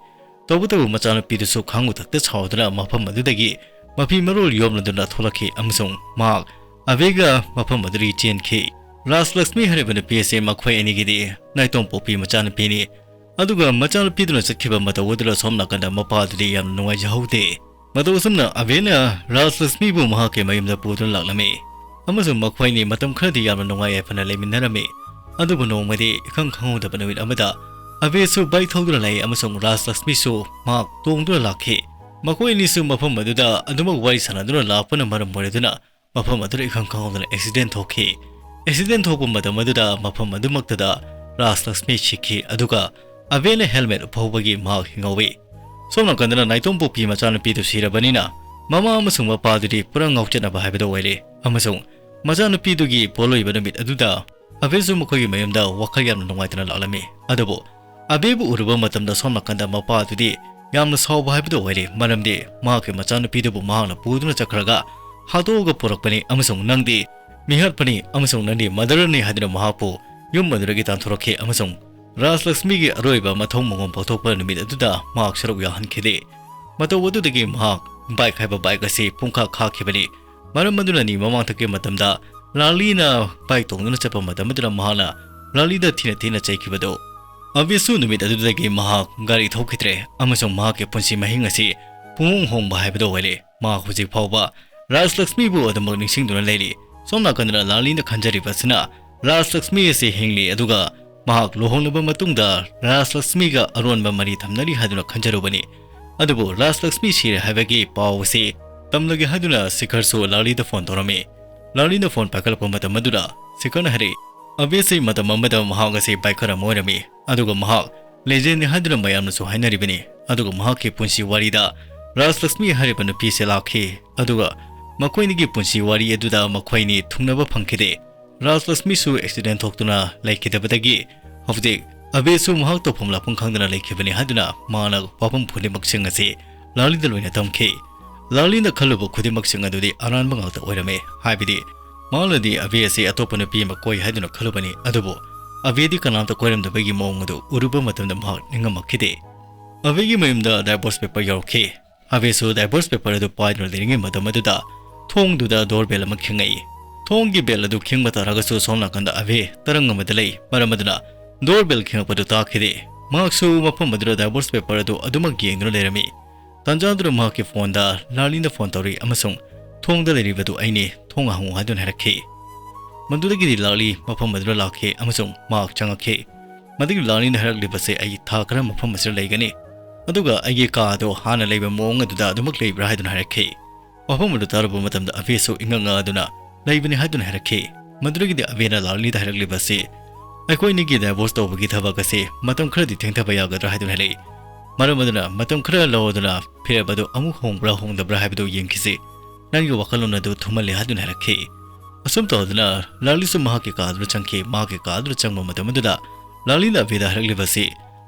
ꯇꯧꯕꯇꯕꯨ ꯃꯆꯥꯅꯨꯄꯤꯗꯨꯁꯨ ꯈꯥꯡꯕ ꯊꯛꯇ ꯁꯥꯎꯗꯨꯅ ꯃꯐꯝ ꯑꯗꯨꯗꯒꯤ ꯃꯐꯤ ꯃꯔꯣꯜ ꯌꯣꯝꯂꯗꯨꯅ ꯊꯣꯛꯂꯛꯈꯤ ꯑꯃꯁꯨꯡ ꯃꯍꯥꯛ ꯑꯕꯦꯒ ꯃꯐꯝ ꯑꯗꯨꯗꯒꯤ ꯆꯦꯟꯈꯤ꯫ ꯔꯥꯖꯂꯛꯁꯃꯤ ꯍꯥꯏꯔꯤꯕ ꯅꯨꯄꯤ ꯑꯁꯤ ꯃꯈꯣꯏ ꯑꯅꯤꯒꯤꯗꯤ ꯅꯥꯏꯇꯣꯝ ꯄꯣꯛꯄꯤ ꯃꯆꯥꯅꯨꯄꯤꯅꯤ꯫ ꯑꯗꯨꯒ ꯃꯆꯥꯅꯨꯄꯤꯗꯨꯅ ꯆꯠꯈꯤꯕ ꯃꯇꯧ ꯑꯗꯨꯗ ꯁꯣꯝ ꯅꯥꯀꯟꯗ ꯃꯄꯥ ꯑꯗꯨꯗꯤ ꯌꯥꯝꯅ ꯅꯨꯡꯉꯥꯏꯖꯍꯧꯗꯦ꯫ ꯃꯇꯧ ꯑꯁꯨꯝꯅ ꯑꯕꯦꯅ ꯔꯥꯖꯂꯛꯁꯃꯤꯕꯨ ꯃꯍꯥꯛꯀꯤ ꯃꯌꯨꯝꯗ ꯄꯨꯗꯨꯅ ꯂꯥꯛꯂꯝꯃꯤ ꯑꯃꯁꯨꯡ ꯃꯈꯣꯏꯅꯤ ꯃꯇꯝ ꯈꯔꯗꯤ ꯌꯥꯝꯅ ꯅꯨꯡꯉꯥꯏ ꯌꯥꯏꯐꯅ ꯂꯩꯃꯤꯟꯅꯔꯝꯃꯤ꯫ ꯑꯗꯨꯕꯨ ꯅꯣꯡꯃꯗꯤ ꯏꯈꯪ ꯈꯪꯍꯧꯗꯕ ꯅꯨꯃꯤꯠ ꯑꯃꯗ ꯑꯕꯦꯁꯨ ꯕꯥꯏꯛ ꯊꯧꯗꯨꯅ ꯂꯥꯛꯏ ꯑꯃꯁꯨꯡ ꯔꯥꯖꯂꯛꯁꯃꯤꯁꯨ ꯃꯍꯥꯛ ꯇꯣꯡꯗꯨꯅ ꯂꯥꯛꯈꯤ꯫ ꯃꯈꯣꯏ ꯑꯅꯤꯁꯨ ꯃꯐꯝ ꯑꯗꯨꯗ ꯑꯗꯨꯃꯛ ꯋꯥꯔꯤ ꯁꯥꯟꯅꯗꯨꯅ ꯂꯥꯛꯄꯅ ꯃꯔꯝ ꯑꯣꯏꯔꯗꯨꯅ ꯃꯐꯝ ꯑꯗꯨꯗ ꯏꯈꯪ ꯈꯪꯍꯧꯗꯅ ꯑꯦꯛꯁꯤꯗꯦꯟ ꯊꯣꯛꯈꯤ꯫ ꯑꯦꯛꯁꯤꯗꯦꯟ ꯊꯣꯛꯄ ꯃꯇꯝ ꯑꯗꯨꯗ ꯃꯐꯝ ꯑꯗꯨꯃꯛꯇꯗ ꯔꯥꯖꯂꯛꯁꯃꯤ ꯁꯤꯈꯤ, ꯑꯗꯨꯒ ꯑꯕꯦꯅ ꯍꯦꯜꯃꯦꯠ ꯎꯞꯍꯧꯕꯒꯤ ꯃꯍꯥꯛ ꯍꯤꯡꯍꯧꯏ꯫ ꯁꯣꯝ ꯅꯥꯀꯟꯗꯅ ꯅꯥꯏꯇꯣꯝ ꯄꯣꯛꯄꯤ ꯃꯆꯥꯅꯨꯄꯤꯗꯨ ꯁꯤꯔꯕꯅꯤꯅ ꯃꯃꯥ ꯑꯃꯁꯨꯡ ꯃꯄꯥꯗꯨꯗꯤ ꯄꯨꯔꯥ ꯉꯥꯎꯆꯠꯅꯕ ꯍꯥꯏꯕꯗꯨ ꯑꯣꯏꯔꯦ, ꯑꯃꯁꯨꯡ ꯃꯆꯥꯅꯨꯄꯤꯗꯨꯒꯤ ꯄꯣꯠꯂꯣꯏꯕ ꯅꯨꯃꯤꯠ ꯑꯗꯨꯗ ꯑꯕꯦꯁꯨ ꯃꯈꯣꯏꯒꯤ ꯃꯌꯨꯝꯗ ꯋꯥꯈꯜ ꯌꯥꯝꯅ ꯅꯨꯡꯉꯥꯏꯇꯅ ꯂꯥꯛꯂꯝꯃꯤ꯫ ꯑꯗꯨꯕꯨ ꯑꯕꯦꯕꯨ ꯎꯔꯨꯕ ꯃꯇꯝꯗ ꯁꯣꯝ ꯅꯥꯀꯟꯗ ꯃꯄꯥ ꯑꯗꯨꯗꯤ ꯌꯥꯝꯅ ꯁꯥꯎꯕ ꯍꯥꯏꯕꯗꯨ ꯑꯣꯏꯔꯦ, ꯃꯔꯝꯗꯤ ꯃꯍꯥꯛꯀꯤ ꯃꯆꯥꯅꯨꯄꯤꯗꯨꯕꯨ ꯃꯍꯥꯛꯅ ꯄꯨꯗꯨꯅ ꯆꯠꯈ꯭ꯔꯒ ꯍꯥꯠꯇꯣꯛꯑꯒ ꯄꯨꯔꯛꯄꯅꯤ ꯑꯃꯁꯨꯡ ꯅꯪꯗꯤ ꯃꯤꯍꯥꯠꯄꯅꯤ ꯑꯃꯁꯨꯡ ꯅꯪꯗꯤ ꯃꯗꯔꯅꯤ ꯍꯥꯏꯗꯨꯅ ꯃꯍꯥꯛꯄꯨ ꯌꯨꯝ ꯑꯗꯨꯗꯒꯤ ꯇꯥꯟꯊꯣꯔꯛꯈꯤ ꯑꯃꯁꯨꯡ ꯔꯥꯖꯂꯛꯁꯃꯤꯒꯤ ꯑꯔꯣꯏꯕ ꯃꯊꯧ ꯃꯉꯣꯝ ꯄꯥꯡꯊꯣꯛꯄ ꯅꯨꯃꯤꯠ ꯑꯗꯨꯗ ꯃꯍꯥꯛ ꯁꯔꯨꯛ ꯌꯥꯍꯟꯈꯤꯗꯦ꯫ ꯃꯇꯧ ꯑꯗꯨꯗꯒꯤ ꯃꯍꯥꯛ ꯕꯥꯏꯛ ꯍꯥꯏꯕ ꯕꯥꯏꯛ ꯑꯁꯤ ꯄꯨꯡꯈꯥ ꯈꯥꯛꯈꯤꯕꯅꯤ꯫ ꯃꯔꯝ ꯑꯗꯨꯅꯅꯤ ꯃꯃꯥꯡꯊꯛꯀꯤ ꯃꯇꯝꯗ ꯂꯥꯂꯤꯅ ꯕꯥꯏꯛ ꯇꯣꯡꯗꯨꯅ ꯆꯠꯄ ꯃꯇꯝ ꯑꯗꯨꯗ ꯃꯍꯥꯛꯅ ꯂꯥꯂꯤꯗ ꯊꯤꯅ ꯊꯤꯅ ꯆꯩꯈꯤꯕꯗꯨ꯫ ꯑꯕꯤꯁꯨ ꯅꯨꯃꯤꯠ ꯑꯗꯨꯗꯒꯤ ꯃꯍꯥꯛ ꯒꯥꯔꯤ ꯊꯧꯈꯤꯗ꯭ꯔꯦ ꯑꯃꯁꯨꯡ ꯃꯍꯥꯛꯀꯤ ꯄꯨꯟꯁꯤ ꯃꯍꯤꯡ ꯑꯁꯤ ꯄꯨꯡꯍꯣꯡ ꯍꯣꯡꯕ ꯍꯥꯏꯕꯗꯨ ꯑꯣꯏꯔꯦ꯫ ꯃꯍꯥꯛ ꯍꯧꯖꯤꯛ ꯐꯥꯎꯕ ꯔꯥꯖꯂꯛꯁꯃꯤꯕꯨ ꯑꯗꯨꯃꯛ ꯅꯤꯡꯁꯤꯡꯗꯨꯅ ꯂꯩꯔꯤ꯫ ꯁꯣꯝ ꯅꯥꯀꯟꯗꯅ ꯂꯥꯂꯤꯅ ꯈꯟꯖꯔꯤꯕꯁꯤꯅ ꯔꯥꯖꯂꯛꯁꯃꯤ ꯑꯁꯤ ꯍꯤꯡꯂꯤ, ꯑꯗꯨꯒ ꯃꯍꯥꯛ ꯂꯨꯍꯣꯡꯂꯕ ꯃꯇꯨꯡꯗ ꯔꯥꯖꯂꯛꯁꯃꯤꯒ ꯑꯔꯣꯟꯕ ꯃꯔꯤ ꯊꯝꯅꯔꯤ ꯍꯥꯏꯗꯨꯅ ꯈꯟꯖꯔꯨꯕꯅꯤ꯫ ꯑꯗꯨꯕꯨ ꯔꯥꯖꯂꯛꯁꯃꯤ ꯁꯤꯔꯦ ꯍꯥꯏꯕꯒꯤ ꯄꯥꯎ ꯑꯁꯤ ꯇꯝꯂꯒꯦ ꯍꯥꯏꯗꯨꯅ ꯁꯤꯈꯔꯁꯨ ꯂꯥꯂꯤꯗ ꯐꯣꯟ ꯇꯧꯔꯝꯃꯤ꯫ ꯂꯥꯂꯤꯅ ꯐꯣꯟ ꯄꯥꯏꯈꯠꯂꯛꯄ ꯃꯇꯝ ꯑꯗꯨꯗ ꯁꯤꯈꯔꯅ ꯍꯥꯏꯔꯛꯏ, "ꯑꯕꯦꯁꯤ ꯃꯇꯝ ꯑꯃꯗ ꯃꯍꯥꯛ ꯑꯁꯤ ꯕꯥꯏꯀꯔ ꯑꯃ ꯑꯣꯏꯔꯝꯃꯤ, ꯑꯗꯨꯒ ꯃꯍꯥꯛ ꯂꯦꯖꯦꯟꯅꯤ ꯍꯥꯏꯗꯨꯅ ꯃꯌꯥꯝꯅꯁꯨ ꯍꯥꯏꯅꯔꯤꯕꯅꯤ꯫ ꯑꯗꯨꯒ ꯃꯍꯥꯛꯀꯤ ꯄꯨꯟꯁꯤ ꯋꯥꯔꯤꯗ ꯔꯥꯖꯂꯛꯁꯃꯤ ꯍꯥꯏꯔꯤꯕ ꯅꯨꯄꯤꯁꯦ ꯂꯥꯛꯈꯤ꯫ ꯑꯗꯨꯒ ꯃꯈꯣꯏꯅꯤꯒꯤ ꯄꯨꯟꯁꯤ ꯋꯥꯔꯤ ꯑꯗꯨꯗ ꯃꯈꯣꯏꯅꯤ ꯊꯨꯡꯅꯕ ꯐꯪꯈꯤꯗꯦ꯫ ꯔꯥꯖꯂꯛꯁꯃꯤꯁꯨ ꯑꯦꯛꯁꯤꯗꯦꯟ ꯊꯣꯛꯇꯨꯅ ꯂꯩꯈꯤꯗꯕꯗꯒꯤ ꯍꯧꯖꯤꯛ ꯑꯕꯦꯁꯨ ꯃꯍꯥꯛ ꯇꯧꯐꯝ ꯂꯥꯛꯐꯝ ꯈꯪꯗꯅ ꯂꯩꯈꯤꯕꯅꯤ ꯍꯥꯏꯗꯨꯅ ꯃꯥꯅ ꯋꯥꯐꯝ ꯈꯨꯗꯤꯡꯃꯛꯁꯤꯡ ꯑꯁꯤ ꯂꯥꯂꯤꯗ ꯂꯣꯏꯅ ꯇꯝꯈꯤ꯫ ꯂꯥꯂꯤꯅ ꯈꯜꯂꯨꯕ ꯈꯨꯗꯤꯡꯃꯛꯁꯤꯡ ꯑꯗꯨꯗꯤ ꯑꯔꯥꯟꯕ ꯉꯥꯛꯇ ꯑꯣꯏꯔꯝꯃꯤ꯫ ꯍꯥꯏꯕꯗꯤ ꯃꯥꯅꯗꯤ ꯑꯕꯦ ꯑꯁꯤ ꯑꯇꯣꯞꯄ ꯅꯨꯄꯤ ꯑꯃ ꯀꯣꯏ ꯍꯥꯏꯗꯨꯅ ꯈꯜꯂꯨꯕꯅꯤ, ꯑꯗꯨꯕꯨ ꯑꯕꯦꯗꯤ ꯀꯅꯥꯝꯇ ꯀꯣꯏꯔꯝꯗꯕꯒꯤ ꯃꯑꯣꯡ ꯑꯗꯨ ꯎꯔꯨꯕ ꯃꯇꯝꯗ ꯃꯍꯥꯛ ꯅꯤꯡꯉꯝꯃꯛꯈꯤꯗꯦ꯫ ꯑꯕꯦꯒꯤ ꯃꯌꯨꯝꯗ ꯗꯥꯏꯚꯣꯔꯁ ꯄꯦꯄꯔ ꯌꯧꯔꯛꯈꯤ꯫ ꯑꯕꯦꯁꯨ ꯗꯥꯏꯚꯣꯔꯁ ꯄꯦꯄꯔ ꯑꯗꯨ ꯄꯥꯏꯗꯨꯅ ꯂꯩꯔꯤꯉꯩ ꯃꯇꯝ ꯑꯗꯨꯗ ꯊꯣꯡꯗꯨꯗ ꯗꯣꯔꯕꯦꯜ ꯑꯃ ꯈꯤꯡꯉꯛꯏ꯫ ꯊꯣꯡꯒꯤ ꯕꯦꯜ ꯑꯗꯨ ꯈꯤꯡꯕ ꯇꯥꯔꯒꯁꯨ ꯁꯣꯝ ꯅꯥꯀꯟꯗ ꯑꯕꯦ ꯇꯔꯪ ꯑꯃꯗ ꯂꯩ꯫ ꯃꯔꯝ ꯑꯗꯨꯅ ꯗꯣꯔꯕꯦꯜ ꯈꯤꯡꯉꯛꯄꯗꯨ ꯇꯥꯈꯤꯗꯦ꯫ ꯃꯍꯥꯛꯁꯨ ꯃꯐꯝ ꯑꯗꯨꯗ ꯗꯥꯏꯚꯣꯔꯁ ꯄꯦꯄꯔ ꯑꯗꯨ ꯑꯗꯨꯃꯛ ꯌꯦꯡꯗꯨꯅ ꯂꯩꯔꯝꯃꯤ꯫ ꯇꯥꯟꯖꯥꯗꯨꯗ ꯃꯍꯥꯛꯀꯤ ꯐꯣꯟꯗ ꯂꯥꯂꯤꯅ ꯐꯣꯟ ꯇꯧꯔꯤ ꯑꯃꯁꯨꯡ "ꯊꯣꯡꯗ ꯂꯩꯔꯤꯕꯗꯨ ꯑꯩꯅꯤ, ꯊꯣꯡ ꯍꯥꯡꯉꯨ" ꯍꯥꯏꯗꯨꯅ ꯍꯥꯏꯔꯛꯈꯤ꯫ ꯃꯗꯨꯗꯒꯤꯗꯤ ꯂꯥꯂꯤ ꯃꯐꯝ ꯑꯗꯨꯗ ꯂꯥꯛꯈꯤ ꯑꯃꯁꯨꯡ ꯃꯍꯥꯛ ꯆꯪꯉꯛꯈꯤ꯫ ꯃꯗꯨꯒꯤ ꯂꯥꯂꯤꯅ ꯍꯥꯏꯔꯛꯂꯤꯕꯁꯦ, "ꯑꯩ ꯊꯥ ꯈꯔ ꯃꯐꯝ ꯑꯁꯤꯗ ꯂꯩꯒꯅꯤ, ꯑꯗꯨꯒ ꯑꯩꯒꯤ ꯀꯥ ꯑꯗꯨ ꯍꯥꯟꯅ ꯂꯩꯕ ꯃꯑꯣꯡ ꯑꯗꯨꯗ ꯑꯗꯨꯃꯛ ꯂꯩꯕ꯭ꯔꯥ?" ꯍꯥꯏꯗꯨꯅ ꯍꯥꯏꯔꯛꯈꯤ꯫ ꯋꯥꯐꯝ ꯑꯗꯨ ꯇꯥꯔꯨꯕ ꯃꯇꯝꯗ ꯑꯕꯦꯁꯨ ꯏꯉꯛ ꯉꯛꯑꯗꯨꯅ ꯂꯩꯕꯅꯤ ꯍꯥꯏꯗꯨꯅ ꯍꯥꯏꯔꯛꯈꯤ꯫ ꯃꯗꯨꯗꯒꯤꯗꯤ ꯑꯕꯦꯅ ꯂꯥꯂꯤꯗ ꯍꯥꯏꯔꯛꯂꯤꯕꯁꯤ, "ꯑꯩꯈꯣꯏꯅꯤꯒꯤ ꯗꯥꯏꯚꯣꯔꯁ ꯇꯧꯕꯒꯤ ꯊꯕꯛ ꯑꯁꯤ ꯃꯇꯝ ꯈꯔꯗꯤ ꯊꯦꯡꯊꯕ ꯌꯥꯒꯗ꯭ꯔꯥ?" ꯍꯥꯏꯗꯨꯅ ꯍꯥꯏꯔꯛꯏ꯫ ꯃꯔꯝ ꯑꯗꯨꯅ ꯃꯇꯝ ꯈꯔ ꯂꯧꯔꯗꯨꯅ ꯐꯤꯔꯦꯞ ꯑꯗꯨ ꯑꯃꯨꯛ ꯍꯣꯡꯕ꯭ꯔꯥ ꯍꯣꯡꯗꯕ꯭ꯔꯥ ꯍꯥꯏꯕꯗꯨ ꯌꯦꯡꯈꯤꯁꯤ꯫ "ꯅꯪꯒꯤ ꯋꯥꯈꯜꯂꯣꯟ ꯑꯗꯨ ꯊꯨꯃꯜꯂꯦ" ꯍꯥꯏꯗꯨꯅ ꯍꯥꯏꯔꯛꯈꯤ꯫ ꯑꯁꯨꯝ ꯇꯧꯗꯨꯅ ꯂꯥꯂꯤꯁꯨ ꯃꯍꯥꯛꯀꯤ ꯀꯥꯗꯨꯗ ꯆꯪꯈꯤ꯫ ꯃꯍꯥꯛꯀꯤ ꯀꯥꯗꯨꯗ ꯆꯪꯕ ꯃꯇꯝ ꯑꯗꯨꯗ ꯂꯥꯂꯤꯅ ꯑꯕꯦꯗ ꯍꯥꯏꯔꯛꯂꯤꯕꯁꯤ,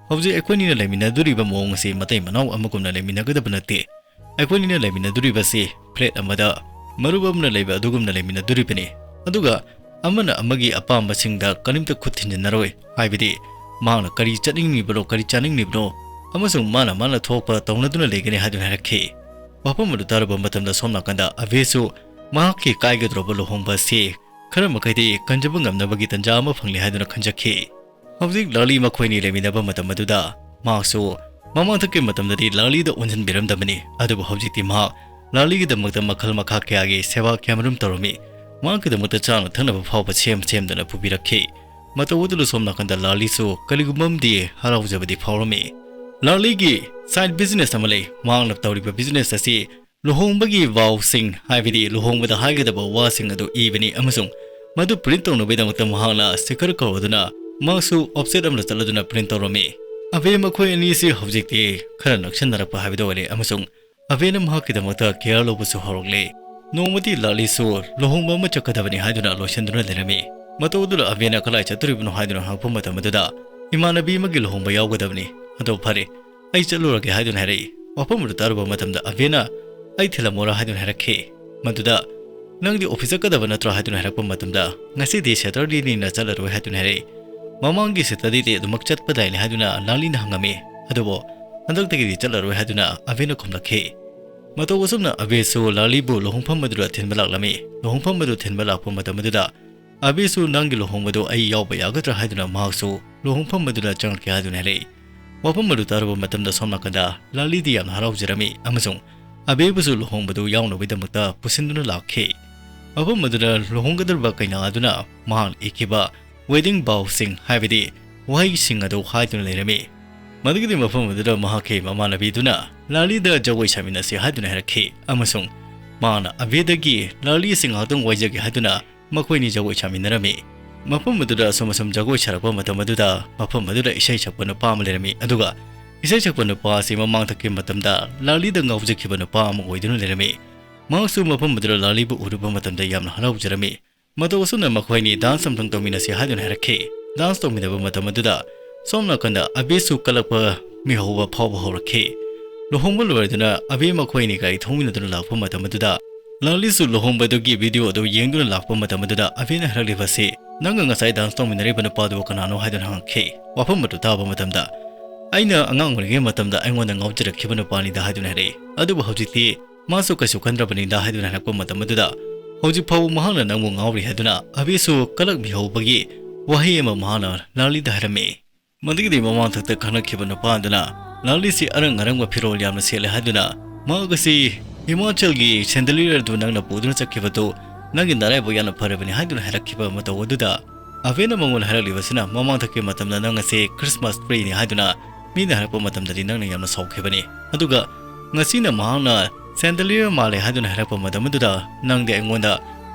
"ꯍꯧꯖꯤꯛ ꯑꯩꯈꯣꯏꯅꯤꯅ ꯂꯩꯃꯤꯟꯅꯗꯣꯔꯤꯕ ꯃꯑꯣꯡ ꯑꯁꯤ ꯃꯇꯩ ꯃꯅꯥꯎ ꯑꯃꯒꯨꯝꯅ ꯂꯩꯃꯤꯟꯅꯒꯗꯕ ꯅꯠꯇꯦ꯫ ꯑꯩꯈꯣꯏꯅꯤꯅ ꯂꯩꯃꯤꯟꯅꯗꯣꯔꯤꯕꯁꯤ ꯐ꯭ꯂꯦꯠ ꯑꯃꯗ ꯃꯔꯨꯞ ꯑꯃꯅ ꯂꯩꯕ ꯑꯗꯨꯒꯨꯝꯅ ꯂꯩꯃꯤꯟꯅꯗꯣꯔꯤꯕꯅꯤ꯫ ꯑꯗꯨꯒ ꯑꯃꯅ ꯑꯃꯒꯤ ꯑꯄꯥꯝꯕꯁꯤꯡꯗ ꯀꯔꯤꯝꯇ ꯈꯨꯠ ꯊꯤꯟꯖꯤꯟꯅꯔꯣꯏ꯫ ꯍꯥꯏꯕꯗꯤ ꯃꯍꯥꯛꯅ ꯀꯔꯤ ꯆꯠꯅꯤꯡꯂꯤꯕꯅꯣ, ꯀꯔꯤ ꯆꯥꯅꯤꯡꯂꯤꯕꯅꯣ, ꯑꯃꯁꯨꯡ ꯃꯥꯅ ꯃꯥꯅ ꯊꯣꯛꯄ ꯇꯧꯅꯗꯨꯅ ꯂꯩꯒꯅꯤ" ꯍꯥꯏꯗꯨꯅ ꯍꯥꯏꯔꯛꯈꯤ꯫ ꯋꯥꯐꯝ ꯑꯗꯨ ꯇꯥꯔꯨꯕ ꯃꯇꯝꯗ ꯁꯣꯝ ꯅꯥꯀꯟꯗ ꯑꯕꯦꯁꯨ ꯃꯍꯥꯛꯀꯤ ꯀꯥꯏꯒꯗꯧꯔꯕ ꯂꯨꯍꯣꯡꯕ ꯑꯁꯤ ꯈꯔ ꯃꯈꯩꯗꯤ ꯀꯟꯖꯕ ꯉꯝꯅꯕꯒꯤ ꯇꯟꯖꯥ ꯑꯃ ꯐꯪꯂꯦ ꯍꯥꯏꯗꯨꯅ ꯈꯟꯖꯈꯤ꯫ ꯍꯧꯖꯤꯛ ꯂꯥꯂꯤ ꯃꯈꯣꯏꯅꯤ ꯂꯩꯃꯤꯟꯅꯕ ꯃꯇꯝ ꯑꯗꯨꯗ ꯃꯍꯥꯛꯁꯨ ꯃꯃꯥꯡꯊꯛꯀꯤ ꯃꯇꯝꯗꯗꯤ ꯂꯥꯂꯤꯗ ꯑꯣꯟꯁꯤꯟꯕꯤꯔꯝꯗꯕꯅꯤ, ꯑꯗꯨꯕꯨ ꯍꯧꯖꯤꯛꯇꯤ ꯃꯍꯥꯛ ꯂꯥꯂꯤꯒꯤꯗꯃꯛꯇ ꯃꯈꯜ ꯃꯈꯥ ꯀꯌꯥꯒꯤ ꯁꯦꯕꯥ ꯀꯌꯥꯃꯔꯨꯝ ꯇꯧꯔꯝꯃꯤ꯫ ꯃꯍꯥꯛꯀꯤꯗꯃꯛꯇ ꯆꯥꯅ ꯊꯛꯅꯕ ꯐꯥꯎꯕ ꯁꯦꯝ ꯁꯦꯝꯗꯨꯅ ꯄꯨꯕꯤꯔꯛꯈꯤ꯫ ꯃꯇꯧ ꯑꯗꯨꯗ ꯁꯣꯝ ꯅꯥꯀꯟꯗ ꯂꯥꯂꯤꯁꯨ ꯀꯔꯤꯒꯨꯝꯕ ꯑꯃꯗꯤ ꯍꯔꯥꯎꯖꯕꯗꯤ ꯐꯥꯎꯔꯝꯃꯤ꯫ ꯂꯥꯂꯤꯒꯤ ꯁꯥꯏꯠ ꯕꯤꯖꯤꯅꯦꯁ ꯑꯃ ꯂꯩ꯫ ꯃꯍꯥꯛꯅ ꯇꯧꯔꯤꯕ ꯕꯤꯖꯤꯅꯦꯁ ꯑꯁꯤ ꯂꯨꯍꯣꯡꯕꯒꯤ ꯚꯥꯎꯁꯤꯡ, ꯍꯥꯏꯕꯗꯤ ꯂꯨꯍꯣꯡꯕꯗ ꯍꯥꯏꯒꯗꯕ ꯋꯥꯁꯤꯡ ꯑꯗꯨ ꯏꯕꯅꯤ ꯑꯃꯁꯨꯡ ꯃꯗꯨ ꯄ꯭ꯔꯤꯟꯠ ꯇꯧꯅꯕꯒꯤꯗꯃꯛꯇ ꯃꯍꯥꯛꯅ ꯁꯤꯈꯔ ꯀꯧꯔꯗꯨꯅ ꯃꯍꯥꯛꯁꯨ ꯑꯣꯐꯁꯦꯠ ꯑꯃꯗ ꯆꯠꯂꯗꯨꯅ ꯄ꯭ꯔꯤꯟꯠ ꯇꯧꯔꯝꯃꯤ꯫ ꯑꯕꯦ ꯃꯈꯣꯏ ꯑꯅꯤꯁꯤ ꯍꯧꯖꯤꯛꯇꯤ ꯈꯔ ꯅꯛꯁꯟꯅꯔꯛꯄ ꯍꯥꯏꯕꯗꯨ ꯑꯣꯏꯔꯦ, ꯑꯃꯁꯨꯡ ꯑꯕꯦꯅ ꯃꯍꯥꯛꯀꯤꯗꯃꯛꯇ ꯀꯦꯌꯔ ꯂꯧꯕꯁꯨ ꯍꯧꯔꯛꯂꯦ꯫ ꯅꯣꯡꯃꯗꯤ ꯂꯥꯂꯤꯁꯨ ꯂꯨꯍꯣꯡꯕ ꯑꯃ ꯆꯠꯀꯗꯕꯅꯤ ꯍꯥꯏꯗꯨꯅ ꯂꯣꯏꯁꯤꯟꯗꯨꯅ ꯂꯩꯔꯝꯃꯤ꯫ ꯃꯇꯧ ꯑꯗꯨꯗ ꯑꯕꯦꯅ "ꯀꯗꯥꯏ ꯆꯠꯇꯣꯔꯤꯕꯅꯣ?" ꯍꯥꯏꯗꯨꯅ ꯍꯪꯉꯛꯄ ꯃꯇꯝ ꯑꯗꯨꯗ, "ꯏꯃꯥꯟꯅꯕꯤ ꯑꯃꯒꯤ ꯂꯨꯍꯣꯡꯕ ꯌꯥꯎꯒꯗꯕꯅꯤ, ꯑꯗꯣ ꯐꯔꯦ, ꯑꯩ ꯆꯠꯂꯨꯔꯒꯦ" ꯍꯥꯏꯗꯨꯅ ꯍꯥꯏꯔꯛꯏ꯫ ꯋꯥꯐꯝ ꯑꯗꯨ ꯇꯥꯔꯨꯕ ꯃꯇꯝꯗ ꯑꯕꯦꯅ, "ꯑꯩ ꯊꯤꯜꯂꯝꯃꯣꯔꯥ?" ꯍꯥꯏꯗꯨꯅ ꯍꯥꯏꯔꯛꯈꯤ꯫ ꯃꯗꯨꯗ, "ꯅꯪꯗꯤ ꯑꯣꯐꯤꯁ ꯆꯠꯀꯗꯕ ꯅꯠꯇ꯭ꯔꯣ?" ꯍꯥꯏꯗꯨꯅ ꯍꯥꯏꯔꯛꯄ ꯃꯇꯝꯗ, "ꯉꯁꯤꯗꯤ ꯁꯦꯇꯔꯗꯦꯅꯤꯅ ꯆꯠꯂꯔꯣꯏ" ꯍꯥꯏꯗꯨꯅ ꯍꯥꯏꯔꯛꯏ꯫ "ꯃꯃꯥꯡꯒꯤ ꯁꯦꯇꯔꯗꯦꯗꯤ ꯑꯗꯨꯃꯛ ꯆꯠꯄꯗꯥꯏꯅꯦ" ꯍꯥꯏꯗꯨꯅ ꯂꯥꯂꯤꯅ ꯍꯪꯉꯝꯃꯤ꯫ ꯑꯗꯨꯕꯨ ꯍꯟꯗꯛꯇꯒꯤꯗꯤ ꯆꯠꯂꯔꯣꯏ ꯍꯥꯏꯗꯨꯅ ꯑꯕꯦꯅ ꯈꯨꯝꯂꯛꯈꯤ꯫ ꯃꯇꯧ ꯑꯁꯨꯝꯅ ꯑꯕꯦꯁꯨ ꯂꯥꯂꯤꯕꯨ ꯂꯨꯍꯣꯡꯐꯝ ꯑꯗꯨꯗ ꯊꯤꯟꯕ ꯂꯥꯛꯂꯝꯃꯤ꯫ ꯂꯨꯍꯣꯡꯐꯝ ꯑꯗꯨ ꯊꯤꯟꯕ ꯂꯥꯛꯄ ꯃꯇꯝ ꯑꯗꯨꯗ ꯑꯕꯦꯁꯨ "ꯅꯪꯒꯤ ꯂꯨꯍꯣꯡꯕꯗꯨ ꯑꯩ ꯌꯥꯎꯕ ꯌꯥꯒꯗ꯭ꯔꯥ?" ꯍꯥꯏꯗꯨꯅ ꯃꯍꯥꯛꯁꯨ ꯂꯨꯍꯣꯡꯐꯝ ꯑꯗꯨꯗ ꯆꯪꯂꯛꯀꯦ ꯍꯥꯏꯗꯨꯅ ꯍꯥꯏꯔꯛꯏ꯫ ꯋꯥꯐꯝ ꯑꯗꯨ ꯇꯥꯔꯨꯕ ꯃꯇꯝꯗ ꯁꯣꯝ ꯅꯥꯀꯟꯗ ꯂꯥꯂꯤꯗꯤ ꯌꯥꯝꯅ ꯍꯔꯥꯎꯖꯔꯝꯃꯤ ꯑꯃꯁꯨꯡ ꯑꯕꯦꯕꯨꯁꯨ ꯂꯨꯍꯣꯡꯕꯗꯨ ꯌꯥꯎꯅꯕꯒꯤꯗꯃꯛꯇ ꯄꯨꯁꯤꯟꯗꯨꯅ ꯂꯥꯛꯈꯤ꯫ ꯃꯐꯝ ꯑꯗꯨꯗ ꯂꯨꯍꯣꯡꯒꯗꯧꯔꯤꯕ ꯀꯩꯅꯥ ꯑꯗꯨꯅ ꯃꯍꯥꯛꯅ ꯏꯈꯤꯕ ꯋꯦꯗꯤꯡ ꯚꯥꯎꯁꯤꯡ, ꯍꯥꯏꯕꯗꯤ ꯋꯥꯍꯩꯁꯤꯡ ꯑꯗꯨ ꯍꯥꯏꯗꯨꯅ ꯂꯩꯔꯝꯃꯤ꯫ ꯃꯗꯨꯒꯤꯗꯤ ꯃꯐꯝ ꯑꯗꯨꯗ ꯃꯍꯥꯛꯀꯤ ꯃꯃꯥꯟꯅꯕꯤꯗꯨꯅ ꯂꯥꯂꯤꯗ ꯖꯒꯣꯏ ꯁꯥꯃꯤꯟꯅꯁꯤ ꯍꯥꯏꯗꯨꯅ ꯍꯥꯏꯔꯛꯈꯤ ꯑꯃꯁꯨꯡ ꯃꯍꯥꯛꯅ ꯑꯕꯦꯗꯒꯤ ꯂꯥꯂꯤꯁꯤ ꯉꯥꯏꯍꯥꯛꯇꯪ ꯋꯥꯏꯖꯒꯦ ꯍꯥꯏꯗꯨꯅ ꯃꯈꯣꯏꯅꯤ ꯖꯒꯣꯏ ꯁꯥꯃꯤꯟꯅꯔꯝꯃꯤ꯫ ꯃꯐꯝ ꯑꯗꯨꯗ ꯑꯁꯨꯝ ꯑꯁꯨꯝ ꯖꯒꯣꯏ ꯁꯥꯔꯛꯄ ꯃꯇꯝ ꯑꯗꯨꯗ ꯃꯐꯝ ꯑꯗꯨꯗ ꯏꯁꯩ ꯁꯛꯄ ꯅꯨꯄꯥ ꯑꯃ ꯂꯩꯔꯝꯃꯤ, ꯑꯗꯨꯒ ꯏꯁꯩ ꯁꯛꯄ ꯅꯨꯄꯥ ꯑꯁꯤ ꯃꯃꯥꯡꯊꯛꯀꯤ ꯃꯇꯝꯗ ꯂꯥꯂꯤꯗ ꯉꯥꯎꯖꯈꯤꯕ ꯅꯨꯄꯥ ꯑꯃ ꯑꯣꯏꯗꯨꯅ ꯂꯩꯔꯝꯃꯤ꯫ ꯃꯍꯥꯛꯁꯨ ꯃꯐꯝ ꯑꯗꯨꯗ ꯂꯥꯂꯤꯕꯨ ꯎꯔꯨꯕ ꯃꯇꯝꯗ ꯌꯥꯝꯅ ꯍꯔꯥꯎꯖꯔꯝꯃꯤ꯫ ꯃꯇꯧ ꯑꯁꯨꯝꯅ ꯃꯈꯣꯏꯅꯤ ꯗꯥꯟꯁ ꯑꯃꯇꯪ ꯇꯧꯃꯤꯟꯅꯁꯤ ꯍꯥꯏꯗꯨꯅ ꯍꯥꯏꯔꯛꯈꯤ꯫ ꯗꯥꯟꯁ ꯇꯧꯃꯤꯟꯅꯕ ꯃꯇꯝ ꯑꯗꯨꯗ ꯁꯣꯝ ꯅꯥꯀꯟꯗ ꯑꯕꯦꯁꯨ ꯀꯂꯛꯄ ꯃꯤꯍꯧꯕ ꯐꯥꯎꯕ ꯍꯧꯔꯛꯈꯤ꯫ ꯂꯨꯍꯣꯡꯕ ꯂꯣꯏꯔꯗꯨꯅ ꯑꯕꯦ ꯃꯈꯣꯏꯅꯤ ꯒꯥꯔꯤ ꯊꯧꯃꯤꯟꯅꯗꯨꯅ ꯂꯥꯛꯄ ꯃꯇꯝ ꯑꯗꯨꯗ ꯂꯥꯂꯤꯁꯨ ꯂꯨꯍꯣꯡꯕꯗꯨꯒꯤ ꯚꯤꯗꯤꯑꯣ ꯑꯗꯨ ꯌꯦꯡꯗꯨꯅ ꯂꯥꯛꯄ ꯃꯇꯝ ꯑꯗꯨꯗ ꯑꯕꯦꯅ ꯍꯥꯏꯔꯛꯂꯤꯕꯁꯤ, "ꯅꯪꯒ ꯉꯁꯥꯏ ꯗꯥꯟꯁ ꯇꯧꯃꯤꯟꯅꯔꯤꯕ ꯅꯨꯄꯥꯗꯨ ꯀꯅꯥꯅꯣ?" ꯍꯥꯏꯗꯨꯅ ꯍꯪꯉꯛꯈꯤ꯫ ꯋꯥꯐꯝ ꯑꯗꯨ ꯇꯥꯕ ꯃꯇꯝꯗ, "ꯑꯩꯅ ꯑꯉꯥꯡ ꯑꯣꯏꯔꯤꯉꯩ ꯃꯇꯝꯗ ꯑꯩꯉꯣꯟꯗ ꯉꯥꯎꯖꯔꯛꯈꯤꯕ ꯅꯨꯄꯥꯅꯤꯗ" ꯍꯥꯏꯗꯨꯅ ꯍꯥꯏꯔꯛꯏ꯫ ꯑꯗꯨꯕꯨ ꯍꯧꯖꯤꯛꯇꯤ ꯃꯥꯁꯨ ꯀꯩꯁꯨ ꯈꯟꯗ꯭ꯔꯕꯅꯤꯗ ꯍꯥꯏꯗꯨꯅ ꯍꯥꯏꯔꯛꯄ ꯃꯇꯝ ꯑꯗꯨꯗ, "ꯍꯧꯖꯤꯛ ꯐꯥꯎꯕ ꯃꯍꯥꯛꯅ ꯅꯪꯕꯨ ꯉꯥꯎꯔꯤ" ꯍꯥꯏꯗꯨꯅ ꯑꯕꯤꯁꯨ ꯀꯂꯛ ꯃꯤꯍꯧꯕꯒꯤ ꯋꯥꯍꯩ ꯑꯃ ꯃꯍꯥꯛꯅ ꯂꯥꯂꯤꯗ ꯍꯥꯏꯔꯝꯃꯤ꯫ ꯃꯗꯨꯒꯤꯗꯤ ꯃꯃꯥꯡꯊꯛꯇ ꯈꯪꯂꯛꯈꯤꯕ ꯅꯨꯄꯥ ꯑꯗꯨꯅ, "ꯂꯥꯂꯤꯁꯤ ꯑꯔꯪ ꯑꯔꯪꯕ ꯐꯤꯔꯣꯜ ꯌꯥꯝꯅ ꯁꯦꯠꯂꯦ" ꯍꯥꯏꯗꯨꯅ, "ꯃꯍꯥꯛ ꯑꯁꯤ ꯍꯤꯃꯥꯆꯜꯒꯤ ꯁꯦꯟꯗꯂꯤꯌꯔ ꯑꯗꯨ ꯅꯪꯅ ꯄꯨꯗꯨꯅ ꯆꯠꯈꯤꯕꯗꯨ ꯅꯪꯒꯤ ꯅꯔꯥꯏꯕꯛ ꯌꯥꯝꯅ ꯐꯔꯕꯅꯤ" ꯍꯥꯏꯗꯨꯅ ꯍꯥꯏꯔꯛꯈꯤꯕ ꯃꯇꯧ ꯑꯗꯨꯗ, ꯑꯕꯦꯅ ꯃꯉꯣꯟꯗ ꯍꯥꯏꯔꯛꯂꯤꯕꯁꯤꯅ, "ꯃꯃꯥꯡꯊꯛꯀꯤ ꯃꯇꯝꯗ ꯅꯪ ꯑꯁꯤ ꯈ꯭ꯔꯤꯁꯃꯥꯁ ꯇ꯭ꯔꯤꯅꯤ ꯍꯥꯏꯗꯨꯅ ꯃꯤꯅ ꯍꯥꯏꯔꯛꯄ ꯃꯇꯝꯗꯗꯤ ꯅꯪꯅ ꯌꯥꯝꯅ ꯁꯥꯎꯈꯤꯕꯅꯤ, ꯑꯗꯨꯒ ꯉꯁꯤꯅ ꯃꯍꯥꯛꯅ ꯁꯦꯟꯗꯂꯤꯌꯔ ꯃꯥꯜꯂꯦ ꯍꯥꯏꯗꯨꯅ ꯍꯥꯏꯔꯛꯄ ꯃꯇꯝ ꯑꯗꯨꯗ ꯅꯪꯗꯤ ꯑꯩꯉꯣꯟꯗ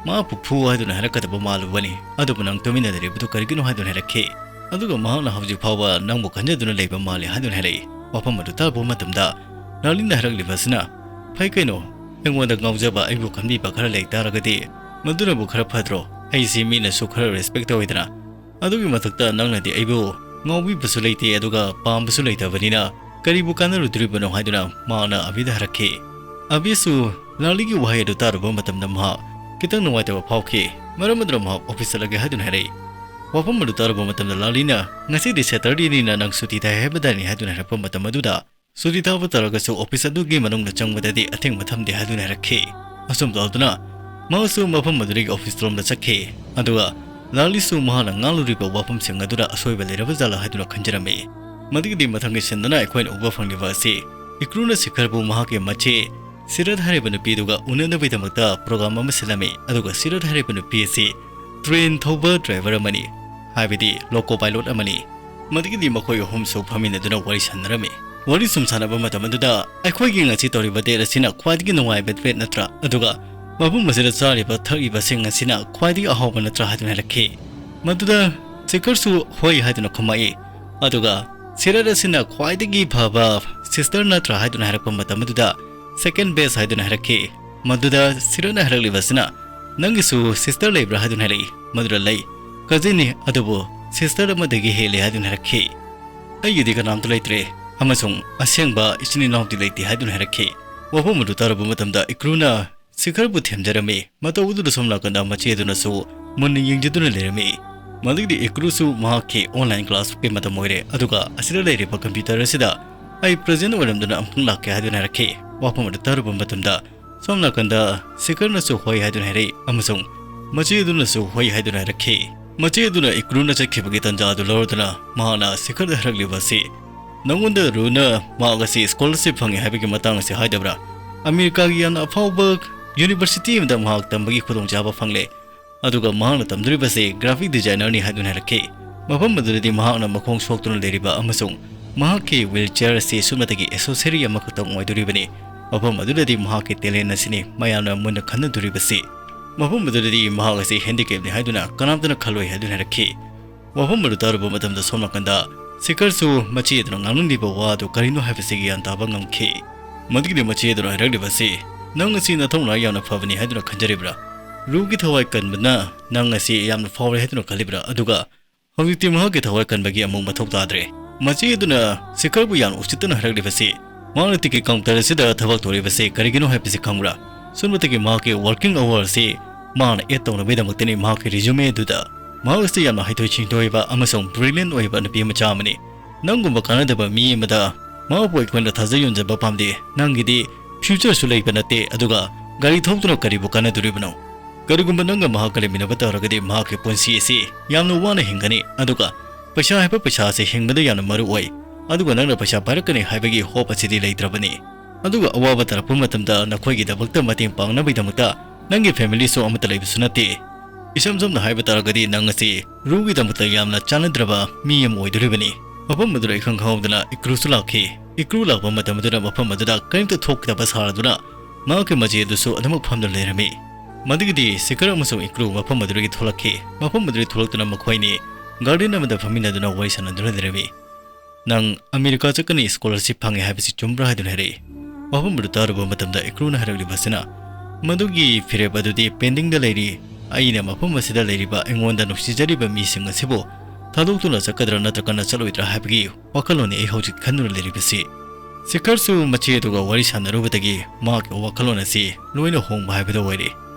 ꯃꯍꯥꯛꯄꯨ ꯐꯨ ꯍꯥꯏꯗꯨꯅ ꯍꯥꯏꯔꯛꯀꯗꯕ ꯃꯥꯜꯂꯨꯕꯅꯤ, ꯑꯗꯨꯕꯨ ꯅꯪ ꯇꯨꯃꯤꯟꯅ ꯂꯩꯔꯤꯕꯗꯨ ꯀꯔꯤꯒꯤꯅꯣ?" ꯍꯥꯏꯗꯨꯅ ꯍꯥꯏꯔꯛꯈꯤ꯫ ꯑꯗꯨꯒ ꯃꯍꯥꯛꯅ ꯍꯧꯖꯤꯛ ꯐꯥꯎꯕ ꯅꯪꯕꯨ ꯈꯟꯖꯗꯨꯅ ꯂꯩꯕ ꯃꯥꯜꯂꯤ ꯍꯥꯏꯗꯨꯅ ꯍꯥꯏꯔꯛꯏ꯫ ꯋꯥꯐꯝ ꯑꯗꯨ ꯇꯥꯔꯨꯕ ꯃꯇꯝꯗ ꯂꯥꯂꯤꯅ ꯍꯥꯏꯔꯛꯂꯤꯕ ꯑꯁꯤꯅ, "ꯐꯩ ꯀꯩꯅꯣ, ꯑꯩꯉꯣꯟꯗ ꯉꯥꯎꯖꯕ, ꯑꯩꯕꯨ ꯈꯟꯕꯤꯕ ꯈꯔ ꯂꯩ ꯇꯥꯔꯒꯗꯤ ꯃꯗꯨꯅꯕꯨ ꯈꯔ ꯐꯗ꯭ꯔꯣ? ꯑꯩꯁꯤ ꯃꯤꯅꯁꯨ ꯈꯔ ꯔꯦꯁꯄꯦꯛ ꯇꯧꯋꯤꯗꯅ꯫ ꯑꯗꯨꯒꯤ ꯃꯊꯛꯇ ꯅꯪꯅꯗꯤ ꯑꯩꯕꯨ ꯉꯥꯎꯕꯤꯕꯁꯨ ꯂꯩꯇꯦ, ꯑꯗꯨꯒ ꯄꯥꯝꯕꯁꯨ ꯂꯩꯇꯕꯅꯤꯅ ꯀꯔꯤꯕꯨ ꯀꯥꯟꯅꯔꯨꯗꯣꯔꯤꯕꯅꯣ?" ꯍꯥꯏꯗꯨꯅ ꯃꯍꯥꯛꯅ ꯑꯕꯤꯗ ꯍꯥꯏꯔꯛꯈꯤ꯫ ꯑꯕꯤꯁꯨ ꯂꯥꯂꯤꯒꯤ ꯋꯥꯍꯩ ꯑꯗꯨ ꯇꯥꯔꯨꯕ ꯃꯇꯝꯗ ꯃꯍꯥꯛ ꯈꯤꯇꯪ ꯅꯨꯡꯉꯥꯏꯇꯕ ꯐꯥꯎꯈꯤ꯫ ꯃꯔꯝ ꯑꯗꯨꯅ ꯃꯍꯥꯛ ꯑꯣꯐꯤꯁ ꯆꯠꯂꯒꯦ ꯍꯥꯏꯗꯨꯅ ꯍꯥꯏꯔꯛꯏ꯫ ꯋꯥꯐꯝ ꯑꯗꯨ ꯇꯥꯔꯨꯕ ꯃꯇꯝꯗ ꯂꯥꯂꯤꯅ, "ꯉꯁꯤꯗꯤ ꯁꯦꯇꯔꯗꯦꯅꯤꯅ ꯅꯪ ꯁꯨꯇꯤ ꯊꯥꯏ ꯍꯥꯏꯕꯗꯥꯏꯅꯦ?" ꯍꯥꯏꯗꯨꯅ ꯍꯥꯏꯔꯛꯄ ꯃꯇꯝ ꯑꯗꯨꯗ, ꯁꯨꯇꯤ ꯊꯥꯕ ꯇꯥꯔꯒꯁꯨ ꯑꯣꯐꯤꯁ ꯑꯗꯨꯒꯤ ꯃꯅꯨꯡꯗ ꯆꯪꯕꯗꯗꯤ ꯑꯊꯤꯡꯕ ꯊꯝꯗꯦ ꯍꯥꯏꯗꯨꯅ ꯍꯥꯏꯔꯛꯈꯤ꯫ ꯑꯁꯨꯝ ꯇꯧꯗꯨꯅ ꯃꯍꯥꯛꯁꯨ ꯃꯐꯝ ꯑꯗꯨꯗꯒꯤ ꯑꯣꯐꯤꯁ ꯔꯣꯝꯗ ꯆꯠꯈꯤ꯫ ꯑꯗꯨꯒ ꯂꯥꯂꯤꯁꯨ ꯃꯍꯥꯛꯅ ꯉꯥꯡꯂꯨꯔꯤꯕ ꯋꯥꯐꯝꯁꯤꯡ ꯑꯗꯨꯗ ꯑꯁꯣꯏꯕ ꯂꯩꯔꯕ ꯖꯥꯠꯂꯥ ꯍꯥꯏꯗꯨꯅ ꯈꯟꯖꯔꯝꯃꯤ꯫ ꯃꯗꯨꯒꯤꯗꯤ ꯃꯊꯪꯒꯤ ꯁꯤꯟꯗꯅ ꯑꯩꯈꯣꯏꯅ ꯎꯕ ꯐꯪꯂꯤꯕ ꯑꯁꯤ ꯏꯀ꯭ꯔꯨꯅ ꯁꯤꯈꯔꯕꯨ ꯃꯍꯥꯛꯀꯤ ꯃꯆꯦ ꯁꯤꯔꯠ ꯍꯥꯏꯔꯤꯕ ꯅꯨꯄꯤꯗꯨꯒ ꯎꯅꯅꯕꯒꯤꯗꯃꯛꯇ ꯄ꯭ꯔꯣꯒ꯭ꯔꯥꯝ ꯑꯃ ꯁꯤꯜꯂꯝꯃꯤ꯫ ꯑꯗꯨꯒ ꯁꯤꯔꯠ ꯍꯥꯏꯔꯤꯕ ꯅꯨꯄꯤ ꯑꯁꯤ ꯇ꯭ꯔꯦꯟ ꯊꯧꯕ ꯗ꯭ꯔꯥꯏꯚꯔ ꯑꯃꯅꯤ, ꯍꯥꯏꯕꯗꯤ ꯂꯣꯀꯣ ꯄꯥꯏꯂꯣꯠ ꯑꯃꯅꯤ꯫ ꯃꯗꯨꯒꯤꯗꯤ ꯃꯈꯣꯏ ꯑꯍꯨꯝꯁꯨ ꯐꯝꯃꯤꯟꯅꯗꯨꯅ ꯋꯥꯔꯤ ꯁꯥꯟꯅꯔꯝꯃꯤ꯫ ꯋꯥꯔꯤ ꯁꯨꯝ ꯁꯥꯟꯅꯕ ꯃꯇꯝ ꯑꯗꯨꯗ, "ꯑꯩꯈꯣꯏꯒꯤ ꯉꯁꯤ ꯇꯧꯔꯤꯕ ꯗꯦꯠ ꯑꯁꯤꯅ ꯈ꯭ꯋꯥꯏꯗꯒꯤ ꯅꯨꯡꯉꯥꯏꯕ ꯗꯦꯠ ꯅꯠꯇ꯭ꯔꯥ? ꯑꯗꯨꯒ ꯃꯐꯝ ꯑꯁꯤꯗ ꯆꯥꯔꯤꯕ ꯊꯛꯂꯤꯕꯁꯤꯡ ꯑꯁꯤꯅ ꯈ꯭ꯋꯥꯏꯗꯒꯤ ꯑꯍꯥꯎꯕ ꯅꯠꯇ꯭ꯔꯥ?" ꯍꯥꯏꯗꯨꯅ ꯍꯥꯏꯔꯛꯈꯤ꯫ ꯃꯗꯨꯗ ꯁꯤꯈꯔꯁꯨ "ꯍꯣꯏ" ꯍꯥꯏꯗꯨꯅ ꯈꯨꯝꯃꯛꯏ꯫ ꯑꯗꯨꯒ "ꯁꯤꯔꯠ ꯑꯁꯤꯅ ꯈ꯭ꯋꯥꯏꯗꯒꯤ ꯐꯕ ꯁꯤꯁꯇꯔ ꯅꯠꯇ꯭ꯔꯥ?" ꯍꯥꯏꯗꯨꯅ ꯍꯥꯏꯔꯛꯄ ꯃꯇꯝ ꯑꯗꯨꯗ, "ꯁꯦꯀꯦꯟ ꯕꯦꯁ" ꯍꯥꯏꯗꯨꯅ ꯍꯥꯏꯔꯛꯈꯤ꯫ ꯃꯗꯨꯗ ꯁꯤꯔꯠꯅ ꯍꯥꯏꯔꯛꯂꯤꯕꯁꯤꯅ, "ꯅꯪꯒꯤꯁꯨ ꯁꯤꯁꯇꯔ ꯂꯩꯕ꯭ꯔꯥ?" ꯍꯥꯏꯗꯨꯅ ꯍꯥꯏꯔꯛꯏ꯫ ꯃꯗꯨꯗ, "ꯂꯩ, ꯀꯖꯤꯟꯅꯤ, ꯑꯗꯨꯕꯨ ꯁꯤꯁꯇꯔ ꯑꯃꯗꯒꯤ ꯍꯦꯜꯂꯦ" ꯍꯥꯏꯗꯨꯅ ꯍꯥꯏꯔꯛꯈꯤ꯫ "ꯑꯩꯒꯤꯗꯤ ꯀꯅꯥꯝꯇ ꯂꯩꯇ꯭ꯔꯦ, ꯑꯃꯁꯨꯡ ꯑꯁꯦꯡꯕ ꯏꯆꯤꯟ ꯏꯅꯥꯎꯗꯤ ꯂꯩꯇꯦ" ꯍꯥꯏꯗꯨꯅ ꯍꯥꯏꯔꯛꯈꯤ꯫ ꯋꯥꯐꯝ ꯑꯗꯨ ꯇꯥꯔꯨꯕ ꯃꯇꯝꯗ ꯏꯀ꯭ꯔꯨꯅ ꯁꯤꯈꯔꯕꯨ ꯊꯦꯝꯖꯔꯝꯃꯤ꯫ ꯃꯇꯧ ꯑꯗꯨꯗ ꯁꯣꯝ ꯅꯥꯀꯟꯗ ꯃꯆꯦ ꯑꯗꯨꯅꯁꯨ ꯃꯨꯟꯅ ꯌꯦꯡꯖꯗꯨꯅ ꯂꯩꯔꯝꯃꯤ꯫ ꯃꯗꯨꯒꯤꯗꯤ ꯏꯀ꯭ꯔꯨꯁꯨ ꯃꯍꯥꯛꯀꯤ ꯑꯣꯟꯂꯥꯏꯟ ꯀ꯭ꯂꯥꯁꯀꯤ ꯃꯇꯝ ꯑꯣꯏꯔꯦ, ꯑꯗꯨꯒ ꯑꯁꯤꯗ ꯂꯩꯔꯤꯕ ꯀꯝꯄ꯭ꯌꯨꯇꯔ ꯑꯁꯤꯗ ꯑꯩ ꯄ꯭ꯔꯖꯦꯟ ꯑꯣꯏꯔꯝꯗꯨꯅ ꯑꯃꯨꯛꯇꯪ ꯂꯥꯛꯀꯦ ꯍꯥꯏꯗꯨꯅ ꯍꯥꯏꯔꯛꯈꯤ꯫ ꯋꯥꯐꯝ ꯑꯗꯨ ꯇꯥꯔꯨꯕ ꯃꯇꯝꯗ ꯁꯣꯝ ꯅꯥꯀꯟꯗ ꯁꯤꯈꯔꯅꯁꯨ ꯍꯣꯏ ꯍꯥꯏꯗꯨꯅ ꯍꯥꯏꯔꯛꯏ, ꯑꯃꯁꯨꯡ ꯃꯆꯦ ꯑꯗꯨꯅꯁꯨ ꯍꯣꯏ ꯍꯥꯏꯗꯨꯅ ꯍꯥꯏꯔꯛꯈꯤ꯫ ꯃꯆꯦ ꯑꯗꯨꯅ ꯏꯀ꯭ꯔꯨꯅ ꯆꯠꯈꯤꯕꯒꯤ ꯇꯥꯟꯖꯥ ꯑꯗꯨ ꯂꯧꯔꯗꯨꯅ ꯃꯍꯥꯛꯅ ꯁꯤꯈꯔꯗ ꯍꯥꯏꯔꯛꯂꯤꯕ ꯑꯁꯤ, "ꯅꯉꯣꯟꯗ ꯔꯨꯅ ꯃꯍꯥꯛ ꯑꯁꯤ ꯁ꯭ꯀꯣꯂꯔꯁꯤꯞ ꯐꯪꯉꯤ ꯍꯥꯏꯕꯒꯤ ꯃꯇꯥꯡ ꯑꯁꯤ ꯍꯥꯏꯗꯕ꯭ꯔꯥ? ꯑꯃꯦꯔꯤꯀꯥꯒꯤ ꯌꯥꯝꯅ ꯑꯐꯥꯎꯕ ꯌꯨꯅꯤꯚꯔꯁꯤꯇꯤ ꯑꯃꯗ ꯃꯍꯥꯛ ꯇꯝꯕꯒꯤ ꯈꯨꯗꯣꯡꯆꯥꯕ ꯐꯪꯂꯦ, ꯑꯗꯨꯒ ꯃꯍꯥꯛꯅ ꯇꯝꯗꯣꯔꯤꯕꯁꯤ ꯒ꯭ꯔꯥꯐꯤꯛ ꯗꯤꯖꯥꯏꯅꯔꯅꯤ" ꯍꯥꯏꯗꯨꯅ ꯍꯥꯏꯔꯛꯈꯤ꯫ ꯃꯐꯝ ꯑꯗꯨꯗꯗꯤ ꯃꯍꯥꯛꯅ ꯃꯈꯣꯡ ꯁꯣꯛꯇꯨꯅ ꯂꯩꯔꯤꯕ ꯑꯃꯁꯨꯡ ꯃꯍꯥꯛꯀꯤ ꯋꯤꯜ ꯆꯤꯌꯔ ꯑꯁꯤ ꯁꯨꯞꯅꯇꯒꯤ ꯑꯦꯁꯣꯁꯔꯤ ꯑꯃꯈꯛꯇꯪ ꯑꯣꯏꯗꯣꯔꯤꯕꯅꯤ꯫ ꯃꯐꯝ ꯑꯗꯨꯗꯗꯤ ꯃꯍꯥꯛꯀꯤ ꯇꯦꯂꯦꯟ ꯑꯁꯤꯅꯤ ꯃꯌꯥꯝꯅ ꯃꯨꯟꯅ ꯈꯟꯅꯗꯣꯔꯤꯕꯁꯤ꯫ ꯃꯐꯝ ꯑꯗꯨꯗꯗꯤ ꯃꯍꯥꯛ ꯑꯁꯤ ꯍꯦꯟꯗꯤꯀꯦꯞꯅꯤ ꯍꯥꯏꯗꯨꯅ ꯀꯅꯥꯝꯇꯅ ꯈꯜꯂꯣꯏ ꯍꯥꯏꯗꯨꯅ ꯍꯥꯏꯔꯛꯈꯤ꯫ ꯋꯥꯐꯝ ꯑꯗꯨ ꯇꯥꯔꯨꯕ ꯃꯇꯝꯗ ꯁꯣꯝ ꯅꯥꯀꯟꯗ ꯁꯤꯈꯔꯁꯨ ꯃꯆꯦ ꯑꯗꯨꯅ ꯉꯥꯡꯂꯝꯂꯤꯕ ꯋꯥ ꯑꯗꯨ ꯀꯔꯤꯅꯣ ꯍꯥꯏꯕꯁꯤ ꯒ꯭ꯌꯥꯟ ꯇꯥꯕ ꯉꯝꯈꯤ꯫ ꯃꯗꯨꯒꯤꯗꯤ ꯃꯆꯦ ꯑꯗꯨꯅ ꯍꯥꯏꯔꯛꯂꯤꯕꯁꯤ, "ꯅꯪ ꯑꯁꯤ ꯅꯊꯧꯅꯥ ꯌꯥꯝꯅ ꯐꯕꯅꯤ ꯍꯥꯏꯗꯨꯅ ꯈꯟꯖꯔꯤꯕ꯭ꯔꯥ? ꯔꯨꯒꯤ ꯊꯋꯥꯏ ꯀꯟꯕꯅ ꯅꯪ ꯑꯁꯤ ꯌꯥꯝꯅ ꯐꯥꯎꯔꯦ ꯍꯥꯏꯗꯨꯅ ꯈꯜꯂꯤꯕ꯭ꯔꯥ? ꯑꯗꯨꯒ ꯍꯧꯖꯤꯛꯇꯤ ꯃꯍꯥꯛꯀꯤ ꯊꯋꯥꯏ ꯀꯟꯕꯒꯤ ꯑꯃꯨꯛ ꯃꯊꯧ ꯇꯥꯗ꯭ꯔꯦ꯫" ꯃꯆꯦ ꯑꯗꯨꯅ ꯁꯤꯈꯔꯕꯨ ꯌꯥꯝꯅ ꯎꯁꯤꯠꯇꯅ ꯍꯥꯏꯔꯛꯂꯤꯕꯁꯤ, ꯃꯍꯥꯛꯅ ꯇꯤꯀꯦꯠ ꯀꯥꯎꯟꯇꯔ ꯑꯁꯤꯗ ꯊꯕꯛ ꯇꯧꯔꯤꯕꯁꯤ ꯀꯔꯤꯒꯤꯅꯣ ꯍꯥꯏꯕꯁꯤ ꯈꯪꯕ꯭ꯔꯥ? ꯁꯨꯞꯅꯇꯒꯤ ꯃꯍꯥꯛꯀꯤ ꯋꯥꯔꯀꯤꯡ ꯑꯋꯥꯔꯁꯤ ꯃꯍꯥꯛꯅ ꯑꯦꯗ ꯇꯧꯅꯕꯒꯤꯗꯃꯛꯇꯅꯤ꯫ ꯃꯍꯥꯛꯀꯤ ꯔꯤꯖꯨꯃꯦ ꯑꯗꯨꯗ ꯃꯍꯥꯛ ꯑꯁꯤ ꯌꯥꯝꯅ ꯍꯩꯊꯣꯏ ꯁꯤꯡꯊꯣꯏꯕ ꯑꯃꯁꯨꯡ ꯕ꯭ꯔꯤꯂꯤꯌꯟ ꯑꯣꯏꯕ ꯅꯨꯄꯤ ꯃꯆꯥ ꯑꯃꯅꯤ꯫ ꯅꯪꯒꯨꯝꯕ ꯀꯥꯟꯅꯗꯕ ꯃꯤ ꯑꯃꯗ ꯃꯍꯥꯛꯄꯨ ꯑꯩꯈꯣꯏꯅ ꯊꯥꯖ ꯌꯣꯟꯖꯕ ꯄꯥꯝꯗꯦ꯫ ꯅꯪꯒꯤꯗꯤ ꯐ꯭ꯌꯨꯆꯔꯁꯨ ꯂꯩꯕ ꯅꯠꯇꯦ, ꯑꯗꯨꯒ ꯒꯥꯔꯤ ꯊꯧꯗꯨꯅ ꯀꯔꯤꯕꯨ ꯀꯥꯟꯅꯗꯣꯔꯤꯕꯅꯣ? ꯀꯔꯤꯒꯨꯝꯕ ꯅꯪꯒ ꯃꯍꯥꯛꯀ ꯂꯩꯃꯤꯟꯅꯕ ꯇꯥꯔꯒꯗꯤ ꯃꯍꯥꯛꯀꯤ ꯄꯨꯟꯁꯤ ꯑꯁꯤ ꯌꯥꯝꯅ ꯋꯥꯅ ꯍꯤꯡꯒꯅꯤ, ꯑꯗꯨꯒ ꯄꯩꯁꯥ ꯍꯥꯏꯕ ꯄꯩꯁꯥ ꯑꯁꯤ ꯍꯤꯡꯕꯗ ꯌꯥꯝꯅ ꯃꯔꯨ ꯑꯣꯏ, ꯑꯗꯨꯒ ꯅꯪꯅ ꯄꯩꯁꯥ ꯄꯥꯏꯔꯛꯀꯅꯤ ꯍꯥꯏꯕꯒꯤ ꯍꯣꯞ ꯑꯁꯤꯗꯤ ꯂꯩꯇ꯭ꯔꯕꯅꯤ꯫ ꯑꯗꯨꯒ ꯑꯋꯥꯕ ꯇꯥꯔꯛꯄ ꯃꯇꯝꯗ ꯅꯈꯣꯏꯒꯤꯗꯃꯛꯇ ꯃꯇꯦꯡ ꯄꯥꯡꯅꯕꯒꯤꯗꯃꯛꯇ ꯅꯪꯒꯤ ꯐꯦꯃꯤꯂꯤꯁꯨ ꯑꯃꯠꯇ ꯂꯩꯕꯁꯨ ꯅꯠꯇꯦ꯫ ꯏꯁꯝ ꯁꯝꯅ ꯍꯥꯏꯕ ꯇꯥꯔꯒꯗꯤ ꯅꯪ ꯑꯁꯤ ꯔꯨꯒꯤꯗꯃꯛꯇ ꯌꯥꯝꯅ ꯆꯥꯟꯅꯗ꯭ꯔꯕ ꯃꯤ ꯑꯃ ꯑꯣꯏꯗꯣꯔꯤꯕꯅꯤ꯫ ꯃꯐꯝ ꯑꯗꯨꯗ ꯏꯈꯪ ꯈꯪꯍꯧꯗꯅ ꯏꯀ꯭ꯔꯨꯁꯨ ꯂꯥꯛꯈꯤ꯫ ꯏꯀ꯭ꯔꯨ ꯂꯥꯛꯄ ꯃꯇꯝ ꯑꯗꯨꯗ ꯃꯐꯝ ꯑꯗꯨꯗ ꯀꯔꯤꯝꯇ ꯊꯣꯛꯇꯕ ꯁꯥꯔꯗꯨꯅ ꯃꯍꯥꯛꯀꯤ ꯃꯆꯦ ꯑꯗꯨꯁꯨ ꯑꯗꯨꯃꯛ ꯐꯝꯗꯨꯅ ꯂꯩꯔꯝꯃꯤ꯫ ꯃꯗꯨꯒꯤꯗꯤ ꯁꯤꯈꯔ ꯑꯃꯁꯨꯡ ꯏꯀ꯭ꯔꯨ ꯃꯐꯝ ꯑꯗꯨꯗꯒꯤ ꯊꯣꯛꯂꯛꯈꯤ꯫ ꯃꯐꯝ ꯑꯗꯨꯗꯒꯤ ꯊꯣꯛꯂꯛꯇꯨꯅ ꯃꯈꯣꯏꯅꯤ ꯒꯥꯔꯗꯦꯟ ꯑꯃꯗ ꯐꯝꯃꯤꯟꯅꯗꯨꯅ ꯋꯥꯔꯤ ꯁꯥꯟꯅꯗꯨꯅ ꯂꯩꯔꯝꯃꯤ꯫ "ꯅꯪ ꯑꯃꯦꯔꯤꯀꯥ ꯆꯠꯀꯅꯤ, ꯁ꯭ꯀꯣꯂꯔꯁꯤꯞ ꯐꯪꯉꯦ ꯍꯥꯏꯕꯁꯤ ꯆꯨꯝꯕ꯭ꯔꯥ?" ꯍꯥꯏꯗꯨꯅ ꯍꯥꯏꯔꯛꯏ꯫ ꯃꯐꯝ ꯑꯗꯨ ꯇꯥꯔꯨꯕ ꯃꯇꯝꯗ ꯏꯀ꯭ꯔꯨꯅ ꯍꯥꯏꯔꯛꯂꯤꯕꯁꯤꯅ, "ꯃꯗꯨꯒꯤ ꯐꯤꯔꯦꯞ ꯑꯗꯨꯗꯤ ꯄꯦꯟꯗꯤꯡꯗ ꯂꯩꯔꯤ꯫ ꯑꯩꯅ ꯃꯐꯝ ꯑꯁꯤꯗ ꯂꯩꯔꯤꯕ ꯑꯩꯉꯣꯟꯗ ꯅꯨꯡꯁꯤꯖꯔꯤꯕ ꯃꯤꯁꯤꯡ ꯑꯁꯤꯕꯨ ꯊꯥꯗꯣꯛꯇꯨꯅ ꯆꯠꯀꯗ꯭ꯔꯥ ꯅꯠꯇ꯭ꯔꯒꯅ ꯆꯠꯂꯣꯏꯗ꯭ꯔꯥ ꯍꯥꯏꯕꯒꯤ ꯋꯥꯈꯜꯂꯣꯟꯅꯤ ꯑꯩ ꯍꯧꯖꯤꯛ ꯈꯟꯗꯨꯅ ꯂꯩꯔꯤꯕꯁꯤ꯫" ꯁꯤꯈꯔꯁꯨ ꯃꯆꯦ ꯑꯗꯨꯒ ꯋꯥꯔꯤ ꯁꯥꯟꯅꯔꯨꯕꯗꯒꯤ ꯃꯍꯥꯛꯀꯤ ꯋꯥꯈꯜꯂꯣꯟ ꯑꯁꯤ ꯂꯣꯏꯅ ꯍꯣꯡꯕ ꯍꯥꯏꯕꯗꯨ ꯑꯣꯏꯔꯦ꯫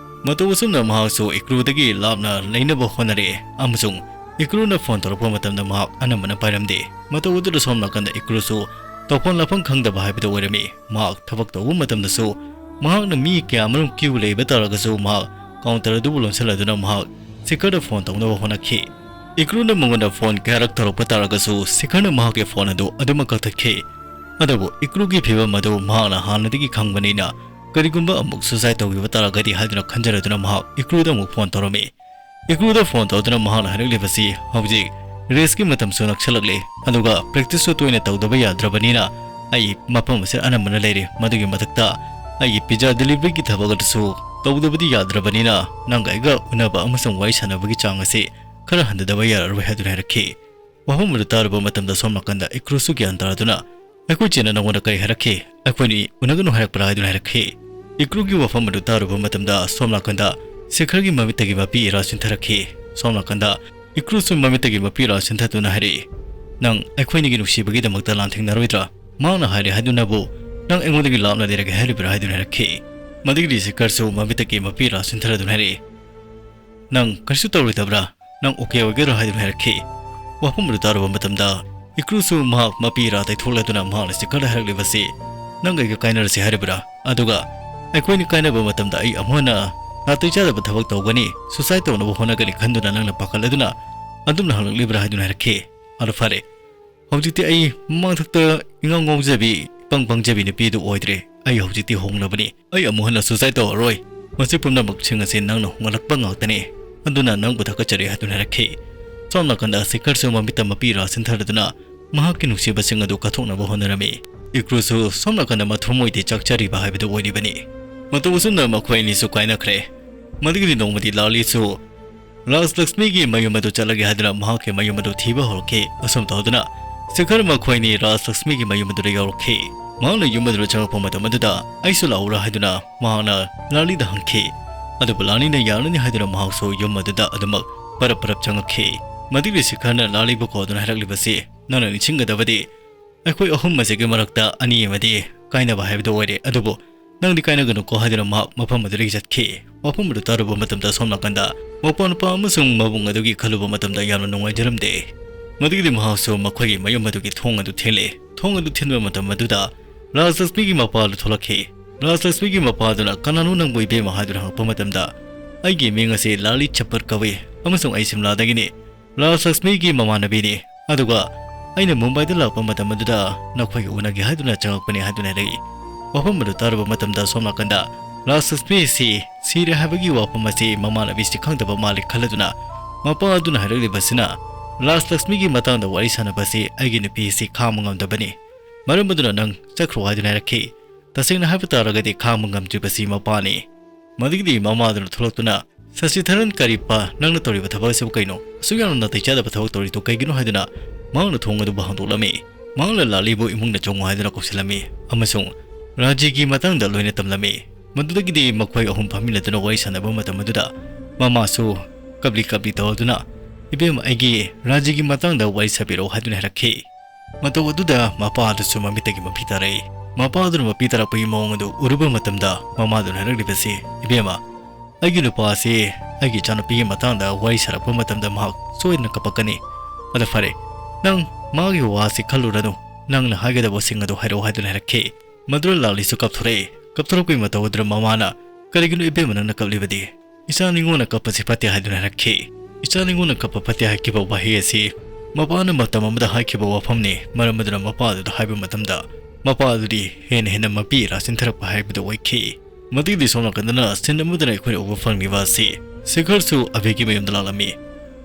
ꯃꯇꯧ ꯑꯁꯨꯝꯅ ꯃꯍꯥꯛꯁꯨ ꯏꯀ꯭ꯔꯨꯗꯒꯤ ꯂꯥꯞꯅ ꯂꯩꯅꯕ ꯍꯣꯠꯅꯔꯛꯑꯦ ꯑꯃꯁꯨꯡ ꯏꯀ꯭ꯔꯨꯅ ꯐꯣꯟ ꯇꯧꯔꯛꯄ ꯃꯇꯝꯗ ꯃꯍꯥꯛ ꯑꯅꯝꯕꯅ ꯄꯥꯏꯔꯝꯗꯦ꯫ ꯃꯇꯧ ꯑꯗꯨꯗ ꯁꯣꯝ ꯅꯥꯀꯟꯗ ꯏꯀ꯭ꯔꯨꯁꯨ ꯇꯧꯐꯝ ꯂꯥꯛꯐꯝ ꯈꯪꯗꯕ ꯍꯥꯏꯕꯗꯨ ꯑꯣꯏꯔꯝꯃꯤ꯫ ꯃꯍꯥꯛ ꯊꯕꯛ ꯇꯧꯕ ꯃꯇꯝꯗꯁꯨ ꯃꯍꯥꯛꯅ ꯃꯤ ꯀꯌꯥꯃꯔꯨꯝ ꯀ꯭ꯌꯨ ꯂꯩꯕ ꯇꯥꯔꯒꯁꯨ ꯃꯍꯥꯛ ꯀꯥꯎꯟꯇꯔ ꯑꯗꯨꯕꯨ ꯂꯣꯟꯁꯤꯜꯂꯗꯨꯅ ꯃꯍꯥꯛ ꯁꯤꯈꯔꯗ ꯐꯣꯟ ꯇꯧꯅꯕ ꯍꯣꯠꯅꯈꯤ꯫ ꯏꯀ꯭ꯔꯨꯅ ꯃꯉꯣꯟꯗ ꯐꯣꯟ ꯀꯌꯥꯔꯛ ꯇꯧꯔꯛꯄ ꯇꯥꯔꯒꯁꯨ ꯁꯤꯈꯔꯅ ꯃꯍꯥꯛꯀꯤ ꯐꯣꯟ ꯑꯗꯨ ꯑꯗꯨꯃꯛ ꯀꯛꯊꯠꯈꯤ꯫ ꯑꯗꯨꯕꯨ ꯏꯀ꯭ꯔꯨꯒꯤ ꯐꯤꯕꯝ ꯑꯗꯨ ꯃꯍꯥꯛꯅ ꯍꯥꯟꯅꯗꯒꯤ ꯈꯪꯕꯅꯤꯅ ꯀꯔꯤꯒꯨꯝꯕ ꯑꯃꯨꯛ ꯁꯨꯁꯥꯏꯗ ꯇꯧꯈꯤꯕ ꯇꯥꯔꯒꯗꯤ ꯍꯥꯏꯗꯨꯅ ꯈꯟꯖꯔꯗꯨꯅ ꯃꯍꯥꯛ ꯏꯀ꯭ꯔꯨꯗ ꯑꯃꯨꯛ ꯐꯣꯟ ꯇꯧꯔꯝꯃꯤ꯫ ꯏꯀ꯭ꯔꯨꯗ ꯐꯣꯟ ꯇꯧꯗꯨꯅ ꯃꯍꯥꯛꯅ ꯍꯥꯏꯔꯛꯂꯤꯕꯁꯤ, "ꯍꯧꯖꯤꯛ ꯔꯦꯁꯀꯤ ꯃꯇꯝꯁꯨ ꯅꯛꯁꯜꯂꯛꯂꯦ, ꯑꯗꯨꯒ ꯄ꯭ꯔꯦꯛꯇꯤꯁꯁꯨ ꯇꯣꯏꯅ ꯇꯧꯗꯕ ꯌꯥꯗ꯭ꯔꯕꯅꯤꯅ ꯑꯩ ꯃꯐꯝ ꯑꯁꯤꯗ ꯑꯅꯝꯕꯅ ꯂꯩꯔꯦ꯫ ꯃꯗꯨꯒꯤ ꯃꯊꯛꯇ ꯑꯩꯒꯤ ꯄꯤꯖꯥ ꯗꯦꯂꯤꯚꯔꯤꯒꯤ ꯊꯕꯛ ꯑꯗꯨꯁꯨ ꯇꯧꯗꯕꯗꯤ ꯌꯥꯗ꯭ꯔꯕꯅꯤꯅ ꯅꯪꯒ ꯑꯩꯒ ꯎꯅꯕ ꯑꯃꯁꯨꯡ ꯋꯥꯔꯤ ꯁꯥꯟꯅꯕꯒꯤ ꯆꯥꯡ ꯑꯁꯤ ꯈꯔ ꯍꯟꯊꯗꯕ ꯌꯥꯔꯔꯣꯏ ꯍꯥꯏꯗꯨꯅ ꯍꯥꯏꯔꯛꯈꯤ꯫ ꯋꯥꯐꯝ ꯑꯗꯨ ꯇꯥꯔꯨꯕ ꯃꯇꯝꯗ ꯁꯣꯝ ꯅꯥꯀꯟꯗ ꯏꯀ꯭ꯔꯨꯁꯨ ꯒ꯭ꯌꯥꯟ ꯇꯥꯗꯨꯅ, "ꯑꯩꯈꯣꯏ ꯆꯦꯅ ꯅꯉꯣꯟꯗ ꯀꯔꯤ ꯍꯥꯏꯔꯛꯈꯤ? ꯑꯩꯈꯣꯏꯅꯤ ꯎꯅꯒꯅꯨ ꯍꯥꯏꯔꯛꯄ꯭ꯔꯥ?" ꯍꯥꯏꯗꯨꯅ ꯍꯥꯏꯔꯛꯈꯤ꯫ ꯏꯀ꯭ꯔꯨꯒꯤ ꯋꯥꯐꯝ ꯑꯗꯨ ꯇꯥꯔꯨꯕ ꯃꯇꯝꯗ ꯁꯣꯝ ꯅꯥꯀꯟꯗ ꯁꯦꯈꯔꯒꯤ ꯃꯃꯤꯠꯇꯒꯤ ꯃꯄꯤ ꯏꯔꯥ ꯆꯤꯟꯊꯔꯛꯈꯤ꯫ ꯁꯣꯝ ꯅꯥꯀꯟꯗ ꯏꯀ꯭ꯔꯨꯁꯨ ꯃꯃꯤꯠꯇꯒꯤ ꯃꯄꯤ ꯏꯔꯥ ꯆꯤꯟꯊꯗꯨꯅ ꯍꯥꯏꯔꯛꯏ, "ꯅꯪ ꯑꯩꯈꯣꯏꯅꯤꯒꯤ ꯅꯨꯡꯁꯤꯕꯒꯤꯗꯃꯛꯇ ꯂꯥꯟꯊꯦꯡꯅꯔꯣꯏꯗ꯭ꯔꯥ? ꯃꯍꯥꯛꯅ ꯍꯥꯏꯔꯦ ꯍꯥꯏꯗꯨꯅꯕꯨ ꯅꯪ ꯑꯩꯉꯣꯟꯗꯒꯤ ꯂꯥꯞꯅ ꯂꯩꯔꯒꯦ ꯍꯥꯏꯔꯤꯕ꯭ꯔꯥ?" ꯍꯥꯏꯗꯨꯅ ꯍꯥꯏꯔꯛꯈꯤ꯫ ꯃꯗꯨꯒꯤꯗꯤ ꯁꯦꯈꯔꯁꯨ ꯃꯃꯤꯠꯇꯒꯤ ꯃꯄꯤ ꯏꯔꯥ ꯆꯤꯟꯊꯔꯗꯨꯅ ꯍꯥꯏꯔꯛꯏ, "ꯅꯪ ꯀꯔꯤꯁꯨ ꯇꯧꯔꯣꯏꯗꯕ꯭ꯔꯥ? ꯅꯪ ꯑꯣꯀꯦ ꯑꯣꯏꯒꯦꯔꯥ?" ꯍꯥꯏꯗꯨꯅ ꯍꯥꯏꯔꯛꯈꯤ꯫ ꯋꯥꯐꯝ ꯑꯗꯨ ꯇꯥꯔꯨꯕ ꯃꯇꯝꯗ ꯏꯀ꯭ꯔꯨꯁꯨ ꯃꯍꯥꯛ ꯃꯄꯤ ꯏꯔꯥ ꯇꯩꯊꯣꯛꯂꯗꯨꯅ ꯃꯍꯥꯛꯅ ꯁꯦꯈꯔꯗ ꯍꯥꯏꯔꯛꯂꯤꯕꯁꯤ, "ꯅꯪꯒ ꯑꯩꯒ ꯀꯥꯏꯅꯔꯁꯤ ꯍꯥꯏꯔꯤꯕ꯭ꯔꯥ? ꯑꯗꯨꯒ ꯑꯩꯈꯣꯏꯅꯤ ꯀꯥꯏꯅꯕ ꯃꯇꯝꯗ ꯑꯩ ꯑꯃꯨꯛ ꯍꯟꯅ ꯅꯥꯇꯩ ꯆꯥꯗꯕ ꯊꯕꯛ ꯇꯧꯒꯅꯤ, ꯁꯨꯁꯥꯏꯗ ꯇꯧꯅꯕ ꯍꯣꯠꯅꯒꯅꯤ ꯈꯟꯗꯨꯅ ꯅꯪꯅ ꯄꯥꯈꯠꯂꯗꯨꯅ ꯑꯗꯨꯝꯅ ꯍꯪꯂꯛꯂꯤꯕ꯭ꯔꯥ?" ꯍꯥꯏꯗꯨꯅ ꯍꯥꯏꯔꯛꯈꯤ꯫ ꯑꯗꯨ ꯐꯔꯦ, ꯍꯧꯖꯤꯛꯇꯤ ꯑꯩ ꯃꯃꯥꯡꯊꯛꯇ ꯏꯉꯥꯎ ꯉꯥꯎꯖꯕꯤ, ꯏꯄꯪ ꯄꯪꯖꯕꯤ ꯅꯨꯄꯤ ꯑꯗꯨ ꯑꯣꯏꯗ꯭ꯔꯦ꯫ ꯑꯩ ꯍꯧꯖꯤꯛꯇꯤ ꯍꯣꯡꯂꯕꯅꯤ꯫ ꯑꯩ ꯑꯃꯨꯛ ꯍꯟꯅ ꯁꯨꯁꯥꯏꯗ ꯇꯧꯔꯔꯣꯏ꯫ ꯃꯁꯤ ꯄꯨꯝꯅꯃꯛꯁꯤꯡ ꯑꯁꯤ ꯅꯪꯅ ꯍꯣꯡꯍꯜꯂꯛꯄ ꯉꯥꯛꯇꯅꯤ꯫ ꯑꯗꯨꯅ ꯅꯪꯕꯨ ꯊꯥꯒꯠꯆꯔꯤ ꯍꯥꯏꯗꯨꯅ ꯍꯥꯏꯔꯛꯈꯤ꯫ ꯁꯣꯝ ꯅꯥꯀꯟꯗ ꯁꯦꯈꯔꯁꯨ ꯃꯃꯤꯠꯇ ꯃꯄꯤ ꯏꯔꯥ ꯆꯤꯟꯊꯔꯗꯨꯅ ꯃꯍꯥꯛꯀꯤ ꯅꯨꯡꯁꯤꯕꯁꯤꯡ ꯑꯗꯨ ꯀꯠꯊꯣꯛꯅꯕ ꯍꯣꯠꯅꯔꯝꯃꯤ꯫ ꯏꯀ꯭ꯔꯨꯁꯨ ꯁꯣꯝ ꯅꯥꯀꯟꯗ ꯃꯊꯃꯣꯏꯗꯤ ꯆꯥꯛꯆꯔꯤꯕ ꯍꯥꯏꯕꯗꯨ ꯑꯣꯏꯔꯤꯕꯅꯤ꯫ ꯃꯇꯧ ꯑꯁꯨꯝꯅ ꯃꯈꯣꯏ ꯑꯅꯤꯁꯨ ꯀꯥꯏꯅꯈ꯭ꯔꯦ꯫ ꯃꯗꯨꯒꯤꯗꯤ ꯅꯣꯡꯃꯗꯤ ꯂꯥꯂꯤꯁꯨ ꯔꯥꯖꯂꯛꯁꯃꯤꯒꯤ ꯃꯌꯨꯝ ꯑꯗꯨ ꯆꯠꯂꯒꯦ ꯍꯥꯏꯗꯨꯅ ꯃꯍꯥꯛꯀꯤ ꯃꯌꯨꯝ ꯑꯗꯨ ꯊꯤꯕ ꯍꯧꯔꯛꯈꯤ꯫ ꯑꯁꯨꯝ ꯇꯧꯗꯨꯅ ꯁꯦꯈꯔ ꯃꯈꯣꯏꯅꯤ ꯔꯥꯖꯂꯛꯁꯃꯤꯒꯤ ꯃꯌꯨꯝ ꯑꯗꯨꯗ ꯌꯧꯔꯛꯈꯤ꯫ ꯃꯍꯥꯛꯅ ꯌꯨꯝ ꯑꯗꯨꯗ ꯆꯪꯂꯛꯄ ꯃꯇꯝ ꯑꯗꯨꯗ, "ꯑꯩꯁꯨ ꯂꯥꯛꯎꯔꯥ?" ꯍꯥꯏꯗꯨꯅ ꯃꯍꯥꯛꯅ ꯂꯥꯂꯤꯗ ꯍꯪꯈꯤ꯫ ꯑꯗꯨꯕꯨ ꯂꯥꯂꯤꯅ ꯌꯥꯔꯅꯤ ꯍꯥꯏꯗꯨꯅ ꯃꯍꯥꯛꯁꯨ ꯌꯨꯝ ꯑꯗꯨꯗ ꯑꯗꯨꯃꯛ ꯄꯔꯞ ꯄꯔꯞ ꯆꯪꯂꯛꯈꯤ꯫ ꯃꯗꯨꯒꯤ ꯁꯦꯈꯔꯅ ꯂꯥꯂꯤꯕꯨ ꯀꯧꯗꯨꯅ ꯍꯥꯏꯔꯛꯂꯤꯕꯁꯤ, "ꯅꯪꯅ ꯅꯤꯡꯁꯤꯡꯒꯗꯕꯗꯤ ꯑꯩꯈꯣꯏ ꯑꯍꯨꯝ ꯑꯁꯤꯒꯤ ꯃꯔꯛꯇ ꯑꯅꯤ ꯑꯃꯗꯤ ꯀꯥꯏꯅꯕ ꯍꯥꯏꯕꯗꯨ ꯑꯣꯏꯔꯦ꯫ ꯑꯗꯨꯕꯨ ꯅꯪꯗꯤ ꯀꯥꯏꯅꯒꯅꯨꯀꯣ" ꯍꯥꯏꯗꯨꯅ ꯃꯍꯥꯛ ꯃꯐꯝ ꯑꯗꯨꯗꯒꯤ ꯆꯠꯈꯤ꯫ ꯋꯥꯐꯝ ꯑꯗꯨ ꯇꯥꯔꯨꯕ ꯃꯇꯝꯗ ꯁꯣꯝ ꯅꯥꯀꯟꯗ ꯃꯧꯄꯥ ꯅꯨꯄꯥ ꯑꯃꯁꯨꯡ ꯃꯕꯨꯡ ꯑꯗꯨꯒꯤ ꯈꯜꯂꯨꯕ ꯃꯇꯝꯗ ꯌꯥꯝꯅ ꯅꯨꯡꯉꯥꯏꯖꯔꯝꯗꯦ꯫ ꯃꯗꯨꯒꯤꯗꯤ ꯃꯍꯥꯛꯁꯨ ꯃꯈꯣꯏꯒꯤ ꯃꯌꯨꯝ ꯑꯗꯨꯒꯤ ꯊꯣꯡ ꯑꯗꯨ ꯊꯤꯜꯂꯤ꯫ ꯊꯣꯡ ꯑꯗꯨ ꯊꯤꯟꯕ ꯃꯇꯝ ꯑꯗꯨꯗ ꯔꯥꯖꯂꯛꯁꯃꯤꯒꯤ ꯃꯄꯥ ꯑꯗꯨ ꯊꯣꯛꯂꯛꯈꯤ꯫ ꯔꯥꯖꯂꯛꯁꯃꯤꯒꯤ ꯃꯄꯥ ꯑꯗꯨꯅ, "ꯀꯅꯥꯅꯣ ꯅꯪꯕꯨ ꯏꯕꯦꯝꯃ?" ꯍꯥꯏꯗꯨꯅ ꯍꯪꯂꯛꯄ ꯃꯇꯝꯗ, "ꯑꯩꯒꯤ ꯃꯤꯡ ꯑꯁꯤ ꯂꯥꯂꯤ ꯆꯄꯠ ꯀꯧꯏ ꯑꯃꯁꯨꯡ ꯑꯩ ꯁꯤꯝꯂꯥꯗꯒꯤꯅꯤ꯫ ꯔꯥꯖꯂꯛꯁꯃꯤꯒꯤ ꯃꯃꯥꯟꯅꯕꯤꯅꯤ꯫ ꯑꯗꯨꯒ ꯑꯩꯅ ꯃꯨꯝꯕꯥꯏꯗ ꯂꯥꯛꯄ ꯃꯇꯝ ꯑꯗꯨꯗ ꯅꯈꯣꯏꯒ ꯎꯅꯒꯦ ꯍꯥꯏꯗꯨꯅ ꯆꯪꯂꯛꯄꯅꯤ" ꯍꯥꯏꯗꯨꯅ ꯍꯥꯏꯔꯛꯏ꯫ ꯋꯥꯐꯝ ꯑꯗꯨ ꯇꯥꯔꯨꯕ ꯃꯇꯝꯗ ꯁꯣꯝ ꯅꯥꯀꯟꯗ ꯔꯥꯖꯂꯛꯁꯃꯤ ꯑꯁꯤ ꯁꯤꯔꯦ ꯍꯥꯏꯕꯒꯤ ꯋꯥꯐꯝ ꯑꯁꯤ ꯃꯃꯥꯟꯅꯕꯤꯁꯤ ꯈꯪꯗꯕ ꯃꯥꯜꯂꯤ ꯈꯜꯂꯗꯨꯅ, ꯃꯄꯥ ꯑꯗꯨꯅ ꯍꯥꯏꯔꯛꯂꯤꯕꯁꯤꯅ, "ꯔꯥꯖꯂꯛꯁꯃꯤꯒꯤ ꯃꯇꯥꯡꯗ ꯋꯥꯔꯤ ꯁꯥꯟꯅꯕꯁꯤ ꯑꯩꯒꯤ ꯅꯨꯄꯤ ꯑꯁꯤ ꯈꯥꯡꯕ ꯉꯝꯗꯕꯅꯤ꯫ ꯃꯔꯝ ꯑꯗꯨꯅ ꯅꯪ ꯆꯠꯈ꯭ꯔꯣ" ꯍꯥꯏꯗꯨꯅ ꯍꯥꯏꯔꯛꯈꯤ꯫ ꯇꯁꯦꯡꯅ ꯍꯥꯏꯕ ꯇꯥꯔꯒꯗꯤ ꯈꯥꯡꯕ ꯉꯝꯗ꯭ꯔꯤꯕꯁꯤ ꯃꯄꯥꯅꯤ꯫ ꯃꯗꯨꯒꯤꯗꯤ ꯃꯃꯥꯗꯨꯅ ꯊꯣꯛꯂꯛꯇꯨꯅ, "ꯁꯁꯤꯙꯔꯟ ꯀꯔꯤꯞꯄ, ꯅꯪꯅ ꯇꯧꯔꯤꯕ ꯊꯕꯛ ꯑꯁꯤꯕꯨ ꯀꯩꯅꯣ? ꯑꯁꯨꯛ ꯌꯥꯝꯅ ꯅꯥꯇꯩ ꯆꯥꯗꯕ ꯊꯕꯛ ꯇꯧꯔꯤꯗꯨ ꯀꯩꯒꯤꯅꯣ?" ꯍꯥꯏꯗꯨꯅ ꯃꯍꯥꯛꯅ ꯊꯣꯡ ꯑꯗꯨꯕꯨ ꯍꯥꯡꯗꯣꯛꯂꯝꯃꯤ꯫ ꯃꯍꯥꯛꯅ ꯂꯥꯂꯤꯕꯨ ꯏꯃꯨꯡꯗ ꯆꯪꯉꯨ ꯍꯥꯏꯗꯨꯅ ꯀꯧꯁꯤꯜꯂꯝꯃꯤ ꯑꯃꯁꯨꯡ ꯔꯥꯖꯤꯒꯤ ꯃꯇꯥꯡꯗ ꯂꯣꯏꯅ ꯇꯝꯂꯝꯃꯤ꯫ ꯃꯗꯨꯗꯒꯤꯗꯤ ꯃꯈꯣꯏ ꯑꯍꯨꯝ ꯐꯝꯃꯤꯟꯅꯗꯨꯅ ꯋꯥꯔꯤ ꯁꯥꯟꯅꯕ ꯃꯇꯝ ꯑꯗꯨꯗ ꯃꯃꯥꯁꯨ ꯀꯞꯂꯤ ꯀꯞꯂꯤ ꯇꯧꯗꯨꯅ, "ꯏꯕꯦꯝꯃ, ꯑꯩꯒꯤ ꯔꯥꯖꯤꯒꯤ ꯃꯇꯥꯡꯗ ꯋꯥꯔꯤ ꯁꯥꯕꯤꯔꯛꯎ" ꯍꯥꯏꯗꯨꯅ ꯍꯥꯏꯔꯛꯈꯤ꯫ ꯃꯇꯧ ꯑꯗꯨꯗ ꯃꯄꯥ ꯑꯗꯨꯁꯨ ꯃꯃꯤꯠꯇꯒꯤ ꯃꯄꯤ ꯇꯥꯔꯛꯏ꯫ ꯃꯄꯥ ꯑꯗꯨꯅ ꯃꯄꯤ ꯇꯥꯔꯛꯄꯒꯤ ꯃꯑꯣꯡ ꯑꯗꯨ ꯎꯔꯨꯕ ꯃꯇꯝꯗ ꯃꯃꯥꯗꯨꯅ ꯍꯥꯏꯔꯛꯂꯤꯕꯁꯤ, "ꯏꯕꯦꯝꯃ, ꯑꯩꯒꯤ ꯅꯨꯄꯥ ꯑꯁꯤ ꯑꯩꯒꯤ ꯏꯆꯥꯅꯨꯄꯤꯒꯤ ꯃꯇꯥꯡꯗ ꯋꯥꯔꯤ ꯁꯥꯔꯛꯄ ꯃꯇꯝꯗ ꯃꯍꯥꯛ ꯁꯣꯏꯗꯅ ꯀꯞꯄꯛꯀꯅꯤ꯫ ꯑꯗꯨ ꯐꯔꯦ, ꯅꯪ ꯃꯥꯒꯤ ꯋꯥꯁꯤ ꯈꯜꯂꯨꯔꯅꯨ, ꯅꯪꯅ ꯍꯥꯏꯒꯗꯕꯁꯤꯡ ꯑꯗꯨ ꯍꯥꯏꯔꯛꯎ" ꯍꯥꯏꯗꯨꯅ ꯍꯥꯏꯔꯛꯈꯤ꯫ ꯃꯗꯨꯗ ꯂꯥꯛꯂꯤꯁꯨ ꯀꯞꯊꯣꯔꯛꯏ꯫ ꯀꯞꯊꯣꯔꯛꯄꯒꯤ ꯃꯇꯧ ꯑꯗꯨꯗ ꯃꯃꯥꯅ, "ꯀꯔꯤꯒꯤꯅꯣ ꯏꯕꯦꯝꯃ ꯅꯪꯅ ꯀꯞꯂꯤꯕꯗꯤ? ꯏꯆꯥ ꯅꯤꯉꯣꯜꯅ ꯀꯞꯄꯁꯤ ꯐꯠꯇꯦ" ꯍꯥꯏꯗꯨꯅ ꯍꯥꯏꯔꯛꯈꯤ꯫ "ꯏꯆꯥ ꯅꯤꯉꯣꯜꯅ ꯀꯞꯄ ꯐꯠꯇꯦ" ꯍꯥꯏꯈꯤꯕ ꯋꯥꯍꯩ ꯑꯁꯤ ꯃꯄꯥꯅ ꯃꯇꯝ ꯑꯃꯗ ꯍꯥꯏꯈꯤꯕ ꯋꯥꯐꯝꯅꯤ꯫ ꯃꯔꯝ ꯑꯗꯨꯅ ꯃꯄꯥ ꯑꯗꯨꯗ ꯍꯥꯏꯕ ꯃꯇꯝꯗ ꯃꯄꯥ ꯑꯗꯨꯗꯤ ꯍꯦꯟꯅ ꯍꯦꯟꯅ ꯃꯄꯤ ꯏꯔꯥ ꯆꯤꯟꯊꯔꯛꯄ ꯍꯥꯏꯕꯗꯨ ꯑꯣꯏꯈꯤ꯫ ꯃꯗꯨꯒꯤꯗꯤ ꯁꯣꯝ ꯅꯥꯀꯟꯗꯅ ꯁꯤꯟ ꯑꯃꯗꯅ ꯑꯩꯈꯣꯏꯅ ꯎꯕ ꯐꯪꯂꯤꯕ ꯑꯁꯤ ꯁꯤꯈꯔꯁꯨ ꯑꯕꯦꯒꯤ ꯃꯌꯨꯝꯗ ꯂꯥꯛꯂꯝꯃꯤ꯫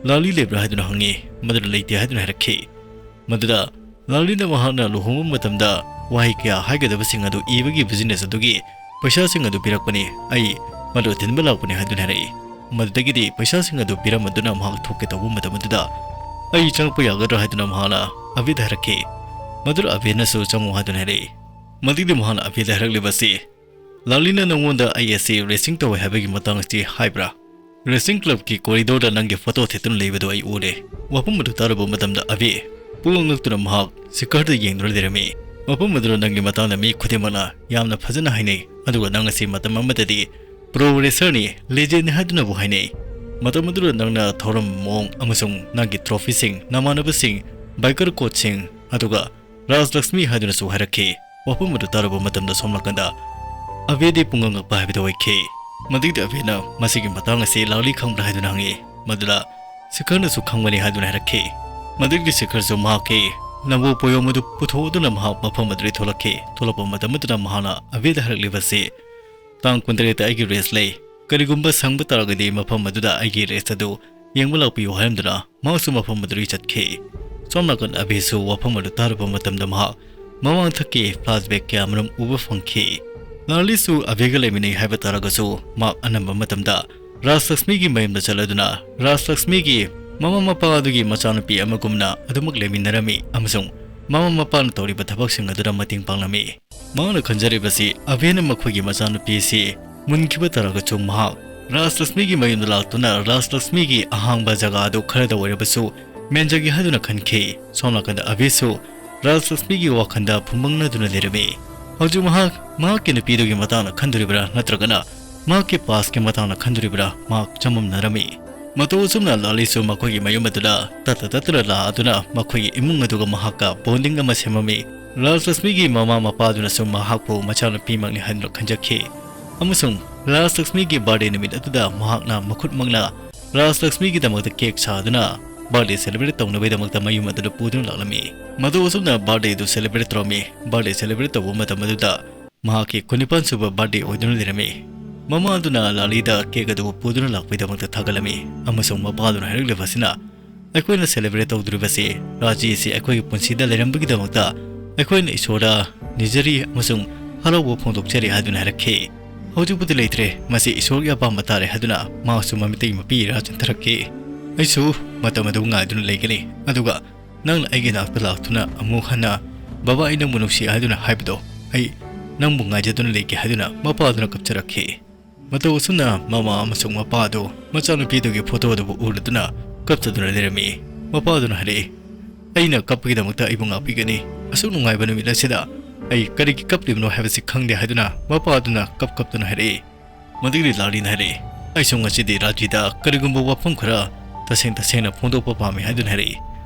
"ꯂꯥꯂꯤ ꯂꯩꯕ꯭ꯔꯥ?" ꯍꯥꯏꯗꯨꯅ ꯍꯪꯉꯤ꯫ ꯃꯗꯨꯅ ꯂꯩꯇꯦ ꯍꯥꯏꯗꯨꯅ ꯍꯥꯏꯔꯛꯈꯤ꯫ ꯃꯗꯨꯗ ꯂꯥꯂꯤꯅ ꯃꯍꯥꯛꯅ ꯂꯨꯍꯣꯡꯕ ꯃꯇꯝꯗ ꯋꯥꯍꯩ ꯀꯌꯥ ꯍꯥꯏꯒꯗꯕꯁꯤꯡ ꯑꯗꯨ ꯏꯕꯒꯤ ꯕꯤꯖꯤꯅꯦꯁ ꯑꯗꯨꯒꯤ ꯄꯩꯁꯥꯁꯤꯡ ꯑꯗꯨ ꯄꯤꯔꯛꯄꯅꯤ, ꯑꯩ ꯃꯗꯨ ꯊꯤꯟꯕ ꯂꯥꯛꯄꯅꯤ ꯍꯥꯏꯗꯨꯅ ꯍꯥꯏꯔꯛꯏ꯫ ꯃꯗꯨꯗꯒꯤꯗꯤ ꯄꯩꯁꯥꯁꯤꯡ ꯑꯗꯨ ꯄꯤꯔꯝꯃꯗꯨꯅ ꯃꯍꯥꯛ ꯊꯣꯛꯀꯦ ꯇꯧꯕ ꯃꯇꯝ ꯑꯗꯨꯗ, "ꯑꯩ ꯆꯪꯉꯛꯄ ꯌꯥꯒꯗ꯭ꯔꯥ?" ꯍꯥꯏꯗꯨꯅ ꯃꯍꯥꯛꯅ ꯑꯕꯤꯗ ꯍꯥꯏꯔꯛꯈꯤ꯫ ꯃꯗꯨꯗ ꯑꯕꯤꯅꯁꯨ, "ꯆꯪꯉꯨ" ꯍꯥꯏꯗꯨꯅ ꯍꯥꯏꯔꯛꯏ꯫ ꯃꯗꯨꯒꯤꯗꯤ ꯃꯍꯥꯛꯅ ꯑꯕꯤꯗ ꯍꯥꯏꯔꯛꯂꯤꯕꯁꯤ, "ꯂꯥꯂꯤꯅ ꯅꯪꯉꯣꯟꯗ ꯑꯩ ꯑꯁꯤ ꯔꯦꯁꯤꯡ ꯇꯧꯋꯦ ꯍꯥꯏꯕꯒꯤ ꯃꯇꯥꯡ ꯑꯁꯤ ꯍꯥꯏꯕ꯭ꯔꯥ? ꯔꯦꯁꯤꯡ ꯀ꯭ꯂꯕꯀꯤ ꯀꯣꯔꯤꯗꯣꯔꯗ ꯅꯪꯒꯤ ꯐꯣꯇꯣ ꯊꯦꯠꯇꯨꯅ ꯂꯩꯕꯗꯨ ꯑꯩ ꯎꯔꯦ꯫" ꯋꯥꯐꯝ ꯑꯗꯨ ꯇꯥꯔꯨꯕ ꯃꯇꯝꯗ ꯑꯕꯤ ꯄꯨꯡꯉꯛ ꯉꯛꯇꯨꯅ ꯃꯍꯥꯛ ꯁꯤꯈꯔꯗ ꯌꯦꯡꯗꯨꯅ ꯂꯩꯔꯝꯃꯤ꯫ "ꯃꯐꯝ ꯑꯗꯨꯗ ꯅꯪꯒꯤ ꯃꯇꯥꯡꯗ ꯃꯤ ꯈꯨꯗꯤꯡꯃꯛꯅ ꯌꯥꯝꯅ ꯐꯖꯅ ꯍꯥꯏꯅꯩ, ꯑꯗꯨꯒ ꯅꯪ ꯑꯁꯤ ꯃꯇꯝ ꯑꯃꯗꯗꯤ ꯄ꯭ꯔꯣ ꯔꯦꯁꯔꯅꯤ, ꯂꯦꯖꯦꯟꯅꯤ ꯍꯥꯏꯗꯨꯅꯕꯨ ꯍꯥꯏꯅꯩ꯫ ꯃꯇꯝ ꯑꯗꯨꯗ ꯅꯪꯅ ꯊꯧꯔꯝ ꯃꯑꯣꯡ ꯑꯃꯁꯨꯡ ꯅꯪꯒꯤ ꯇ꯭ꯔꯣꯐꯤꯁꯤꯡ, ꯅꯃꯥꯟꯅꯕꯁꯤꯡ, ꯕꯥꯏꯀꯔ ꯀꯣꯆꯁꯤꯡ, ꯑꯗꯨꯒ ꯔꯥꯖꯂꯛꯁꯃꯤ" ꯍꯥꯏꯗꯨꯅꯁꯨ ꯍꯥꯏꯔꯛꯈꯤ꯫ ꯋꯥꯐꯝ ꯑꯗꯨ ꯇꯥꯔꯨꯕ ꯃꯇꯝꯗ ꯁꯣꯝ ꯅꯥꯀꯟꯗ ꯑꯕꯦꯗꯤ ꯄꯨꯡꯉꯛ ꯉꯛꯄ ꯍꯥꯏꯕꯗꯨ ꯑꯣꯏꯈꯤ꯫ ꯃꯗꯨꯒꯤꯗꯤ ꯑꯕꯦꯅ ꯃꯁꯤꯒꯤ ꯃꯇꯥꯡ ꯑꯁꯤ ꯂꯥꯂꯤ ꯈꯪꯕ꯭ꯔꯥ ꯍꯥꯏꯗꯨꯅ ꯍꯪꯉꯤ꯫ ꯃꯗꯨꯗ ꯁꯤꯈꯔꯅꯁꯨ ꯈꯪꯕꯅꯤ ꯍꯥꯏꯗꯨꯅ ꯍꯥꯏꯔꯛꯈꯤ꯫ ꯃꯗꯨꯒꯤ ꯁꯤꯈꯔꯁꯨ ꯃꯍꯥꯛꯀꯤ ꯂꯝꯕꯣ ꯄꯣꯌꯣꯝ ꯑꯗꯨ ꯄꯨꯊꯣꯛꯇꯨꯅ ꯃꯍꯥꯛ ꯃꯐꯝ ꯑꯗꯨꯗꯒꯤ ꯊꯣꯛꯂꯛꯈꯤ꯫ ꯊꯣꯛꯂꯛꯄ ꯃꯇꯝ ꯑꯗꯨꯗ ꯃꯍꯥꯛꯅ ꯑꯕꯦꯗ ꯍꯥꯏꯔꯛꯂꯤꯕꯁꯤ, "ꯇꯥꯡ ꯀꯨꯟꯇꯔꯦꯠꯇ ꯑꯩꯒꯤ ꯔꯦꯁ ꯂꯩ꯫ ꯀꯔꯤꯒꯨꯝꯕ ꯁꯪꯕ ꯇꯥꯔꯒꯗꯤ ꯃꯐꯝ ꯑꯗꯨꯗ ꯑꯩꯒꯤ ꯔꯦꯁ ꯑꯗꯨ ꯌꯦꯡꯕ ꯂꯥꯛꯄꯤꯌꯨ" ꯍꯥꯏꯔꯝꯗꯨꯅ ꯃꯍꯥꯛꯁꯨ ꯃꯐꯝ ꯑꯗꯨꯗꯒꯤ ꯆꯠꯈꯤ꯫ ꯁꯣꯝ ꯅꯥꯀꯟ ꯑꯕꯦꯁꯨ ꯋꯥꯐꯝ ꯑꯗꯨ ꯇꯥꯔꯨꯕ ꯃꯇꯝꯗ ꯃꯍꯥꯛ ꯃꯃꯥꯡꯊꯛꯀꯤ ꯐ꯭ꯂꯥꯁꯕꯦꯛ ꯀꯌꯥ ꯃꯔꯨꯝ ꯎꯕ ꯐꯪꯈꯤ꯫ ꯂꯥꯂꯤꯁꯨ ꯑꯕꯦꯒ ꯂꯩꯃꯤꯟꯅꯩ ꯍꯥꯏꯕ ꯇꯥꯔꯒꯁꯨ ꯃꯍꯥꯛ ꯑꯅꯝꯕ ꯃꯇꯝꯗ ꯔꯥꯖꯂꯛꯁꯃꯤꯒꯤ ꯃꯌꯨꯝꯗ ꯆꯠꯂꯗꯨꯅ ꯔꯥꯖꯂꯛꯁꯃꯤꯒꯤ ꯃꯃꯥ ꯃꯄꯥ ꯑꯗꯨꯒꯤ ꯃꯆꯥꯅꯨꯄꯤ ꯑꯃꯒꯨꯝꯅ ꯑꯗꯨꯃꯛ ꯂꯩꯃꯤꯟꯅꯔꯝꯃꯤ ꯑꯃꯁꯨꯡ ꯃꯃꯥ ꯃꯄꯥꯅ ꯇꯧꯔꯤꯕ ꯊꯕꯛꯁꯤꯡ ꯑꯗꯨꯗ ꯃꯇꯦꯡ ꯄꯥꯡꯂꯝꯃꯤ꯫ ꯃꯍꯥꯛꯅ ꯈꯟꯖꯔꯤꯕꯁꯤ ꯑꯚꯦꯅ ꯃꯈꯣꯏꯒꯤ ꯃꯆꯥꯅꯨꯄꯤ ꯑꯁꯤ ꯃꯨꯟꯈꯤꯕ ꯇꯥꯔꯒꯁꯨ ꯃꯍꯥꯛ ꯔꯥꯖꯂꯛꯁꯃꯤꯒꯤ ꯃꯌꯨꯝꯗ ꯂꯥꯛꯇꯨꯅ ꯔꯥꯖꯂꯛꯁꯃꯤꯒꯤ ꯑꯍꯥꯡꯕ ꯖꯒꯥ ꯑꯗꯨ ꯈꯔꯗ ꯑꯣꯏꯔꯕꯁꯨ ꯃꯦꯟꯖꯒꯦ ꯍꯥꯏꯗꯨꯅ ꯈꯟꯈꯤ꯫ ꯁꯣꯝ ꯅꯥꯀꯟꯗ ꯑꯚꯦꯁꯨ ꯔꯥꯖꯂꯛꯁꯃꯤꯒꯤ ꯋꯥꯈꯜꯗ ꯐꯨꯝꯕꯪꯅꯗꯨꯅ ꯂꯩꯔꯝꯃꯤ꯫ ꯍꯧꯖꯤꯛ ꯃꯍꯥꯛ ꯃꯍꯥꯛꯀꯤ ꯅꯨꯄꯤꯗꯨꯒꯤ ꯃꯇꯥꯡꯗ ꯈꯟꯗꯣꯔꯤꯕ꯭ꯔꯥ ꯅꯠꯇ꯭ꯔꯒꯅ ꯃꯍꯥꯛꯀꯤ ꯄꯥꯁꯀꯤ ꯃꯇꯥꯡꯗ ꯈꯟꯗꯣꯔꯤꯕ꯭ꯔꯥ ꯃꯍꯥꯛ ꯆꯃꯝꯅꯔꯝꯃꯤ꯫ ꯃꯇꯧ ꯑꯁꯨꯝꯅ ꯂꯥꯂꯤꯁꯨ ꯃꯈꯣꯏꯒꯤ ꯃꯌꯨꯝ ꯑꯗꯨꯗ ꯇꯠꯇ ꯇꯠꯇꯅ ꯂꯥꯛꯑꯗꯨꯅ ꯃꯈꯣꯏꯒꯤ ꯏꯃꯨꯡ ꯑꯗꯨꯒ ꯃꯍꯥꯛꯀ ꯕꯣꯟꯗꯤꯡ ꯑꯃ ꯁꯦꯝꯃꯝꯃꯤ꯫ ꯔꯥꯖꯂꯛꯁꯃꯤꯒꯤ ꯃꯃꯥ ꯃꯄꯥꯗꯨꯅꯁꯨ ꯃꯍꯥꯛꯄꯨ ꯃꯆꯥꯅꯨꯄꯤꯃꯛꯅꯤ ꯍꯥꯏꯗꯨꯅ ꯈꯟꯖꯈꯤ ꯑꯃꯁꯨꯡ ꯔꯥꯖꯂꯛꯁꯃꯤꯒꯤ ꯕꯥꯔꯗꯦ ꯅꯨꯃꯤꯠ ꯑꯗꯨꯗ ꯃꯍꯥꯛꯅ ꯃꯈꯨꯠꯃꯛꯅ ꯔꯥꯖꯂꯛꯁꯃꯤꯒꯤꯗꯃꯛꯇ ꯀꯦꯛ ꯁꯥꯗꯨꯅ ꯕꯥꯔꯗꯦ ꯁꯦꯂꯦꯕ꯭ꯔꯦꯠ ꯇꯧꯅꯕꯒꯤꯗꯃꯛꯇ ꯃꯌꯨꯝ ꯑꯗꯨꯗ ꯄꯨꯗꯨꯅ ꯂꯥꯛꯂꯝꯃꯤ꯫ ꯃꯗꯨ ꯑꯁꯨꯝꯅ ꯕꯥꯔꯗꯦ ꯑꯗꯨ ꯁꯦꯂꯦꯕ꯭ꯔꯦꯠ ꯇꯧꯔꯝꯃꯤ꯫ ꯕꯥꯔꯗꯦ ꯁꯦꯂꯦꯕ꯭ꯔꯦꯠ ꯇꯧꯕ ꯃꯇꯝ ꯑꯗꯨꯗ ꯃꯍꯥꯛꯀꯤ ꯀꯨꯟꯅꯤꯄꯥꯟ ꯁꯨꯕ ꯕꯥꯔꯗꯦ ꯑꯣꯏꯗꯨꯅ ꯂꯩꯔꯝꯃꯤ꯫ ꯃꯃꯥ ꯑꯗꯨꯅ ꯂꯥꯂꯤꯗ ꯀꯦꯛ ꯑꯗꯨ ꯄꯨꯗꯨꯅ ꯂꯥꯛꯄꯒꯤꯗꯃꯛꯇ ꯊꯥꯒꯠꯂꯝꯃꯤ ꯑꯃꯁꯨꯡ ꯃꯄꯥꯗꯨꯅ ꯍꯥꯏꯔꯛꯂꯤꯕ ꯑꯁꯤꯅ, "ꯑꯩꯈꯣꯏꯅ ꯁꯦꯂꯦꯕ꯭ꯔꯦꯠ ꯇꯧꯗꯣꯔꯤꯕꯁꯤ ꯔꯥꯖꯤ ꯑꯁꯤ ꯑꯩꯈꯣꯏꯒꯤ ꯄꯨꯟꯁꯤꯗ ꯂꯩꯔꯝꯕꯒꯤꯗꯃꯛꯇ ꯑꯩꯈꯣꯏꯅ ꯏꯁꯣꯔꯗ ꯅꯤꯖꯔꯤ ꯑꯃꯁꯨꯡ ꯍꯔꯥꯎꯕ ꯐꯣꯡꯗꯣꯛꯆꯔꯤ" ꯍꯥꯏꯗꯨꯅ ꯍꯥꯏꯔꯛꯈꯤ꯫ "ꯍꯧꯖꯤꯛꯄꯨꯗꯤ ꯂꯩꯇ꯭ꯔꯦ, ꯃꯁꯤ ꯏꯁꯣꯔꯒꯤ ꯑꯄꯥꯝꯕ ꯇꯥꯔꯦ" ꯍꯥꯏꯗꯨꯅ ꯃꯍꯥꯛꯁꯨ ꯃꯃꯤꯠꯇꯒꯤ ꯃꯄꯤ ꯏꯔꯥ ꯆꯦꯟꯊꯔꯛꯈꯤ꯫ "ꯑꯩꯁꯨ ꯃꯇꯝ ꯑꯗꯨ ꯉꯥꯏꯗꯨꯅ ꯂꯩꯒꯅꯤ, ꯑꯗꯨꯒ ꯅꯪꯅ ꯑꯩꯒꯤ ꯅꯥꯛꯇ ꯂꯥꯛꯇꯨꯅ ꯑꯃꯨꯛ ꯍꯟꯅ 'ꯕꯕꯥ, ꯑꯩ ꯅꯪꯕꯨ ꯅꯨꯡꯁꯤ' ꯍꯥꯏꯗꯨꯅ ꯍꯥꯏꯕꯗꯣ, ꯑꯩ ꯅꯪꯕꯨ ꯉꯥꯏꯖꯗꯨꯅ ꯂꯩꯒꯦ" ꯍꯥꯏꯗꯨꯅ ꯃꯄꯥꯗꯨꯅ ꯀꯞꯆꯔꯛꯈꯤ꯫ ꯃꯇꯧ ꯑꯁꯨꯝꯅ ꯃꯃꯥ ꯑꯃꯁꯨꯡ ꯃꯄꯥ ꯑꯗꯨ ꯃꯆꯥꯅꯨꯄꯤꯗꯨꯒꯤ ꯐꯣꯇꯣ ꯑꯗꯨꯕꯨ ꯎꯔꯗꯨꯅ ꯀꯞꯆꯗꯨꯅ ꯂꯩꯔꯝꯃꯤ꯫ ꯃꯄꯥꯗꯨꯅ ꯍꯥꯏꯔꯛꯏ, "ꯑꯩꯅ ꯀꯞꯄꯒꯤꯗꯃꯛꯇ ꯑꯩꯕꯨ ꯉꯥꯛꯄꯤꯒꯅꯤ꯫ ꯑꯁꯨꯛ ꯅꯨꯡꯉꯥꯏꯕ ꯅꯨꯃꯤꯠ ꯑꯁꯤꯗ ꯑꯩ ꯀꯔꯤꯒꯤ ꯀꯞꯂꯤꯕꯅꯣ ꯍꯥꯏꯕꯁꯤ ꯈꯪꯗꯦ" ꯍꯥꯏꯗꯨꯅ ꯃꯄꯥꯗꯨꯅ ꯀꯞ ꯀꯞꯇꯨꯅ ꯍꯥꯏꯔꯛꯏ꯫ ꯃꯗꯨꯒꯤꯗꯤ ꯂꯥꯂꯤꯅ ꯍꯥꯏꯔꯛꯏ, "ꯑꯩꯁꯨ ꯉꯁꯤꯗꯤ ꯔꯥꯖꯤꯗ ꯀꯔꯤꯒꯨꯝꯕ ꯋꯥꯐꯝ ꯈꯔ ꯇꯁꯦꯡ ꯇꯁꯦꯡꯅ ꯐꯣꯡꯗꯣꯛꯄ ꯄꯥꯝꯃꯤ" ꯍꯥꯏꯗꯨꯅ ꯍꯥꯏꯔꯛꯏ꯫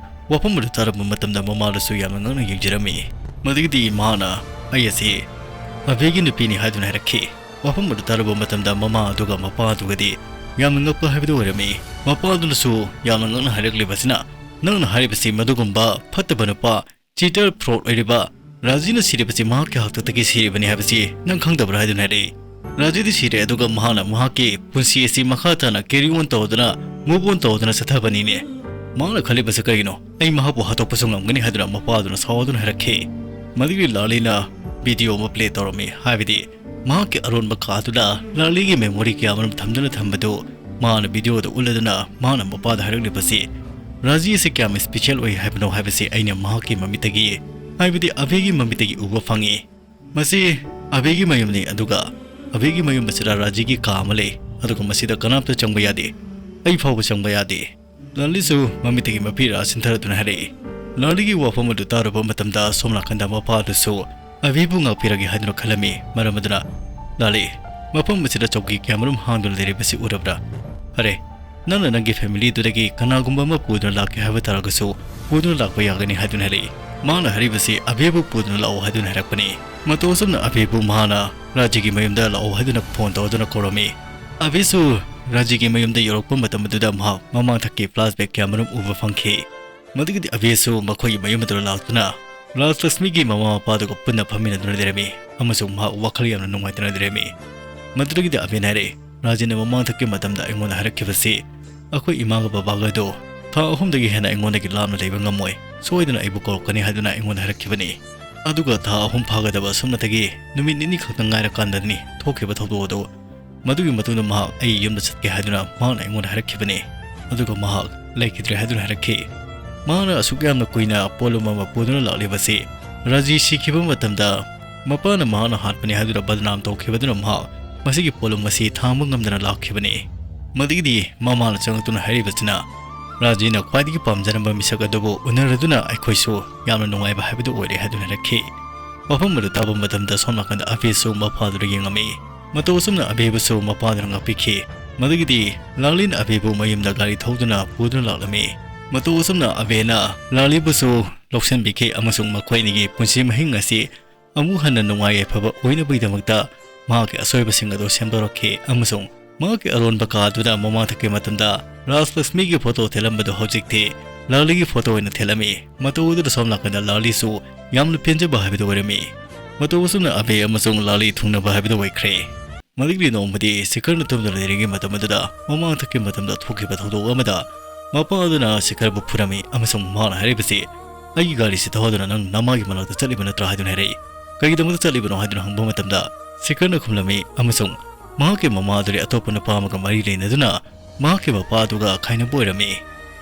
ꯋꯥꯐꯝ ꯑꯗꯨ ꯇꯥꯔꯕ ꯃꯇꯝꯗ ꯃꯃꯥꯗꯨꯁꯨ ꯌꯥꯝꯅ ꯉꯛꯅ ꯌꯦꯡꯖꯔꯝꯃꯤ꯫ ꯃꯗꯨꯒꯤꯗꯤ ꯃꯍꯥꯛꯅ, "ꯑꯩ ꯑꯁꯤ ꯑꯕꯦꯒꯤ ꯅꯨꯄꯤꯅꯤ" ꯍꯥꯏꯗꯨꯅ ꯍꯥꯏꯔꯛꯈꯤ꯫ ꯋꯥꯐꯝ ꯑꯗꯨ ꯇꯥꯔꯕ ꯃꯇꯝꯗ ꯃꯃꯥ ꯑꯗꯨꯒ ꯃꯄꯥ ꯑꯗꯨꯒꯗꯤ ꯌꯥꯝꯅ ꯉꯛꯄ ꯍꯥꯏꯕꯗꯨ ꯑꯣꯏꯔꯝꯃꯤ꯫ ꯃꯄꯥ ꯑꯗꯨꯅꯁꯨ ꯌꯥꯝꯅ ꯉꯛꯅ ꯍꯥꯏꯔꯛꯂꯤꯕꯁꯤꯅ, "ꯅꯪꯅ ꯍꯥꯏꯔꯤꯕꯁꯤ ꯃꯗꯨꯒꯨꯝꯕ ꯐꯠꯇꯕ ꯅꯨꯄꯥ, ꯆꯤꯇꯔ, ꯐ꯭ꯔꯣꯗ ꯑꯣꯏꯔꯤꯕ ꯔꯥꯖꯤꯅ ꯁꯤꯔꯤꯕꯁꯤ ꯃꯍꯥꯛꯀꯤ ꯍꯥꯛꯇꯛꯇꯒꯤ ꯁꯤꯔꯤꯕꯅꯤ ꯍꯥꯏꯕꯁꯤ ꯅꯪ ꯈꯪꯗꯕ꯭ꯔꯥ?" ꯍꯥꯏꯗꯨꯅ ꯍꯥꯏꯔꯛꯏ꯫ "ꯔꯥꯖꯤꯗꯤ ꯁꯤꯔꯦ, ꯑꯗꯨꯒ ꯃꯍꯥꯛꯅ ꯃꯍꯥꯛꯀꯤ ꯄꯨꯟꯁꯤ ꯑꯁꯤ ꯃꯈꯥ ꯇꯥꯅ carry on ꯇꯧꯗꯨꯅ, move on ꯇꯧꯗꯨꯅ ꯆꯠꯊꯕꯅꯤꯅꯦ꯫ ꯃꯍꯥꯛꯅ ꯈꯜꯂꯤꯕꯁꯤ ꯀꯔꯤꯒꯤꯅꯣ? ꯑꯩ ꯃꯍꯥꯛꯄꯨ ꯍꯥꯠꯇꯣꯛꯄꯁꯨ ꯉꯝꯒꯅꯤ" ꯍꯥꯏꯗꯨꯅ ꯃꯄꯥꯗꯨꯅ ꯁꯥꯎꯗꯨꯅ ꯍꯥꯏꯔꯛꯈꯤ꯫ ꯃꯗꯨꯒꯤ ꯂꯥꯂꯤꯅ ꯚꯤꯗꯤꯑꯣ ꯑꯃ ꯄ꯭ꯂꯦ ꯇꯧꯔꯝꯃꯤ, ꯍꯥꯏꯕꯗꯤ ꯃꯍꯥꯛꯀꯤ ꯑꯔꯣꯟꯕ ꯀꯥꯗꯨꯗ ꯂꯥꯂꯤꯒꯤ memory ꯀꯌꯥ ꯑꯃꯔꯣꯝ ꯊꯝꯗꯨꯅ ꯊꯝꯕꯗꯨ ꯃꯥꯅ video ꯗ ꯎꯠꯂꯗꯨꯅ ꯃꯥꯅ ꯃꯄꯥꯗ ꯍꯥꯏꯔꯛꯂꯤꯕꯁꯤ, "ꯔꯥꯖꯤ ꯑꯁꯤ ꯀꯌꯥꯝ special ꯑꯣꯏ ꯍꯥꯏꯕꯅꯣ ꯍꯥꯏꯕꯁꯤ ꯑꯩꯅ ꯃꯍꯥꯛꯀꯤ ꯃꯃꯤꯠꯇꯒꯤ, ꯍꯥꯏꯕꯗꯤ ꯑꯕꯦꯒꯤ ꯃꯃꯤꯠꯇꯒꯤ ꯎꯕ ꯐꯪꯉꯤ꯫ ꯃꯁꯤ ꯑꯕꯦꯒꯤ ꯃꯌꯨꯝꯅꯤ, ꯑꯗꯨꯒ ꯑꯕꯦꯒꯤ ꯃꯌꯨꯝ ꯑꯁꯤꯗ ꯔꯥꯖꯤꯒꯤ ꯀꯥ ꯑꯃ ꯂꯩ, ꯑꯗꯨꯒ ꯃꯁꯤꯗ ꯀꯅꯥꯝꯇ ꯆꯪꯕ ꯌꯥꯗꯦ, ꯑꯩ ꯐꯥꯎꯕ ꯆꯪꯕ ꯌꯥꯗꯦ"꯫ ꯂꯥꯂꯤꯁꯨ ꯃꯃꯤꯠꯇꯒꯤ ꯃꯄꯤ ꯏꯔꯥ ꯆꯤꯟꯊꯔꯗꯨꯅ ꯍꯥꯏꯔꯛꯏ꯫ ꯂꯥꯂꯤꯒꯤ ꯋꯥꯐꯝ ꯑꯗꯨ ꯇꯥꯔꯨꯕ ꯃꯇꯝꯗ ꯁꯣꯝ ꯅꯥꯀꯟꯗ ꯃꯄꯥꯗꯨꯁꯨ ꯑꯕꯦꯕꯨ ꯉꯥꯛꯄꯤꯔꯒꯦ ꯍꯥꯏꯗꯨꯅ ꯈꯜꯂꯝꯃꯤ꯫ ꯃꯔꯝ ꯑꯗꯨꯅ, "ꯂꯥꯂꯤ, ꯃꯐꯝ ꯑꯁꯤꯗ ꯆꯧꯀꯤ ꯀꯌꯥꯃꯔꯨꯝ ꯍꯥꯡꯗꯨꯅ ꯂꯩꯔꯤꯕꯁꯤ ꯎꯔꯕ꯭ꯔꯥ? ꯐꯔꯦ, ꯅꯪꯅ ꯅꯪꯒꯤ family ꯗꯨꯗꯒꯤ ꯀꯅꯥꯒꯨꯝꯕ ꯑꯃ ꯄꯨꯗꯨꯅ ꯂꯥꯛꯀꯦ ꯍꯥꯏꯕ ꯇꯥꯔꯒꯁꯨ ꯄꯨꯗꯨꯅ ꯂꯥꯛꯄ ꯌꯥꯒꯅꯤ" ꯍꯥꯏꯗꯨꯅ ꯍꯥꯏꯔꯛꯏ꯫ ꯃꯥꯅ ꯍꯥꯏꯔꯤꯕꯁꯤ ꯑꯕꯦꯕꯨ ꯄꯨꯗꯨꯅ ꯂꯥꯛꯑꯣ ꯍꯥꯏꯗꯨꯅ ꯍꯥꯏꯔꯛꯄꯅꯤ꯫ ꯃꯇꯧ ꯑꯁꯨꯝꯅ ꯑꯕꯦꯕꯨ ꯃꯍꯥꯛꯅ ꯔꯥꯖꯤꯒꯤ ꯃꯌꯨꯝꯗ ꯂꯥꯛꯑꯣ ꯍꯥꯏꯗꯨꯅ phone ꯇꯧꯗꯨꯅ ꯀꯧꯔꯝꯃꯤ꯫ ꯑꯕꯦꯁꯨ ꯔꯥꯖꯤꯒꯤ ꯃꯌꯨꯝꯗ ꯌꯧꯔꯛꯄ ꯃꯇꯝ ꯑꯗꯨꯗ ꯃꯍꯥꯛ ꯃꯃꯥꯡꯊꯛꯀꯤ flashback ꯀꯌꯥꯃꯔꯨꯝ ꯎꯕ ꯐꯪꯈꯤ꯫ ꯃꯗꯨꯒꯤꯗꯤ ꯑꯕꯦꯁꯨ ꯃꯈꯣꯏꯒꯤ ꯃꯌꯨꯝ ꯑꯗꯨꯗ ꯂꯥꯛꯇꯨꯅ ꯔꯥꯖꯂꯛꯁꯃꯤꯒꯤ ꯃꯃꯥ ꯃꯄꯥꯗꯨꯒ ꯄꯨꯟꯅ ꯐꯝꯃꯤꯟꯅꯗꯨꯅ ꯂꯩꯔꯝꯃꯤ ꯑꯃꯁꯨꯡ ꯃꯍꯥꯛ ꯋꯥꯈꯜ ꯌꯥꯝꯅ ꯅꯨꯡꯉꯥꯏꯇꯅ ꯂꯩꯔꯝꯃꯤ꯫ ꯃꯗꯨꯗꯒꯤꯗꯤ ꯑꯕꯦꯅ ꯍꯥꯏꯔꯛꯏ, "ꯔꯥꯖꯤꯅ ꯃꯃꯥꯡꯊꯛꯀꯤ ꯃꯇꯝꯗ ꯑꯩꯉꯣꯟꯗ ꯍꯥꯏꯔꯛꯈꯤꯕꯁꯤ, ꯑꯩꯈꯣꯏ ꯏꯃꯥꯒ ꯕꯕꯥꯒ ꯑꯗꯨ ꯊꯥ ꯑꯍꯨꯝꯗꯒꯤ ꯍꯦꯟꯅ ꯑꯩꯉꯣꯟꯗꯒꯤ ꯂꯥꯞꯅ ꯂꯩꯕ ꯉꯝꯃꯣꯏ, ꯁꯣꯏꯗꯅ ꯑꯩꯕꯨ ꯀꯧꯔꯛꯀꯅꯤ ꯍꯥꯏꯗꯨꯅ ꯑꯩꯉꯣꯟꯗ ꯍꯥꯏꯔꯛꯈꯤꯕꯅꯤ꯫ ꯑꯗꯨꯒ ꯊꯥ ꯑꯍꯨꯝ ꯐꯥꯒꯗꯕ ꯑꯁꯨꯝꯅꯇꯒꯤ ꯅꯨꯃꯤꯠ ꯅꯤꯅꯤ ꯈꯛꯇ ꯉꯥꯏꯔꯀꯥꯟꯗꯅꯤ ꯊꯣꯛꯈꯤꯕ ꯊꯧꯗꯣꯛ ꯑꯗꯨ꯫ ꯃꯗꯨꯒꯤ ꯃꯇꯨꯡꯗ ꯃꯍꯥꯛ ꯑꯩ ꯌꯨꯝꯗ ꯆꯠꯀꯦ ꯍꯥꯏꯗꯨꯅ ꯃꯍꯥꯛꯅ ꯑꯩꯉꯣꯟꯗ ꯍꯥꯏꯔꯛꯈꯤꯕꯅꯤ, ꯑꯗꯨꯒ ꯃꯍꯥꯛ ꯂꯩꯈꯤꯗ꯭ꯔꯦ" ꯍꯥꯏꯗꯨꯅ ꯍꯥꯏꯔꯛꯈꯤ꯫ ꯃꯍꯥꯛꯅ ꯑꯁꯨꯛ ꯌꯥꯝꯅ ꯀꯨꯏꯅ ꯄꯣꯠꯂꯨꯝ ꯑꯃ ꯄꯨꯗꯨꯅ ꯂꯥꯛꯂꯤꯕꯁꯤ ꯔꯥꯖꯤ ꯁꯤꯈꯤꯕ ꯃꯇꯝꯗ ꯃꯄꯥꯅ ꯃꯍꯥꯛꯅ ꯍꯥꯠꯄꯅꯤ ꯍꯥꯏꯗꯨꯅ ꯕꯗꯅꯥꯝ ꯇꯧꯈꯤꯕꯗꯨꯅ ꯃꯍꯥꯛ ꯃꯁꯤꯒꯤ ꯄꯣꯠꯂꯨꯝ ꯑꯁꯤ ꯊꯥꯡꯕ ꯉꯝꯗꯅ ꯂꯥꯛꯈꯤꯕꯅꯤ꯫ ꯃꯗꯨꯒꯤꯗꯤ ꯃꯃꯥꯅ ꯆꯪꯂꯛꯇꯨꯅ ꯍꯥꯏꯔꯤꯕꯁꯤꯅ, "ꯔꯥꯖꯤꯅ ꯈ꯭ꯋꯥꯏꯗꯒꯤ ꯄꯥꯝꯖꯔꯝꯕ ꯃꯤꯁꯛ ꯑꯗꯨꯕꯨ ꯎꯅꯔꯗꯨꯅ ꯑꯩꯈꯣꯏꯁꯨ ꯌꯥꯝꯅ ꯅꯨꯡꯉꯥꯏꯕ ꯍꯥꯏꯕꯗꯨ ꯑꯣꯏꯔꯦ" ꯍꯥꯏꯗꯨꯅ ꯍꯥꯏꯔꯛꯈꯤ꯫ ꯋꯥꯐꯝ ꯑꯗꯨ ꯇꯥꯕ ꯃꯇꯝꯗ ꯁꯣꯝ ꯅꯥꯀꯟꯗ ꯑꯕꯦꯁꯨ ꯃꯄꯥꯗꯨꯗ ꯌꯦꯡꯂꯝꯃꯤ꯫ ꯃꯇꯧ ꯑꯁꯨꯝꯅ ꯑꯕꯦꯕꯨꯁꯨ ꯃꯄꯥꯗꯨꯅ ꯉꯥꯛꯄꯤꯈꯤ꯫ ꯃꯗꯨꯒꯤꯗꯤ ꯂꯥꯂꯤꯟ ꯑꯕꯦꯕꯨ ꯃꯌꯨꯝꯗ ꯒꯥꯔꯤ ꯊꯧꯗꯨꯅ ꯄꯨꯗꯨꯅ ꯂꯥꯛꯂꯝꯃꯤ꯫ ꯃꯇꯧ ꯑꯁꯨꯝꯅ ꯑꯕꯦꯅ ꯂꯥꯂꯤꯕꯨꯁꯨ ꯂꯧꯁꯤꯟꯕꯤꯈꯤ ꯑꯃꯁꯨꯡ ꯃꯈꯣꯏ ꯑꯅꯤꯒꯤ ꯄꯨꯟꯁꯤ ꯃꯍꯤꯡ ꯑꯁꯤ ꯑꯃꯨꯛ ꯍꯟꯅ ꯅꯨꯡꯉꯥꯏ ꯌꯥꯏꯐꯕ ꯑꯣꯏꯅꯕꯒꯤꯗꯃꯛꯇ ꯃꯍꯥꯛꯀꯤ ꯑꯁꯣꯏꯕꯁꯤꯡ ꯑꯗꯨ ꯁꯦꯝꯗꯣꯔꯛꯈꯤ ꯑꯃꯁꯨꯡ ꯃꯍꯥꯛꯀꯤ ꯑꯔꯣꯟꯕ ꯀꯥ ꯑꯗꯨꯗ ꯃꯃꯥꯡꯊꯛꯀꯤ ꯃꯇꯝꯗ ꯔꯥꯖꯂꯛꯁꯃꯤꯒꯤ photo ꯊꯦꯠꯂꯝꯕꯗꯨ ꯍꯧꯖꯤꯛꯇꯤ ꯂꯥꯂꯤꯒꯤ photo ꯑꯣꯏꯅ ꯊꯦꯠꯂꯝꯃꯤ꯫ ꯃꯇꯧ ꯑꯗꯨꯗ ꯁꯣꯝ ꯅꯥꯀꯟꯗ ꯂꯥꯂꯤꯁꯨ ꯌꯥꯝꯅ ꯄꯦꯟꯖꯕ ꯍꯥꯏꯕꯗꯨ ꯑꯣꯏꯔꯝꯃꯤ꯫ ꯃꯇꯧ ꯑꯁꯨꯝꯅ ꯑꯕꯦ ꯑꯃꯁꯨꯡ ꯂꯥꯂꯤ ꯊꯨꯡꯅꯕ ꯍꯥꯏꯕꯗꯨ ꯑꯣꯏꯈ꯭ꯔꯦ꯫ ꯃꯗꯨꯒꯤ ꯅꯣꯡꯃꯗꯤ ꯁꯤꯈꯔꯅ ꯇꯨꯝꯗꯨꯅ ꯂꯩꯔꯤꯉꯩ ꯃꯇꯝ ꯑꯗꯨꯗ ꯃꯃꯥꯡꯊꯛꯀꯤ ꯃꯇꯝꯗ ꯊꯣꯛꯈꯤꯕ ꯊꯧꯗꯣꯛ ꯑꯃꯗ ꯃꯄꯥ ꯑꯗꯨꯅ ꯁꯤꯈꯔꯕꯨ ꯐꯨꯔꯝꯃꯤ ꯑꯃꯁꯨꯡ ꯃꯍꯥꯛꯅ ꯍꯥꯏꯔꯤꯕꯁꯤ, "ꯑꯩꯒꯤ ꯒꯥꯔꯤꯁꯤ ꯊꯧꯗꯨꯅ ꯅꯪ ꯅꯃꯥꯒꯤ ꯃꯅꯥꯛꯇ ꯆꯠꯂꯤꯕ ꯅꯠꯇ꯭ꯔꯥ?" ꯍꯥꯏꯗꯨꯅ ꯍꯥꯏꯔꯛꯏ꯫ "ꯀꯔꯤꯒꯤꯗꯃꯛꯇ ꯆꯠꯂꯤꯕꯅꯣ?" ꯍꯥꯏꯗꯨꯅ ꯍꯪꯕ ꯃꯇꯝꯗ, ꯁꯦꯈꯔꯅ ꯈꯨꯝꯂꯝꯃꯤ ꯑꯃꯁꯨꯡ ꯃꯍꯥꯛꯀꯤ ꯃꯃꯥ ꯑꯗꯨꯗꯤ ꯑꯇꯣꯞꯄ ꯅꯨꯄꯥ ꯑꯃꯒ ꯃꯔꯤ ꯂꯩꯅꯗꯨꯅ ꯃꯍꯥꯛꯀꯤ ꯃꯄꯥ ꯑꯗꯨꯒ ꯈꯥꯏꯅꯕ ꯑꯣꯏꯔꯝꯃꯤ꯫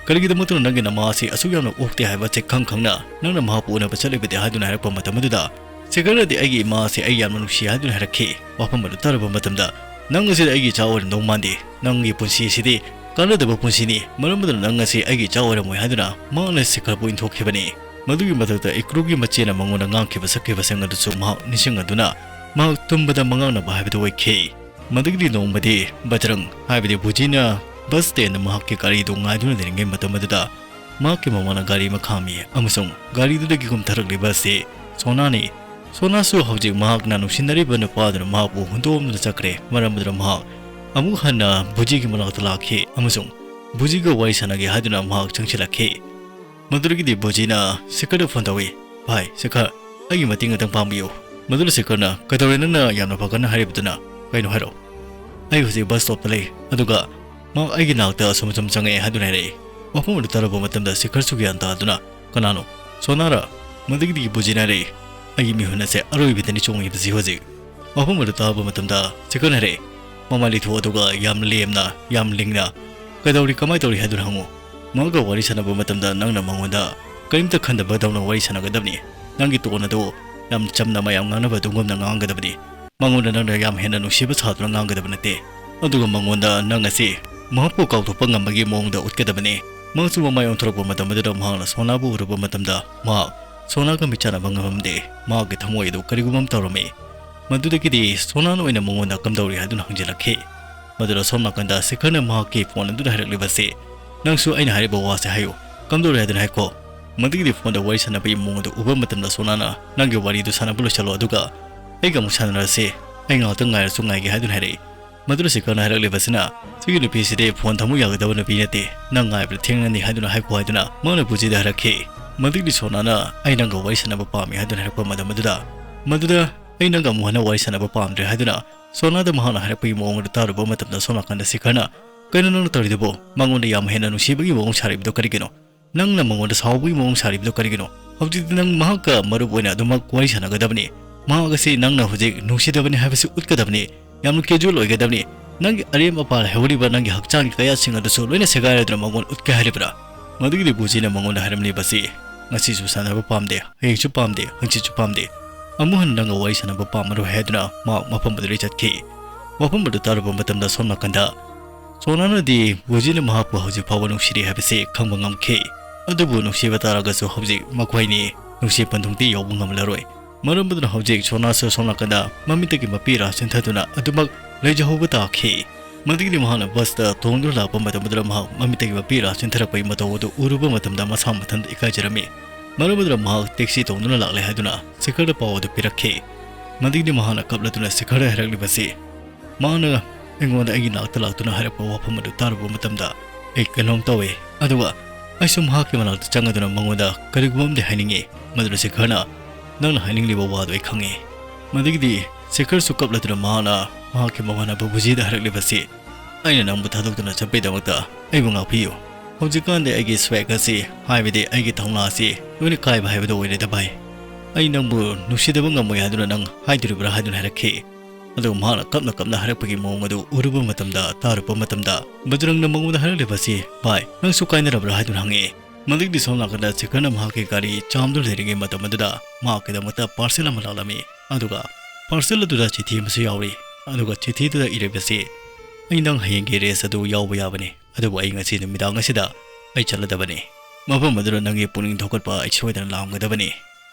"ꯀꯔꯤꯒꯤꯗꯃꯛꯇꯅꯣ ꯅꯪꯒꯤ ꯅꯃꯥ ꯑꯁꯤ ꯑꯁꯨꯛ ꯌꯥꯝꯅ ꯑꯣꯛꯇꯦ ꯍꯥꯏꯕ ꯆꯦꯛ ꯈꯪ ꯈꯪꯅ ꯅꯪꯅ ꯃꯍꯥꯛꯄꯨ ꯎꯅꯕ ꯆꯠꯂꯤꯕꯗꯤ?" ꯍꯥꯏꯗꯨꯅ ꯍꯥꯏꯔꯛꯄ ꯃꯇꯝ ꯑꯗꯨꯗ, ꯁꯦꯈꯔꯅꯗꯤ "ꯑꯩꯒꯤ ꯏꯃꯥ ꯑꯁꯤ ꯑꯩ ꯌꯥꯝꯅ ꯅꯨꯡꯁꯤ" ꯍꯥꯏꯗꯨꯅ ꯍꯥꯏꯔꯛꯈꯤ꯫ ꯋꯥꯐꯝ ꯑꯗꯨ ꯇꯥꯔꯕ ꯃꯇꯝꯗ, "ꯅꯪ ꯑꯁꯤꯗꯤ ꯑꯩꯒꯤ ꯏꯆꯥ ꯑꯣꯏꯔꯝꯗꯧ ꯃꯥꯟꯗꯦ꯫ ꯅꯪꯒꯤ ꯄꯨꯟꯁꯤ ꯑꯁꯤꯗꯤ ꯀꯥꯟꯅꯗꯕ ꯄꯨꯟꯁꯤꯅꯤ꯫ ꯃꯔꯝ ꯑꯗꯨꯅ ꯅꯪ ꯑꯁꯤ ꯑꯩꯒꯤ ꯏꯆꯥ ꯑꯣꯏꯔꯝꯃꯣꯏ" ꯍꯥꯏꯗꯨꯅ ꯃꯍꯥꯛꯅ ꯁꯦꯈꯔꯕꯨ ꯏꯟꯊꯣꯛꯈꯤꯕꯅꯤ꯫ ꯃꯗꯨꯒꯤ ꯃꯊꯛꯇ ꯏꯀ꯭ꯔꯨꯒꯤ ꯃꯆꯦꯅ ꯃꯉꯣꯟꯗ ꯉꯥꯡꯈꯤꯕ ꯁꯛꯈꯤꯕꯁꯤꯡ ꯑꯗꯨꯁꯨ ꯃꯍꯥꯛ ꯅꯤꯡꯁꯤꯡꯂꯗꯨꯅ ꯃꯍꯥꯛ ꯇꯨꯝꯕꯗ ꯃꯪꯉꯥꯛꯅꯕ ꯍꯥꯏꯕꯗꯨ ꯑꯣꯏꯈꯤ꯫ ꯃꯗꯨꯒꯤꯗꯤ ꯅꯣꯡꯃꯗꯤ ꯕꯖꯔꯪ, ꯍꯥꯏꯕꯗꯤ ꯕꯨꯖꯤꯅ ꯕꯁ ꯁ꯭ꯇꯦꯟꯗ ꯃꯍꯥꯛꯀꯤ ꯒꯥꯔꯤꯗꯨ ꯉꯥꯏꯗꯨꯅ ꯂꯩꯔꯤꯉꯩ ꯃꯇꯝ ꯑꯗꯨꯗ, ꯃꯍꯥꯛꯀꯤ ꯃꯃꯥꯅ ꯒꯥꯔꯤ ꯑꯃ ꯈꯥꯝꯃꯤ ꯑꯃꯁꯨꯡ ꯒꯥꯔꯤꯗꯨꯗꯒꯤ ꯀꯨꯝꯊꯔꯛꯂꯤꯕ ꯑꯁꯤ ꯁꯣꯅꯥꯅꯤ꯫ ꯁꯣꯅꯥꯁꯨ ꯍꯧꯖꯤꯛ ꯃꯍꯥꯛꯅ ꯅꯨꯡꯁꯤꯅꯔꯤꯕ ꯅꯨꯄꯥꯗꯨꯅ ꯃꯍꯥꯛꯄꯨ ꯍꯨꯟꯗꯣꯛꯂꯝꯗꯨꯅ ꯆꯠꯈ꯭ꯔꯦ꯫ ꯃꯔꯝ ꯑꯗꯨꯅ ꯃꯍꯥꯛ ꯑꯃꯨꯛ ꯍꯟꯅ ꯕꯨꯖꯤꯒꯤ ꯃꯅꯥꯛꯇ ꯂꯥꯛꯈꯤ ꯑꯃꯁꯨꯡ ꯕꯨꯖꯤꯒ ꯋꯥꯔꯤ ꯁꯥꯟꯅꯒꯦ ꯍꯥꯏꯗꯨꯅ ꯃꯍꯥꯛ ꯆꯪꯁꯤꯜꯂꯛꯈꯤ꯫ ꯃꯗꯨꯗꯒꯤꯗꯤ ꯕꯨꯖꯤꯅ ꯁꯦꯈꯔꯗ ꯐꯣꯟ ꯇꯧꯏ꯫ "ꯚꯥꯏ ꯁꯦꯈꯔ, ꯑꯩꯒꯤ ꯃꯇꯦꯡ ꯑꯃꯇꯪ ꯄꯥꯡꯕꯤꯌꯨ꯫" ꯃꯗꯨꯅ ꯁꯦꯈꯔꯅ, "ꯀꯩꯗꯧꯔꯦ ꯅꯪꯅ ꯌꯥꯝꯅ ꯐꯒꯠꯅ ꯍꯥꯏꯔꯤꯕꯗꯨꯅ? ꯀꯩꯅꯣ ꯍꯥꯏꯔꯣ?" "ꯑꯩ ꯍꯧꯖꯤꯛ ꯕꯁ ꯁ꯭ꯇꯣꯞꯇ ꯂꯩ, ꯑꯗꯨꯒ ꯃꯍꯥꯛ ꯑꯩꯒꯤ ꯅꯥꯛꯇ ꯑꯁꯨꯝ ꯑꯁꯨꯝ ꯆꯪꯉꯛꯑꯦ" ꯍꯥꯏꯗꯨꯅ ꯍꯥꯏꯔꯛꯏ꯫ ꯋꯥꯐꯝ ꯑꯗꯨ ꯇꯥꯔꯕ ꯃꯇꯝꯗ ꯁꯦꯈꯔꯁꯨ ꯒ꯭ꯌꯥꯟ ꯇꯥꯗꯨꯅ, "ꯀꯅꯥꯅꯣ? ꯁꯣꯅꯥꯔ?" ꯃꯗꯨꯒꯤꯗꯤ ꯕꯨꯖꯤꯅ ꯍꯥꯏꯔꯛꯏ, "ꯑꯩꯒꯤ ꯃꯤꯍꯨꯟ ꯑꯁꯦ ꯑꯔꯣꯏꯕꯗꯅꯤ ꯆꯣꯡꯉꯤꯕꯁꯤ ꯍꯧꯖꯤꯛ꯫" ꯋꯥꯐꯝ ꯑꯗꯨ ꯇꯥꯕ ꯃꯇꯝꯗ ꯁꯦꯈꯔꯅ ꯍꯥꯏꯔꯛꯏ, "ꯃꯃꯥꯏ ꯂꯩꯊꯣꯛ ꯑꯗꯨꯒ ꯌꯥꯝ ꯂꯦꯝꯅ, ꯌꯥꯝ ꯂꯤꯡꯅ ꯀꯩꯗꯧꯔꯤ, ꯀꯃꯥꯏ ꯇꯧꯔꯤ ꯍꯥꯏꯗꯨꯅ ꯍꯪꯉꯨ꯫ ꯃꯍꯥꯛꯀ ꯋꯥꯔꯤ ꯁꯥꯟꯅꯕ ꯃꯇꯝꯗ ꯅꯪꯅ ꯃꯉꯣꯟꯗ ꯀꯔꯤꯝꯇ ꯈꯟꯗꯕꯗꯧꯅ ꯋꯥꯔꯤ ꯁꯥꯟꯅꯒꯗꯕꯅꯤ꯫ ꯅꯪꯒꯤ ꯇꯣꯟ ꯑꯗꯨ ꯌꯥꯝ ꯆꯝꯅ ꯃꯌꯥꯝ ꯉꯥꯡꯅꯕ ꯑꯗꯨꯒꯨꯝꯅ ꯉꯥꯡꯒꯗꯕꯅꯤ꯫ ꯃꯉꯣꯟꯗ ꯅꯪꯅ ꯌꯥꯝ ꯍꯦꯟꯅ ꯅꯨꯡꯁꯤꯕ ꯁꯥꯗꯨꯅ ꯉꯥꯡꯒꯗꯕ ꯅꯠꯇꯦ꯫ ꯑꯗꯨꯒ ꯃꯉꯣꯟꯗ ꯅꯪ ꯑꯁꯤ ꯃꯍꯥꯛꯄꯨ ꯀꯥꯎꯊꯣꯛꯄ ꯉꯝꯕꯒꯤ ꯃꯑꯣꯡꯗ ꯎꯠꯀꯗꯕꯅꯤ꯫" ꯃꯍꯥꯛꯁꯨ ꯃꯃꯥꯏ ꯑꯣꯟꯊꯣꯔꯛꯄ ꯃꯇꯝ ꯑꯗꯨꯗ ꯃꯍꯥꯛꯅ ꯁꯣꯅꯥꯕꯨ ꯎꯔꯨꯕ ꯃꯇꯝꯗ ꯃꯍꯥꯛ ꯁꯣꯅꯥꯒ ꯃꯤꯠ ꯆꯥꯟꯅꯕ ꯉꯝꯂꯝꯗꯦ꯫ ꯃꯍꯥꯛꯀꯤ ꯊꯃꯣꯏ ꯑꯗꯨ ꯀꯔꯤꯒꯨꯝꯕ ꯑꯃ ꯇꯧꯔꯝꯃꯤ꯫ ꯃꯗꯨꯗꯒꯤꯗꯤ ꯁꯣꯅꯥꯅ ꯑꯣꯏꯅ ꯃꯉꯣꯟꯗ ꯀꯝꯗꯧꯔꯤ ꯍꯥꯏꯗꯨꯅ ꯍꯪꯖꯤꯜꯂꯛꯈꯤ꯫ ꯃꯗꯨꯗ ꯁꯣꯝ ꯅꯥꯀꯟꯗ ꯁꯦꯈꯔꯅ ꯃꯍꯥꯛꯀꯤ ꯐꯣꯟ ꯑꯗꯨꯗ ꯍꯥꯏꯔꯛꯂꯤꯕꯁꯤ, "ꯅꯪꯁꯨ ꯑꯩꯅ ꯍꯥꯏꯔꯤꯕ ꯋꯥꯁꯦ ꯍꯥꯏꯌꯨ꯫ ꯀꯝꯗꯧꯔꯦ ꯍꯥꯏꯗꯨꯅ ꯍꯥꯏꯈꯣ꯫" ꯃꯗꯨꯒꯤꯗꯤ ꯐꯣꯟꯗ ꯋꯥꯔꯤ ꯁꯥꯟꯅꯕꯒꯤ ꯃꯑꯣꯡ ꯑꯗꯨ ꯎꯕ ꯃꯇꯝꯗ ꯁꯣꯅꯥꯅ, "ꯅꯪꯒꯤ ꯋꯥꯔꯤꯗꯨ ꯁꯥꯟꯅꯕ ꯂꯣꯏꯁꯤꯜꯂꯣ, ꯑꯗꯨꯒ ꯑꯩꯒ ꯑꯃꯨꯛ ꯁꯥꯟꯅꯔꯁꯤ꯫ ꯑꯩ ꯉꯥꯏꯍꯥꯛꯇꯪ ꯉꯥꯏꯔꯁꯨ ꯉꯥꯏꯒꯦ" ꯍꯥꯏꯗꯨꯅ ꯍꯥꯏꯔꯛꯏ꯫ ꯃꯗꯨꯗ ꯁꯦꯈꯔꯅ ꯍꯥꯏꯔꯛꯂꯤꯕꯁꯤꯅ, "ꯁꯤꯒꯤ ꯅꯨꯄꯤꯁꯤꯗꯤ ꯐꯣꯟ ꯊꯝꯃꯨ ꯌꯥꯒꯗꯕ ꯅꯨꯄꯤ ꯅꯠꯇꯦ꯫ ꯅꯪ ꯉꯥꯏꯕꯗ ꯊꯦꯡꯅꯅꯤ" ꯍꯥꯏꯗꯨꯅ ꯍꯥꯏꯈꯣ ꯍꯥꯏꯗꯨꯅ ꯃꯍꯥꯛꯅ ꯕꯨꯖꯤꯗ ꯍꯥꯏꯔꯛꯈꯤ꯫ ꯃꯗꯨꯒꯤꯗꯤ ꯁꯣꯅꯥꯅ, "ꯑꯩ ꯅꯪꯒ ꯋꯥꯔꯤ ꯁꯥꯟꯅꯕ ꯄꯥꯝꯃꯤ" ꯍꯥꯏꯗꯨꯅ ꯍꯥꯏꯔꯛꯄ ꯃꯇꯝ ꯑꯗꯨꯗ, ꯃꯗꯨꯗ "ꯑꯩ ꯅꯪꯒ ꯑꯃꯨꯛ ꯍꯟꯅ ꯋꯥꯔꯤ ꯁꯥꯟꯅꯕ ꯄꯥꯝꯗ꯭ꯔꯦ" ꯍꯥꯏꯗꯨꯅ ꯁꯣꯅꯥꯗ ꯃꯍꯥꯛꯅ ꯍꯥꯏꯔꯛꯄꯒꯤ ꯃꯑꯣꯡ ꯑꯗꯨ ꯇꯥꯔꯨꯕ ꯃꯇꯝꯗ ꯁꯣꯝ ꯅꯥꯀꯟꯗ ꯁꯦꯈꯔꯅ, "ꯀꯩꯅꯣ ꯅꯪꯅ ꯇꯧꯔꯤꯗꯨꯕꯣ? ꯃꯉꯣꯟꯗ ꯌꯥꯝ ꯍꯦꯟꯅ ꯅꯨꯡꯁꯤꯕꯒꯤ ꯃꯑꯣꯡ ꯁꯥꯔꯤꯕꯗꯨ ꯀꯔꯤꯒꯤꯅꯣ? ꯅꯪꯅ ꯃꯉꯣꯟꯗ ꯁꯥꯎꯕꯒꯤ ꯃꯑꯣꯡ ꯁꯥꯔꯤꯕꯗꯨ ꯀꯔꯤꯒꯤꯅꯣ? ꯍꯧꯖꯤꯛꯇꯤ ꯅꯪ ꯃꯍꯥꯛꯀ ꯃꯔꯨꯞ ꯑꯣꯏꯅ ꯑꯗꯨꯃꯛ ꯋꯥꯔꯤ ꯁꯥꯟꯅꯒꯗꯕꯅꯤ꯫ ꯃꯍꯥꯛ ꯑꯁꯤ ꯅꯪꯅ ꯍꯧꯖꯤꯛ ꯅꯨꯡꯁꯤꯗꯕꯅꯤ ꯍꯥꯏꯕꯁꯤ ꯎꯠꯀꯗꯕꯅꯤ꯫ ꯌꯥꯝꯅ casual ꯑꯣꯏꯒꯗꯕꯅꯤ꯫ ꯅꯪꯒꯤ ꯑꯔꯦꯝ ꯑꯄꯥ ꯂꯩꯍꯧꯔꯤꯕ ꯅꯪꯒꯤ ꯍꯛꯆꯥꯡꯒꯤ ꯀꯌꯥꯠꯁꯤꯡ ꯑꯗꯨꯁꯨ ꯂꯣꯏꯅ ꯁꯦꯒꯥꯏꯔꯗꯨꯅ ꯃꯉꯣꯟ ꯎꯠꯀꯦ ꯍꯥꯏꯔꯤꯕ꯭ꯔꯥ?" ꯃꯗꯨꯒꯤꯗꯤ ꯕꯨꯖꯤꯅ ꯃꯉꯣꯟꯗ ꯍꯥꯏꯔꯝꯂꯤꯕꯁꯤ, "ꯉꯁꯤꯁꯨ ꯁꯥꯟꯅꯕ ꯄꯥꯝꯗꯦ, ꯍꯌꯦꯡꯁꯨ ꯄꯥꯝꯗꯦ, ꯍꯪꯆꯤꯠꯁꯨ ꯄꯥꯝꯗꯦ꯫ ꯑꯃꯨꯛ ꯍꯟꯅ ꯅꯪꯒ ꯋꯥꯔꯤ ꯁꯥꯟꯅꯕ ꯄꯥꯝꯃꯔꯣꯏ" ꯍꯥꯏꯗꯨꯅ ꯃꯍꯥꯛ ꯃꯐꯝ ꯑꯗꯨꯗꯒꯤ ꯆꯠꯈꯤ꯫ ꯋꯥꯐꯝ ꯑꯗꯨ ꯇꯥꯔꯨꯕ ꯃꯇꯝꯗ ꯁꯣꯝ ꯅꯥꯀꯟꯗ ꯁꯣꯅꯥꯅꯗꯤ ꯕꯨꯖꯤꯅ ꯃꯍꯥꯛꯄꯨ ꯍꯧꯖꯤꯛ ꯐꯥꯎꯕ ꯅꯨꯡꯁꯤꯔꯤ ꯍꯥꯏꯕꯁꯤ ꯈꯪꯕ ꯉꯝꯈꯤ꯫ ꯑꯗꯨꯕꯨ ꯅꯨꯡꯁꯤꯕ ꯇꯥꯔꯒꯁꯨ ꯍꯧꯖꯤꯛ ꯃꯈꯣꯏꯅꯤ ꯅꯨꯡꯁꯤ ꯄꯟꯊꯨꯡꯗꯤ ꯌꯧꯕ ꯉꯝꯂꯔꯣꯏ꯫ ꯃꯔꯝ ꯑꯗꯨꯅ ꯍꯧꯖꯤꯛ ꯁꯣꯅꯥꯁꯨ ꯁꯣꯝ ꯅꯥꯀꯟꯗ ꯃꯃꯤꯠꯇꯒꯤ ꯃꯄꯤ ꯔꯥ ꯆꯦꯟꯊꯗꯨꯅ ꯑꯗꯨꯃꯛ ꯂꯩꯖꯍꯧꯕ ꯇꯥꯈꯤ꯫ ꯃꯗꯨꯒꯤꯗꯤ ꯃꯍꯥꯛꯅ ꯕꯁꯇ ꯇꯣꯡꯗꯨꯅ ꯂꯥꯛꯄ ꯃꯇꯝ ꯑꯗꯨꯗ ꯃꯍꯥꯛ ꯃꯃꯤꯠꯇꯒꯤ ꯃꯄꯤ ꯔꯥ ꯆꯦꯟꯊꯔꯛꯄꯒꯤ ꯃꯇꯧ ꯑꯗꯨ ꯎꯔꯨꯕ ꯃꯇꯝꯗ ꯃꯁꯥ ꯃꯊꯟꯇ ꯏꯀꯥꯏꯖꯔꯝꯃꯤ꯫ ꯃꯔꯝ ꯑꯗꯨꯅ ꯃꯍꯥꯛ ꯇꯦꯛꯁꯤ ꯇꯣꯡꯗꯨꯅ ꯂꯥꯛꯂꯦ ꯍꯥꯏꯗꯨꯅ ꯁꯦꯈꯔꯗ ꯄꯥꯎ ꯑꯗꯨ ꯄꯤꯔꯛꯈꯤ꯫ ꯃꯗꯨꯒꯤꯗꯤ ꯃꯍꯥꯛꯅ ꯀꯞꯂꯗꯨꯅ ꯁꯦꯈꯔꯗ ꯍꯥꯏꯔꯛꯂꯤꯕꯁꯤ, ꯃꯍꯥꯛꯅ ꯑꯩꯉꯣꯟꯗ ꯑꯩꯒꯤ ꯅꯥꯛꯇ ꯂꯥꯛꯇꯨꯅ ꯍꯥꯏꯔꯛꯄ ꯋꯥꯐꯝ ꯑꯗꯨ ꯇꯥꯔꯨꯕ ꯃꯇꯝꯗ ꯑꯩ ꯀꯩꯅꯣꯝ ꯇꯧꯏ꯫ ꯑꯗꯨꯒ ꯑꯩꯁꯨ ꯃꯍꯥꯛꯀꯤ ꯃꯅꯥꯛꯇ ꯆꯪꯉꯗꯨꯅ ꯃꯉꯣꯟꯗ ꯀꯔꯤꯒꯨꯝꯕ ꯑꯃꯗꯤ ꯍꯥꯏꯅꯤꯡꯉꯤ꯫ ꯃꯗꯨꯅ ꯁꯦꯈꯔꯅ, "ꯅꯪꯅ ꯍꯥꯏꯅꯤꯡꯂꯤꯕ ꯋꯥꯗꯨ ꯑꯩ ꯈꯪꯉꯤ"꯫ ꯃꯗꯨꯒꯤꯗꯤ ꯁꯦꯈꯔꯁꯨ ꯀꯞꯂꯗꯨꯅ ꯃꯍꯥꯛꯅ ꯃꯍꯥꯛꯀꯤ ꯃꯃꯥꯟꯅꯕ ꯕꯨꯖꯤꯗ ꯍꯥꯏꯔꯛꯂꯤꯕꯁꯤ, "ꯑꯩꯅ ꯅꯪꯕꯨ ꯊꯥꯗꯣꯛꯇꯨꯅ ꯆꯠꯄꯒꯤꯗꯃꯛꯇ ꯑꯩꯕꯨ ꯉꯥꯛꯄꯤꯌꯨ꯫ ꯍꯧꯖꯤꯛꯀꯥꯟꯗꯤ ꯑꯩꯒꯤ ꯁ꯭ꯋꯦꯛ ꯑꯁꯤ, ꯍꯥꯏꯕꯗꯤ ꯑꯩꯒꯤ ꯊꯧꯅꯥ ꯑꯁꯤ ꯂꯣꯏꯅ ꯀꯥꯏꯕ ꯍꯥꯏꯕꯗꯨ ꯑꯣꯏꯔꯦꯗ ꯚꯥꯏ꯫ ꯑꯩ ꯅꯪꯕꯨ ꯅꯨꯡꯁꯤꯗꯕ ꯉꯝꯃꯣꯏ ꯍꯥꯏꯗꯨꯅ ꯅꯪ ꯍꯥꯏꯗꯣꯔꯤꯕ꯭ꯔꯥ?" ꯍꯥꯏꯗꯨꯅ ꯍꯥꯏꯔꯛꯈꯤ꯫ ꯑꯗꯨꯒ ꯃꯍꯥꯛꯅ ꯀꯞꯅ ꯀꯞꯅ ꯍꯥꯏꯔꯛꯄꯒꯤ ꯃꯑꯣꯡ ꯑꯗꯨ ꯎꯔꯨꯕ ꯃꯇꯝꯗ, ꯇꯥꯔꯨꯕ ꯃꯇꯝꯗ, ꯕꯖꯔꯪꯅ ꯃꯉꯣꯟꯗ ꯍꯥꯏꯔꯛꯂꯤꯕ ꯑꯁꯤ, "ꯚꯥꯏ, ꯅꯪꯁꯨ ꯀꯥꯏꯅꯔꯕ꯭ꯔꯥ?" ꯍꯥꯏꯗꯨꯅ ꯍꯪꯉꯛꯏ꯫ ꯃꯗꯨꯒꯤꯗꯤ ꯁꯣꯝ ꯅꯥꯀꯟꯗ ꯁꯦꯈꯔꯅ ꯃꯍꯥꯛꯀꯤ ꯒꯥꯔꯤ ꯆꯥꯝꯗꯨꯅ ꯂꯩꯔꯤꯉꯩ ꯃꯇꯝ ꯑꯗꯨꯗ ꯃꯍꯥꯛꯀꯤꯗꯃꯛꯇ ꯄꯥꯔꯁꯦꯜ ꯑꯃ ꯂꯥꯛꯂꯝꯃꯤ꯫ ꯑꯗꯨꯒ ꯄꯥꯔꯁꯦꯜ ꯑꯗꯨꯗ ꯆꯤꯊꯤ ꯑꯃꯁꯨ ꯌꯥꯎꯔꯤ꯫ ꯑꯗꯨꯒ ꯆꯤꯊꯤꯗꯨꯗ ꯏꯔꯤꯕꯁꯤ, "ꯑꯩ ꯅꯪ ꯍꯌꯦꯡꯒꯤ ꯔꯦꯁ ꯑꯗꯨ ꯌꯥꯎꯕ ꯌꯥꯕꯅꯤ, ꯑꯗꯨꯕꯨ ꯑꯩ ꯉꯁꯤ ꯅꯨꯃꯤꯗꯥꯡ ꯑꯁꯤꯗ ꯑꯩ ꯆꯠꯂꯗꯕꯅꯤ꯫ ꯃꯐꯝ ꯑꯗꯨꯗ ꯅꯪꯒꯤ ꯄꯨꯛꯅꯤꯡ ꯊꯧꯒꯠꯄ ꯑꯩ ꯁꯣꯏꯗꯅ ꯂꯥꯛꯂꯝꯒꯗꯕꯅꯤ"꯫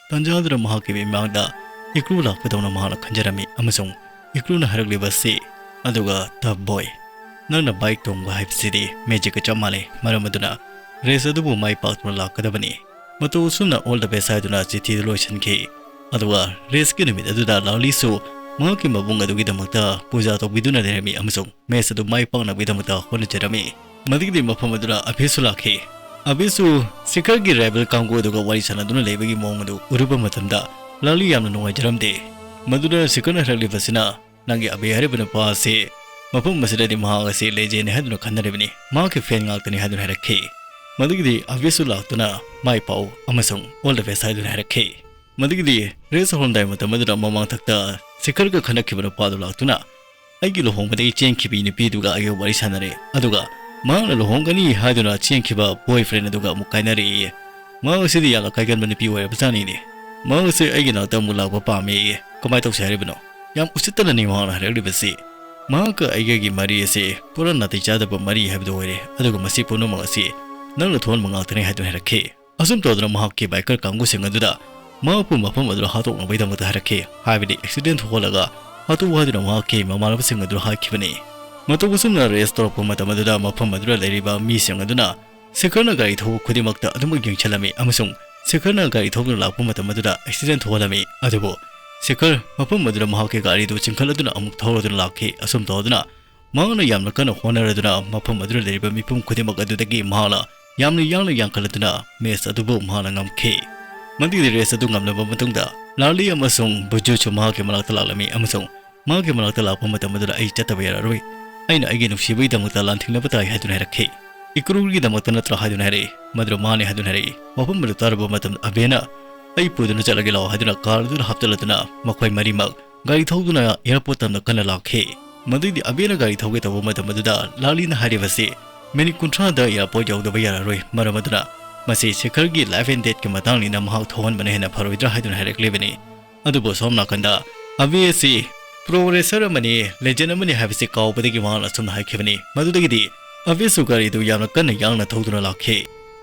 ꯇꯟꯖꯥ ꯑꯗꯨꯗ ꯃꯍꯥꯛꯀꯤ ꯃꯤꯠꯃꯥꯡꯗ ꯏꯀ꯭ꯔꯨ ꯂꯥꯛꯄꯗꯧꯅ ꯃꯍꯥꯛꯅ ꯈꯟꯖꯔꯝꯃꯤ ꯑꯃꯁꯨꯡ ꯏꯀ꯭ꯔꯨꯅ ꯍꯥꯏꯔꯛꯂꯤꯕꯁꯤ, "ꯑꯗꯨꯒ ꯇꯞ ꯕꯣꯏ, ꯅꯪꯅ ꯕꯥꯏꯛ ꯇꯣꯡꯕ ꯍꯥꯏꯕꯁꯤꯗꯤ ꯃꯦꯖꯤꯛꯀ ꯆꯞ ꯃꯥꯟꯅꯩ꯫ ꯃꯔꯝ ꯑꯗꯨꯅ ꯔꯦꯁ ꯑꯗꯨꯕꯨ ꯃꯥꯏ ꯄꯥꯛꯇꯨꯅ ꯂꯥꯛꯀꯗꯕꯅꯤ"꯫ ꯃꯇꯧ ꯑꯁꯨꯝꯅ all the best ꯍꯥꯏꯗꯨꯅ ꯆꯤꯊꯤꯗꯨ ꯂꯣꯏꯁꯤꯟꯈꯤ꯫ ꯑꯗꯨꯒ ꯔꯦꯁꯀꯤ ꯅꯨꯃꯤꯠ ꯑꯗꯨꯗ ꯂꯥꯂꯤꯁꯨ ꯃꯍꯥꯛꯀꯤ ꯃꯕꯨꯡ ꯑꯗꯨꯒꯤꯗꯃꯛꯇ ꯄꯨꯖꯥ ꯇꯧꯕꯤꯗꯨꯅ ꯂꯩꯔꯝꯃꯤ ꯑꯃꯁꯨꯡ ꯃꯦꯆ ꯑꯗꯨ ꯃꯥꯏ ꯄꯥꯛꯅꯕꯒꯤꯗꯃꯛꯇ ꯍꯣꯠꯅꯖꯔꯝꯃꯤ꯫ ꯃꯗꯨꯒꯤꯗꯤ ꯃꯐꯝ ꯑꯗꯨꯗ ꯑꯕꯤꯁꯨ ꯂꯥꯛꯈꯤ꯫ ꯑꯕꯤꯁꯨ ꯁꯤꯈꯔꯒꯤ ꯔꯥꯏꯕꯦꯜ ꯀꯥꯡꯕꯨ ꯑꯗꯨꯒ ꯋꯥꯔꯤ ꯁꯥꯟꯅꯗꯨꯅ ꯂꯩꯕꯒꯤ ꯃꯑꯣꯡ ꯑꯗꯨ ꯎꯔꯨꯕ ꯃꯇꯝꯗ ꯂꯥꯂꯤ ꯌꯥꯝꯅ ꯅꯨꯡꯉꯥꯏꯖꯔꯝꯗꯦ꯫ ꯃꯗꯨꯗ ꯁꯤꯈꯔꯅ ꯍꯥꯏꯔꯛꯂꯤꯕꯁꯤꯅ, "ꯅꯪꯒꯤ ꯑꯕꯤ ꯍꯥꯏꯔꯤꯕ ꯅꯨꯄꯥ ꯑꯁꯤ ꯃꯐꯝ ꯑꯁꯤꯗꯗꯤ ꯃꯍꯥꯛ ꯑꯁꯤ ꯂꯦꯖꯦꯟꯅꯤ ꯍꯥꯏꯗꯨꯅ ꯈꯟꯅꯔꯤꯕꯅꯤ, ꯃꯍꯥꯛꯀꯤ ꯐꯦꯟ ꯉꯥꯛꯇꯅꯤ" ꯍꯥꯏꯗꯨꯅ ꯍꯥꯏꯔꯛꯈꯤ꯫ ꯃꯗꯨꯒꯤꯗꯤ ꯑꯕꯤꯁꯨ ꯂꯥꯛꯇꯨꯅ ꯃꯥꯏ ꯄꯥꯛꯎ ꯑꯃꯁꯨꯡ all the best ꯍꯥꯏꯗꯨꯅ ꯍꯥꯏꯔꯛꯈꯤ꯫ ꯃꯗꯨꯒꯤꯗꯤ ꯔꯦꯁ ꯍꯧꯔꯝꯗꯥꯏ ꯃꯇꯝ ꯑꯗꯨꯗ ꯃꯃꯥꯡꯊꯛꯇ ꯁꯦꯈꯔꯒ ꯈꯟꯅꯈꯤꯕ ꯅꯨꯄꯥꯗꯨ ꯂꯥꯛꯇꯨꯅ ꯑꯩꯒꯤ ꯂꯨꯍꯣꯡꯕꯗꯒꯤ ꯆꯦꯟꯈꯤꯕꯤ ꯅꯨꯄꯤꯗꯨꯒ ꯑꯩꯒ ꯋꯥꯔꯤ ꯁꯥꯟꯅꯔꯦ꯫ ꯑꯗꯨꯒ ꯃꯍꯥꯛꯅ ꯂꯨꯍꯣꯡꯒꯅꯤ ꯍꯥꯏꯗꯨꯅ ꯆꯦꯟꯈꯤꯕ ꯕꯣꯏ ꯐ꯭ꯔꯦꯟ ꯑꯗꯨꯒ ꯑꯃꯨꯛ ꯀꯥꯏꯅꯔꯛꯏ꯫ ꯃꯍꯥꯛ ꯑꯁꯤꯗꯤ ꯌꯥꯝꯅ ꯀꯥꯏꯒꯟꯕ ꯅꯨꯄꯤ ꯑꯣꯏꯔꯕꯖꯥꯠꯅꯤꯅꯦ꯫ ꯃꯍꯥꯛ ꯑꯁꯤ ꯑꯩꯒꯤ ꯅꯥꯛꯇ ꯑꯃꯨꯛ ꯂꯥꯛꯄ ꯄꯥꯝꯃꯦꯌꯦ꯫ ꯀꯃꯥꯏꯅ ꯇꯧꯁꯦ ꯍꯥꯏꯔꯤꯕꯅꯣ? ꯌꯥꯝ ꯎꯁꯤꯠꯇꯅꯅꯤ ꯃꯍꯥꯛꯅ ꯍꯥꯏꯔꯛꯂꯤꯕꯁꯤ꯫ ꯃꯍꯥꯛꯀ ꯑꯩꯒꯒꯤ ꯃꯔꯤ ꯑꯁꯤ ꯄꯨꯔꯥ ꯅꯥꯇꯩ ꯆꯥꯗꯕ ꯃꯔꯤ ꯍꯥꯏꯕꯗꯨ ꯑꯣꯏꯔꯦ, ꯑꯗꯨꯒ ꯃꯁꯤ ꯄꯨꯝꯅꯃꯛ ꯑꯁꯤ ꯅꯪꯅ ꯊꯣꯛꯍꯟꯕ ꯉꯥꯛꯇꯅꯤ ꯍꯥꯏꯗꯨꯅ ꯍꯥꯏꯔꯛꯈꯤ꯫ ꯑꯁꯨꯝ ꯇꯧꯗꯨꯅ ꯃꯍꯥꯛꯀꯤ ꯕꯥꯏꯀꯔ ꯀꯥꯡꯕꯨꯁꯤꯡ ꯑꯗꯨꯗ ꯃꯍꯥꯛꯄꯨ ꯃꯐꯝ ꯑꯗꯨꯗ ꯍꯥꯠꯇꯣꯛꯅꯕꯒꯤꯗꯃꯛꯇ ꯍꯥꯏꯔꯛꯈꯤ, ꯍꯥꯏꯕꯗꯤ ꯑꯦꯛꯁꯤꯗꯦꯟ ꯊꯣꯛꯍꯜꯂꯒ ꯍꯥꯠꯇꯣꯛꯎ ꯍꯥꯏꯗꯨꯅ ꯃꯍꯥꯛꯀꯤ ꯃꯃꯥꯟꯅꯕꯁꯤꯡ ꯑꯗꯨ ꯍꯥꯏꯈꯤꯕꯅꯤ꯫ ꯃꯇꯧ ꯑꯁꯨꯝꯅ ꯔꯦꯁ ꯇꯧꯔꯛꯄ ꯃꯇꯝ ꯑꯗꯨꯗ ꯃꯐꯝ ꯑꯗꯨꯗ ꯂꯩꯔꯤꯕ ꯃꯤꯁꯤꯡ ꯑꯗꯨꯅ ꯁꯦꯈꯔꯅ ꯒꯥꯔꯤ ꯊꯧꯕ ꯈꯨꯗꯤꯡꯃꯛꯇ ꯑꯗꯨꯃꯛ ꯌꯦꯡꯁꯤꯜꯂꯝꯃꯤ ꯑꯃꯁꯨꯡ ꯁꯦꯈꯔꯅ ꯒꯥꯔꯤ ꯊꯧꯗꯨꯅ ꯂꯥꯛꯄ ꯃꯇꯝ ꯑꯗꯨꯗ ꯑꯦꯛꯁꯤꯗꯦꯟ ꯊꯣꯛꯍꯜꯂꯝꯃꯤ꯫ ꯑꯗꯨꯕꯨ ꯁꯦꯈꯔ ꯃꯐꯝ ꯑꯗꯨꯗ ꯃꯍꯥꯛꯀꯤ ꯒꯥꯔꯤꯗꯨ ꯆꯤꯡꯈꯠꯂꯗꯨꯅ ꯑꯃꯨꯛ ꯊꯧꯔꯗꯨꯅ ꯂꯥꯛꯈꯤ꯫ ꯑꯁꯨꯝ ꯇꯧꯗꯨꯅ ꯃꯍꯥꯛꯅ ꯌꯥꯝꯅ ꯀꯟꯅ ꯍꯣꯠꯅꯔꯗꯨꯅ ꯃꯐꯝ ꯑꯗꯨꯗ ꯂꯩꯔꯤꯕ ꯃꯤꯄꯨꯝ ꯈꯨꯗꯤꯡꯃꯛ ꯑꯗꯨꯗꯒꯤ ꯃꯍꯥꯛꯅ ꯌꯥꯝꯅ ꯌꯥꯡꯅ ꯌꯥꯡꯈꯠꯂꯗꯨꯅ ꯃꯦꯁ ꯑꯗꯨꯕꯨ ꯃꯍꯥꯛꯅ ꯉꯝꯈꯤ꯫ ꯃꯗꯨꯒꯤ ꯔꯦꯁ ꯑꯗꯨ ꯉꯝꯂꯕ ꯃꯇꯨꯡꯗ ꯂꯥꯂꯤ ꯑꯃꯁꯨꯡ ꯕꯨꯖꯨꯁꯨ ꯃꯍꯥꯛꯀꯤ ꯃꯅꯥꯛꯇ ꯂꯥꯛꯂꯝꯃꯤ ꯑꯃꯁꯨꯡ ꯃꯍꯥꯛꯀꯤ ꯃꯅꯥꯛꯇ ꯂꯥꯛꯄ ꯃꯇꯝ ꯑꯗꯨꯗ ꯑꯩ ꯆꯠꯇꯕ ꯌꯥꯔꯔꯣꯏ꯫ ꯑꯩꯅ ꯑꯩꯒꯤ ꯅꯨꯡꯁꯤꯕꯒꯤꯗꯃꯛꯇ ꯂꯥꯟꯊꯦꯡꯅꯕ ꯇꯥꯏ ꯍꯥꯏꯗꯨꯅ ꯍꯥꯏꯔꯛꯈꯤ꯫ ꯏꯀ꯭ꯔꯨꯒꯤꯗꯃꯛꯇ ꯅꯠꯇ꯭ꯔꯥ ꯍꯥꯏꯗꯨꯅ ꯍꯥꯏꯔꯛꯏ꯫ ꯃꯗꯨ ꯃꯥꯅꯦ ꯍꯥꯏꯗꯨꯅ ꯍꯥꯏꯔꯛꯏ꯫ ꯋꯥꯐꯝ ꯑꯗꯨ ꯇꯥꯔꯕ ꯃꯇꯝꯗ ꯑꯕꯦꯅ ꯑꯩ ꯄꯨꯗꯨꯅ ꯆꯠꯂꯒꯦ ꯂꯥꯛꯑꯣ ꯍꯥꯏꯗꯨꯅ ꯀꯥꯔ ꯑꯗꯨꯗ ꯍꯥꯞꯆꯤꯜꯂꯗꯨꯅ ꯃꯈꯣꯏ ꯃꯔꯤꯃꯛ ꯒꯥꯔꯤ ꯊꯧꯗꯨꯅ ꯑꯦꯌꯥꯔꯄꯣꯔꯠ ꯇꯝꯅ ꯀꯟꯅ ꯂꯥꯛꯈꯤ꯫ ꯃꯗꯨꯒꯤ ꯑꯕꯦꯅ ꯒꯥꯔꯤ ꯊꯧꯒꯦ ꯇꯧꯕ ꯃꯇꯝ ꯑꯗꯨꯗ ꯂꯥꯂꯤꯅ ꯍꯥꯏꯔꯤꯕꯁꯤ ꯃꯤꯅꯤꯠ ꯀꯨꯟꯊ꯭ꯔꯥꯗ ꯑꯦꯌꯥꯔꯄꯣꯔꯠ ꯌꯧꯗꯕ ꯌꯥꯔꯔꯣꯏ, ꯃꯔꯝ ꯑꯗꯨꯅ ꯃꯁꯤ ꯁꯦꯈꯔꯒꯤ ꯂꯥꯏꯐ ꯑꯦꯟ ꯗꯦꯠꯀꯤ ꯃꯇꯥꯡꯅꯤꯅ ꯃꯍꯥꯛ ꯊꯧꯍꯟꯕꯅ ꯍꯦꯟꯅ ꯐꯔꯣꯏꯗ꯭ꯔꯥ ꯍꯥꯏꯗꯨꯅ ꯍꯥꯏꯔꯛꯂꯤꯕꯅꯤ꯫ ꯑꯗꯨꯕꯨ ꯁꯣꯝ ꯅꯥꯀꯟꯗ ꯑꯕꯦ ꯑꯁꯤ ꯄ꯭ꯔꯣ ꯔꯦꯁꯔ ꯑꯃꯅꯤ, ꯂꯦꯖꯦꯟ ꯑꯃꯅꯤ ꯍꯥꯏꯕꯁꯤ ꯀꯥꯎꯕꯗꯒꯤ ꯃꯍꯥꯛꯅ ꯑꯁꯨꯝꯅ ꯍꯥꯏꯈꯤꯕꯅꯤ꯫ ꯃꯗꯨꯗꯒꯤꯗꯤ ꯑꯕꯦꯁꯨ ꯒꯥꯔꯤꯗꯨ ꯌꯥꯝꯅ ꯀꯟꯅ ꯌꯥꯡꯅ ꯊꯧꯗꯨꯅ ꯂꯥꯛꯈꯤ꯫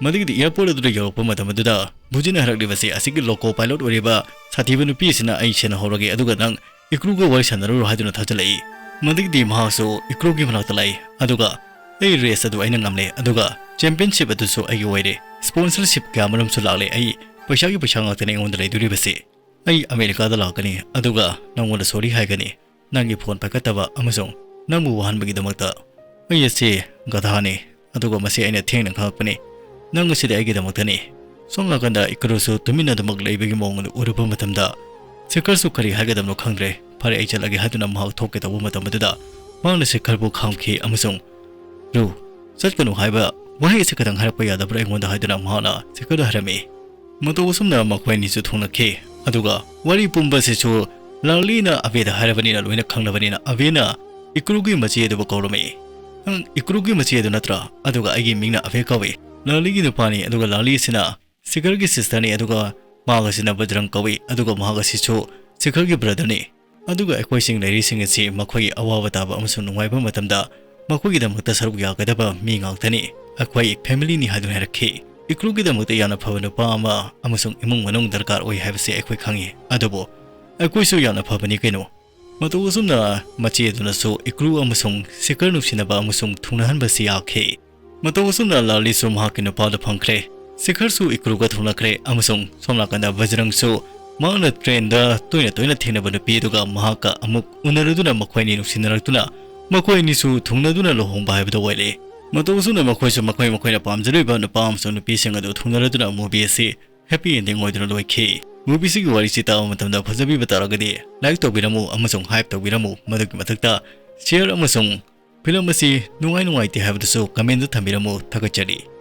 ꯃꯗꯨꯒꯤꯗꯤ ꯑꯦꯌꯥꯔꯄꯣꯔꯠ ꯑꯗꯨꯗ ꯌꯧꯔꯛꯄ ꯃꯇꯝ ꯑꯗꯨꯗ ꯕꯨꯖꯤꯅ ꯍꯥꯏꯔꯛꯂꯤꯕꯁꯤ ꯑꯁꯤꯒꯤ ꯂꯣꯀꯣ ꯄꯥꯏꯂꯣꯠ ꯑꯣꯏꯔꯤꯕ ꯁꯥꯊꯤꯕ ꯅꯨꯄꯤ ꯑꯁꯤꯅ ꯑꯩ ꯁꯦꯟꯅꯍꯧꯔꯒꯦ, ꯑꯗꯨꯒ ꯅꯪ ꯏꯀ꯭ꯔꯨꯒ ꯋꯥꯔꯤ ꯁꯥꯟꯅꯔꯨꯔꯣ ꯍꯥꯏꯗꯨꯅ ꯊꯥꯖꯤꯜꯂꯛꯏ꯫ ꯃꯗꯨꯒꯤꯗꯤ ꯃꯍꯥꯛꯁꯨ ꯏꯀ꯭ꯔꯨꯒꯤ ꯃꯅꯥꯛꯇ ꯂꯥꯛꯏ, ꯑꯗꯨꯒ ꯑꯩ ꯔꯦꯁ ꯑꯗꯨ ꯑꯩꯅ ꯉꯝꯂꯦ, ꯑꯗꯨꯒ ꯆꯦꯝꯄꯤꯌꯟꯁꯤꯞ ꯑꯗꯨꯁꯨ ꯑꯩꯒꯤ ꯑꯣꯏꯔꯦ꯫ ꯁ꯭ꯄꯣꯟꯁꯔꯁꯤꯞ ꯀꯌꯥꯃꯔꯨꯝꯁꯨ ꯂꯥꯛꯂꯦ꯫ ꯑꯩ ꯄꯩꯁꯥꯒꯤ ꯄꯩꯁꯥ ꯉꯥꯛꯇꯅꯦ ꯑꯩꯉꯣꯟꯗ ꯂꯩꯗꯣꯔꯤꯕꯁꯦ꯫ ꯑꯩ ꯑꯃꯦꯔꯤꯀꯥꯗ ꯂꯥꯛꯀꯅꯤ, ꯑꯗꯨꯒ ꯅꯪꯉꯣꯟꯗ ꯁꯣꯔꯤ ꯍꯥꯏꯒꯅꯤ, ꯅꯪꯒꯤ ꯐꯣꯟ ꯄꯥꯏꯈꯠꯇꯕ ꯑꯃꯁꯨꯡ ꯅꯪꯕꯨ ꯋꯥꯍꯟꯕꯒꯤꯗꯃꯛꯇ꯫ ꯑꯩ ꯑꯁꯤ ꯒꯙꯥꯅꯤ, ꯑꯗꯨꯒ ꯃꯁꯤ ꯑꯩꯅ ꯊꯦꯡꯅ ꯈꯪꯂꯛꯄꯅꯤ꯫ ꯅꯪ ꯑꯁꯤꯗꯤ ꯑꯩꯒꯤꯗꯃꯛꯇꯅꯤ꯫ ꯁꯣꯝ ꯅꯥꯀꯟꯗ ꯏꯀꯔꯨꯁꯨ ꯇꯨꯃꯤꯟꯅ ꯑꯗꯨꯃꯛ ꯂꯩꯕꯒꯤ ꯃꯑꯣꯡ ꯑꯗꯨ ꯎꯔꯨꯕ ꯃꯇꯝꯗ ꯁꯦꯈꯔꯁꯨ ꯀꯔꯤ ꯍꯥꯏꯒꯗꯕꯅꯣ ꯈꯪꯗ꯭ꯔꯦ꯫ "ꯐꯔꯦ, ꯑꯩ ꯆꯠꯂꯒꯦ" ꯍꯥꯏꯗꯨꯅ ꯃꯍꯥꯛ ꯊꯣꯛꯀꯦ ꯇꯧꯕ ꯃꯇꯝ ꯑꯗꯨꯗ ꯃꯍꯥꯛꯅ ꯁꯦꯈꯔꯕꯨ ꯈꯥꯝꯈꯤ ꯑꯃꯁꯨꯡ, "ꯔꯨ, ꯆꯠꯀꯅꯨ ꯍꯥꯏꯕ ꯋꯥꯍꯩ ꯑꯁꯤ ꯈꯛꯇꯪ ꯍꯥꯏꯔꯛꯄ ꯌꯥꯗꯕ꯭ꯔꯥ ꯑꯩꯉꯣꯟꯗ?" ꯍꯥꯏꯗꯨꯅ ꯃꯍꯥꯛꯅ ꯁꯦꯈꯔꯗ ꯍꯥꯏꯔꯝꯃꯤ꯫ ꯃꯇꯧ ꯑꯁꯨꯝꯅ ꯃꯈꯣꯏ ꯑꯅꯤꯁꯨ ꯊꯨꯡꯅꯈꯤ꯫ ꯑꯗꯨꯒ ꯋꯥꯔꯤ ꯄꯨꯝꯕꯁꯤꯁꯨ ꯂꯥꯂꯤꯅ ꯑꯕꯦꯗ ꯍꯥꯏꯔꯕꯅꯤꯅ ꯂꯣꯏꯅ ꯈꯪꯂꯕꯅꯤꯅ ꯑꯕꯦꯅ ꯏꯀ꯭ꯔꯨꯒꯤ ꯃꯆꯦ ꯑꯗꯨꯕꯨ ꯀꯧꯔꯝꯃꯤ꯫ "ꯅꯪ ꯏꯀ꯭ꯔꯨꯒꯤ ꯃꯆꯦ ꯑꯗꯨ ꯅꯠꯇ꯭ꯔꯥ? ꯑꯗꯨꯒ ꯑꯩꯒꯤ ꯃꯤꯡꯅ ꯑꯕꯦ ꯀꯧꯏ꯫ ꯂꯥꯂꯤꯒꯤ ꯅꯨꯄꯥꯅꯤ, ꯑꯗꯨꯒ ꯂꯥꯂꯤꯁꯤꯅ ꯁꯤꯈꯔꯒꯤ ꯁꯤꯁꯇꯔꯅꯤ, ꯑꯗꯨꯒ ꯃꯍꯥꯛ ꯑꯁꯤꯅ ꯕꯖꯔꯪ ꯀꯧꯏ, ꯑꯗꯨꯒ ꯃꯍꯥꯛ ꯑꯁꯤꯁꯨ ꯁꯤꯈꯔꯒꯤ ꯕ꯭ꯔꯗꯔꯅꯤ꯫ ꯑꯗꯨꯒ ꯑꯩꯈꯣꯏꯁꯤꯡ ꯂꯩꯔꯤꯁꯤꯡ ꯑꯁꯤ ꯃꯈꯣꯏꯒꯤ ꯑꯋꯥꯕ ꯇꯥꯕ ꯑꯃꯁꯨꯡ ꯅꯨꯡꯉꯥꯏꯕ ꯃꯇꯝꯗ ꯃꯈꯣꯏꯒꯤꯗꯃꯛꯇ ꯁꯔꯨꯛ ꯌꯥꯒꯗꯕ ꯃꯤ ꯉꯥꯛꯇꯅꯤ꯫ ꯑꯩꯈꯣꯏ ꯐꯦꯃꯤꯂꯤꯅꯤ" ꯍꯥꯏꯗꯨꯅ ꯍꯥꯏꯔꯛꯈꯤ꯫ ꯏꯀ꯭ꯔꯨꯒꯤꯗꯃꯛꯇ ꯌꯥꯝꯅ ꯐꯕ ꯅꯨꯄꯥ ꯑꯃ ꯑꯃꯁꯨꯡ ꯏꯃꯨꯡ ꯃꯅꯨꯡ ꯗꯔꯀꯥꯔ ꯑꯣꯏ ꯍꯥꯏꯕꯁꯤ ꯑꯩꯈꯣꯏ ꯈꯪꯏ꯫ ꯑꯗꯨꯕꯨ ꯑꯩꯈꯣꯏꯁꯨ ꯌꯥꯝꯅ ꯐꯕꯅꯤ ꯀꯩꯅꯣ꯫ ꯃꯇꯧ ꯑꯁꯨꯝꯅ ꯃꯆꯦ ꯑꯗꯨꯅꯁꯨ ꯏꯀ꯭ꯔꯨ ꯑꯃꯁꯨꯡ ꯁꯤꯈꯔ ꯅꯨꯡꯁꯤꯅꯕ ꯑꯃꯁꯨꯡ ꯊꯨꯡꯅꯍꯟꯕꯁꯤ ꯌꯥꯈꯤ꯫ ꯃꯇꯧ ꯑꯁꯨꯝꯅ ꯂꯥꯂꯤꯁꯨ ꯃꯍꯥꯛꯀꯤ ꯅꯨꯄꯥꯗꯨ ꯐꯪꯈ꯭ꯔꯦ꯫ ꯁꯤꯈꯔꯁꯨ ꯏꯀ꯭ꯔꯨꯒ ꯊꯨꯡꯅꯈ꯭ꯔꯦ ꯑꯃꯁꯨꯡ ꯁꯣꯝ ꯅꯥꯀꯟꯗ ꯕꯖꯔꯪꯁꯨ ꯃꯍꯥꯛꯅ ꯇ꯭ꯔꯦꯟꯗ ꯇꯣꯏꯅ ꯇꯣꯏꯅ ꯊꯦꯡꯅꯕ ꯅꯨꯄꯤ ꯑꯗꯨꯒ ꯃꯍꯥꯛꯀ ꯑꯃꯨꯛ ꯎꯅꯔꯗꯨꯅ ꯃꯈꯣꯏ ꯑꯅꯤ ꯅꯨꯡꯁꯤꯅꯔꯛꯇꯨꯅ ꯃꯈꯣꯏ ꯑꯅꯤꯁꯨ ꯊꯨꯡꯅꯗꯨꯅ ꯂꯨꯍꯣꯡꯕ ꯍꯥꯏꯕꯗꯨ ꯑꯣꯏꯔꯦ꯫ ꯃꯇꯧ ꯑꯁꯨꯝꯅ ꯃꯈꯣꯏꯁꯨ ꯃꯈꯣꯏ ꯃꯈꯣꯏꯅ ꯄꯥꯝꯖꯔꯤꯕ ꯅꯨꯄꯥ ꯑꯃꯁꯨꯡ ꯅꯨꯄꯤꯁꯤꯡ ꯑꯗꯨ ꯊꯨꯡꯅꯔꯗꯨꯅ ꯃꯨꯚꯤ ꯑꯁꯤ ꯍꯦꯄꯤ ꯑꯦꯟꯗꯤꯡ ꯑꯣꯏꯗꯨꯅ ꯂꯣꯏꯈꯤ꯫ ꯃꯨꯚꯤꯁꯤꯒꯤ ꯋꯥꯔꯤꯁꯤ ꯇꯥꯕ ꯃꯇꯝꯗ ꯐꯖꯕꯤꯕ ꯇꯥꯔꯒꯗꯤ ꯂꯥꯏꯛ ꯇꯧꯕꯤꯔꯝꯃꯨ ꯑꯃꯁꯨꯡ ꯍꯥꯏꯞ ꯇꯧꯕꯤꯔꯝꯃꯨ꯫ ꯃꯗꯨꯒꯤ ꯃꯊꯛꯇ ꯁꯤꯌꯔ ꯑꯃꯁꯨꯡ ꯐꯤꯂꯝ ꯑꯁꯤ ꯅꯨꯡꯉꯥꯏ ꯅꯨꯡꯉꯥꯏꯇꯦ ꯍꯥꯏꯕꯗꯨꯁꯨ ꯀꯃꯦꯟꯗ ꯊꯝꯕꯤꯔꯝꯃꯨ꯫ ꯊꯥꯒꯠꯆꯔꯤ꯫